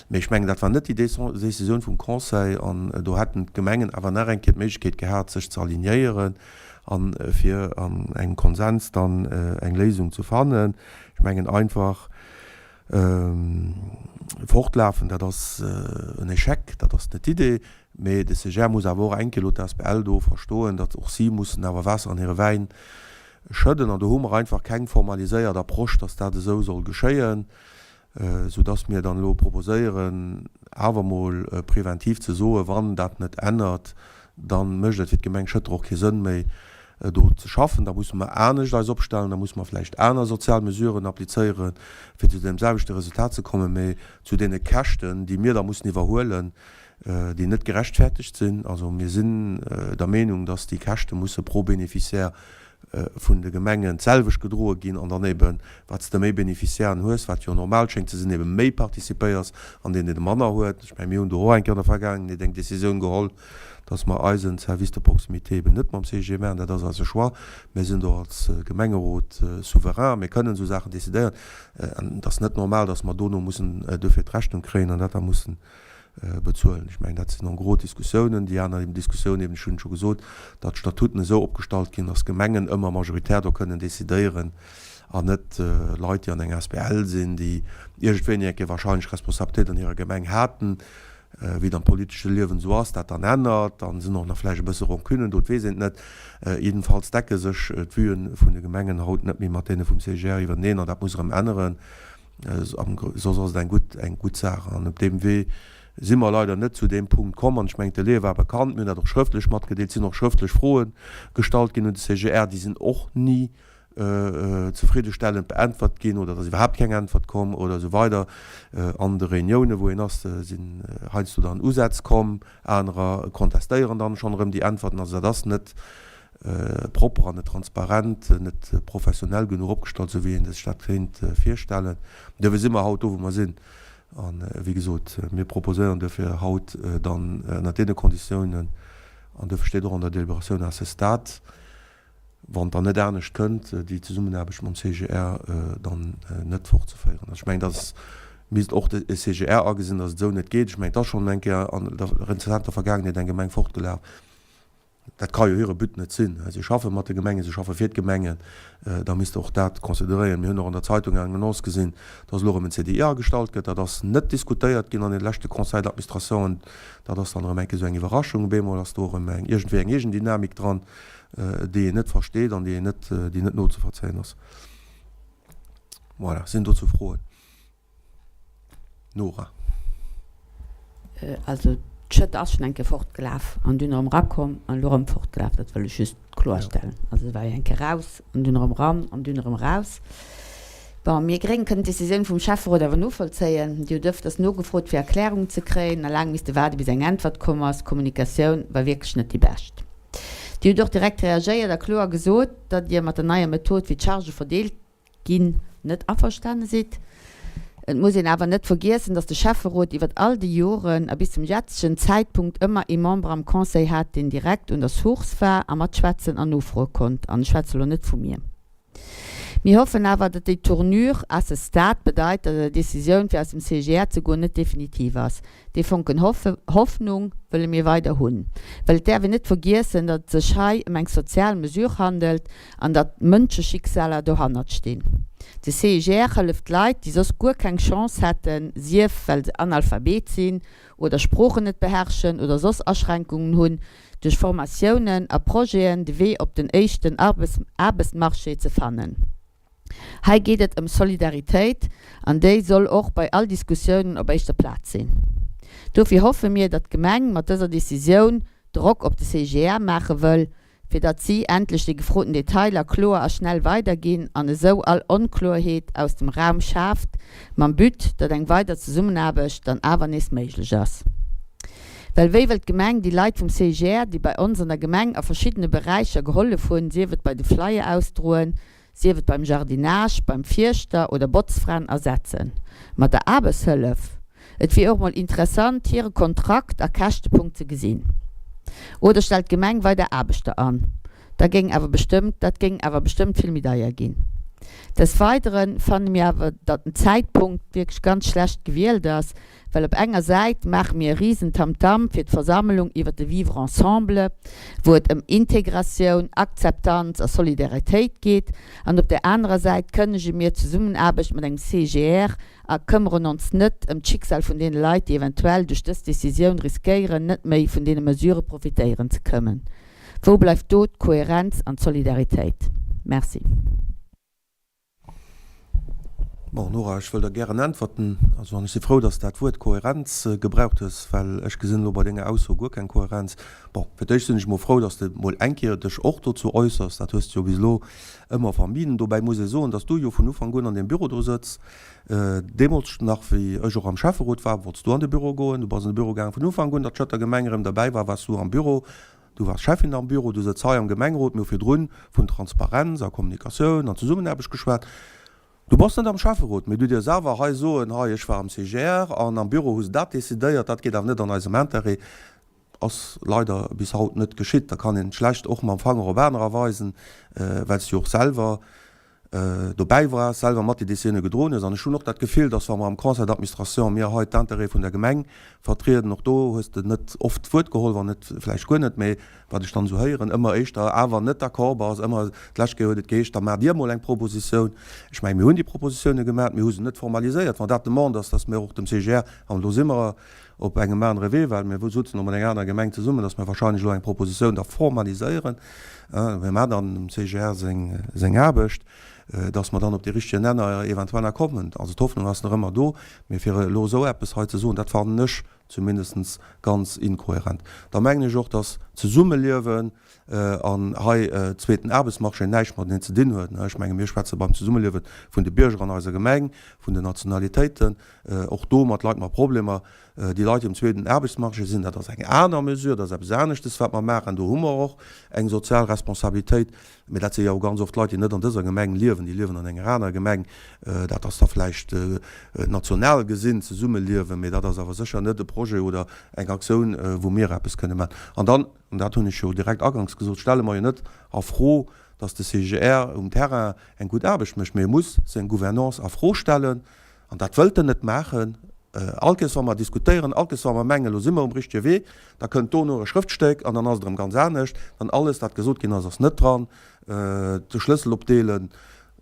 Mee ech mengen, dat war net déi Décisioun vum Conseil an do hätten d'Gemengen awer nach eng Kéier d'Méiglechkeet gehat, sech ze alignéieren a fir an engem Konsens dann eng Léisung ze fannen. Ech mengen einfach fortlafen, dat ass en Échec, dat ass net d'Idee. Mee de CGR muss awer och eng Kéier elo d'ASBL do verstoen, datt och si mussen awer Waasser an hire Wäin schëdden. An do hu mer einfach keng formaliséiert Approche, datt dat esou soll geschéien. Soudass mir dann elo proposéieren, awer emol preventiv ze soen, wann dat net ännert, da mécht et fir d'Gemeng Schëtter och kee Sënn méi, do ze schaffen. Da musse mer anescht eis opstellen, da musse mer vläicht aner sozial Mesuren applizéieren, fir zu deem selwechte Resultat ze kommen, mä zu deene Käschten, déi mir da mussen iwwerhuelen, déi net gerechtfertegt sinn. Also mir sinn der Meenung, dass déi Käschte musse pro Bénéficiaire vun de Gemengen d'selwecht gedroe ginn an dann eben, wat s de méi Bénéficiairen hues, wat jo normal schéngt ze sinn, eben méi participéiers an deen, deen manner huet. Ech mengen, mir hunn do och eng Kéier an der Vergaangenheet eng Décisioun geholl, dass mer eisen Service de proximité eben net mam CIGL maachen. Dat ass eise Choix. Mir sinn do als Gemengerot souverain a mir kënnen esou Saachen décidéieren. An et ass net normal, dass mer dono mussen duerfir d'Rechnung kréien an dat da mussen bezuelen. Ech mengen, dat sinn en gros d'Diskussiounen. Déi aner Diskussioun eben, ech hunn et scho gesot, datt d'Statuten esou opgestallt ginn, datt d'Gemengen ëmmer majoritär do kënnen decidéieren an net Leit, déi an enger asbl sinn, déi iergendwéini eng Kéier wahrscheinlech Responsabilitéit an hirer Gemeng haten, wéi et am politesche Liewen esou ass, dat dann ännert. Dann sinn och nach vläicht e bësse Rancunen do, et weess een et net. Jiddefalls decke sech d'Vuen vun de Gemengen haut net méi mat deene vum CGR iwwerteneen an dat muss erëm änneren. Soss ass et eng gutt, eng gutt Saach. An op deem Wee si mer leider net zu deem Punkt komm. An ech mengen, d'Délaië war bekannt. Mir hunn dat och schrëftlech matgedeelt. Et sinn och schrëftlech Froe gestallt ginn un de CGR. Déi sinn och ni zefriddestellend beäntwert ginn oder et ass iwwerhaapt keng Äntwert komm oder esou weider. An de Reuniounen, wou een ass, sinn heiansdo dann Usätz komm. Anerer kontestéieren dann schonn erëm déi Äntwerten. Also dat ass net propper an net transparent, net professionell genuch opgestallt, esou wéi een sech dat kéint virstellen. Duerfir si mer haut do, wou mer sinn. A wéi gesot, mir proposéieren duerfir haut dann ënnert deene Konditiounen, an duerfir steet och an der Deliberatioun à ce stade, wann et dann net anescht kënnt, déi Zesummenaarbecht mam CGR dann net fortzeféieren. Also ech mengen, dat misst och de CGR agesinn, datt et esou net geet. Ech mengen, et ass schonn eng Kéier an der rezenter Vergaangenheet eng Gemeng fortgelaf. Dat ka jo hire But net sinn. Si schaffe mat de Gemengen, si schaffe fir d'Gemengen. Da misst och dat consideréieren. Mir hunn och an der Zeitung eng Annonce gesinn, dass elo erëm en CDI agestallt gëtt. Dat ass net diskutéiert ginn an deene leschte Conseil d'administrationen. Dat ass dann erëm eng Kéier esou eng Iwwerraschung. Op eemol ass do erëm eng iergendwéi eng eegen Dynamik dran, déi een net versteet an déi een net, déi net nozeverzéien ass. Voilà, sinn dozou Froen? Nora. Also d'Schëtt ass schonn eng Kéier fortgelaf an dunn erëm erakomm an elo erëm fortgelaf. Dat wëll ech just kloerstellen. Also se war jo eng Kéier raus an dunn erëm eran an dunn erëm eraus. Bon, mir Gréng kënnen d'Decisioun vum Schäfferot awer novollzéien. Dir hutt ëfters nogefrot fir Erklärungen ze kréien a laang misste waarde bis eng Äntwert komm ass. D'Kommunikatioun war wierklech net déi bescht. Dir hutt och direkt reagéiert a kloer gesot, datt Dir mat der neier Method wéi d'Chargë verdeelt ginn, net averstane sidd. Et muss een awer net vergiessen, dass de Schäfferot iwwert all déi Joren a bis zum jetzegen Zäitpunkt ëmmer ee Member am Conseil hat, deen direkt un der Source war a matschwätzen an nofroe konnt. An ech schwätze lo net vu mir. Mir hoffen awer, datt déi Tournure à ce stade bedeit, datt Är Decisioun fir aus dem CGR ze goen net definitiv ass. Dee Fonken Hoffnung wëlle mir weider hunn, well et däerf een net vergiessen, datt et sech hei ëm eng sozial Mesure handelt an datt Mënscheschicksaler dohannert stinn. De CIGR hëlleft Leit, déi soss guer keng Chance hätten, sief well se Analphabet sinn oder Sproochen net beherrschen oder soss Aschränkungen hunn, duerch Formatiounen a Projeten de Wee op den éischten Aarbechtsmarché ze fannen. Hei geet et ëm Solidaritéit an déi soll och bei all Diskussiounen op éischter Plaz sinn. Dofir hoffe mir, datt d'Gemeng mat dëser Decisioun Drock op de CIGR maache wëll, fir datt si endlech déi gefroten Detailer kloer a schnell weiderginn an esou all Onkloerheet aus dem Raum schaaft, mam But, datt eng weider Zesummenaarbecht dann awer nees méiglech ass. Well wéi wëll d'Gemeng déi Leit vum CIGR, déi bei ons an der Gemeng a verschiddene Beräicher gehollef hunn, sief et bei de Flyer ausdroen, sief et beim Jardinage, beim Fierschter oder Botzfraen, ersetzen? Mat der Aarbechtshëllef? Et wier och mol interessant, hire Kontrakt a Käschtepunkt ze gesinn. Oder stellt d'Gemeng weider Aarbechter an? Da géing awer bestëmmt, dat géing awer bestëmmt vill méi deier ginn. Des Weidere fanne mir awer, datt den Zäitpunkt wierklech ganz schlecht gewielt ass, well op enger Säit maache mir e risen Tamtam fir d'Versammlung iwwer de Vivre ensemble, wou et ëm Integratioun, Akzeptanz a Solidaritéit geet, an op där anerer Säit kënnege mir d'Zesummenaarbecht mat engem CGR a këmmeren ons net ëm d'Schicksal vun deene Leit, déi eventuell duerch dës Decisioun riskéieren, net méi vun deene Mesurë profitéieren ze kënnen. Wou bleift do d'Kohärenz an d'Solidaritéit? Merci. Bon, Nora, ech wëll der gären äntwerten. Also, an ech si frou, dass de dat Wuert Kohärenz gebraucht hues, well ech gesinn elo bei denger Ausso guer keng Kohärenz. Bon, fir d'éischt sinn ech emol frou, dass de mol eng Kéier dech och dozou äussers. Dat hues de jo bis elo ëmmer vermiden. Dobäi muss ee soen, dass du jo vun Ufank un an deem Büro do sëtz. Deemools nach, wéi ech och am Schäfferot war, wollts du an de Büro goen. Du bass an de Büro gaangen vun Ufank un, datt d'Schëtter Gemeng erëm derbäi war, waars du am Büro. Du waars Schäffin am Büro, du sëtz hei am Gemengerot. Mir hu virdrun vun Transparenz a Kommunikatioun an Zesummenaarbecht geschwat. Du bass net am Schäfferot, mee du dierfs awer hei soen, hei, ech war am CGR an am Büro hu se dat decidéiert, dat geet awer net an eisem Intérêt. Ass leider bis haut net geschitt. Da kann een schlecht och mam Fanger op anerer weisen, well s du jo och selwer dobäi waars, selwer mat déi Décisioune gedroen hues. An ech hunn och dat Gefill, dass wa mer am Conseil d'administration mir hei d'Intérêtë vun der Gemeng vertrieden, och do hues de net oft d'Wuert geholl, wann net vläicht guer net, mä wat ech dann esou héieren, ëmmer éischter awer net d'accord bass, ëmmer, d'lescht Kéier huet et geheescht, da maacht Dir emol eng Propositioun. Ech mengen, mir hunn déi Propositioune gemaach, mir hu se net formaliséiert. Wann dat d'Demande ass, dass mir och dem CGR, an do si mer op engem anere Wee, well mir sutzen och mat enger anerer Gemeng zesummen, dass mir wahrscheinlech elo eng Propositioun da formaliséieren, mir maachen dann dem CGR seng Aarbecht, dass mer dann op dee richtegen Nenner eventuell nach kommen. Also d'Hoffnung ass nach ëmmer do, mee fir elo esou eppes hei ze soen, dat fannen ech zumindest ganz inkohärent. Da mengen ech och, dass d'Zesummeliewen an hei zweeten Aarbechtsmarché näischt mateneen ze dinn huet. Ech menge mir schwätze beim Zesummeliewe vun de Bierger an eiser Gemeng, vun den Nationalitéiten, och do mat Leit mat Problemer. Déi Leit, déi um zweeten Aarbechtsmarché sinn, dat ass eng aner Mesure, dat ass eppes aneschtes, wat mer maachen. Do hu mer och eng sozial Responsabilitéit. Mee dat si jo ganz oft Leit, déi net an dëser Gemeng liewen, déi liewen an enger anerer Gemeng. Dat ass da vläicht national gesinn Zesummeliewen, mee dat ass awer sécher net e Projet oder eng Aktioun, wou mir eppes kënne maachen. An dann, an dat hunn ech jo direkt aganks gesot, stelle mer jo net a Fro, dass de CGR um Terrain eng gutt Aarbecht mécht, mee e muss seng Gouvernance a Fro stellen. An dat wëllt en net maachen. All Kéiers wa mer diskutéieren, all Kéiers wa mer mengen, elo si mer um richtege Wee, da kënnt dono e Schrëftstéck an dann ass et erëm ganz anescht. Dann alles, wat gesot ginn ass, ass net dran. De Schlëssel opdeele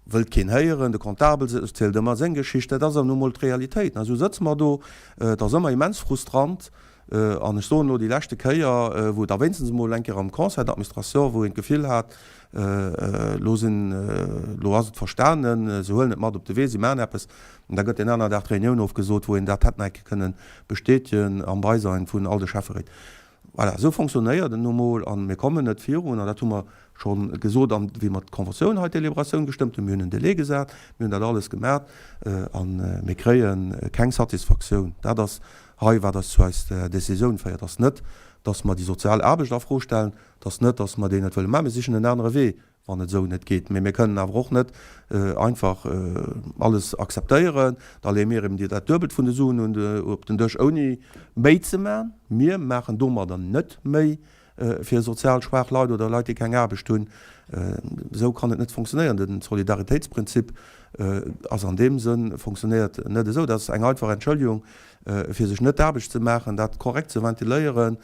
wëllt keen héieren, de Comptabel zielt ëmmer seng Geschicht. Dat ass awer nu emol d'Realitéit. Esou sëtze mer do. Et ass ëmmer immens frustrant. An ech soen elo déi leschte Kéier, wou et da wéinstens emol eng Kéier am Conseil d'administration, wou een d'Gefill hat, elo sinn, elo ass et verstanen, se huelen et mat op de Wee, si maachen eppes, an da gëtt deen aneren Dag d'Reunioun ofgesot, wou een dat hätt nach eng Kéier kënnen bestätegen am Beisein vun all de Schäfferéit. Voilà, esou fonctionnéiert et nu emol a mir kommen net virun. An dat hu mer scho gesot, an wéi mer d'Conventioun hei, d'Délibératioun gestëmmt hunn. Mir hunn en Délai gesat, mir hunn dat alles gemaach a mir kréie keng Satisfaktioun. Dat ass Hei, wat eis zu eiser Décisioun féiert, ass net, dass mer déi sozial Aarbecht a Fro stellen, et ass net, dass mer déi net wëlle maachen. Mir sichen en anere Wee, wann et esou net geet. Mee mir kënnen awer och net einfach alles akzeptéieren. Da leeë mir eben dat Duebelt vun de Suen op den Dësch, ouni méi ze maachen. Mir maachen domadder net méi fir sozial schwaach Leit oder Leit, déi keng Aarbecht hunn. Esou kann et net fonctionnéieren. De Solidaritéitsprinzip ass an deem Sënn, fonctionnéiert net esou. Dat ass eng einfach Entschëllegung, fir sech net d'Aarbecht ze maachen, dat korrekt ze ventiléieren,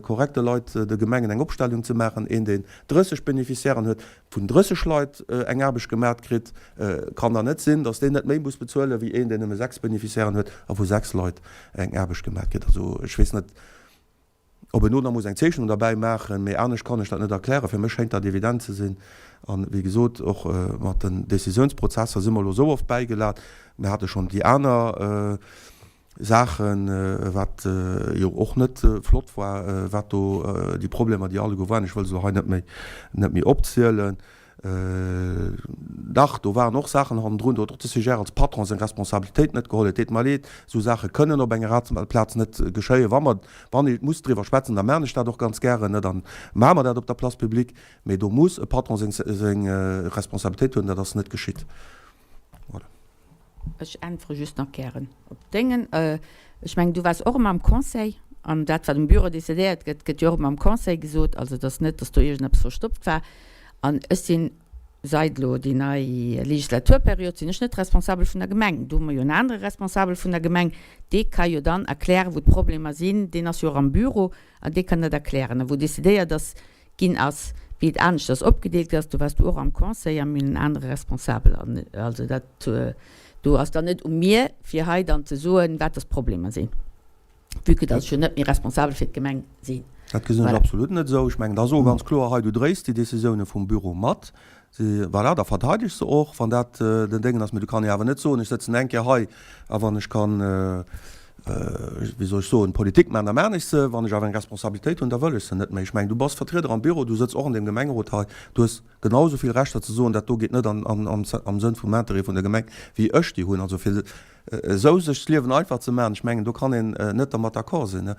korrekt de Leit, de Gemengen eng Opstellung ze maachen. Een, deen 30 Bénéficiairen huet, vun 30 Leit eng Aarbecht gemat kritt, kann dann net sinn, datt deen net méi muss bezuelen, wéi een, deen nëmme 6 Bénéficiairen huet a vu 6 Leit eng Aarbecht gemat kritt. Also ech weess net, ob een do nach muss eng Zeechnung derbäi maachen, mee anescht kann ech dat net erklären. Fir mech schéngt dat evident ze sinn. A wéi gesot, och mat den Décisiounsprozesser si mer elo esou oft bäigelat. Mir hate schonn déi aner Saachen, wat jo och net flott war, wat do déi Problemer, déi alleguer waren, ech wëll se elo hei net méi, net méi opzielen. Dach, do waren och Saachen hannendrun, do huet och de CGR als Patron seng Responsabilitéit net geholl. Et deet mer leed, esou Saache kënnen op enger Ratsplaz net geschéien. Wa mer, wann ee muss driwwer schwätzen, da maan ech dat och ganz gären, net, dann maache mer dat op der Place publique, mee do muss e Patron seng, seng Responsabilitéit huelen, dat ass net geschitt. Voilà. Ech äntwere just nach gären op dengen. Ech mengen, du waars och ëmmer am Conseil an dat, wat um Bureau decidéiert gëtt, gëtt jo och ëmmer am Conseil gesot. Also et ass net, datt do iergendeppes verstoppt war. An ech sinn, seit elo déi nei Legislaturperiod, sinn ech net responsabel vun der Gemeng. Do hu mer jo en anere Responsabel vun der Gemeng, dee ka jo dann erklären, wou d'Problemer sinn. Deen ass jo och am Bureau an dee kann dat erklären. A wou decidéiert ass ginn ass, wéi et aneschters opgedeelt ass, do waars du och am Conseil a mir hunn en anere Responsabel. An also dat do ass dann net u mir, fir hei dann ze soen, wat dass d'Problemer sinn, vue que dass ech jo net méi responsabel fir d'Gemeng sinn. Dat gesinn ech absolut net esou. Ech mengen, da so ganz kloer hei, du dréis déi Décisioune vum Büro mat. Si, voilà, da verteideg se och, wann dat den Déngen ass. Mee du kann jo awer net soen, ech sëtzen eng Kéier hei a wann ech kann, wéi soll ech soen, Politik maachen, da maachen ech se. Wann ech awer eng Responsabilitéit hunn, da wëll ech se net méi. Ech mengen, du bass Vertrieder am Büro, du sëtz och an deem Gemengerot hei, du hues genau esou vill Rechter ze soen, dat do geet net am Sënn vum Interêt vun der Gemeng, wéi ech déi hunn. Also fir Esou sech d'Liewen einfach ze maachen, ech mengen, do kann een net dermat d'accord sinn.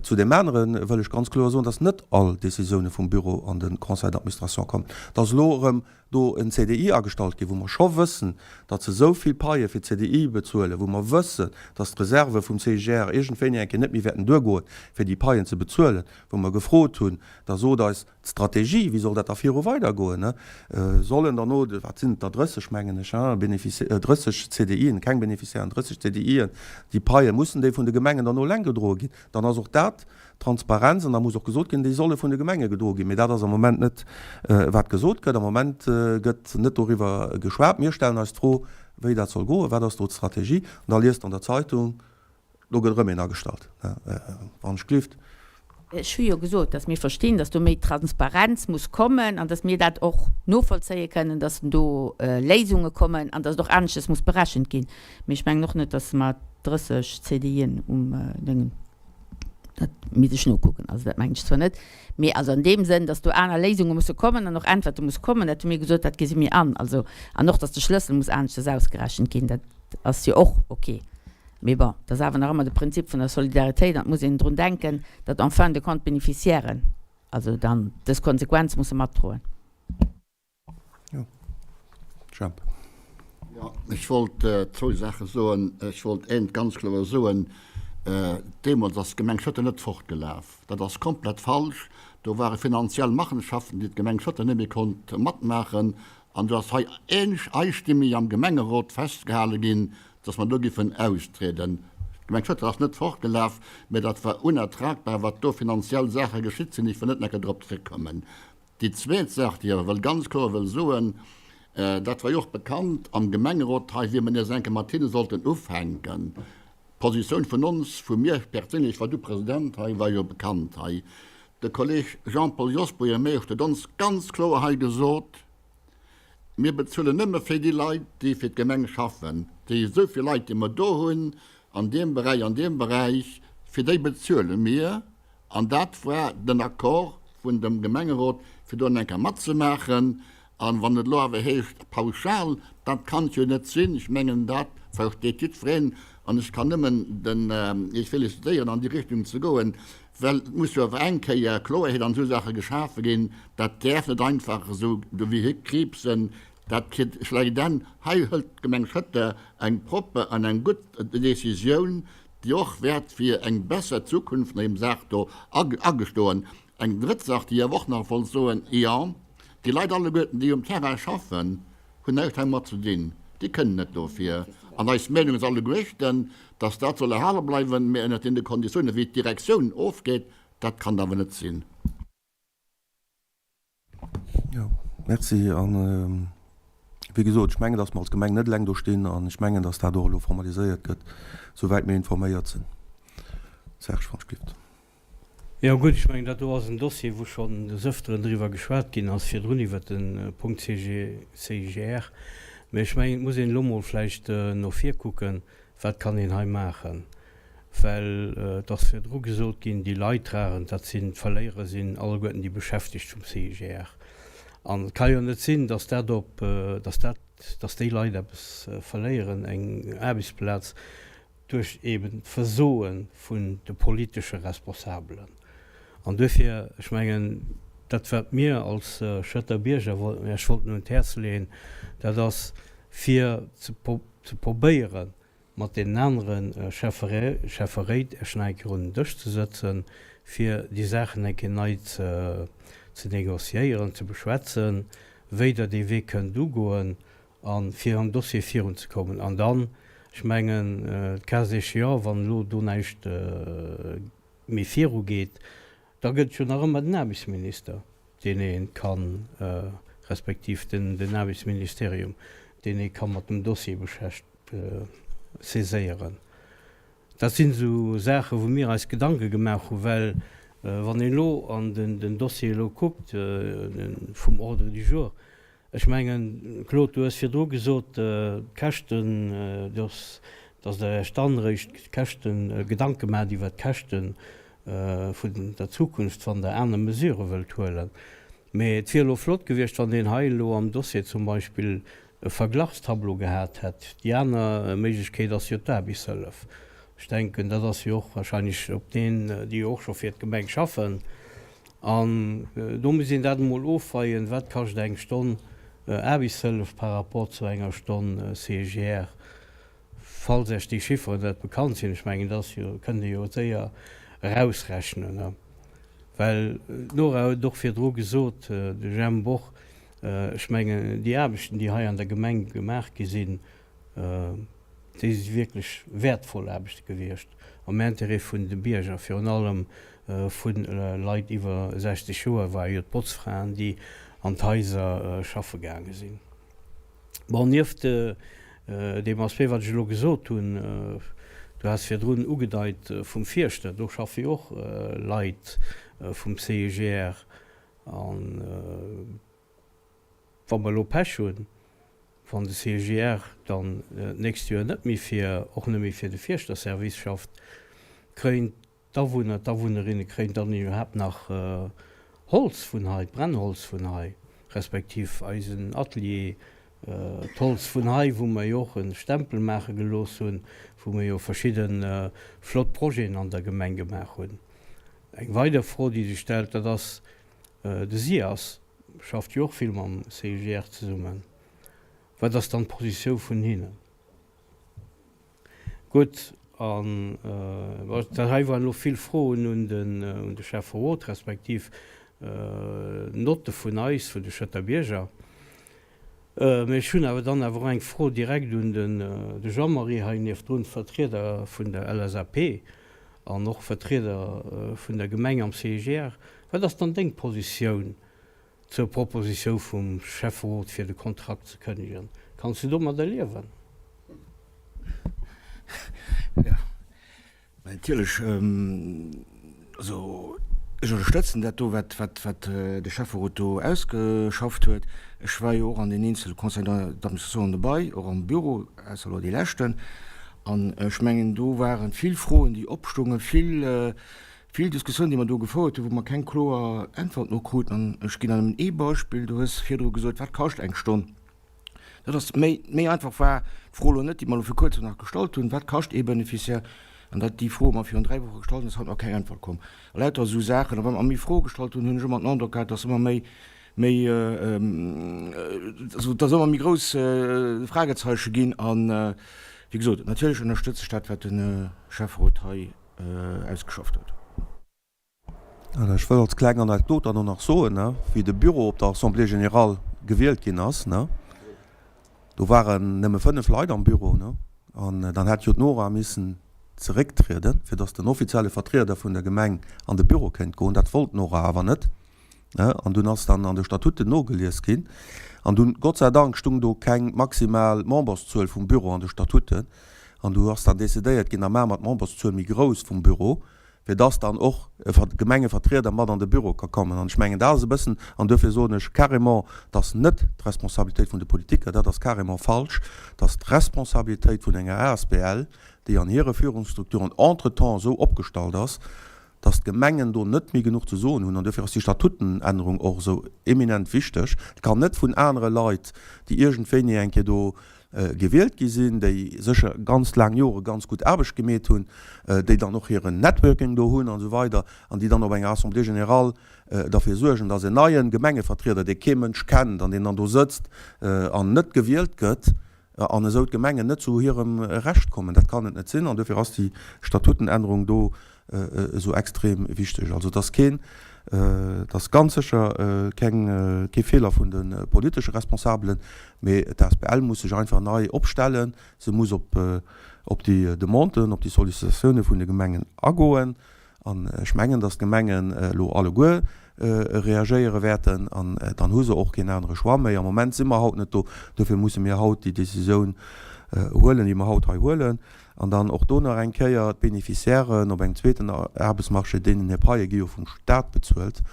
Zu deem anere wëll ech ganz kloer soen, dass net all Décisioune vum Büro an de Conseil d'administration kommen. Dass elo erëm do en CDI agestallt ginn, wou mer scho wëssen, datt se esou vill Paie fir d'CDI bezuelen, wou mer wëssen, dass d'Reserve vum CIGR iergendwéini eng Kéier net méi wäerten duergoen, fir déi Paien ze bezuelen, wou mer gefrot hunn, da sot eis, D'Strategie, wéi soll dat da viru weidergoen? Sollen der no, wat sinn et der, 30 mengen ech, Bénéfici-, 30 CDIen, keng Bénéficiairen, 30 CDIen, déi Paie mussen déi vun de Gemengen dann no eleng gedroe ginn? Dann ass och dat Transparenz an da muss och gesot ginn, déi solle vun de Gemenge gedroe ginn. Mee dat ass am Moment net, wat gesot gëtt. Am Moment gëtt net doriwwer geschwat. Mir stellen eis d'Fro, wéi dat soll goen, wat ass do d'Strategie? An da liest Der an der Zeitung, Do gëtt erëm een agestallt, wann ech glift. Ech hu jo gesot, dass mir verstinn, dass do méi Transparenz muss kommen an dass mir dat och novollzéie kënnen, dass do Léisunge kommen an dass et och aneschtes muss berechent ginn. Mee ech mengen och net, dass mer 30 CDIen um Déngen, dat misst ech nokucken, also dat mengen ech zwar net, mee also an deem Sënn, dass do aner Léisunge musse kommen an och Äntwerte muss kommen, dat hu mir gesot, dat gesi mir an. Also, an och, dass de Schlëssel muss aneschtes ausgerechent ginn, dat ass jo och ok. Mee bon, et ass awer nach ëmmer de Prinzip vun der Solidaritéit an et muss een drun denken, datt en fin de compte d'Beneficiairen also dann dës Konsequenz musse matdroen. Jo, Jemp. Jo, ech wollt zwou Saache soen. Ech wollt eent ganz kloer soen, Deemools ass d'Gemeng Schëtter net fortgelaf. Dat ass komplett falsch. Do ware finanziell Machenschaften, déi d'Gemeng Schëtter net méi konnt matmaachen. An do ass hei einstimmig am Gemengerot festgehale ginn, dass mer do giffen austrieden. D'Gemeng Schëtter ass net fortgelaf, mä dat war unertragbar, wat do finanziell Saache geschitt sinn. Ech wëll net nach eng Kéier drop zréckkommen. Déi zweet Saach, déi ech awer wëll ganz kloer wëll soen, dat war jo och bekannt am Gemengerot hei, wéi mer nees eng Kéier mat hinne sollten ufänken, d'Positioun vun ons, vu mir perséinlech, ech war du President hei, war jo bekannt hei. De Kolleg Jean-Paul Jost, Buergermeeschter, huet ons ganz kloer hei gesot, Mir bezuelen nëmme fir déi Leit, déi fir d'Gemeng schaffen. Déi esou vill Leit, déi mer do hunn an deem Beräich, an deem Beräich, fir déi bezuele mir. An dat war den Accord vun dem Gemengerot, fir do eng Kéier matzemaachen. A wann et elo awer heescht pauschal, dat kann et jo net sinn. Ech mengen, dat versteet jiddwereen. An ech kann nëmmen den Iech félicitéieren, an déi Richtung ze goen, Well et muss jo awer eng Kéier Kloerheet an esou Saache geschafe ginn. Dat däerf net einfach esou dohi kriibsen. Dat kritt schlecht Enn. Hei hëlt d'Gemeng Schëtter eng propper an eng gutt Décisioun, déi och wäert fir eng besser Zukunft an deem Saach do agestoen. Eng drëtt Saach, déi ech awer och nach wollt soen, Jo, Déi Leit alleguerten, déi um Terrain schaffen, hunn näischt heimat ze dinn. Déi kënnen net dofir. An eis Meenung ass alleguerten, dass dat soll erhale bleiwen, mä ënnert deene Konditiounen, wéi d'Direktioun ofgeet, dat kann et awer net sinn. Jo, merci. A wéi gesot, ech mengen, dass mer als Gemeng net eleng do stinn an ech mengen, dass dat och elo formaliséiert gëtt, souwäit mir informéiert sinn. Serge, wann ech gift. Jo gutt, ech mengen dat do ass en Dossier, wou schonn des Ëfteren driwwer geschwat ginn ass virdrun iwwert de Punkt CGR. Mä ech mengen, et muss een elo mol vläicht no vir kucken, wat kann een hei maachen. Well et ass virdru gesot ginn, déi Leidtragend, dat sinn d'Verléierer sinn alleguerten déi Beschäftegt vum CIGR. An et ka jo net sinn, datt dat op, datt dat, datt déi Leit eppes verléieren, eng Aarbechtsplaz, duerch eben d'Versoe vun de politesche Responsabelen. An duerfir, ech mengen, dat wat mir als Schëtter Bierger Iech wollten un d'Häerz leeën, dat ass fir ze probéieren, mat deenen anere Schäfferéit Iech nach eng Kéier un den Dësch ze sëtzen, fir déi Saachen eng Kéier nei ze négociéieren, ze beschwätzen, wéi Der dee Wee kënnt ugoen. A fir am Dossier virunzekommen. An dann, ech mengen, le cas échéant, wann elo do näischt méi virugeet, da gëtt et jo nach ëmmer den Aarbechtsminister, deen ee kann, respektiv den Aarbechtsministerium, deen ee ka mat dem Dossier saiséieren. Dat sinn esou Saachen, wou mir eis Gedanke gemaach hunn, well wann een elo an den Dossier elo kuckt vum Ordre du jour, Ech mengen, Claude, du hues virdru gesot, d'Käschten, dass Der Iech dann eréischt d'Käschten, Gedanke maacht iwwert d'Käschte vun der Zukunft, wann Der aner Mesurë wëllt huelen. Mee et wier elo flott gewiescht, wann een hei elo am Dossier zum Beispill e Verglachstableau gehat hätt. Déi aner Méiglechkeet ass jo d'Aarbechtshëllef. Ech denken, dat ass jo och wahrscheinlech op deen, déi jo och scho fir d'Gemeng schaffen. An do muss een dat emol ofweien, Wat kascht eng Stonn Aarbechtshëllef par rapport zu enger Stonn CGR? Falls Iech déi Chifferen net bekannt sinn, ech mengen, dat jo, kënnt Dir jo séier erausrechnen. Well d'Nora huet et och virdru gesot, de Jemp och, ech mengen, déi Aarbechten, déi hei an der Gemeng gemaach gi sinn, Déi si wierklech wäertvoll Aarbechte gewiescht am Intérêt vun de Bierger, virun allem vu Leit iwwer 60 Joer, ware jo d'Botzfraen, déi an d'Haiser schaffe gaange sinn. Bon, nieft deem Aspect, wat ech elo gesot hunn, du has virdrun ugedeit vum Fierschter, do schaffe jo och Leit vum CIGR an, Wa mer elo Pech hunn, wann de CGR dann d'nächst Joer net méi fir, och net méi fir de Fierschter Service schafft, kréien d'Awunner, d'Awunnerinne kréien dann iwwerhaapt nach Holz vun hei, d'Brennholz vun hei, respektiv eisen Atelier, d'Holz vun hei, wou mer jo och e Stempel maache gelooss hunn, wou mer jo verschidde flott Projeten an der Gemeng gemaach hunn. Eng weider Fro, déi sech stellt, dat ass de SIAS. Schafft jo och vill mam CIGR zesummen. Wat ass dann d'Positioun vun hinnen? Gutt, an dat hei waren elo vill Froen un de Schäfferot, respektiv Notte vun eis, vun de Schëtter Bierger. Mä ech hunn awer dann awer och eng Fro direkt un de Jean-Marie hei niewendrun, Vertrieder vun der LSAP an och Vertrieder vun der Gemeng am CIGR. Wat ass dann deng Positioun zur Propositioun vum Schäfferot fir de Kontrakt ze kënnegen? Kanns du domadder liewen? Jo, natierlech. Also ech ënnerstëtzen dat do, wat de Schäfferot do ausgeschafft huet. Ech war jo och an den eenzele Conseil d'administration dobei, och am Büro, ausser elo dee leschten. An ech mengen, do ware vill Froen, déi opstoungen, vill Vill Diskussiounen, déi mer do gefouert hunn, wou mer keng kloer Äntwert no kruten. An ech ginn der nëmmen ee Beispill, Du hues virdru gesot, Wat kascht eng Stonn? Dat ass méi, méi einfach war d'Fro elo net, déi mer elo vir kuerzem nach gestallt hunn, Wat kascht ee Beneficiaire? An dat, déi Fro hu mer virun 3 Woche gestallt an et ass haut nach keng Äntwert komm. A lauter esou Saachen. A wa mer méi Froe gestallt hunn, hunn ech ëmmer den Androck gehat, dass ëmmer méi, méi, also dass ëmmer méi grouss Fragezeiche ginn. An, wéi gesot, natierlech ënnerstëtze ech dat, wat de Schäfferot hei ausgeschafft huet. An ech wëll als kleng Anekdot dann och nach soen, wéi de Bureau op der Assemblée générale gewielt ginn ass, do waren nëmme 5 Leit am Bureau, an dann hätt jo d'Nora missen zerécktrieden, fir datt den offizielle Vertrieder vun der Gemeng an de Bureau kéint goen. Dat wollt d'Nora awer net. An dunn ass dann an de Statuten nogelies ginn, an dunn, Gott sei Dank, stung do keng maximal Memberszuel vum Büro an de Statuten, an du ass dann decidéiert ginn, da maache mer d'Memberszuel méi grouss vum Büro, fir dass dann och e Gemengevertrieder mat an de Büro ka kommen. An ech mengen, dat ass e bëssen, an duerfir soen ech carrément, dass net d'Responsabilitéit vun de Politiker, dat ass carrément falsch, dass d'Responsabilitéit vun enger asbl, déi an hire Führungsstrukturen entretemps esou opgestallt ass, dass d'Gemengen do net méi genuch ze soen hunn, an duerfir ass déi Statutenännerung och esou eminent wichteg. Et kann net vun anere Leit, déi iergendwéini eng Kéier do gewielt gi sinn, déi sécher ganz laang Jore ganz gutt Aarbecht gemeet hunn, déi dann och hiren Networking do hunn an esou weider, an déi dann op enger Assemblée générale derfir suergen, dass en neie Gemengevertrieder, dee kee Mënsch kennt an deen dann do sëtzt an net gewielt gëtt, an esou d'Gemengen net zu hirem Recht kommen. Dat kann et net sinn an duerfir ass déi Statutenännerung do esou extrem wichteg. Also et ass keen, et ass ganz sécher keng, kee Feeler vun de politesche Responsabelen, mee d'ASBL muss sech einfach nei opstellen. Se muss op, op déi Demanden, op déi Sollicitatiounen vun de Gemengen agoen. An ech mengen, datt d'Gemengen elo alleguer reagéiere wäerten an dann hu se och keen anere Choix méi. Am Moment si mer haut net do. Dofir musse mir haut déi Décisioun huelen, déi mer haut hei huelen. An dann och do nach eng Kéier, d'Beneficiairen op engem zweeten Aarbechtsmarché, deenen hir Paie gi jo vum Stat bezuelt.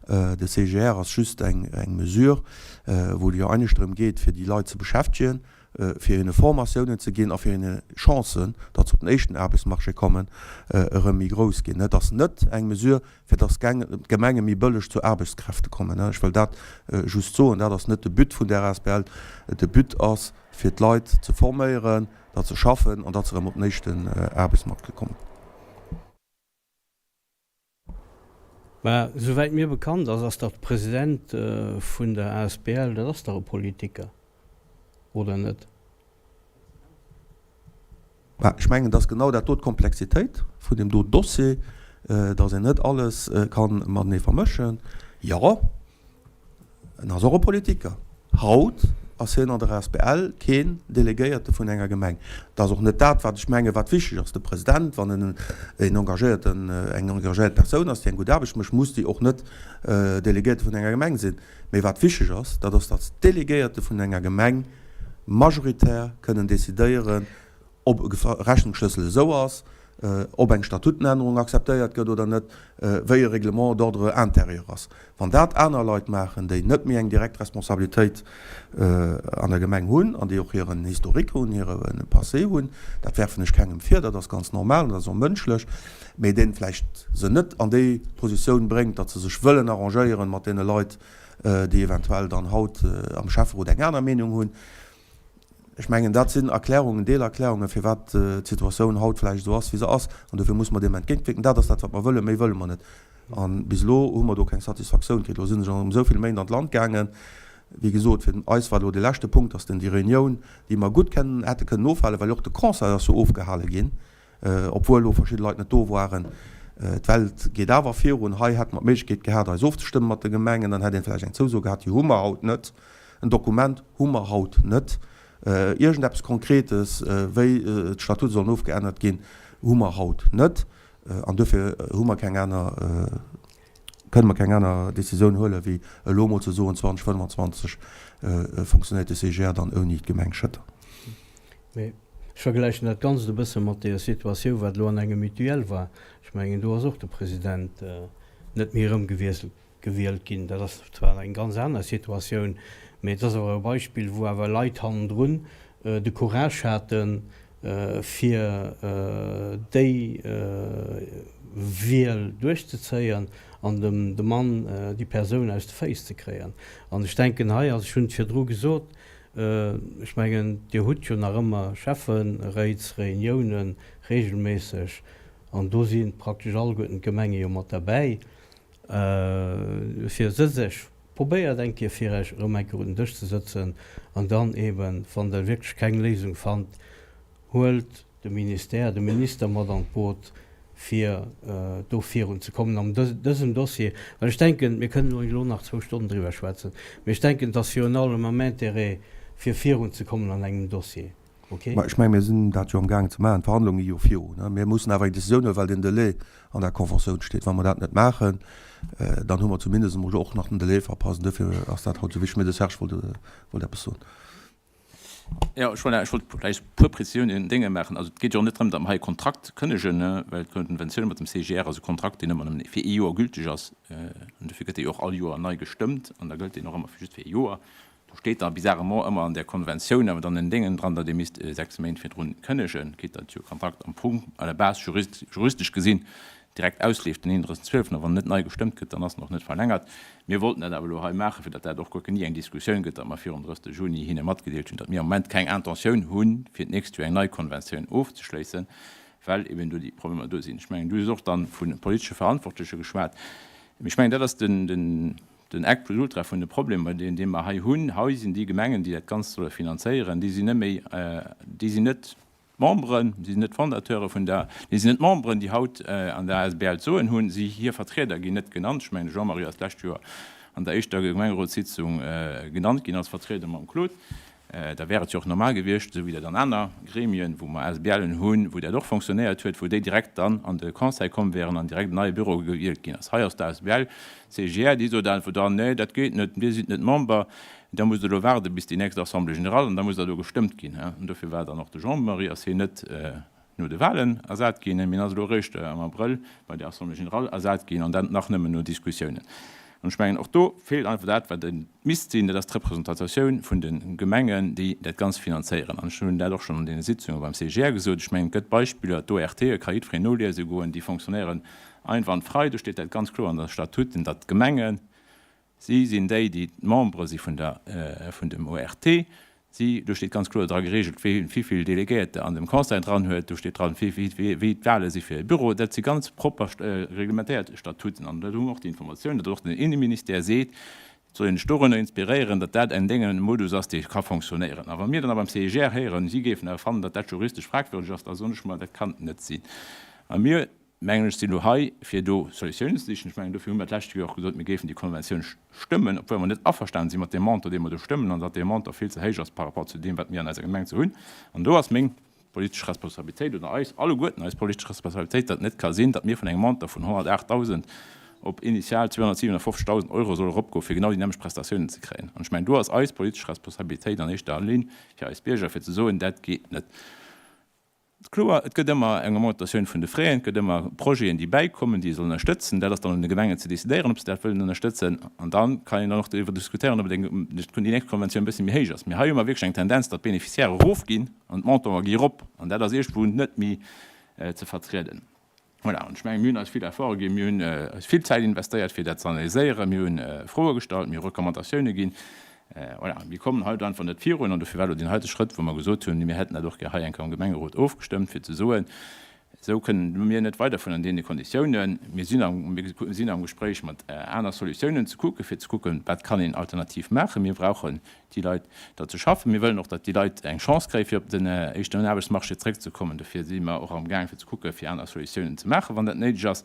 De CGR ass just eng Mesure, wou et jo eigentlech drëm geet, fir déi Leit ze beschäftegen. fir hinne Formatiounen ze ginn a fir hinne Chancen, datt se op den éischten Aarbechtsmarché kommen, erëm méi grouss ginn. Et ass net eng Mesure, fir datt d'Gemenge méi bëlleg zu Aarbechtskräfte kommen. Ech wëll dat just soen. Dat ass net de But vun där asbl. De But ass, fir d'Leit ze forméieren, datt se schaffen an datt se erëm op den éischten Aarbechtsmarché kommen. Mä souwäit mir bekannt ass, ass dach de President vun der asbl, dat ass dach e Politiker, oder net? Mä ech mengen, dass genau dat do d'Komplexitéit vun deem do Dossier, dass een net alles ka matenee vermëschen. Jo, En ass och e Politiker. Haut ass hien an der asbl keen Delegéierte vun enger Gemeng. Dat ass och net dat, wat ech mengen, wat wichteg ass. De President, wann en een engagéierten, eng engagéiert Persoun ass, déi eng gutt Aarbecht mécht, muss déi och net Delegéierte vun enger Gemeng sinn. Mee wat wichteg ass, dat ass, datt d'Delegéierte vun enger Gemeng majoritär kënnen decidéieren, ob e Rechnungsschlëssel esou ass, ob eng Statutenännerung akzeptéiert gëtt oder net, wéi e Règlement d'ordre intérieur ass. Wann dat aner Leit maachen, déi net méi eng direkt Responsabilitéit an der Gemeng hunn an déi och hiren Historique hunn, hire Passé hunn, dat werfen ech kengem vir, dat ass ganz normal an dat ass och mënschlech, mee deen vläicht se net an déi Positioun bréngt, datt se sech wëllen arrangéieren mat deene Leit, déi eventuell dann haut am Schäfferot eng aner Meenung hunn. Ech mengen, dat sinn Erklärungen, Deelerklärungen, firwat d'Situatioun haut vläicht esou ass, wéi se ass. An dofir muss mer deem entgéintwierken. Dat ass dat, wat mer wëllen. Méi wëlle mer net. A bis elo hu mer do keng Satisfaktioun kritt. Elo sinn ech erëm esou vill Méint an d'Land gaangen. Wéi gesot, fir eis war elo dee leschte Punkt, dass denn déi Reunioun, déi mer gutt kennen, hätte kënnen ofhalen, well och de Conseil ass jo ofgehale ginn, obwuel elo verschidde Leit net do waren. D'Welt geet awer virun. Hei hätte mer d'Méiglechkeet gehat, eis ofzestëmme mat de Gemengen. Dann hätt ee vläicht eng Zouso gehat. Déi hu mer haut net. En Dokument hu mer haut net. Iergendeppes Konkretes, wéi d'Statute sollen ofgeännert ginn, hu mer haut net. An duerfir hu mer keng aner, kënne mer keng aner Décisioun huelen, wéi elo emol ze soen, 2025 fonctionnéiert de CGR dann ouni d'Gemeng Schëtter. Mee ech vergläichen dat Ganzt e bësse mat deeër Situatioun, wat elo an engem Mutuelle war. Ech mengen, do ass och de President net méi erëmgewiesselt gewielt ginn. Dat ass zwar eng ganz aner Situatioun, mee et ass awer e Beispill, wou awer Leit hannendrun de Courage haten, fir déi Wiel duerchzezéien an dem de Mann, déi Persoun aus de Féiss ze kréien. An ech denken hei, also ech hunn et virdru gesot, ech mengen, Dir hutt jo nach ëmmer Schäfferéitsreuniounen regelméisseg an do si praktesch alleguerten d'Gemenge jo mat derbäi. Fir sëtzt Iech, probéiert eng Kéier fir Iech erëm eng Kéier un den Dësch ze sëtzen an dann eeben, wann Der wierklech keng Léisung fannt, huelt de Ministère, de Minister mat an d'Boot, fir do virun ze kommen an dësem Dossier, well ech denken, mir kënnen elo nach zwou Stonnen driwwer schwätzen, mee ech denken, et ass virun allem am Intérêt, fir virun ze kommen an engem Dossier. Okay? Mä ech mengen, mir sinn dat jo amgaangen ze maachen. D'Verhandlunge gi jo virun. Mir mussen awer eng Décisioun huelen, well den Delai an der Conventioun steet. Wa mer dat net maachen, dann hu mer zumindest emol och nach den Delai verpasst. An duerfir ass dat haut esou wichteg. Mee de Serge wollt eppes soen. Jo, ech wollt, ech wollt vläicht e puer Prezisiounen Dénge maachen. Also et geet jo och net drëm, datt mer hei e Kontrakt kënnegen, well d'Konventioun mat dem CGR ass e Kontrakt, deen ëmmer nëmmen fir ee Joer gülteg ass. An dofir gëtt dee jo och all Joer nei gestëmmt an da gëllt deen och ëmmer just fir ee Joer. Do steet da bizarrement ëmmer an där Konventioun awer dann en Déngen dran, datt ee misst 6 Méint virdrun kënnegen, quitte datt jo Kontrakt am Fong à la base juristesch gesinn direkt ausleeft den 31.12. A wann en net nei gestëmmt gëtt, dann ass en och net verlängert. Mir wollten dat awer elo hei maachen, fir datt dat och guer ni eng Diskussioun gëtt, datt mer virum 30. Juni hinne matgedeelt hunn, datt mir am Moment keng Intentioun hunn, fir d'nächst Joer eng nei Konventioun ofzeschléissen, well eben do déi Problemer do sinn. Ech mengen, du hues och dann vu politesche Verantwortleche geschwat. Mee ech mengen, dat ass den Eck plus ultra vun de Problemer, deen dee mer hei hunn. Hei sinn déi Gemengen, déi dat Ganzt solle finanzéieren, déi sinn net méi, déi sinn net D'Memberen, si sinn net d'Fondateure vun der, nee, si sinn net d'Memberen, déi haut an der asbl d'Soen hunn. Si, hir Vertrieder ginn net genannt. Ech mengen, de Jean-Marie ass d'lescht Joer an der éischter Gemengerotssitzung genannt ginn als Vertrieder mam Claude. Da wär et jo och normal gewiescht, esou wéi dat an aner Gremien, wou mer ASBLen hunn, wou dat och fonctionnéiert huet, wou déi direkt dann an de Conseil komm wären an direkt en neie Büro gewielt ginn ass. Hei ass d'ASBL CGR, déi sot einfach dann, Nee, dat geet net, Dir sidd net Member. Da musst Der elo waarde bis déi nächst Assemblée générale an da muss dat elo gestëmmt ginn. An dofir war dann och de Jean-Marie, ass hien net no de Wahlen ersat ginn, mee en ass elo eréischt am Abrëll bei der Assemblée générale ersat ginn an dat nach nëmmen no Diskussiounen. An ech mengen, och do feelt einfach dat, wat et misst sinn, dat ass d'Representatioun vun de Gemengen, déi dat Ganzt finanzéieren. An ech hunn dat och schonn an deene Sitzunge beim CGR gesot. Ech mengen, et gëtt Beispiller, d'ORTe ka jiddwereen noliese goen, déi fonctionnéieren einwandfrei. Do steet dat ganz kloer an der Statuten, datt d'Gemengen, Si sinn déi, déi d'Membere si vun der, vun dem ORT. Si, do steet ganz kloer dra geregelt, wee wivill Delegéierter an dem Conseil dran huet. Do steet dran, wéi, wéi, wéi d'Wahle si fir e Büro. Dat si ganz propper reglementéiert Statuten. An do hu mer och déi Informatioun, datt och den Inneministère seet, et soll een sech dorunner inspiréieren, datt dat en Déngen, e Modus ass, dee ka fonctionnéieren. A wa mir dann awer beim CIGR héieren, si géifen awer fannen, datt dat juristesch fragwürdig ass, da soen ech mer, dat kann net sinn. A mir mengen ech, sinn elo hei, fir do Solutiounen ze sichen. Ech mengen, dofir hu mer d'lescht Joer och gesot, mir géifen déi Konventioun stëmmen, obwuel mer net averstanen si mat deem Montant, dee mer do stëmmen, an datt dee Montant vill ze héich ass par rapport zu deem, wat mir an eiser Gemeng ze hunn. An do ass meng politesch Responsabilitéit, oder eis alleguerten eis politesch Responsabilitéit, datt et net ka sinn, datt mir vun engem Montant vun 108.000 op initial 257.000 Euro solle eropgoen, fir genau déi nämmlecht Prestatiounen ze kréien. An ech mengen, do ass eis politesch Responsabilitéit an éischter Linn fir eis Bierger, fir ze soen, dat geet net. Kloer, et gëtt ëmmer eng Augmentatioun vun de Fräen, et gëtt ëmmer Projeten, déi bäikommen, déi ee soll ënnerstëtzen. Dat ass dann un de Gemengen ze decidéieren, ob se dat wëllen ënnerstëtzen. An da kann een dann och doriwwer diskutéieren, ob et eng, déi nächst Konventioun e bësse méi héich ass. Mee hei hu mer wierklech eng Tendenz, datt d'Beneficiairë erofginn an d'Montantë gi erop. An dat ass iergendwou net méi ze vertrieden. Voilà, an ech mengen, mir hunn eis vill Efforte ginn, mir hunn eis vill Zäit investéiert, fir dat ze analyséieren, mir hunn Froe gestallt, mir hu Recommandatioune ginn. Voilà, mir kommen haut einfach net virun an dofir war elo deen heite Schrëtt, wou mer gesot hunn, mir hätten dat och gär hei eng Kéier am Gemengerot ofgestëmmt, fir ze soen, esou kënnen mir net weiderfueren an deene Konditiounen. Mir sinn am, mir sinn am Gespréich mat aner Solutiounen ze kucken, fir ze kucken, wat kann een alternativ maachen. Mir brauchen déi Leit der ze schaffen. Mir wëllen och, datt déi Leit eng Chance kréien, fir op den éischten Aarbechtsmarché zréckzekommen. Dofir si mer och amgaang fir ze kucken, fir aner Solutiounen ze maachen, wann dat néideg ass.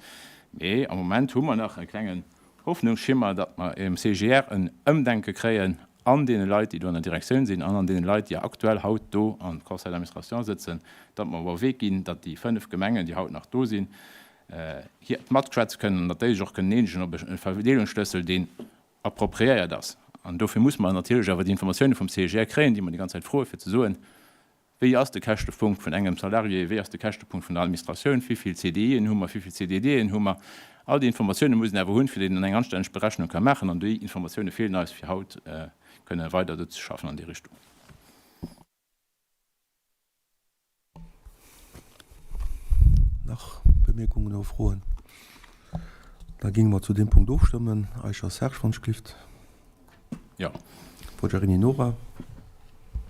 Mee am Moment hu mer nach e klengen Hoffnungsschimmer, datt mer um CGR en Ëmdenke kréien an deene Leit, déi do an der Direktioun sinn an an deene Leit, déi aktuell haut do am Conseil d'administration sëtzen, datt mer op e Wee ginn, datt déi 5 Gemengen, déi haut nach do sinn, hir matschwätze kënnen an datt déi sech och kënnen eenegen op e Verdeelungsschlëssel, deen appropriéiert ass. An dofir muss mer natierlech awer déi Informatioune vum CIGR kréien, déi mer déi ganz Zäit froen, fir ze soen, Wéi ass de Käschtepunkt vun engem Salarié, wéi ass de Käschtepunkt vun der Administratioun, wéi vill CDIen hu mer, wéi vill CDDen hu mer? All déi Informatioune muss een awer hunn, fir datt een eng anstänneg Berechnung ka maachen. An déi Informatioune feelen eis, fir haut kënne weider do ze schaffen an déi Richtung. Nach Bemierkungen oder Froen? Da géinge mer zu deem Punkt ofstëmmen. Eicher Serge, wann ech glift. Jo. Poggiarini Nora.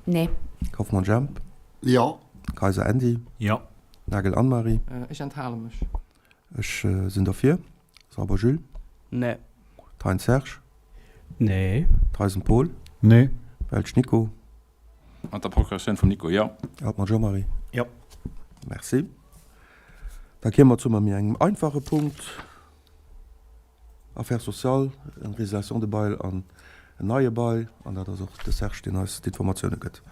Nee. Kauffmann Jemp. Jo. Kayser Andy. Jo. Nagel Anne-Marie. Ech enthale mech. Ech sinn derfir. Sauber Jules. Nee. Thein Serge. Nee. Theisen Paul. Nee. Welsch Nico. Mat der Procuratioun vum Nico, jo. Altmann Jean-Marie. Jo. Merci. Da kéime mer zu méi engem einfache Punkt, Affaires sociales, eng Résiliation de bail an en neie Bail. An dat ass och de Serge, deen eis d'Informatioune gëtt.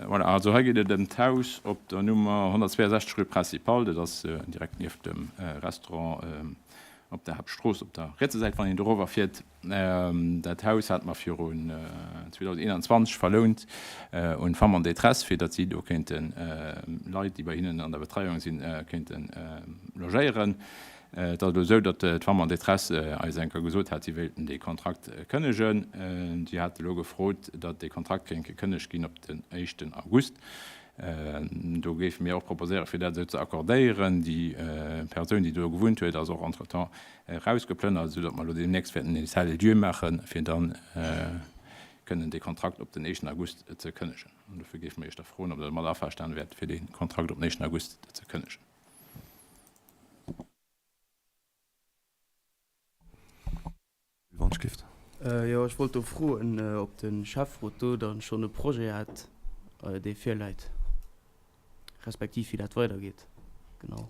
Voilà, also hei geet et ëm d'Haus op der Nummer 162 rue Principale. Dat ass direkt nieft dem Restaurant op der Haaptstrooss op der rietser Säit, wann een dorower fiert. Dat Haus hate mer virun 2021 verlount un d'Femmes en détresse, fir datt si do kéinte Leit, déi bei hinnen an der Betreiung sinn, kéinte logéieren. Et ass elo esou, datt d'Femmes en détresse eis eng Kéier gesot hat, si wéilten dee Kontrakt kënnegen. Si hate elo gefrot, datt dee Kontrakt kéint gekënnegt ginn op den éischten August. Do géife mir och proposéieren, fir dat esou ze accordéieren. Déi Persoun, déi do gewunnt huet, ass och entretemps erausgeplënnert, esou datt mer elo deemnächst wäerten en État des lieux maachen, fir da kënnen dee Kontrakt op den éischten August ze kënnegen. An dofir géife mer Iech da froen, ob Der domat averstane wäert, fir dee Kontrakt op den éischten August ze kënnegen. Jo, ech wollt do froen, ob de Schäfferot do dann schonn e Projet hätt, dee virläit, respektiv wéi dat weidergeet genau.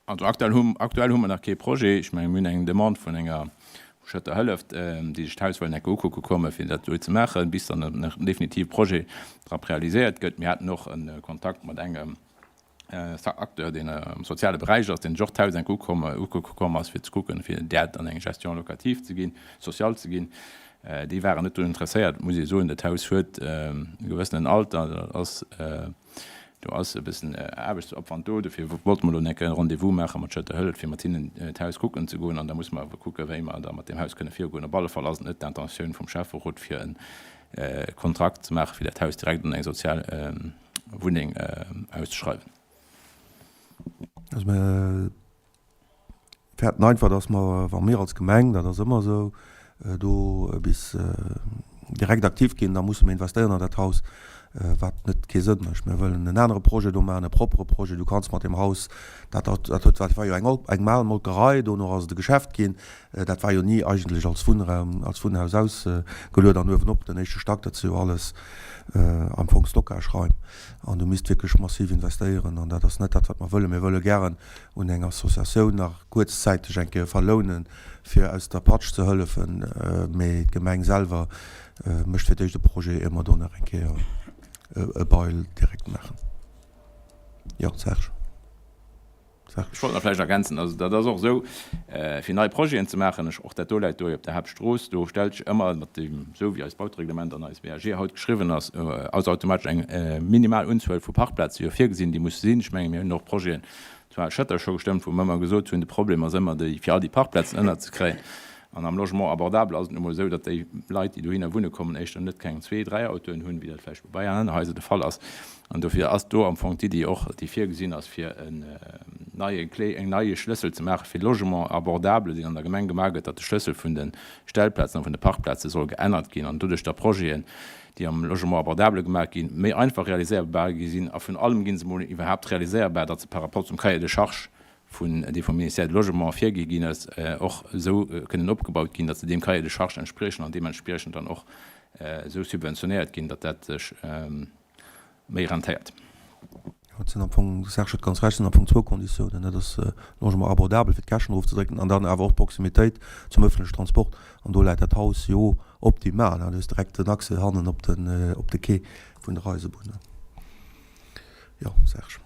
Also aktuell hu, aktuell hu mer nach kee Projet. Ech mengen, mir hunn eng Demande vun enger Schëtter Hëllef, déi sech d'Haus wëllen eng Kéier ukucke komme fir dat do ze maachen, bis dann en definitive Projet drop realiséiert gëtt. Mir haten och e Kontakt mat engem Acteur, deen am soziale Beräich ass, deen sech och d'Haus eng Kéier ukomm, ukucke komm ass, fir ze kucken, fir dat an eng Gestion locative ze ginn, sociale ze ginn. Déi waren net drun interesséiert, muss ee soen. Dat Haus huet e gewëssenen Alter, dat ass, Do ass e bëssen Aarbechtsopwand do. Dofir wollte mer elo eng Kéier e Rendez-vous maache mat Schëtter Hëllef, fir mat hinnen d'Haus kucken ze goen. An da musse mer awer kucken, wéi mer da mat deem Haus kënne virugoen. Op alle Fall ass et net d'Intentioun vum Schäfferot, fir e Kontrakt ze maachen, fir dat Haus direkt un eng sozial Wunneng auszeschreiwen. Also mir fäerten einfach, dass mer, wa mir als Gemeng, dat ass ëmmer esou, do bis direkt aktiv ginn, da musse mir investéieren an dat Haus, wat net kee Sënn mécht. Mir wëllen en anere Projet do maachen, e proppere Projet. Du kanns mat deem Haus, dat dat huet, dat war jo eng eng al Molkerei, dono ass et e Geschäft ginn, dat war jo ni eigentlech als Wunnraum, als Wunnhaus ausgeluet an uewenop den éischte Stack, dat si jo alles am Fong Stockageraim an du misst wierklech massiv investéieren an dat ass net dat, wat mer wëllen. Mir wëlle gären un eng Associatioun nach kuerzzäiteg eng Kéier verlounen, fir aus der Patsch ze hëllefen, mee d'Gemeng selwer mécht fir d'éischt e Projet, ier mer do nach eng Kéier e Bail direkt maachen. Jo, Serge. Serge. Ech wollt nach vläicht ergänzen, also dat ass och esou, fir nei Projeten ze maachen, ech, och dat do läit do op der Haaptstrooss, do stellt sech ëmmer mat deem, esou wéi eist Bautereglement an eis WAG haut geschriwwen ass, ass automatesch eng minimal Unzuel vu Parkplaze jo virgesinn, déi musse sinn. Ech menge mir hunn och Projeten zu Al Schëtter scho gestëmmt, wou mer ëmmer gesot hunn, de Problem ass ëmmer déi, fir all déi Parkplazen ënnerzekréien. An am Logement abordable ass et nu mol esou, datt déi Leit, déi dohinner wunne kommen, éischter net keng zwee, dräi Autoen hunn, wéi dat vläicht bei aneren Haiser de Fall ass. An dofir ass do am Fong d'Iddi och, déi virgesinn ass, fir en neie Clé, en neie Schlëssel ze maache fir Logement abordable, deen an der Gemeng gemaach gëtt, datt de Schlëssel vun de Stellplazen a vun de Parkplaze soll geännert ginn an doduerch da Projeten, déi am Logement abordable gemaach ginn, méi einfach realiséierbar gi sinn a vun allem gi se mol iwwerhaapt realiséierbar, datt se par rapport zum Cahier de charges vun, dee vum Ministère du Logement virgi ginn ass, och esou kënnen opgebaut ginn, datt se deem Cahier de charges entspriechen an deementspriechend dann och esou subventionéiert ginn, datt dat sech méi rentéiert. Et sinn am Fong, de Serge huet ganz Recht, et sinn am Fong zwou Konditiounen, dat ass Logement abordable fir d'Käschten erofzedrécken an dann awer och d'Proximitéit zum öffentlechen Transport. An do läit dat Haus jo optimal, du hues direkt den Accès hannen op den, op de Quai vun der Eisebunn. Jo, Serge.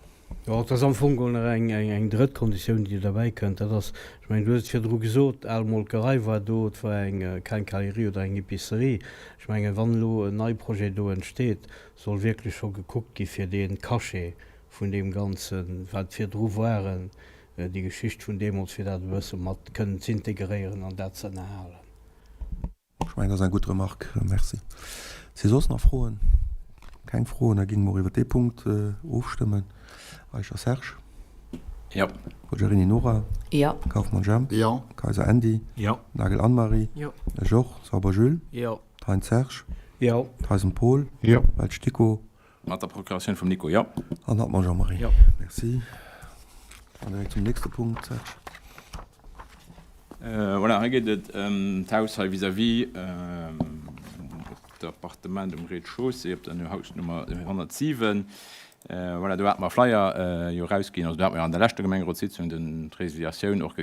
Jo, et ass am Fong geholl nach eng, eng, eng drëtt Konditioun, déi do derbäi kënnt. Dat ass, ech mengen, du hues et virdru gesot, d'al Molkerei war do, et war eng Quincaillerie oder eng Epicerie. Ech mengen, wann elo en nei Projet do entsteet, soll wierklech scho gekuckt gi fir dee Cachet vun deem Ganzen, wat virdru waren, déi Geschicht vun deemools, fir dat e bësse mat kënnen z'integréieren an dat ze ënnerhalen. Ech mengen, dat ass eng gutt Remarque. Merci. Si soss nach Froen? Keng Froen? Da géinge mer och iwwert dee Punkt ofstëmmen. Eicher Serge? Jo. Poggiarini Nora? Jo. Kauffmann Jemp? Jo. Kayser Andy? Jo. Nagel Anne-Marie? Jo. Ech och. Sauber Jules? Jo. Thein Serge? Jo. Theisen Paul? Jo. Welsch Nico? Mat der Procuratioun vum Nico, jo. An Hartmann Jean-Marie. Jo. Merci. An direkt zum nächste Punkt, Serge. Voilà, hei geet et ëm d'Haus hei vis-à-vis op d'Appartement um Rez-de-chaussée op der Hausnummer 107. Voilà, do hate mer Flyer jo erausginn, also do hate mer jo an der leschter Gemengerotssitzung den d'Résiliatioun och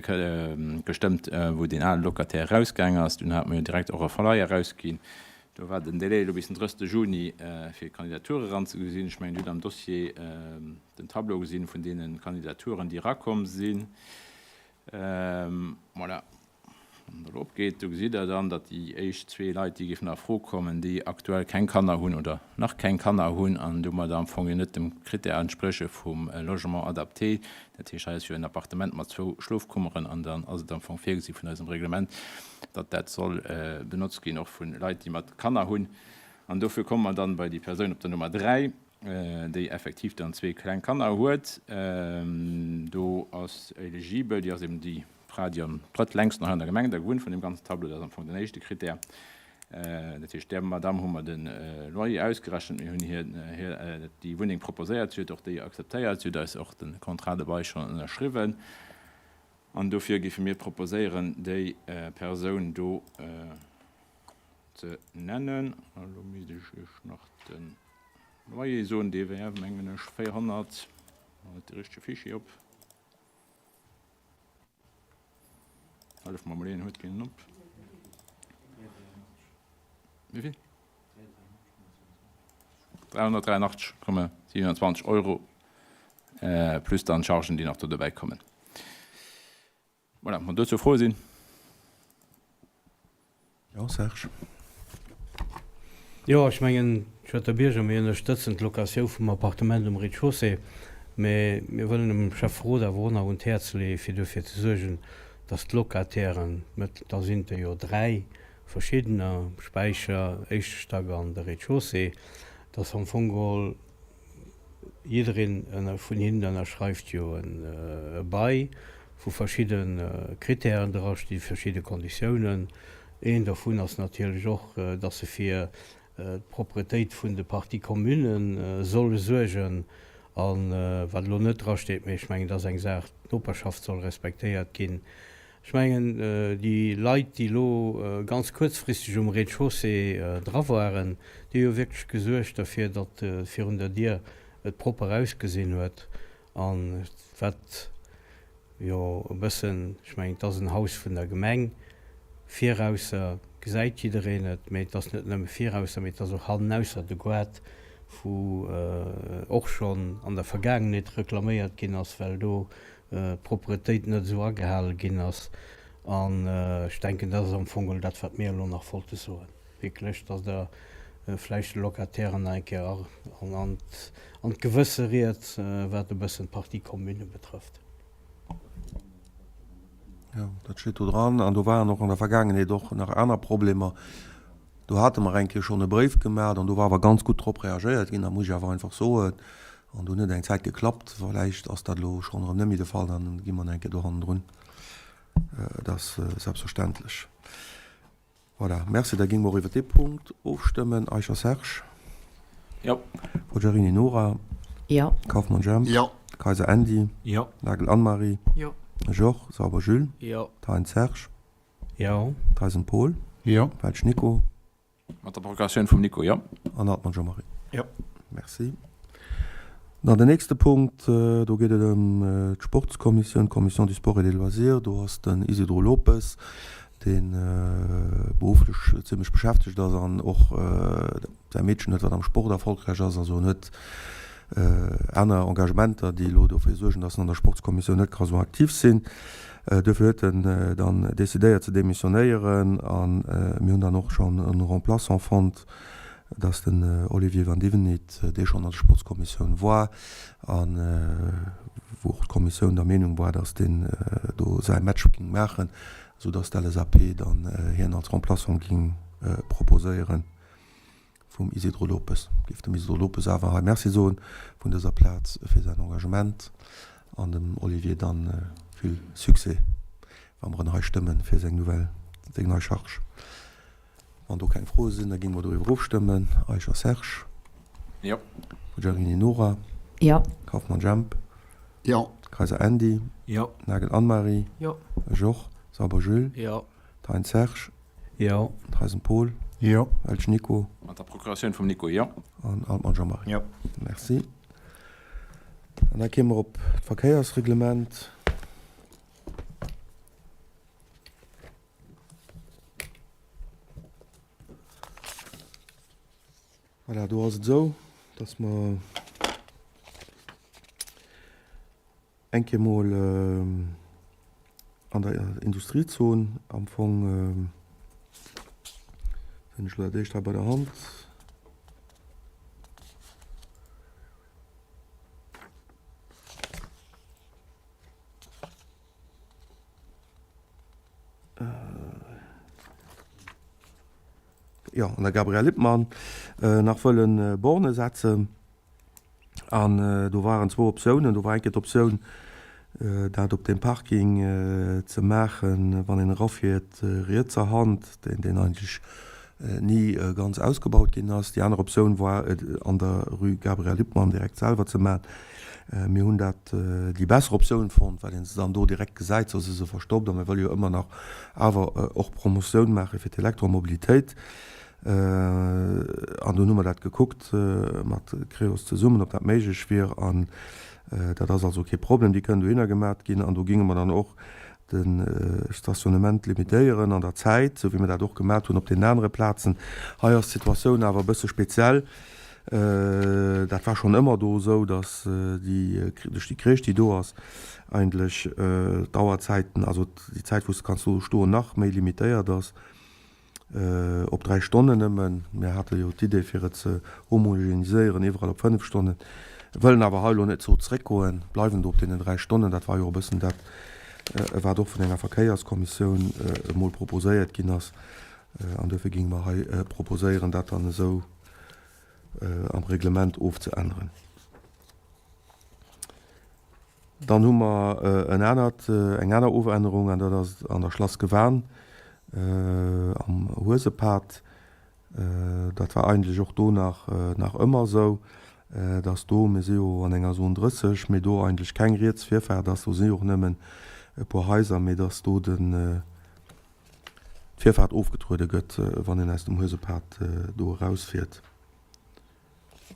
gestëmmt, wou deen ale Locataire erausgaang ass. Dunn hate mer jo direkt och e Flyer erausginn. Do war den Délai elo bis den 30. Juni fir Kandidature eranzegesinn. Ech mengen, Dir hutt am Dossier den Tableau gesinn vun deene Kandidaturen, déi erakomm sinn. Voilà. Wann der elo opgeet, do gesitt Der dann, datt déi éischt zwee Leit, déi géifen a Fro kommen, déi aktuell keng Kanner hunn oder nach keng Kanner hunn an domadder am Fong jo net dem Krittär entsprieche vum Logement adapté. Dat heescht, hei ass jo en Appartement mat zwou Schlofkummeren an dann ass et am Fong virgesi vun eisem Reglement, datt dat soll benotzt ginn och vu Leit, déi mat Kanner hunn. An dofir komme mer dann bei déi Persoun op der Nummer 3, déi effektiv dann zwee kleng Kanner huet. Do ass eligibel, déi ass eben déi Fra, déi am drëttlängsten hei an der Gemeng da gewunnt vun deem ganzen Tableau. Dat ass am Fong den éischte Krittär. Dat heescht, där Madamm hu mer de Loyer ausgerechent. Mir hunn hir déi Wunneng proposéiert. Si huet och déi akzeptéiert. Si huet eis och de Contrat de bail schonn ënnerschriwwen. An dofir géife mir proposéieren, déi Persoun do ze nennen. A lo misst ech Iech nach de Loyer soen. Dee wär, mengen ech, 400, wann et de richtege Fichier op. Hëllef mer mol, een huet keen op. Wéi vill? 383,27 Euro plus dann d'Chargen, déi nach do dobäi kommen. Voilà, wann dozou Froe sinn. Jo, Serge. Jo, ech mengen, Schëtter Bierger, mir ënnerstëtzen d'Locatioun vum Appartement um Rez-de-chaussée, mä mir wëllen dem Schäfferot awer och nach un d'Häerz leeë fir duerfir ze suergen, dass d'Locatairen, da sinn et der jo 3 verschiddener, Späicher, éischte Stack an de Rez-de-chaussée, dass am Fong geholl Jiddereen vun hinnen ënnerschreift jo e Bail, wou verschidde Krittären drastinn, verschidde Konditiounen. Een dovun ass natierlech och, dass se fir d'Propretéit vun de Parties communes solle suergen. A wat elo net drasteet, mee ech mengen, dat ass eng Saach, d'Noperschaft soll respektéiert ginn. Ech mengen, déi Leit, déi elo ganz kuerzfristeg um Rez-de-chaussée dra waren, déi hu wierklech gesuergt derfir, datt virun der Dier et propper ausgesinn huet. A wat jo e bëssen, ech mengen, et ass en Haus vun der Gemeng, virausser gesäit jiddereen et, mä et ass net nëmme virausser, mä et ass och hannenausser de Goart, wou och schonn an der Vergaangenheet reklaméiert ginn ass, well do d'Propretéit net esou agehale ginn ass. An ech denken, dat ass am Fong geholl dat, wat mir elo nach wollte soen, wierklech, dass Der vläicht de Locatairen nach eng Kéier an d'Gewësse riet, wat e bëssen d'Partie commune betrëfft. Jo, dat steet do dran. An do waren och an der Vergaangenheet och nach aner Problemer. Do hate mer eng Kéier schonn e Bréif gemaach an do war awer ganz gutt drop reagéiert ginn, dat muss ech awer einfach soen. An do huet et eng Zäit geklappt. Vläicht ass dat elo schonn erëm net méi de Fall, dann gi mer nach eng Kéier do hannendrun. Dat ass selbstverständlech. Voilà, merci. Da géinge mer och iwwer dee Punkt ofstëmmen. Eicher Serge? Jo. Forgiarini Nora? Jo. Kauffmann Jemp? Jo. Kayser Andy? Jo. Nagel Anne-Marie? Jo. Georges Sauber Jules? Jo. Thein Serge? Jo. Theisen Paul? Jo. Welsch Nico? Mat der Procuratioun vum Nico, jo. An Hartmann Jean-Marie. Jo. Merci. Dann den nächste Punkt, do geet et ëm d'Sportskommissioun, d'Commission du sport et des loisirs. Do ass den Isidro Lopes, dee berufflech zimlech beschäftegt ass an och säi Meedchen huet, wat am Sport erfolgräich ass. Also en huet aner Engagementer, déi elo dofir suergen, dass en an der Sportskommissioun net ka sou aktiv sinn. Duerfir huet en dann decidéiert ze demissionéieren a mir hunn dann och schonn e Remplaçant fonnt, dat ass den Olivier Van Divenit, dee schonn an der Sportskommissioun war a wou och d'Kommissioun der Meenung war, datt deen do säi Match géing maachen, soudatt d'LSAP dann hien als Remplaçant géing proposéieren. Vum Isidro Lopes. Géif dem Isidro Lopes awer hei Merci soen vun dëser Plaz fir säin Engagement an dem Olivier dann vill Succès, wa mer en hei stëmmen fir seng nouvelle, seng nei Charge. Wann do keng Froe sinn, da géinge mer doriwwer ofstëmmen. Eicher Serge. Jo. Forgiarini Nora. Jo. Kauffmann Jemp. Jo. Kayser Andy. Jo. Nagel Anne-Marie. Jo. Georges. Sauber Jules. Jo. Thein Serge. Jo. Theisen Paul. Jo. Welsch Nico. Mat der Procuratioun vum Nico, jo. An Altmann Jean-Marie. Jo. Merci. An da kéime mer op d'Verkéiersreglement. Voilà, do ass et esou, dass mer eng Kéier mol an der Industriezon am Fong, hunn ech elo dat éischt hei bei der Hand, jo, an der Gabrielle Lippmann nach wëllen Borne setzen. An do waren zwou Optiounen. Do war eng Kéier d'Optioun, dat op deem Parking ze maachen, wann een erafiert, rietser Hand, deen, deen eigentlech ni ganz ausgebaut ginn ass. Déi aner Optioun war, et an der Rue Gabriel Lippmann direkt selwer ze maachen. Mir hunn dat déi besser Optioun fonnt, well een se dann do direkt gesäit, soss si se verstoppt. A mir wëlle jo ëmmer nach awer och Promotioun maache fir d'Elektromobilitéit. An dunn hu mer dat gekuckt mat Creos zesummen, ob dat méiglech wier. An dat ass also kee Problem, déi kënnen dohinner gemat ginn. An do géinge mer dann och de Stationnement limitéieren an der Zäit, esou wéi mer dat och gemat hunn op deenen anere Plazen. Hei ass d'Situatioun awer e bësse speziell. Dat war schonn ëmmer do esou, datt déi, duerch déi Crèche, déi do ass, eigentlech d'Auerzäiten, also déi Zäit, wou s de kanns do stoen, nach méi limitéiert ass. Op 3 Stonnen nëmmen. Mir hate jo d'Idee fir et ze homogeniséieren iwwerall op 5 Stonnen, wëllen awer hei elo net sou zréckgoen, bleiwen do op deenen 3 Stonnen. Dat war jo och e bëssen dat, wat och vun enger Verkéierskommissioun emol proposéiert ginn ass. An duerfir géinge mer hei proposéieren, dat dann esou am Reglement ofzeänneren. Dann hu mer en anert, eng aner Ofännerung, an dat ass an der Schlass Gewan am Huesepad. Dat war eigentlech och do nach, nach ëmmer esou, dass do, mir si jo an enger Zone 30, mee do eigentlech keng riets Virfaart ass, do si och nëmmen e puer Haiser, mee dass do den, d'Virfaart ofgetruede gëtt, wann een aus dem Huesepad do erausfiert.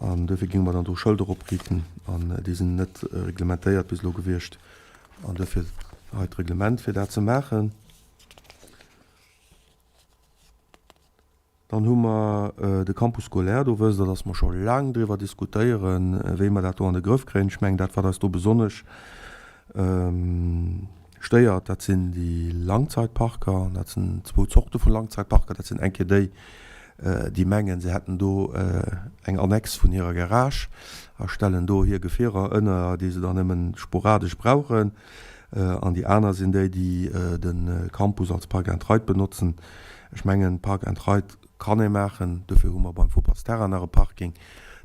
An duerfir géinge mer dann do Schëlder opriichten. An déi sinn net reglementéiert bis elo gewiescht. An duerfir hei d'Reglement, fir dat ze maachen. Dann hu mer de Campus scolaire. Do wësst Der, dass mer scho laang driwwer diskutéieren, wéi mer dat do an de Grëff kréien. Ech mengen, dat, wat eis do besonnesch stéiert, dat sinn déi Langzeitparker. Dat sinn zwou Zorte vu Langzeitparker. Dat sinn eng Kéier déi, déi mengen, se hätten do eng Annex vun hirer Garage a stellen do hir Gefierer ënner, déi se dann nëmmen sporadesch brauchen. An déi aner sinn déi, déi de Campus als Park and Ride benotzen. Ech mengen, Park and Ride kann ee maachen. Dofir hu mer beim Fuppertsterrain nach e Parking.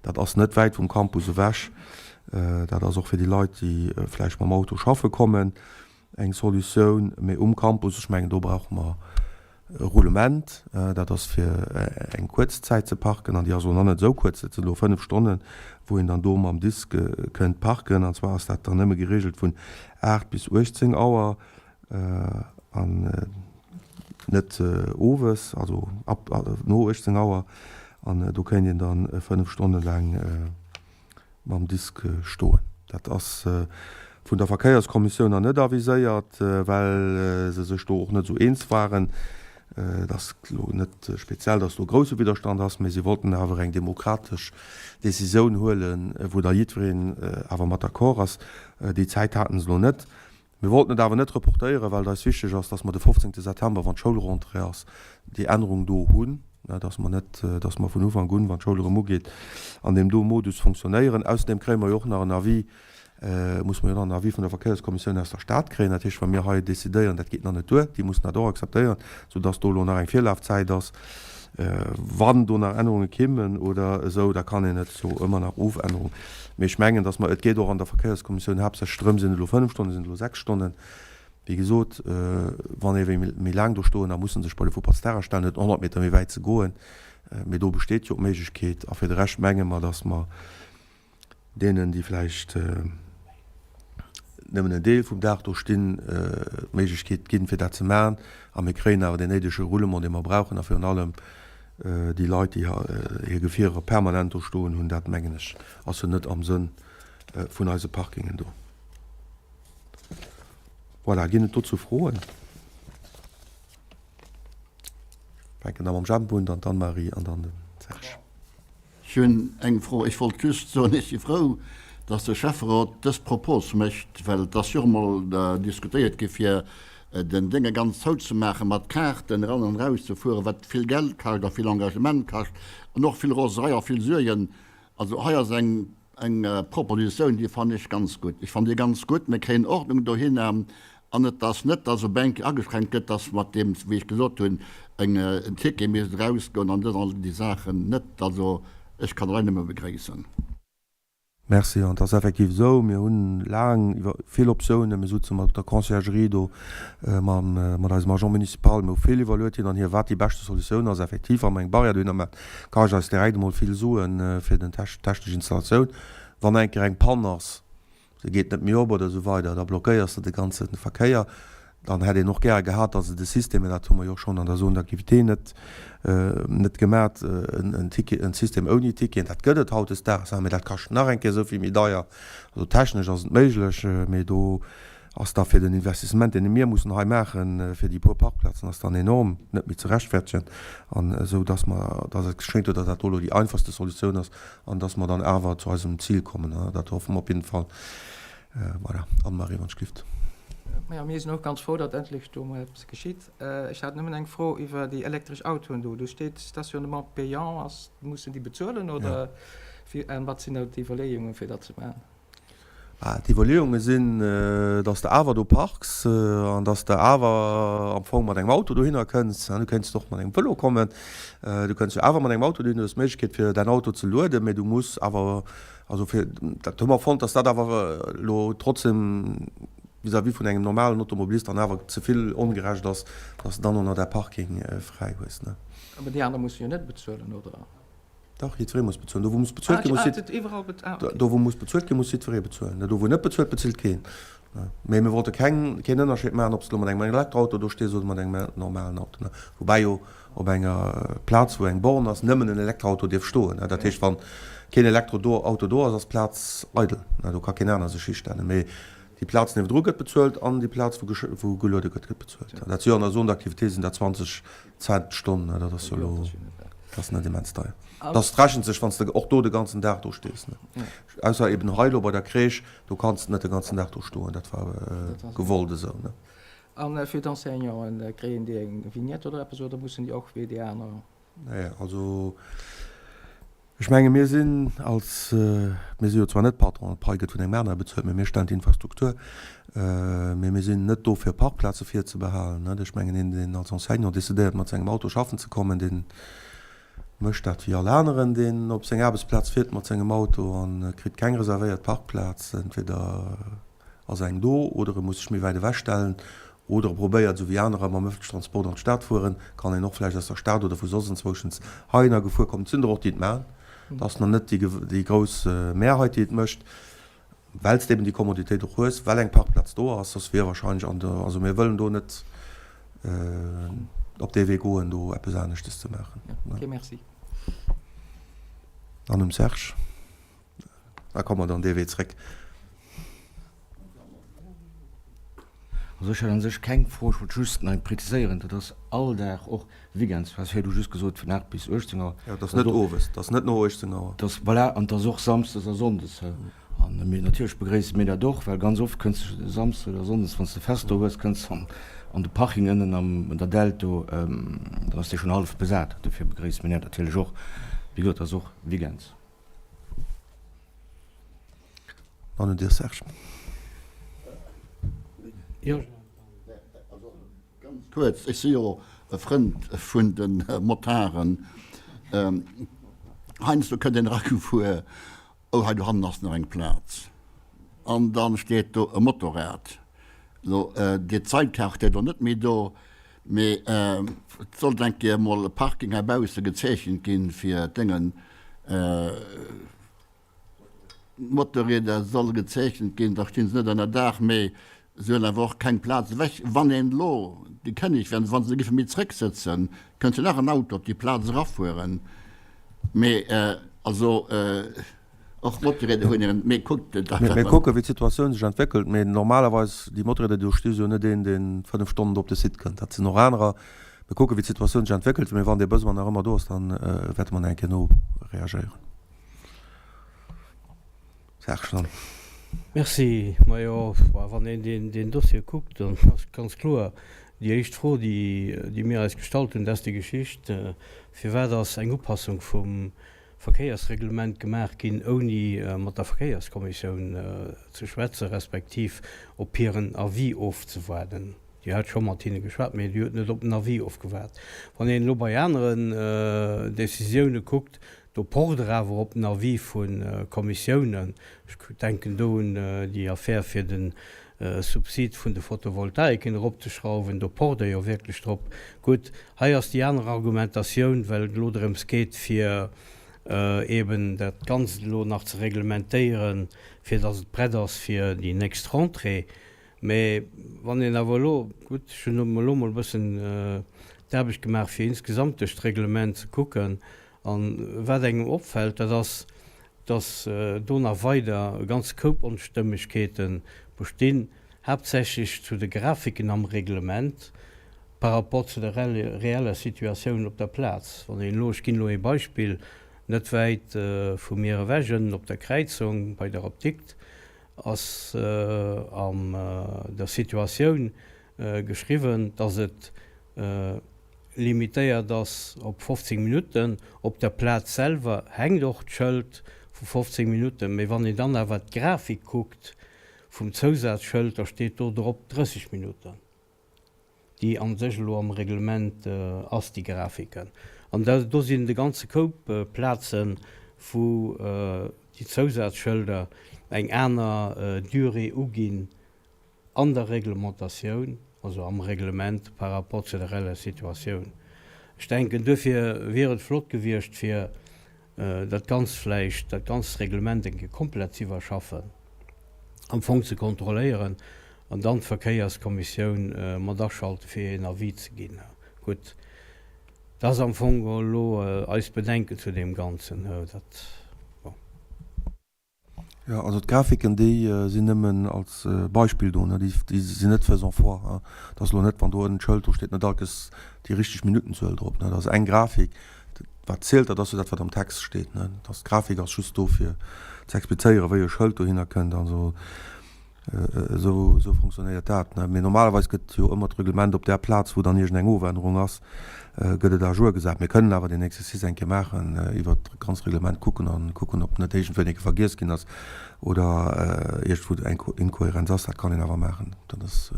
Dat ass net wäit vum Campus ewech. Dat ass och fir déi Leit, déi vläicht mam Auto schaffe kommen, eng Solutioun. Mee um Campus, ech mengen, do brauche mer e Roulement. Dat ass fir eng kuerz Zäit ze parken. An déi ass elo nach net esou kuerz, dat sinn elo 5 Stonnen, wou een dann do mam Disk kënnt parken. An zwar ass dat dann nëmme geregelt vun 8 bis 18 Auer an net owes, also ab no 18 Auer. An do kéint een dann 5 Stonne laang mam Disk stoen. Dat ass vun der Verkéierskommissioun nach net aviséiert, well se sech do och net esou eens waren. Et ass elo net speziell, datt do grousse Widderstand ass, mee si wollten awer eng demokratesch Decisioun huelen, wou da jiddwereen awer mat d'accord ass. Déi Zäit haten se elo net. Mir wollten et awer net reportéieren, well et eis wichteg ass, dass mer de 15. September, wann d'Schoulrentrée ass, déi Ännerung do hunn, dass mer net, dass mer vun Ufank un, wann d'Schoul erëm ugeet, an deem do Modus fonctionnéieren. Ausserdeem kréie mer jo och nach en Avis, musse mer jo nach en Avis vun der Verkéierskommissioun aus der Stad kréien. Dat heescht, wa mir hei decidéieren, dat geet nach net duer, déi mussen dat och akzeptéieren, soudass do elo nach eng Virlafzäit ass. Wann do nach Ännerunge kimmen oder esou, da kann een et jo ëmmer nach ofänneren. Mee ech mengen, datt mer, et geet och an der Verkéierskommissioun haaptsächlech drëm, sinn et elo 5 Stonnen, sinn et elo 6 Stonnen, wéi gesot, wann ee wéi méi laang do stoen, da muss en sech bei de Fupertsterrain stellen, net 100 Meter méi wäit ze goen. Mee do besteet jo d'Méiglechkeet. A fir de Rescht menge mer, datt mer deenen, déi vläicht nëmmen en Deel vum Dag do stinn, d'Méiglechkeet ginn, fir dat ze maachen. A mir kréien awer deen néidege Roulement, dee mer brauchen. A virun allem déi Leit, déi hir Gefierer permanent do stoen hunn, dat mengen ech, ass jo net am Sënn. vun eise Parkingen do. Voilà, ginn et dozou Froen? Fänken da mam Jemp un, dann d'Anne-Marie an dann den Serge. Ech hunn eng Fro. Ech wollt just soen, ech si frou, dass de Schäfferot dës Propos mécht, well et ass jo och emol diskutéiert gi fir den Dénge ganz zouzemaachen, mat Kaarten eran an eraus ze fueren, wat vill Geld kascht a vill Engagement kascht an och vill Roserei a vill Suergen. Also hei ass eng Eng Propositioun, déi fannen ech ganz gutt. Ech fannen déi ganz gutt. Mir kréien Ordnung dohinner an et ass net, dass op eng Kéier ageschränkt gëtt, dass mat deem, wéi ech gesot hunn, en Ticket misst erausgoen an dës an all déi Saachen net. Also ech kann dat hei nëmme begréissen. Merci. An et ass effektiv esou, mir hunn laang iwwer vill Optiounen, mir souze mat der Conciergerie do, mam, mat eisem Agent municipal, mir hu vill iwwerluet hin an hier, wat déi beschte Solutioun ass. Effektiv, wa mer eng Barrière dohinner maachen, Kascht eis direkt emol vill Suen fir den technesch Installatioun. Wann eng Kéier eng Pann ass, se geet net méi op oder esou weider, da blockéiers de de ganze Verkéier. Dann hätt een och gäre gehat, datt se de System, mä dat hu mer jo och schonn an der Zone d'activité net net gemat, en Ticket, en System ouni Ticketen, dat gëtt et hautdesdaags, mä dat kascht nach eng Kéier esou vill méi deier. Also technesch ass et méiglech, mä do ass da fir den Investissement, deen mir mussen hei maachen, fir déi puer Parkplazen, ass dann enorm, net méi ze rechtfertegen. An esou dass mer, dass et schéngt huet, dass dat do elo déi einfachste Solutioun ass an dass mer dann awer zu eisem Zil kommen. Dat hoffe mer op jidden Fall. Voilà. Anne-Marie, wann ech gift. Majo, mir sinn och ganz frou, datt endlech do emol eppes geschitt. Ech hat nëmmen eng Fro iwwer déi elektresch Autoen do. Do steet Stationnement payant. Ass, mussen déi bezuelen oder wéi, an wat sinn do d'Iwwerleeungen, fir dat ze maachen? D'Iwwerleeunge sinn, datt s de awer do parks an datt s de awer am Fong mat engem Auto dohinner kënns. Du kéints och mat engem Vëlo kommen. Du kënns jo awer mat engem Auto dohinner. Du hues d'Méiglechkeet fir däin Auto ze lueden, mee du muss awer, also fir, dat hu mer fonnt, datt dat awer elo trotzdem vis-à-vis vun engem normalen Automobilist dann awer ze vill ongerecht ass, datt s de dann och nach däi Parking fräi hues. Awer déi aner musse jo net bezuelen, oder? Dach, jiddweree muss bezuelen. Do wou muss bezuelt ginn, muss jidd, do wou muss bezuelt ginn, muss jiddweree bezuelen. Do wou net bezuelt, bezilt keen. Mee mir wollte keng, keen Ënnerscheed maachen, ob s de elo mat engem Elektroauto do stees oder mat engem normalen Auto. Woubäi jo op enger Plaz, wou eng Born ass, nëmmen en Elektroauto dierf stoen. Dat heescht, wann keen Elektroauto do ass, ass d'Plaz eidel. Do ka keen aner sech histellen. Mee déi Plaz niewendru gëtt bezuelt an déi Plaz, wou geluede gëtt, gëtt bezuelt. Dat si jo an der Zone d'activité sinn dat 20 Cent d'Stonn, dat ass jo elo, dat ass net immens deier. Dat rechent sech, wann s de och do de ganzen Dag do stees, ne? Ausser eben hei elo bei der Crèche, do kanns de net de ganzen Dag do stoen, dat war gewollt esou, ne? A fir d'Enseignanten, kréien déi eng Vignette oder eppes, oder mussen déi och wéi déi aner? Nee, also Ech menge mir sinn als, mir si jo zwar net Patron, d'Pai gëtt vun engem anere bezuelt, mä mir stellen d'Infrastruktur, mä mir sinn net do fir Parkplaze virzebehalen. Ech mengen een deen als Enseignant decidéiert mat sengem Auto schaffen ze kommen, dee mécht dat wéi all aneren deen op seng Aarbechtsplaz fiert mat sengem Auto an kritt keng reservéiert Parkplaz. Entweder ass eng do oder e muss sech méi wäit ewech stellen Oder e probéiert, esou wéi anerer, mam ëffentlechen Transport an d'Stad fueren. Kann een och vläicht aus der Stad oder vu soss enzwouschens heihinner gefuer kommen. Et sinn der och, déi et maachen. Et ass nach net déi grouss Mehrheit, déi et mécht, well s de eben déi Kommoditéit och hues, well eng Parkplaz do ass. Soss wier wahrscheinlech an der, also mir wëllen do net op dee Wee goen, do eppes aneschtes ze maachen. Ok, merci. An um Serge. Da komme mer dann dee Wee zréck. Also ech hat an sech keng Fro, ech wollt just nach eng präziséieren, dat ass all Dag, och weekends, du has virdu just gesot vun 8 bis 18 Auer. Jo, dat ass net owes, dat ass net no 18 Auer. Dat ass, voilà, an dat ass och samsdes a sonndes. An mir, natierlech begréisse mir dat och, well ganz oft kënns de samsdes oder sonndes, wann s de Fest do hues, kënns de an de Parking ënnen am, an der Dällt do, dann ass dee schonn hallef besat. Dofir begréisse mir dat natierlech och. Wéi gesot, dat ass och weekends. An un dir Serge. Jo. Ganz kuerz, ech si jo e Frënd vun de Motarden. Heiansdo kënnt een eragefuer, oh hei dohannen ass nach eng Plaz. An da steet do e Motorrad. Elo, déi Zeitkaart steet elo net méi do, mee et sollt eng Kéier emol e Parking heibausse gezeechent ginn, fir d'Déngen, D'Motorrieder solle gezeechent ginn, da stinn se net ënner Daach, mee se hunn awer och keng Plaz ewech. Wann een elo, déi kënn ech, wa se géife méi zréck sëtzen, kënnt jo nach en Auto op déi Plaz erafueren. Mee also. Och Motorrieder hunn hiren, mee kuckt dat wat. Mir kucken, wéi d'Situatioun sech entwéckelt, mee normalerweis, déi Motorrieder, déi do sti si jo net een, dee 5 Stonnen do op de Site kënnt. Dat sinn och anerer. Mir kucken, wéi d'Situatioun sech entwéckelt, mee wann dee Besoin nach ëmmer do ass, da wäerte mer nach eng Kéier no reagéieren. Serge, dann. Merci. Majo, wann een deen Dossier kuckt, dann ass ganz kloer déi éischt Fro, déi mir eis gestallt hunn, dat ass déi Geschicht, Firwat ass eng Upassung vum Verkéiersreglement gemaach ginn, ouni mat der Verkéierskommissioun ze schwätzen, respektiv op hiren Avis ofzewaarden? Dir hat scho mat hinne geschwat, mee Dir hutt net op den Avis ofgewaart. Wann een elo bei aneren Décisioune kuckt, do pocht Der awer op den Avis vu Kommissiounen. Ech denken do un déi Affär fir de Subsid vun de Photovoltaiken eropzeschrauwen, do pocht Der jo wierklech drop. Gutt, hei ass déi aner Argumentatioun, well et elo drëms geet, fir eeben dat Ganzt elo nach ze reglementéieren, fir datt et prett ass fir déi nächst Rentrée. Mä wann een awer elo, gutt, ech hunn mer elo mol e bëssen d'Aarbecht gemaach, fir insgesamt duerch d'Reglement ze kucken, a wat engem opfält, dat ass, dass do nach weider e ganze Koup Onstëmmegkeete bestinn, haaptsächlech zu de Grafiken am Reglement par rapport zu der reeller Situatioun op der Plaz. Wann een elo, ech ginn elo ee Beispill, net wäit vu mir ewech, ënnen op der Kräizung bei der Optikt, ass an der Situatioun geschriwwen, dass et limitéiert ass op 15 Minutten. Op der Plaz selwer hänkt och d'Schëld vu 15 Minutten, mee wann een dann awer d'Grafik kuckt vum Zousazschëld, da steet do drop 30 Minutten. déi a sech elo am Reglement ass, déi Grafiken. An do sinn de ganze Koup Plazen, wou déi Zousazschëlder eng aner Durée uginn an der Reglementatioun, also am Reglement par rapport zu der reeller Situatioun. Ech denken, duerfir wier et flott gewiescht, fir dat Ganzt vläicht, dat ganzt Reglement eng Kéier komplett ze iwwerschaffen, am Fong ze kontrolléieren an dann d'Verkéierskommissioun mat aschalte fir een Avis ze ginn. Gutt, dat ass am Fong elo eist Bedenken zu deem Ganzen. Dat, bon. Jo, also d'Grafiken, déi sinn nëmmen als Beispill do, ne? Déi sinn net faisant foi. Dat ass elo net, wann do ënnen d'Schëld do steet, net allkes déi richteg Minuttenzuel drop, ne? Dat ass eng Grafik. Wat zielt, dat ass jo dat, wat am Text steet, ne? Dat d'Grafik ass just do fir ze explizéieren, wéi e Schëld dohinner kënnt an esou. Esou, esou fonctionnéiert dat, ne? Mee normalerweis gëtt jo ëmmer d'Reglement op där Plaz, wou dann iergendeng Ofännerung ass, gëtt et à jour gesat. Mir kënnen awer deen Exercice eng Kéier maachen, iwwert d'ganz Reglement kucken a kucken, ob net iergendwou eng Kéier vergiess ginn ass oder iergendwou eng Inkohärenz ass. Dat kann een awer maachen. Dat ass,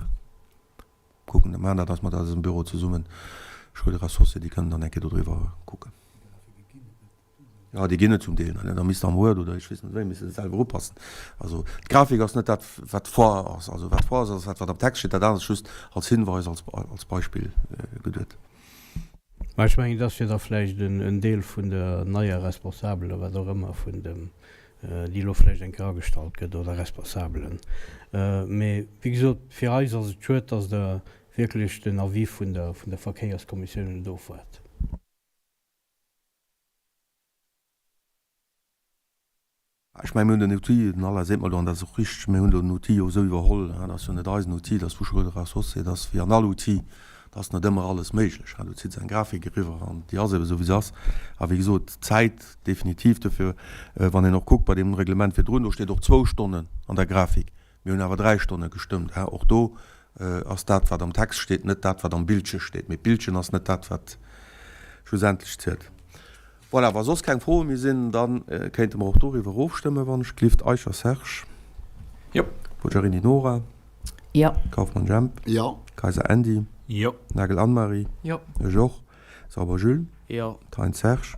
kucken, da maachen dat eis mat eisem Büro zesummen, Schröder Associés, déi kënnen dann eng Kéier dodriwwer kucken. Jo, déi ginn et zum Deel, ne? Da misst am Word oder ech weess net wéi, misst de se selwer upassen. Also d'Grafik ass net dat, wat vor ass. Also wat vor ass, ass dat, wat am Text steet. Dat anert ass just als Hinweis, als, als Beispill geduet. Mä ech mengen, et ass jo da vläicht en Deel vun der neier Responsabel oder wat och ëmmer vun dem, déi elo vläicht eng Kéier agestallt gëtt oder Responsabelen. Mee wéi gesot, fir eis ass et schued, dass Der wierklech den Avis vun der, vun der Verkéierskommissioun net ofwaart. Ech mengen, mir hunn den Outil, den Alain seet mer elo, an dat ass och richteg, mir hunn den Outil jo esou iwwerholl, dat ass jo net eisen Outil, dat ass vu Schröder Associés, dat ass wéi an all Outil, et ass net ëmmer alles méiglech. Du zitts eng Grafik eriwwer an déi ass ebe esou wéi se ass. A wéi gesot, d'Zäit definitiv dofir, wann een och kuckt bei deem Reglement virdrun, do steet och zwou Stonnen an der Grafik. Mir hunn awer 3 Stonne gestëmmt. Och do ass dat, wat am Text steet, net dat, wat am Bildche steet. Mee d'Bildchen ass net dat, wat schlussendlech zielt. Voilà, wa soss keng Froe méi sinn, da kéinte mer och doriwwer ofstëmmen, wann ech glift. Eicher Serge. Jo. Poggiarini Nora. Jo. Kauffmann Jemp. Jo. Kayser Andy. Jo. Nagel Anne-Marie. Jo. Ech och. Sauber Jules. Jo. Thein Serge.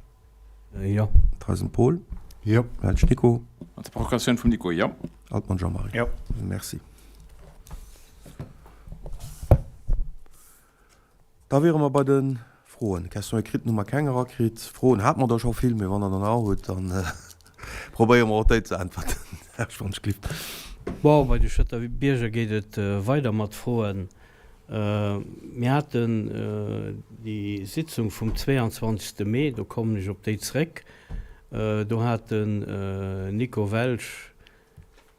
Jo. Theisen Paul. Jo. Welsch Nico. Mat der Procuratioun vum Nico, jo. Altmann Jean-Marie. Jo. Merci. Da wiere mer bei de Froen. Questions écrites hu mer keng erakritt. Froen hate mer der scho vill, mee wann Der der nach hutt, da probéiere mer och déi ze äntwerten. Här Schwanzklift. Bon, bei de Schëtter Bierger geet et weider mat Froen. Mir haten déi Sitzung vum 22. Mee, do kommen ech op déi zréck. Do hat den Nico Welsch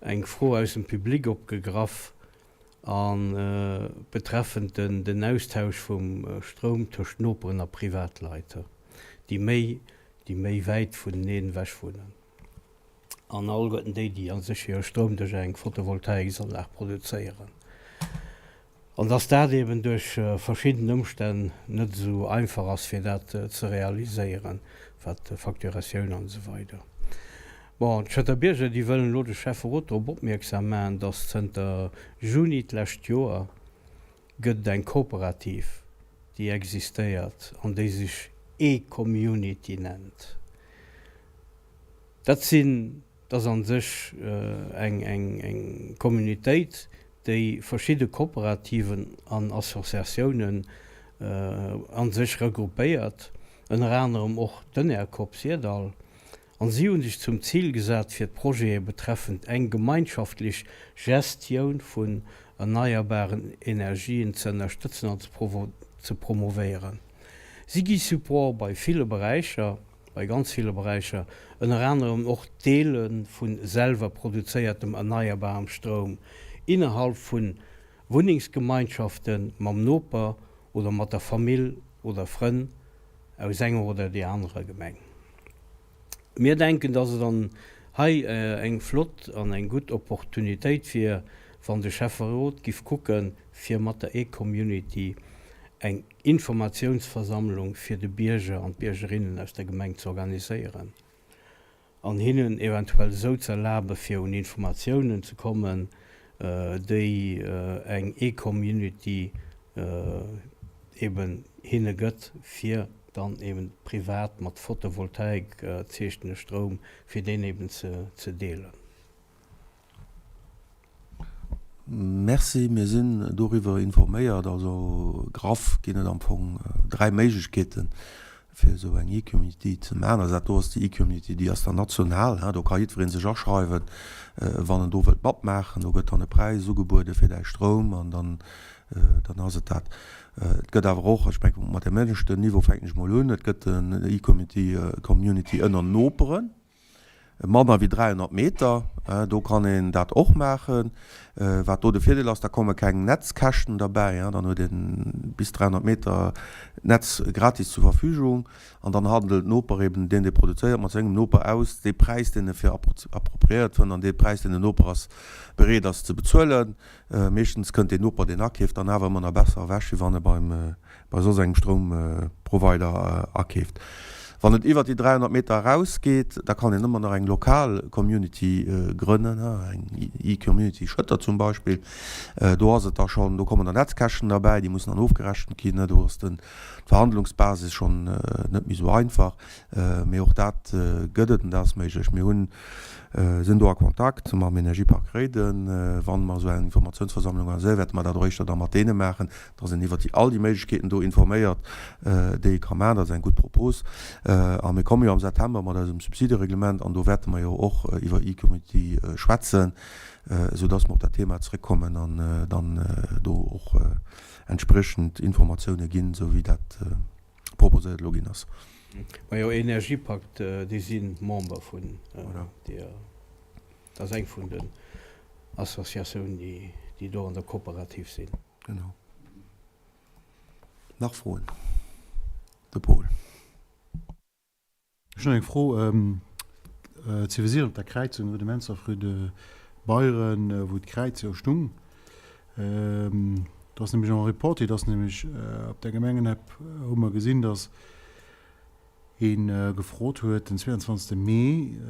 eng Fro aus dem Public opgegraff a betreffend den Austausch vum Stroum tëscht Noperen a Privatleit, déi méi déi méi wäit vuneneen ewech wunnen. An alleguerten déi, déi a sech hire Stroum duerch eng Photovoltaiksanlag produzéieren. An dass dat eben duerch verschidden Ëmstänn net esou einfach ass, fir dat ze realiséieren, wat d'Facturatioun an esou weider. Bon, d'Schëtter Bierger, déi wëllen elo de Schäfferot drop opmierksam maachen, dass zënter Juni d'lescht Joer gëtt et eng Kooperativ, déi existéiert an déi sech E-Community nennt. Dat sinn, dat ass a sech eng eng Communitéit, déi verschidde Kooperativen an Associatiounen a sech regroupéiert, ënner anerem och d'Enercoop Syrdall. An si hu sech zum Zil gesat, fir d'Projete betreffend eng gemeinschaftlech Gestioun vun erneierbaren Energien ze ënnerstëtzen an ze promovéieren. Si gi Support bei ville Beräicher. bei ganz ville Beräicher, ënner anerem och d'Deele vu selwer produzéiertem erneierbarem Stroum innerhalb vu Wunnengsgemeinschafte mam Noper oder mat der Famill oder Frënn aus enger oder deer anerer Gemeng. Mir denken, dass et an hei eng flott an eng gutt Opportunitéit wier, wann de Schäfferot giff kucken, fir mat der E-Community eng Informatiounsversammlung fir de Bierger an d'Biergerinnen aus der Gemeng ze organiséieren an hinnen eventuell esou ze erlabe fir un Informatiounen ze kommen, déi eng E-Community eben hinne gëtt, fir dann eben privat mat Photovoltaik erzeegtene Stroum, fir deen eben ze deelen. Merci, mir sinn doriwwer informéiert. Also graff ginn et am Fong 3 Méiglechkeeten, fir esou eng E-Community ze maachen. Also dat do ass déi E-Community, déi ass dann national, do ka jiddweree sech aschreiwen, wann en do wëllt matmaachen. Do gëtt dann e Präis ugebuede fir däi Stroum an dann, dann ass et dat. Et gëtt awer och, ech mengen, mat deem ënneschten Niveau fänken ech mol un, et gëtt en E-Community, Community ënner Noperen. Manner wéi 300 Meter, do kann een dat och maachen. Wat do de Virdeel ass, da komme keng Netzkäschten derbäi, dann huet ee bis 300 Meter Netz gratis zur Verfügung an dann handelt den Noper eben, deen dee produzéiert, mat sengem Noper aus dee Präis, deen e fir appropriéiert fënnt an dee Präis, deen den Noper ass bereet ass ze bezuelen. Meeschtens kënnt deen Noper, deen akeeft, dann awer ëmmer nach besser ewech, wéi wann e beim bei soss engem Stroumprovider akeeft. Wann et iwwert déi 300 Meter eraus geet, da kann een ëmmer nach eng lokal Community grënnen, eng E-Community Schëtter zum Beispill. Do ass et da schonn, do kommen dann Netzkäschten derbäi, déi mussen dann ofgerechent ginn. Do ass d'Verhandlungsbasis schonn net méi esou einfach. Mee och dat gëtt et an dat ass méiglech. Mir hunn, sinn do a Kontakt mam Energiepark Réiden. Wann mer esou eng Informatiounsversammlung organiséieren, wäerte mer dat och éischter da mat deene maachen, dass een iwwer déi all déi Méiglechkeeten do informéiert, déi ee ka maachen. Dat ass eng gutt Propos. A mir komme jo am September mat eisem Subsidereglement an do wäerte mer jo och iwwer E-Community schwätzen, esoudass mer op dat Thema zrëckkommen an dann do och entspriechend Informatioune ginn, esou wéi dat proposéiert elo ginn ass. Majo, Energiepakt, déi si Member vun deeër. Dat ass eng vun den Associatiounen, déi do an der Kooperativ sinn. Genau. Nach Froen? De Paul. Ech hunn eng Fro ze Wesir op der Kräizung, rue de Menzdorf, rue de Beyren, wou d'Kräiz jo stung. Do ass nämlech en Reporté, dass nämlech op der Gemengenapp hu mer gesinn, dass ee gefrot huet den 22. Mee,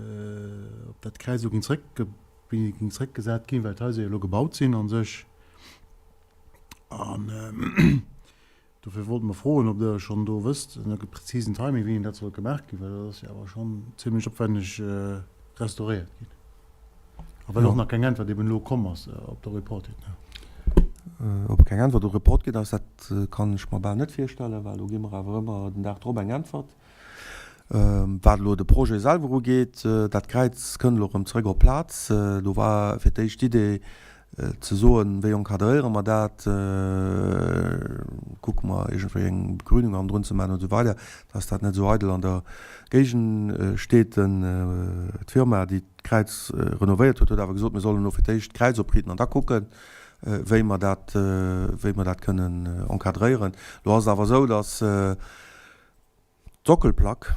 ob dat Kräiz elo géing zréckgesat ginn, well d'Haiser jo elo gebaut sinn a sech. An dofir wollte mer froen, ob Der schonn do wësst, e prezisen Timing, wéini dat soll gemaach ginn, well dat ass jo awer schonn zimlech opwänneg restauréiert ginn. A well och nach keng Äntwert eben elo komm ass op de Report hin. Ob keng Äntwert op de Report ginn ass, dat kann ech mer bal net virstellen, well do gi mer awer ëmmer den Dag drop eng Äntwert. Wat elo de Projet selwer ugeet, dat Kräiz kënnt elo erëm zrëck op d'Plaz. Do war fir d'éischt d'Idee. Ze soen, wéi encadréiere mer dat, kucke mer iergendwéi eng Begrünung hannendrun ze maachen und esou weider, dass dat net esou eidel an der Géigend steet. D'Firma, déi d'Kräiz renovéiert huet, huet awer gesot, mir sollen elo fir d'éischt d'Kräiz opriiten an da kucken, wéi mer dat, wéi mer dat kënnen encadréieren. Elo ass et awer esou, dass d'Sockelplack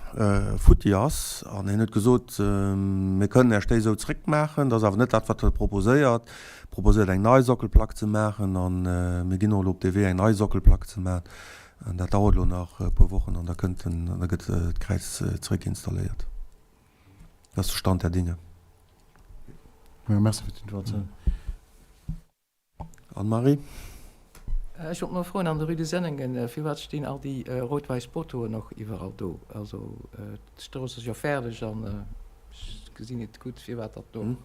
futti ass an hien huet gesot, mir kënnen Iech déi esou zréckmaachen, dat ass awer net dat, wat e proposéiert. E proposéiert eng nei Sockelplack ze maachen a mir ginn och elo op dee Wee, eng nei Sockelplack ze maachen. An dat dauert elo nach e puer Wochen an da kënnt en, da gëtt d'Kräiz zréck installéiert. Dat ass de Stand der Dinge. Merci fir d'Informatioun. Anne-Marie. Ech wollt mol froen, an der Rue de Senningen, firwat stinn all déi rout-wäiss Poteauen och iwwerall do? Also d'Strooss ass jo fäerdeg an ech gesinn net gutt, firwat dat do.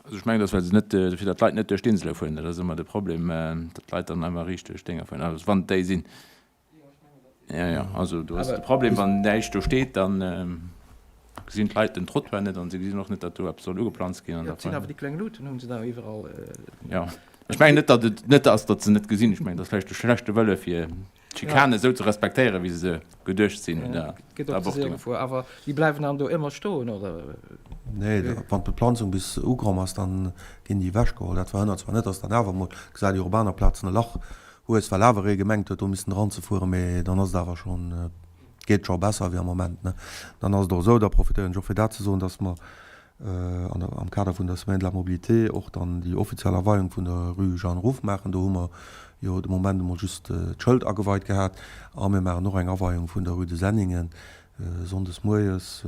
Also ech mengen, dass well se net, fir datt d'Leit net duerch d'Insele fueren, dat ass ëmmer de Problem, datt d'Leit dann einfach riicht duerch d'Dénger fueren, also wann et déi sinn. Ja, ja, also do ass de Problem, wann näischt do steet, dann gesinn d'Leit den Trottoir net an se gesinn och net, datt do eppes soll ugeplanzt ginn. Jo, et sinn awer déi kleng Luuten, hu se da iwwerall. Jo, ech mengen net, datt et net ass, datt se net gesinn. Ech mengen, dat ass vläicht de schlechte Wëlle fir d'Schikane esou ze respektéieren, wéi se se geduecht sinn. Ja, et gëtt och ze séier gefuer. Awer déi bleiwen dann do ëmmer stoen, oder? Nee, wann d'Beplanzung bis ukomm ass, dann ginn déi ewechgeholl. Dat verhënnert zwar net, datt dann awer emol, gesäit ee jo och op aner Plazen, e Lach hues, well awer ee gemengt huet do missten dran ze fueren, mee dann ass et awer schonn, geet scho besser wéi am Moment, ne. Dann ass et och esou, da profitéieren ech och fir dat ze soen, dass mer an der, am Kader vun der Semaine de la Mobilité och dann déi offiziell Aweiung vun der Rue Jeanne Ruff maachen. Do hu mer jo de Moment emol just d'Schëld ageweit gehat a mir maachen och eng Aweiung vun der Rue de Senningen sonndes moies.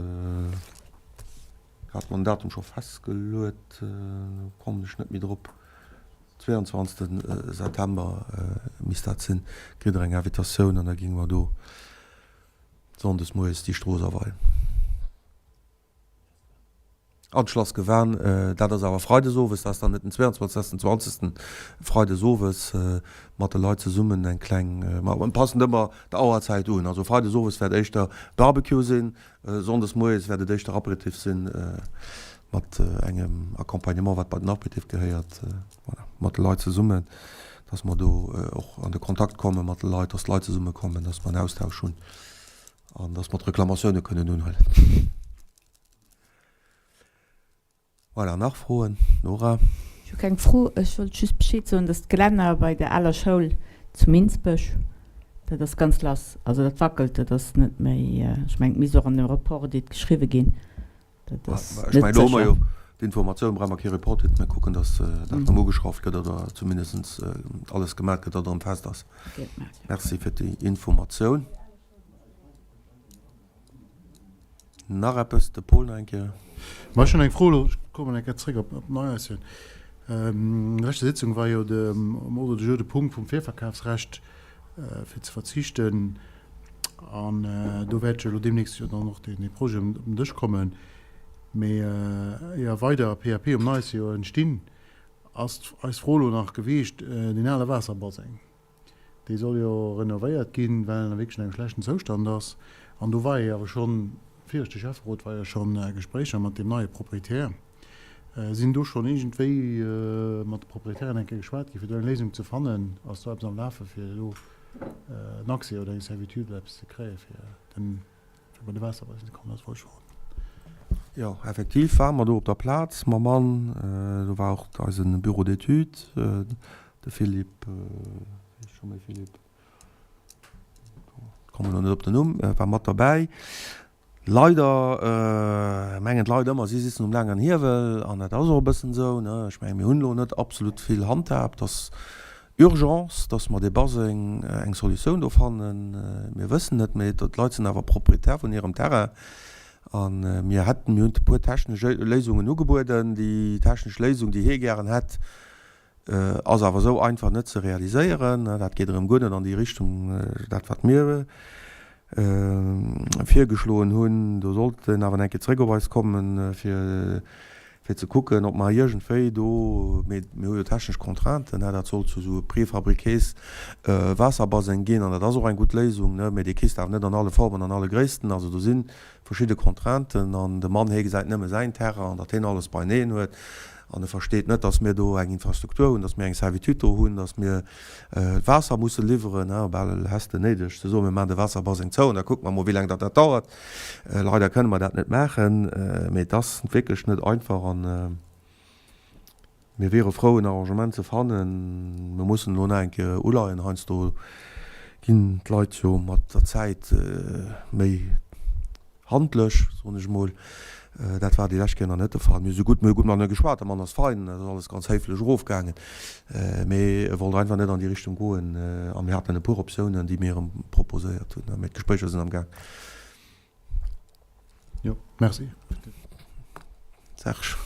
Hat mer den Datum scho festgeluet? Do kommen ech net méi drop. 22 September misst dat sinn, kritt der eng Invitatioun an da géinge mer do sonndes moies déi Strooss aweien. An d'Schlass Gewan, dat ass awer freides owes, dat ass dann net den 22, dat ass den 20. Freides owes mat de Leit zesummen eng kleng, ma mir passen ëmmer der Auerzäit un, also freides owes wäert éischter Barbecue sinn, Sonndes moies wäert et éischter Aperitif sinn, mat engem Accompagnement, wat bei den Aperitif gehéiert. Voilà, mat de Leit zesummen, dass mer do och an de Kontakt komme mat de Leit, dass d'Leit zesumme kommen, dass mer en Austausch hunn an dass mer d'Reklamatioune kënnen unhuelen. Voilà, nach Froen? Nora? Ech hu keng Fro. Ech wollt just Bescheed soen, dass d'Gelänner bei der aler Schoul zu Minsbech, dat ass ganz lass. Also dat wackelt, dat ass net méi, ech mengen, et misst och an dem Rapport et geschriwwe ginn. Dat ass Ech net mengen, do hu mer sécher. jo d'Informatioun, brauche mer kee Report, mir kucken, dass dat erëm ugeschrauft gëtt oder zumindest alles gemaach gëtt, datt et erëm fest ass. Merci fir déi Informatioun. Nach eppes? De Paul nach eng Kéier. Ma ech hunn eng Fro elo, ech kommen eng Kéier zréck op d'Neiaischen. An der leschter Sitzung war jo de, um Ordre du jour de Punkt vum Virverkafsrecht fir ze verzichten. An do wäert jo elo deemnächst jo dann och dee Projet op den Dësch kommen. Mee éier weider PAP um Neisse jo entstinn, ass eis Fro elo nach gewiescht, deen ale Waasserbaseng. Dee soll jo renovéiert ginn, well en wierklech an engem schlechten Zoustand ass. An do war ee awer schonn, viregte Schäfferot war jo schonn a Gespréicher mat deem neie Proprietär. Sinn do schonn iergendwéi mat de Proprietären eng Kéier geschwat ginn, fir do eng Léisung ze fannen? Ass do eppes am Lafe fir do en Accès oder eng Servitude oder eppes ze kréie fir den, fir bei de Waasserbaseng ze kommen? Dat wollt ech froen. Jo, effektiv ware mer do op der Plaz mam Mann. Do war och eise Bureau d'études, De Philippe, wéi heescht scho méi Philippe? Kommen elo net op den Numm, war mat derbäi. Leider mengen d'Leit ëmmer, si sitzen um laangen Hiewel, an dat ass och e bëssen esou, ne? Ech menge mir hunn elo net absolut vill Handhab. Et ass Urgence, datt mer dee Baseng eng Solutioun do fannen. Mir wëssen net, mee d'Leit sinn awer Proprietär vun hirem Terrain a mir hätten, mir hunn e puer technesch Léisungen ugebueden. Déi technesch Léisung, déi hie gären hätt, Ass awer esou einfach net ze realiséieren. Dat geet erëm guer net an déi Richtung, dat wat mir virgeschloen hunn. Do sollt en awer eng Kéier zréck op eis kommen, fir fir ze kucken, ob mer iergendwéi do, mee mir hu jo technesch Contrainten, dat sollt zu esou préfabriqués Waasserbaseng ginn an dat ass och eng gutt Léisung, mee dee kriss de awer net an alle Formen, an alle Gréissten. Also do si verschidde Contrainten an de Mann, hie gesäit nëmme säin Terrain an datt hien alles beineen huet. An e versteet net, datt mir do eng Infrastruktur hunn, datt mir eng Servitude do hunn, datt mir d'Waasser musse liwweren. Bal häss de néideg ze soen, mir maachen de Waasserbaseng zou an da kucke mer mol, wéi laang datt dat dauert. Leider kënne mer dat net maachen, mee et ass wierklech net einfach an mir wiere frou, en Arrangement ze fannen. Mir mussen elo nach eng Kéier uleien. Heiansdo ginn d'Leit jo mat der Zäit méi Handlech, soen ech emol. Dat war déi lescht Kéier nach net de Fall. Mir si gutt, mir hu gutt matenee geschwat, de Mann ass fein, et ass alles ganz héiflech erofgaangen. Mee e wollt einfach net an déi Richtung goen a mir haten e puer Optiounen, déi mir em proposéiert hunn. Mee d'Gespréicher sinn am Gaang. Jo, merci. Serge.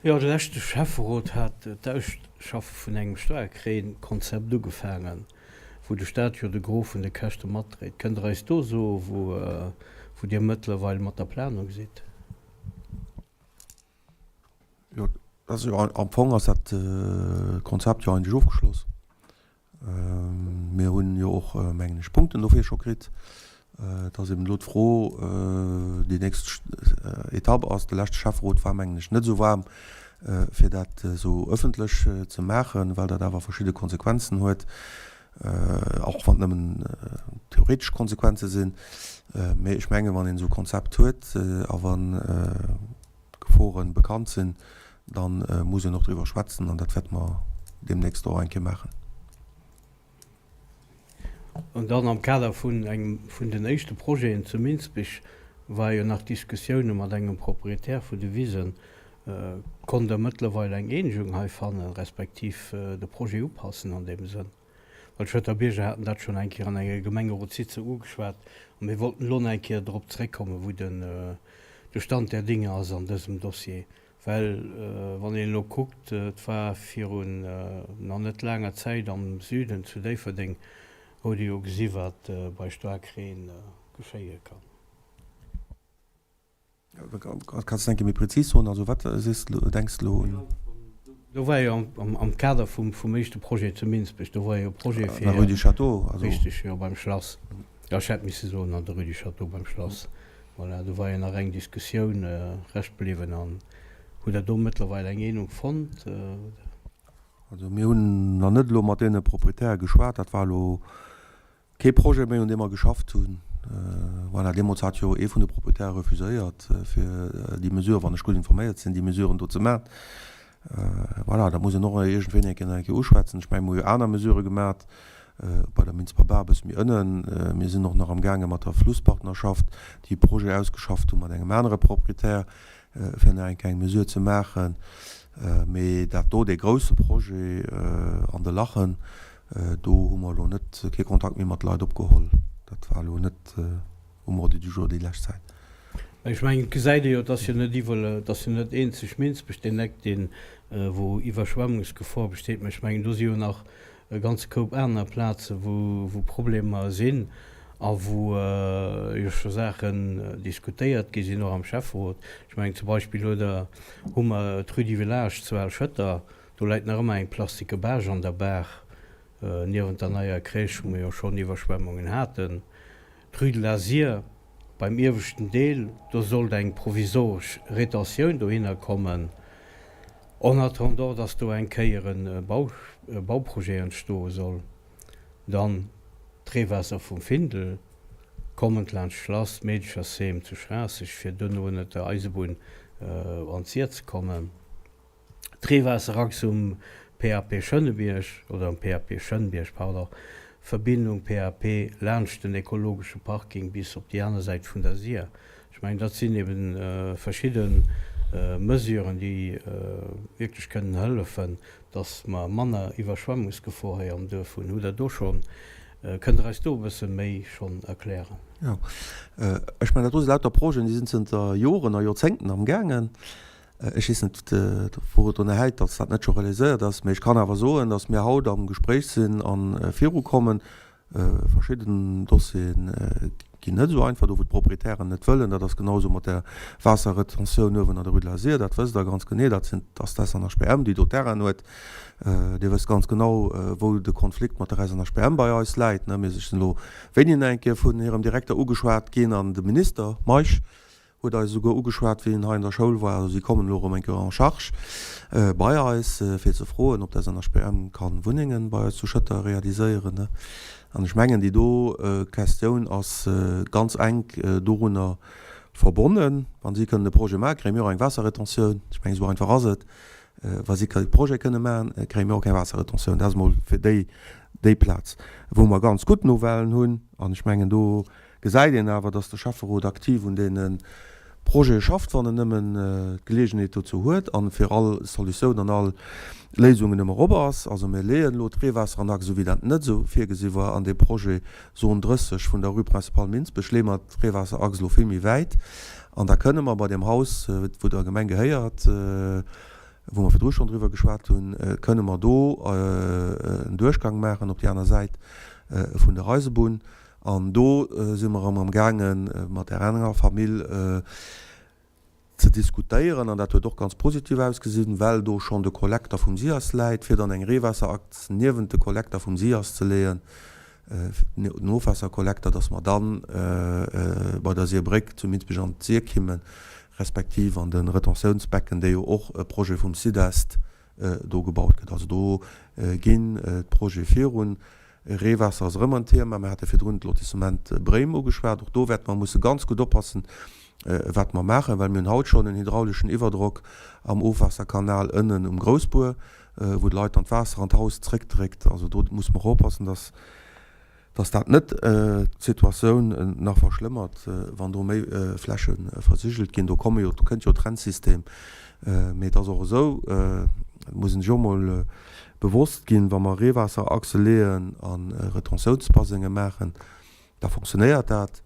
Jo, de leschte Schäfferot hat d'Ausschaffe vun engem Staarkreenkonzept ugefaangen, wou de Staat jo de Gros vun de Käschte matdréit. Kënnt Der eis do soe wou Dir mëttlerweil mat der Planung sidd? Jo, also am Fong ass dat Konzept jo eigentlech ofgeschloss. Mir hunn jo och, mengen ech, Punkten dofir scho kritt. Et ass eben elo d'Fro, déi nächst Etapp ass, de leschte Schäfferot war, mengen ech, net esou waarm, fir dat esou ëffentlech ze maachen, well dat awer verschidde Konsequenzen huet, och wann et nëmmen theoretesch Konsequenze sinn. Mee ech mengen, wann een esou e Konzept huet a wann d'Geforen bekannt sinn, da muss een och driwwer schwätzen an dat wäerte mer deemnächst och eng Kéier maachen. An dann am Kader vun engem vun den éischte Projeten zu Minsbech war jo nach Diskussioune mat engem Proprietär vu de Wisen. Konnt Der mëttlerweil eng Eenegung hei fannen, respektiv de Projet upassen an deem Sënn? Well d'Schëtter Bierger haten dat schonn eng Kéier an enger Gemengerotssitzung ugeschwat a mir wollten elo nach eng Kéier drop zréckkommen, wou den de Stand der Dinge ass an dësem Dossier. Well wann een elo kuckt, et war virun nach net laanger Zäit am Süden zu Déifferdeng, huet ee jo gesi wat bei Staarkreen geschéie kann. Kanns de eng Kéier méi prezis soen? Also wat sees de, denks de elo un? Do war jo am Kader vum éischte Projet zu Minsbech, do war jo e Projet fir. An der Rue du Château, also. Richtig, jo, beim Schlass. Jo, ech hätt misse soen an der Rue du Château beim Schlass. Voilà, do war jo nach eng Diskussioun rescht bliwwen. An hutt Der do mëttlerweil eng Eenung fonnt? Also mir hunn nach net elo mat deene Proprietäre geschwat. Dat war elo Kee Projet méi, un deem mer geschafft hunn. Voilà, deemools hat jo ee vun de Proprietäre refuséiert, fir déi Mesure, wann ech gutt informéiert sinn, déi Mesuren do ze maachen. Voilà, dat muss een och iergendwéini eng Kéier eng Kéier uschwätzen. Ech mengen, mer hu jo aner Mesurë gemaat bei der Minsber Bar, e bësse méi ënnen. Mir sinn och nach amgaange mat der Flusspartnerschaft, déi e Projet ausgeschafft hu mat engem anere Proprietär, fir nach eng kleng Mesure ze maachen. Mee dat do, dee grousse Projet an de Lachen, do hu mer elo net, kee Kontakt méi mat Leit opgeholl. Dat war elo net um Ordre du jour déi lescht Zäit. Ech mengen, et gesäit ee jo, et ass jo net iwwer, et ass jo net eenzeg Minsbech deen Eck, deen, wou Iwwerschwemmungsgefor besteet, mä ech mengen, do si jo nach e ganze Koup aner Plaze wou Problemer sinn a wou jo scho Saachen diskutéiert gi sinn, och am Schäfferot. Ech mengen zum Beispill huet Der, hu mer d'Rue du Village zu Al-Schëtter, do läit nach ëmmer eng plastike Bâche an der Baach niewent der neier Crèche, wou mer jo schonn Iwwerschwemmungen haten. D'Rue de la Sir beim ieweschten Deel, do sollt eng provisoresch Retentioun dohinner kommen, en attendant dass do eng Kéier e Bauprojet entstoe soll. Dann d'Reewaasser vum Findel, kommend laanscht Schlass, d'Meedechersheem zu Schraasseg, fir duerno ënnert der Eisebunn an d'Sir ze kommen. D'Reewaasserachs um PAP Schënnebierg, oder um PAP Schënnbierg, pardon, Verbindung PAP laanscht den ekologesche Parking bis op déi aner Säit vun der Sir. Ech mengen, dat sinn eben verschidde Mesuren, déi wierklech kënnen hëllefen, dass mer manner Iwwerschwemmungsgefor hei am Duerf hunn. Hutt Der do schonn, kënnt Der eis do e bësse méi schonn erklären? Jo, ech mengen, dat do si lauter Projeten, déi sinn zënter Joren a Joerzéngten amgaangen. Ech weess net, wou et drun hält, datt dat net scho realiséiert ass, mä ech kann awer soen, datt mir haut am Gespréich sinn a virukommen. Verschidden Dossiere ginn net esou einfach, do wou d'Proprietären net wëllen. Dat ass genau esou mat der Waasserretentioun uewen an der Rue de la Sir, dat wësst Der ganz genee. Dat sinn, ass d'SNHBM, déi do Terrainen huet. Dir wësst ganz genau, wou de Konflikt mat der SNHBM bei eis läit. Mir sinn elo wéini nach eng Kéier vun hirem Direkter ugeschwat ginn an de Minister Meisch. Huet eis esouguer ugeschwat, wéi en hei an der Schoul war. Also si kommen elo erëm eng Kéier en charge bei eis, fir ze froen, ob d'SNHBM ka Wunnengen bei eis zu Schëtter realiséieren. An ech mengen, déi do Questioun ass ganz enk dorunner verbonnen. Wa si kënnen e Projet maachen, kréie mir och eng Waasserretentioun. Ech mengen, esou einfach ass et. Wa si kee Projet kënne maachen, kréie mir och keng Waasserretentioun. Dat ass emol fir déi, déi Plaz. Wou mer ganz gutt Nouvellen hunn, an ech mengen, do gesäit een awer, dass de Schäfferot aktiv un deene Projete schafft, wann en nëmmen d'Geleegenheet dozou huet a fir all Solutioun an all Léisungen ëmmer op ass. Also mir leeën elo d'Reewaasseranlag, esou wéi dat net esou virgesi war an deem Projet Zone 30 vun der Rue Principale Minsbech, leeë mer d'Reewaasserachs elo vill méi wäit an da kënne mer bei deem Haus, wou der Gemeng gehéiert, wou mer virdru schonn driwwer geschwat hunn, kënne mer do en Duerchgang maachen op déi aner Säit vun der Eisebunn. An do si mer erëm amgaange mat där anerer Famill ze diskutéieren, an dat huet och ganz positiv ausgesinn, well do schonn de Kollekter vum SIAS läit, fir dann eng Reewaasserachs niewent de Kollekter vum SIAS ze leeën, den Ofwaasserkollekter, dass mer dann bei der Sierbréck zu Minsbech an d'Sier kimmen, respektiv an de Retentiounsbecken, dee jo och e Projet vum Sidest do gebaut gëtt. Also do ginn d'Projete virun. Reewaasser ass erëm en Thema. Mir hate virdrun d'Lotissement Bréim ugeschwat. Och do wäerte mer musse ganz gutt oppassen, wat mer maachen, well mir hunn haut schonn en hydrauleschen Iwwerdrock am Ofwaasserkanal ënnen um Groussbuer, wou d'Leit dann d'Waasser an d'Haus zréckdréckt. Also do musse mer och oppassen, dass, dass dat net d'Situatioun nach verschlëmmert, wann do méi Fläche versigelt ginn. Do komme jo, do kënnt jo e Trennsystem. Mee et ass och esou, et muss een sech och emol bewosst ginn, wa mer Reewaasserachse leeën a Retentiounsbasenge maachen, da fonctionnéiert dat,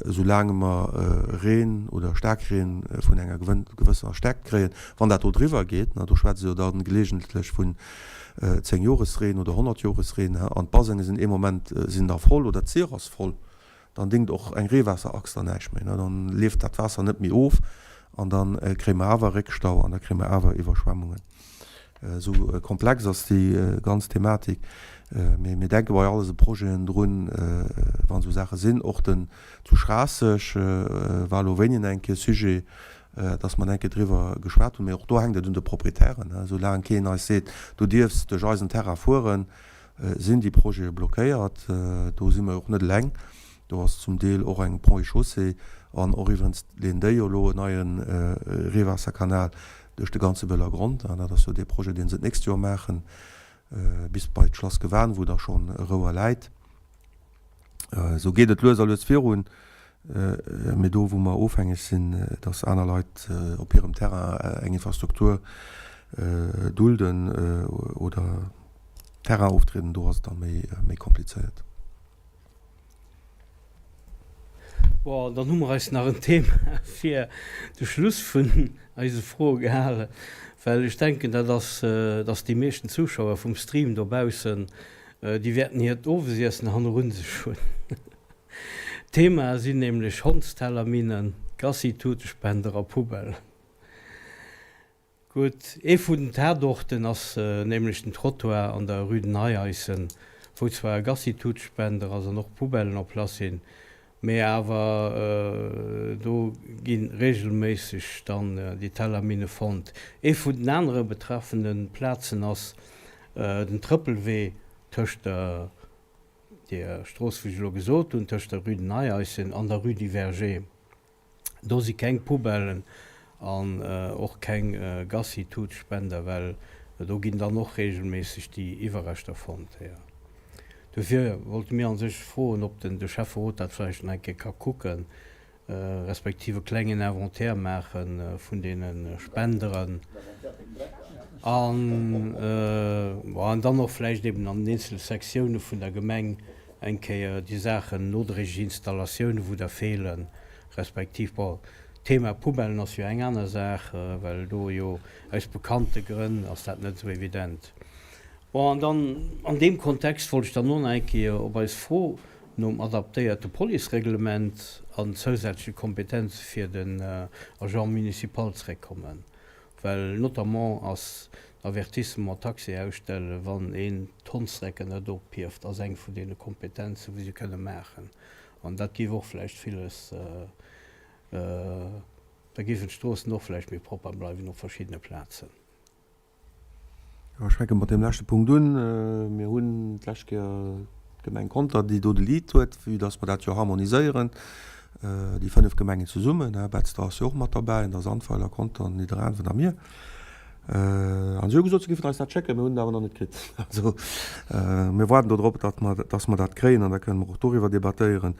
esoulaang mer Reen oder Staarkreen vun enger gewëssener Stärkt kréien. Wann dat do driwwer geet, do schwätze se jo da geleegentlech vun Zéngjoresreen oder Honnertjoresreen, an d'Basenge sinn ee Moment sinn da voll oder d'Sir ass voll, dann dingt och eng Reewaasserachs dann näischt méi, dann leeft dat Waasser net méi of an da kréie mer awer Réckstau an da kréie mer awer Iwwerschwemmungen. Esou komplex ass déi ganz Thematik. Mee mir denke bei all dëse Projeten drun, wann esou Saache sinn, och den zu Schraasseg war elo wéini eng Kéier Sujet, dass mer eng Kéier driwwer geschwat hunn. Mee och do hänkt et un de Proprietären. Soulaang keen eis seet, du dierfs duerch eisen Terrain fueren, sinn déi Projete blockéiert. Do si mer jo och net eleng. Do ass zum Deel och eng Ponts et Chaussées an och iwwerens leeën déi jo elo en neie Reewaasserkanal duerch de ganze Wëllergrond. An dat ass jo dee Projet, dee se d'nächst Joer maachen, bis bei d'Schlass Gewan, wou da schonn e Rouer läit. Esou geet et lues a lues virun. Mee do, wou mer ofhängeg sinn, dass aner Leit op hirem Terrain eng Infrastruktur dulden oder Terrain oftrieden, do ass et da méi komplizéiert. Bon, dann hu mer eis nach en Thema fir de Schluss vun eise Froe gehalen, well ech denken, dat ass, dass déi meeschten Zuschauer vum Stream dobaussen, déi wäerten hiert Owesiessen hannerun sech hunn. D'Themae sinn nämlech Hondstellerminnen, Gassi-Tutespender a Poubellen. Gutt, ee vun den Tatorten ass nämlech den Trottoir an der Rue de Neieisen, wou zwar e Gassi-Tutespender ass an och Poubellen en place sinn, mee awer do gi reegelméisseg dann déi Tellerminne fonnt. Ee vun den anere betraffene Plazen ass den Trëppelwee tëscht der Deer Strooss, wou ech elo gesot hunn, tëscht der Rue de Neieisen an der Rue du Verger, do si keng Poubellen an och keng Gassi-Tut-Spender, well do ginn dann och regelméisseg déi Iwwerreschter fonnt. Jo. Dofir wollte mir a sech froen, ob den de Schäfferot dat vläicht nach eng Kéier ka kucken, respektiv e klengen Inventaire maache vun deene Spenderen an dann och vläicht eben an den eenzele Sektioune vun der Gemeng eng Kéier déi Saachen, nodréiglech Installatioune wou der feelen, respektiv, bon, d'Thema Poubellen ass jo eng aner Saach, well do jo aus bekannte Grënn ass dat net esou evident. Bon, an dann an deem Kontext wollt ech dann och nach eng Kéier op eis Fro nom adaptéierte Policereglement an zousätzleche Kompetenze fir den Agent municipal zréckkommen, well notamment ass d'Avertissement taxé ausstellen, wann een d'Hondsdrecken net ophieft, ass eng vun deene Kompetenzen, wou se kënne maachen. An dat géif och vläicht villes. Da géifen d'Stroossen och vläicht méi propper bleiwen op verschiddene Plazen. Jo, ech fänke mat deem leschte Punkt un. Mir hunn d'lescht Kéier d'Gemeng Conter, déi do de Lead huet, vue dass mer dat jo harmoniséieren, déi 5 Gemengen zesummen, Betzder ass jo och mat derbäi, an da Sandweiler, Conter, Nidderaanwen a mir. An si hu gesot, si géifen eis dat schécken, mir hunn et awer nach net kritt. Also mir waarden do drop, datt mer, datt mer dat kréien an da kënne mer och doriwwer debattéieren.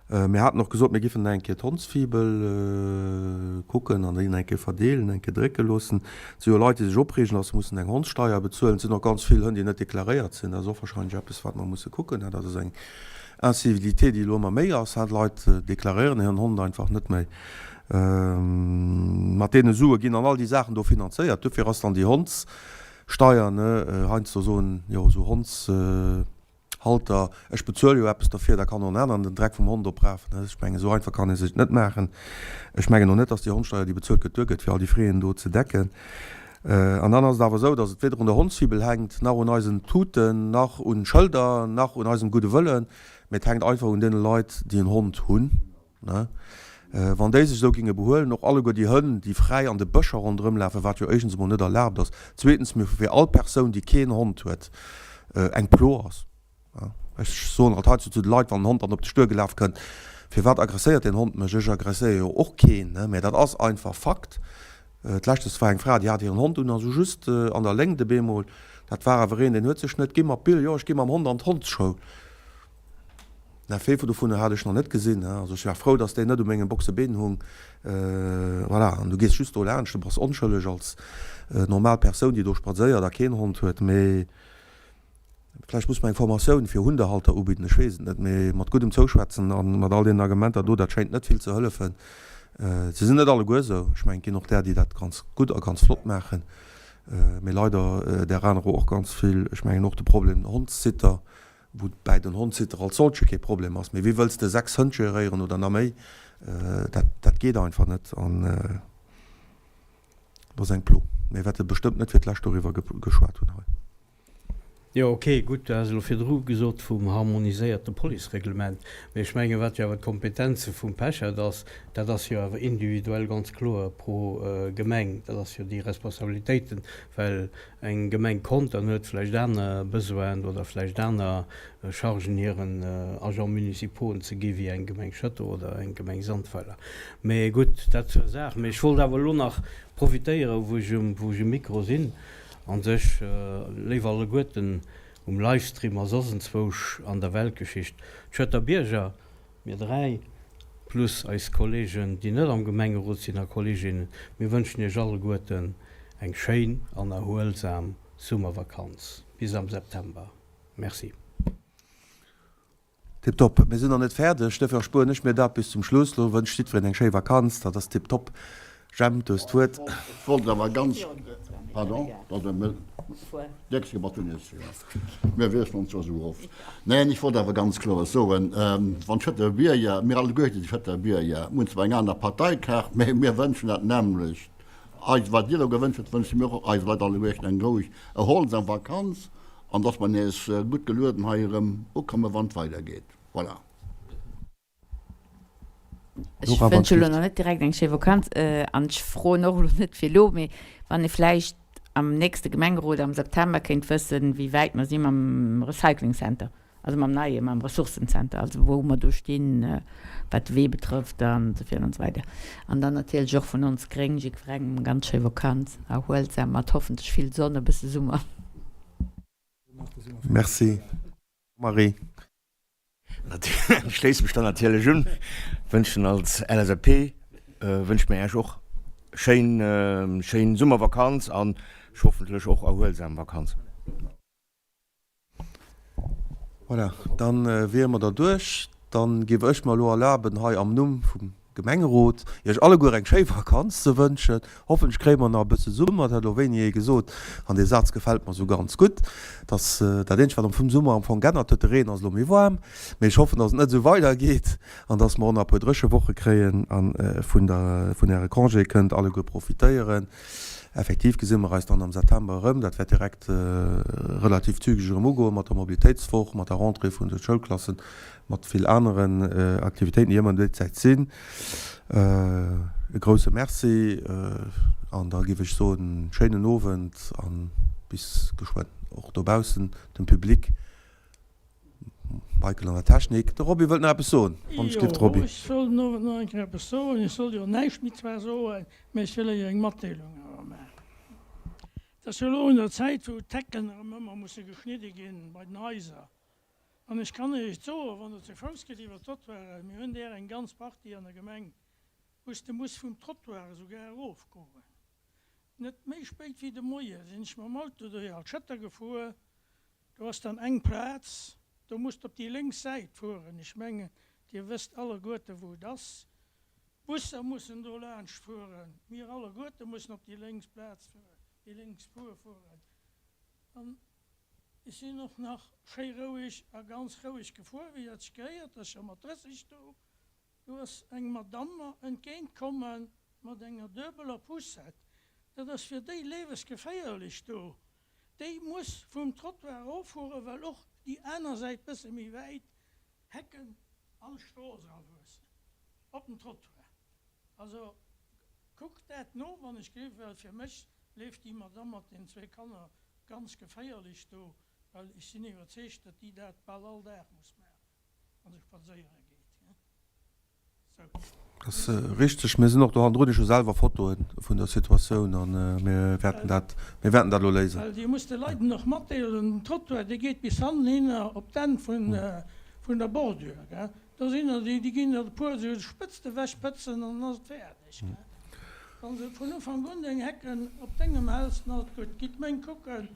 Mir haten och gesot, mir giffen eng Kéier d'Hondsfibel kucken an déi eng Kéier verdeelen, eng Kéier drécke loossen. Et si jo Leit, déi sech opreegen, datt se mussen eng Hondssteier bezuelen. Et sinn och ganz vill Hënn, déi net deklaréiert sinn. Dat ass och wahrscheinlech eppes, wat mer musse kucken. Dat ass eng Incivilité, déi elo ëmmer méi ass. D'Leit deklaréieren hiren Hond einfach net méi. Mat deene Sue ginn dann all déi Saachen do finanzéiert. Dofir ass dann déi Hondssteier, ne, heiansdo soen jo esou Honds. Halter, ech bezuele jo eppes derfir, da kann och en aneren den Dreck vum Hond oprafen. Ech mengen, esou einfach kann ee sech et net maachen. Ech mengen och net, dass déi Hondsteier, déi bezuelt gëtt, duergëtt, fir all déi Fräen do ze decken. An dann ass et awer esou, dass et weder un der Hondsfibel hänkt, nach un eisen Tuten, nach un Schëlder, nach un eisem gudde Wëllen, mee et hänkt einfach un deene Leit, déi en Hond hunn. Wann déi sech esou géinge behuelen, och alleguer déi Hënn, déi fräi an de Bëscher ronderëm lafen, wat jo éischtens emol net erlaabt ass, zweetens mir fir all Persoun, déi keen Hond huet, eng Plo ass. Ech soen alt heiansdo zu de Leit, wann en Hond dann op de Stuer gelaf kënnt, Firwat aggresséiert deen Hond mech? Ech aggresséiere jo och keen, mä dat ass einfach Fakt. D'lescht war eng Fra, déi hat hiren Hond un a sou just an der Léngt op eemol, dat war awer een, deen huet sech net gi mat Bill, jo ech gi mam Hond an d'Hondsschoul. Den Effet dovunner hat ech nach net gesinn. Also ech war frou, dass deen net u mengem Boxebeen hung. Voilà, an du gees just do laanscht, du bass onschëlleg als normal Persoun, déi do spadséiert a keen Hond huet. Mee vläicht muss mer eng Formatioun fir Hundehalter ubidden, ech weess et net. Mee mat guddem Zouschwätzen a mat all deenen Argumenter do, dat schéint net vill ze hëllefen. Se sinn net alleguer esou. Ech mengen, et ginn och där, déi dat ganz gutt a ganz flott maachen. Mee leider där anerer och ganz vill. Ech mengen och de Problem Hondssitter, Woubäi den Hondsitter als solche kee Problem ass, mee wéi wëlls de 6 Hënn geréieren oder na méi? Dat, dat geet einfach net an dat ass eng Plo. Mir wäerte bestëmmt net fir d'lescht doriwwer geschwat hunn hei. Jo, ok, gutt, du has elo virdru gesot vum harmoniséierte Policereglement, mee ech mengen, wat jo awer d'Kompetenze vum Pechert ass, dat ass jo awer individuell ganz kloer pro Gemeng, dat ass jo déi Responsabilitéiten, well Eng Gemeng Contern huet vläicht aner Besoinen oder vläicht aner Chargen hiren Agents municipauxen ze gi wéi eng Gemeng Schëtter oder eng Gemeng Sandweiler. Mee gutt, dat zur Saach. Mee ech wollt awer elo nach profitéieren, wou ech um, wou ech um Mikro sinn, a sech, léif alleguerten um Livestream a soss enzwousch an der Weltgeschicht, d'Schëtter Bierger, Mir 3, plus eis Kollegen, déi net am Gemengerot sinn, a Kolleginnen, mir wënschen Iech alleguerten eng schéin an erhuelsam Summervakanz. Bis am September. Merci. Tiptop. Mir sinn nach net fäerdeg, duerfir erspueren ech mir dat bis zum Schluss. Lo wënscht jiddwereen eng schéi Vakanz, dat ass tiptop. Jemp, du hues d'Wuert. Ech wollt awer ganz, pardon, Däckche mat hunn ech, mir wiesselen ons jo esou oft. Neen, ech wollt awer ganz kloer soen, wann d'Schëtter Bierger, mir alleguerte si Schëtter Bierger, mir hunn zwar eng aner Parteikaart, mä mir wënschen dat nämmlecht. Eis, wat Dir elo gewënscht hutt, wënsche mir och eise Leit alleguerten eng roueg, erholsam Vakanz an dass mer nees gutt gelueden hei erëm ukommen, wann et weidergeet. Voilà. Ech wënsche elo nach net direkt eng schéi Vakanz an ech froen och elo net fir elo, mee wann ee vläicht am nächste Gemengerot am September kéint wëssen, wéi wäit mer si mam Recycling Center, also mam neie, mam Ressourcencenter, also wou mer do stinn, wat de Wee betrëfft an esou virun an esou weider. An dann natierlech och vun ons Gréng jiddwerengem ganz schéi Vakanz, erhuelsam, mat hoffentlech vill Sonn, e bësse Summer. Merci Marie. Ech schléisse mech dann natierlech un. Wënschen als LSAP wënsche mir Äech och schéin schéin Summervakanz an hoffentlech och erhuelsam Vakanz. Voilà, dann wiere mer derduerch. Dann géif ech mer elo erlaben, hei am Numm vum Gemengerot, Iech alleguer eng schéi Vakanz ze wënschen. Hoffentlech kréie mer nach e bësse Summer, dat huet elo wéini ee gesot, an dee Saz gefält mer esou ganz gutt. Dat ass dat eenzegt, wat am vum Summer am Fong g'ännert huet, de Reen ass elo méi waarm. Mee ech hoffen, dass et net esou weidergeet an dass mer och nach e puer dréche Woche kréien a vun der, vun Äre Congéë kënnt alleguer profitéieren. Effektiv gesi mer eis dann am September erëm. Dat wäert direkt relativ zügeg erëm ugoen mat der Mobilitéitswoch, mat der Rentrée vun de Schoulklassen. mat vill aneren Aktivitéiten, déi ëmmer an déi Zäit sinn. E grousse Merci an da giff ech soen, schéinen Owend a bis geschwënn och dobaussen dem Public. Michael an der Technik. De Roby wëllt nach eppes soen. Wann ech dierft, Roby. Jo, ech wëll den Owend nach eng Kéier eppes soen. Ech soll jo näischt méi zwar soen, mä ech wëll Iech eng Matdeelung awer maachen. Et ass jo elo un der Zäit, wou d'Hecken erëm ëmmer musse geschnidde ginn bei den Haiser. An ech kann Iech et soen, wann Der zu Fouss gitt iwwer d'Trottoiren, mir hunn där eng ganz Partie an der Gemeng, wou s de muss vum Trottoir esouguer erofgoen. Net méi spéit wéi de Moie sinn ech mam Auto dohi alt Schëtter gefuer. Do ass dann eng Plaz, do musst op déi lénks Säit fueren. Ech mengen, Dir wësst alleguerte wou et ass. D'Busser mussen do laanscht fueren. Mir alleguerte mussen op déi lénks Plaz fueren, déi lénks Spuer fueren. An ech sinn och nach schéi roueg a ganz roueg gefuer, wéi dat sech gehéiert. Ass jo mat 30 do. Do ass eng Madamm mer entgéint komme mat enger duebeler Poussette. Dat ass fir déi liewesgeféierlech do. Déi muss vum Trottoir eroffueren, well och déi aner Säit bësse méi wäit Hecken an d'Strooss erawuessen op den Trottoir. Also kuckt dat no, wann ech géif, well fir mech leeft déi Madamm mat den zwee Kanner ganz geféierlech do, well ech sinn iwwerzeegt, datt déi dat bal all Dag muss maachen. Wann se spadséiere geet. Sou. Dat ass richteg. Mir sinn och do hannendrun. Ech hu selwer Fotoe vun der Situatioun a mir wäerten dat, mir wäerten dat elo léisen. Well Dir musst de Leit och matdeelen, den Trottoir, dee geet bis hannen hinner op d'Enn vun der Bordure, gell. Do sinn der déi, déi ginn der e puer esou Spëtzt ewechpëtzen an dann ass et fäerdeg, gell. Wann se vun Ufank un deng Hecken op dengem häls, dann ass et gutt. Gitt meng kucken,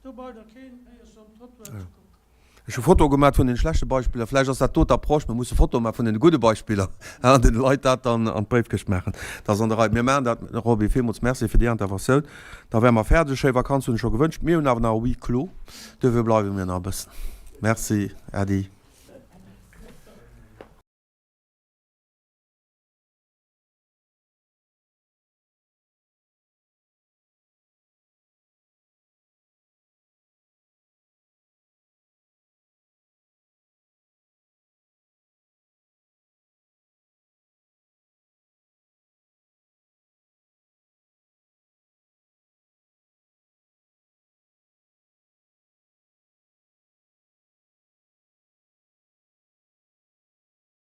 do braucht der keen éiers um Trottoir ze kucken. Ech hu Fotoe gemaat vun den schlechte Beispiller. Vläicht ass dat do d'Approche, mir musse Fotoe maache vun den gudde Beispiller an den Leit dat dann an d'Bréifkëscht maachen. Dat ass an der Rei. Mir maachen dat. Roby, villmools Merci fir déi Interventioun. Da wäre mer fäerdeg. Schéi Vakanz hunn ech scho gewënscht. Mir hunn awer nach e Huis clos, duerfir bleiwe mir nach e bëssen. Merci, Äddi.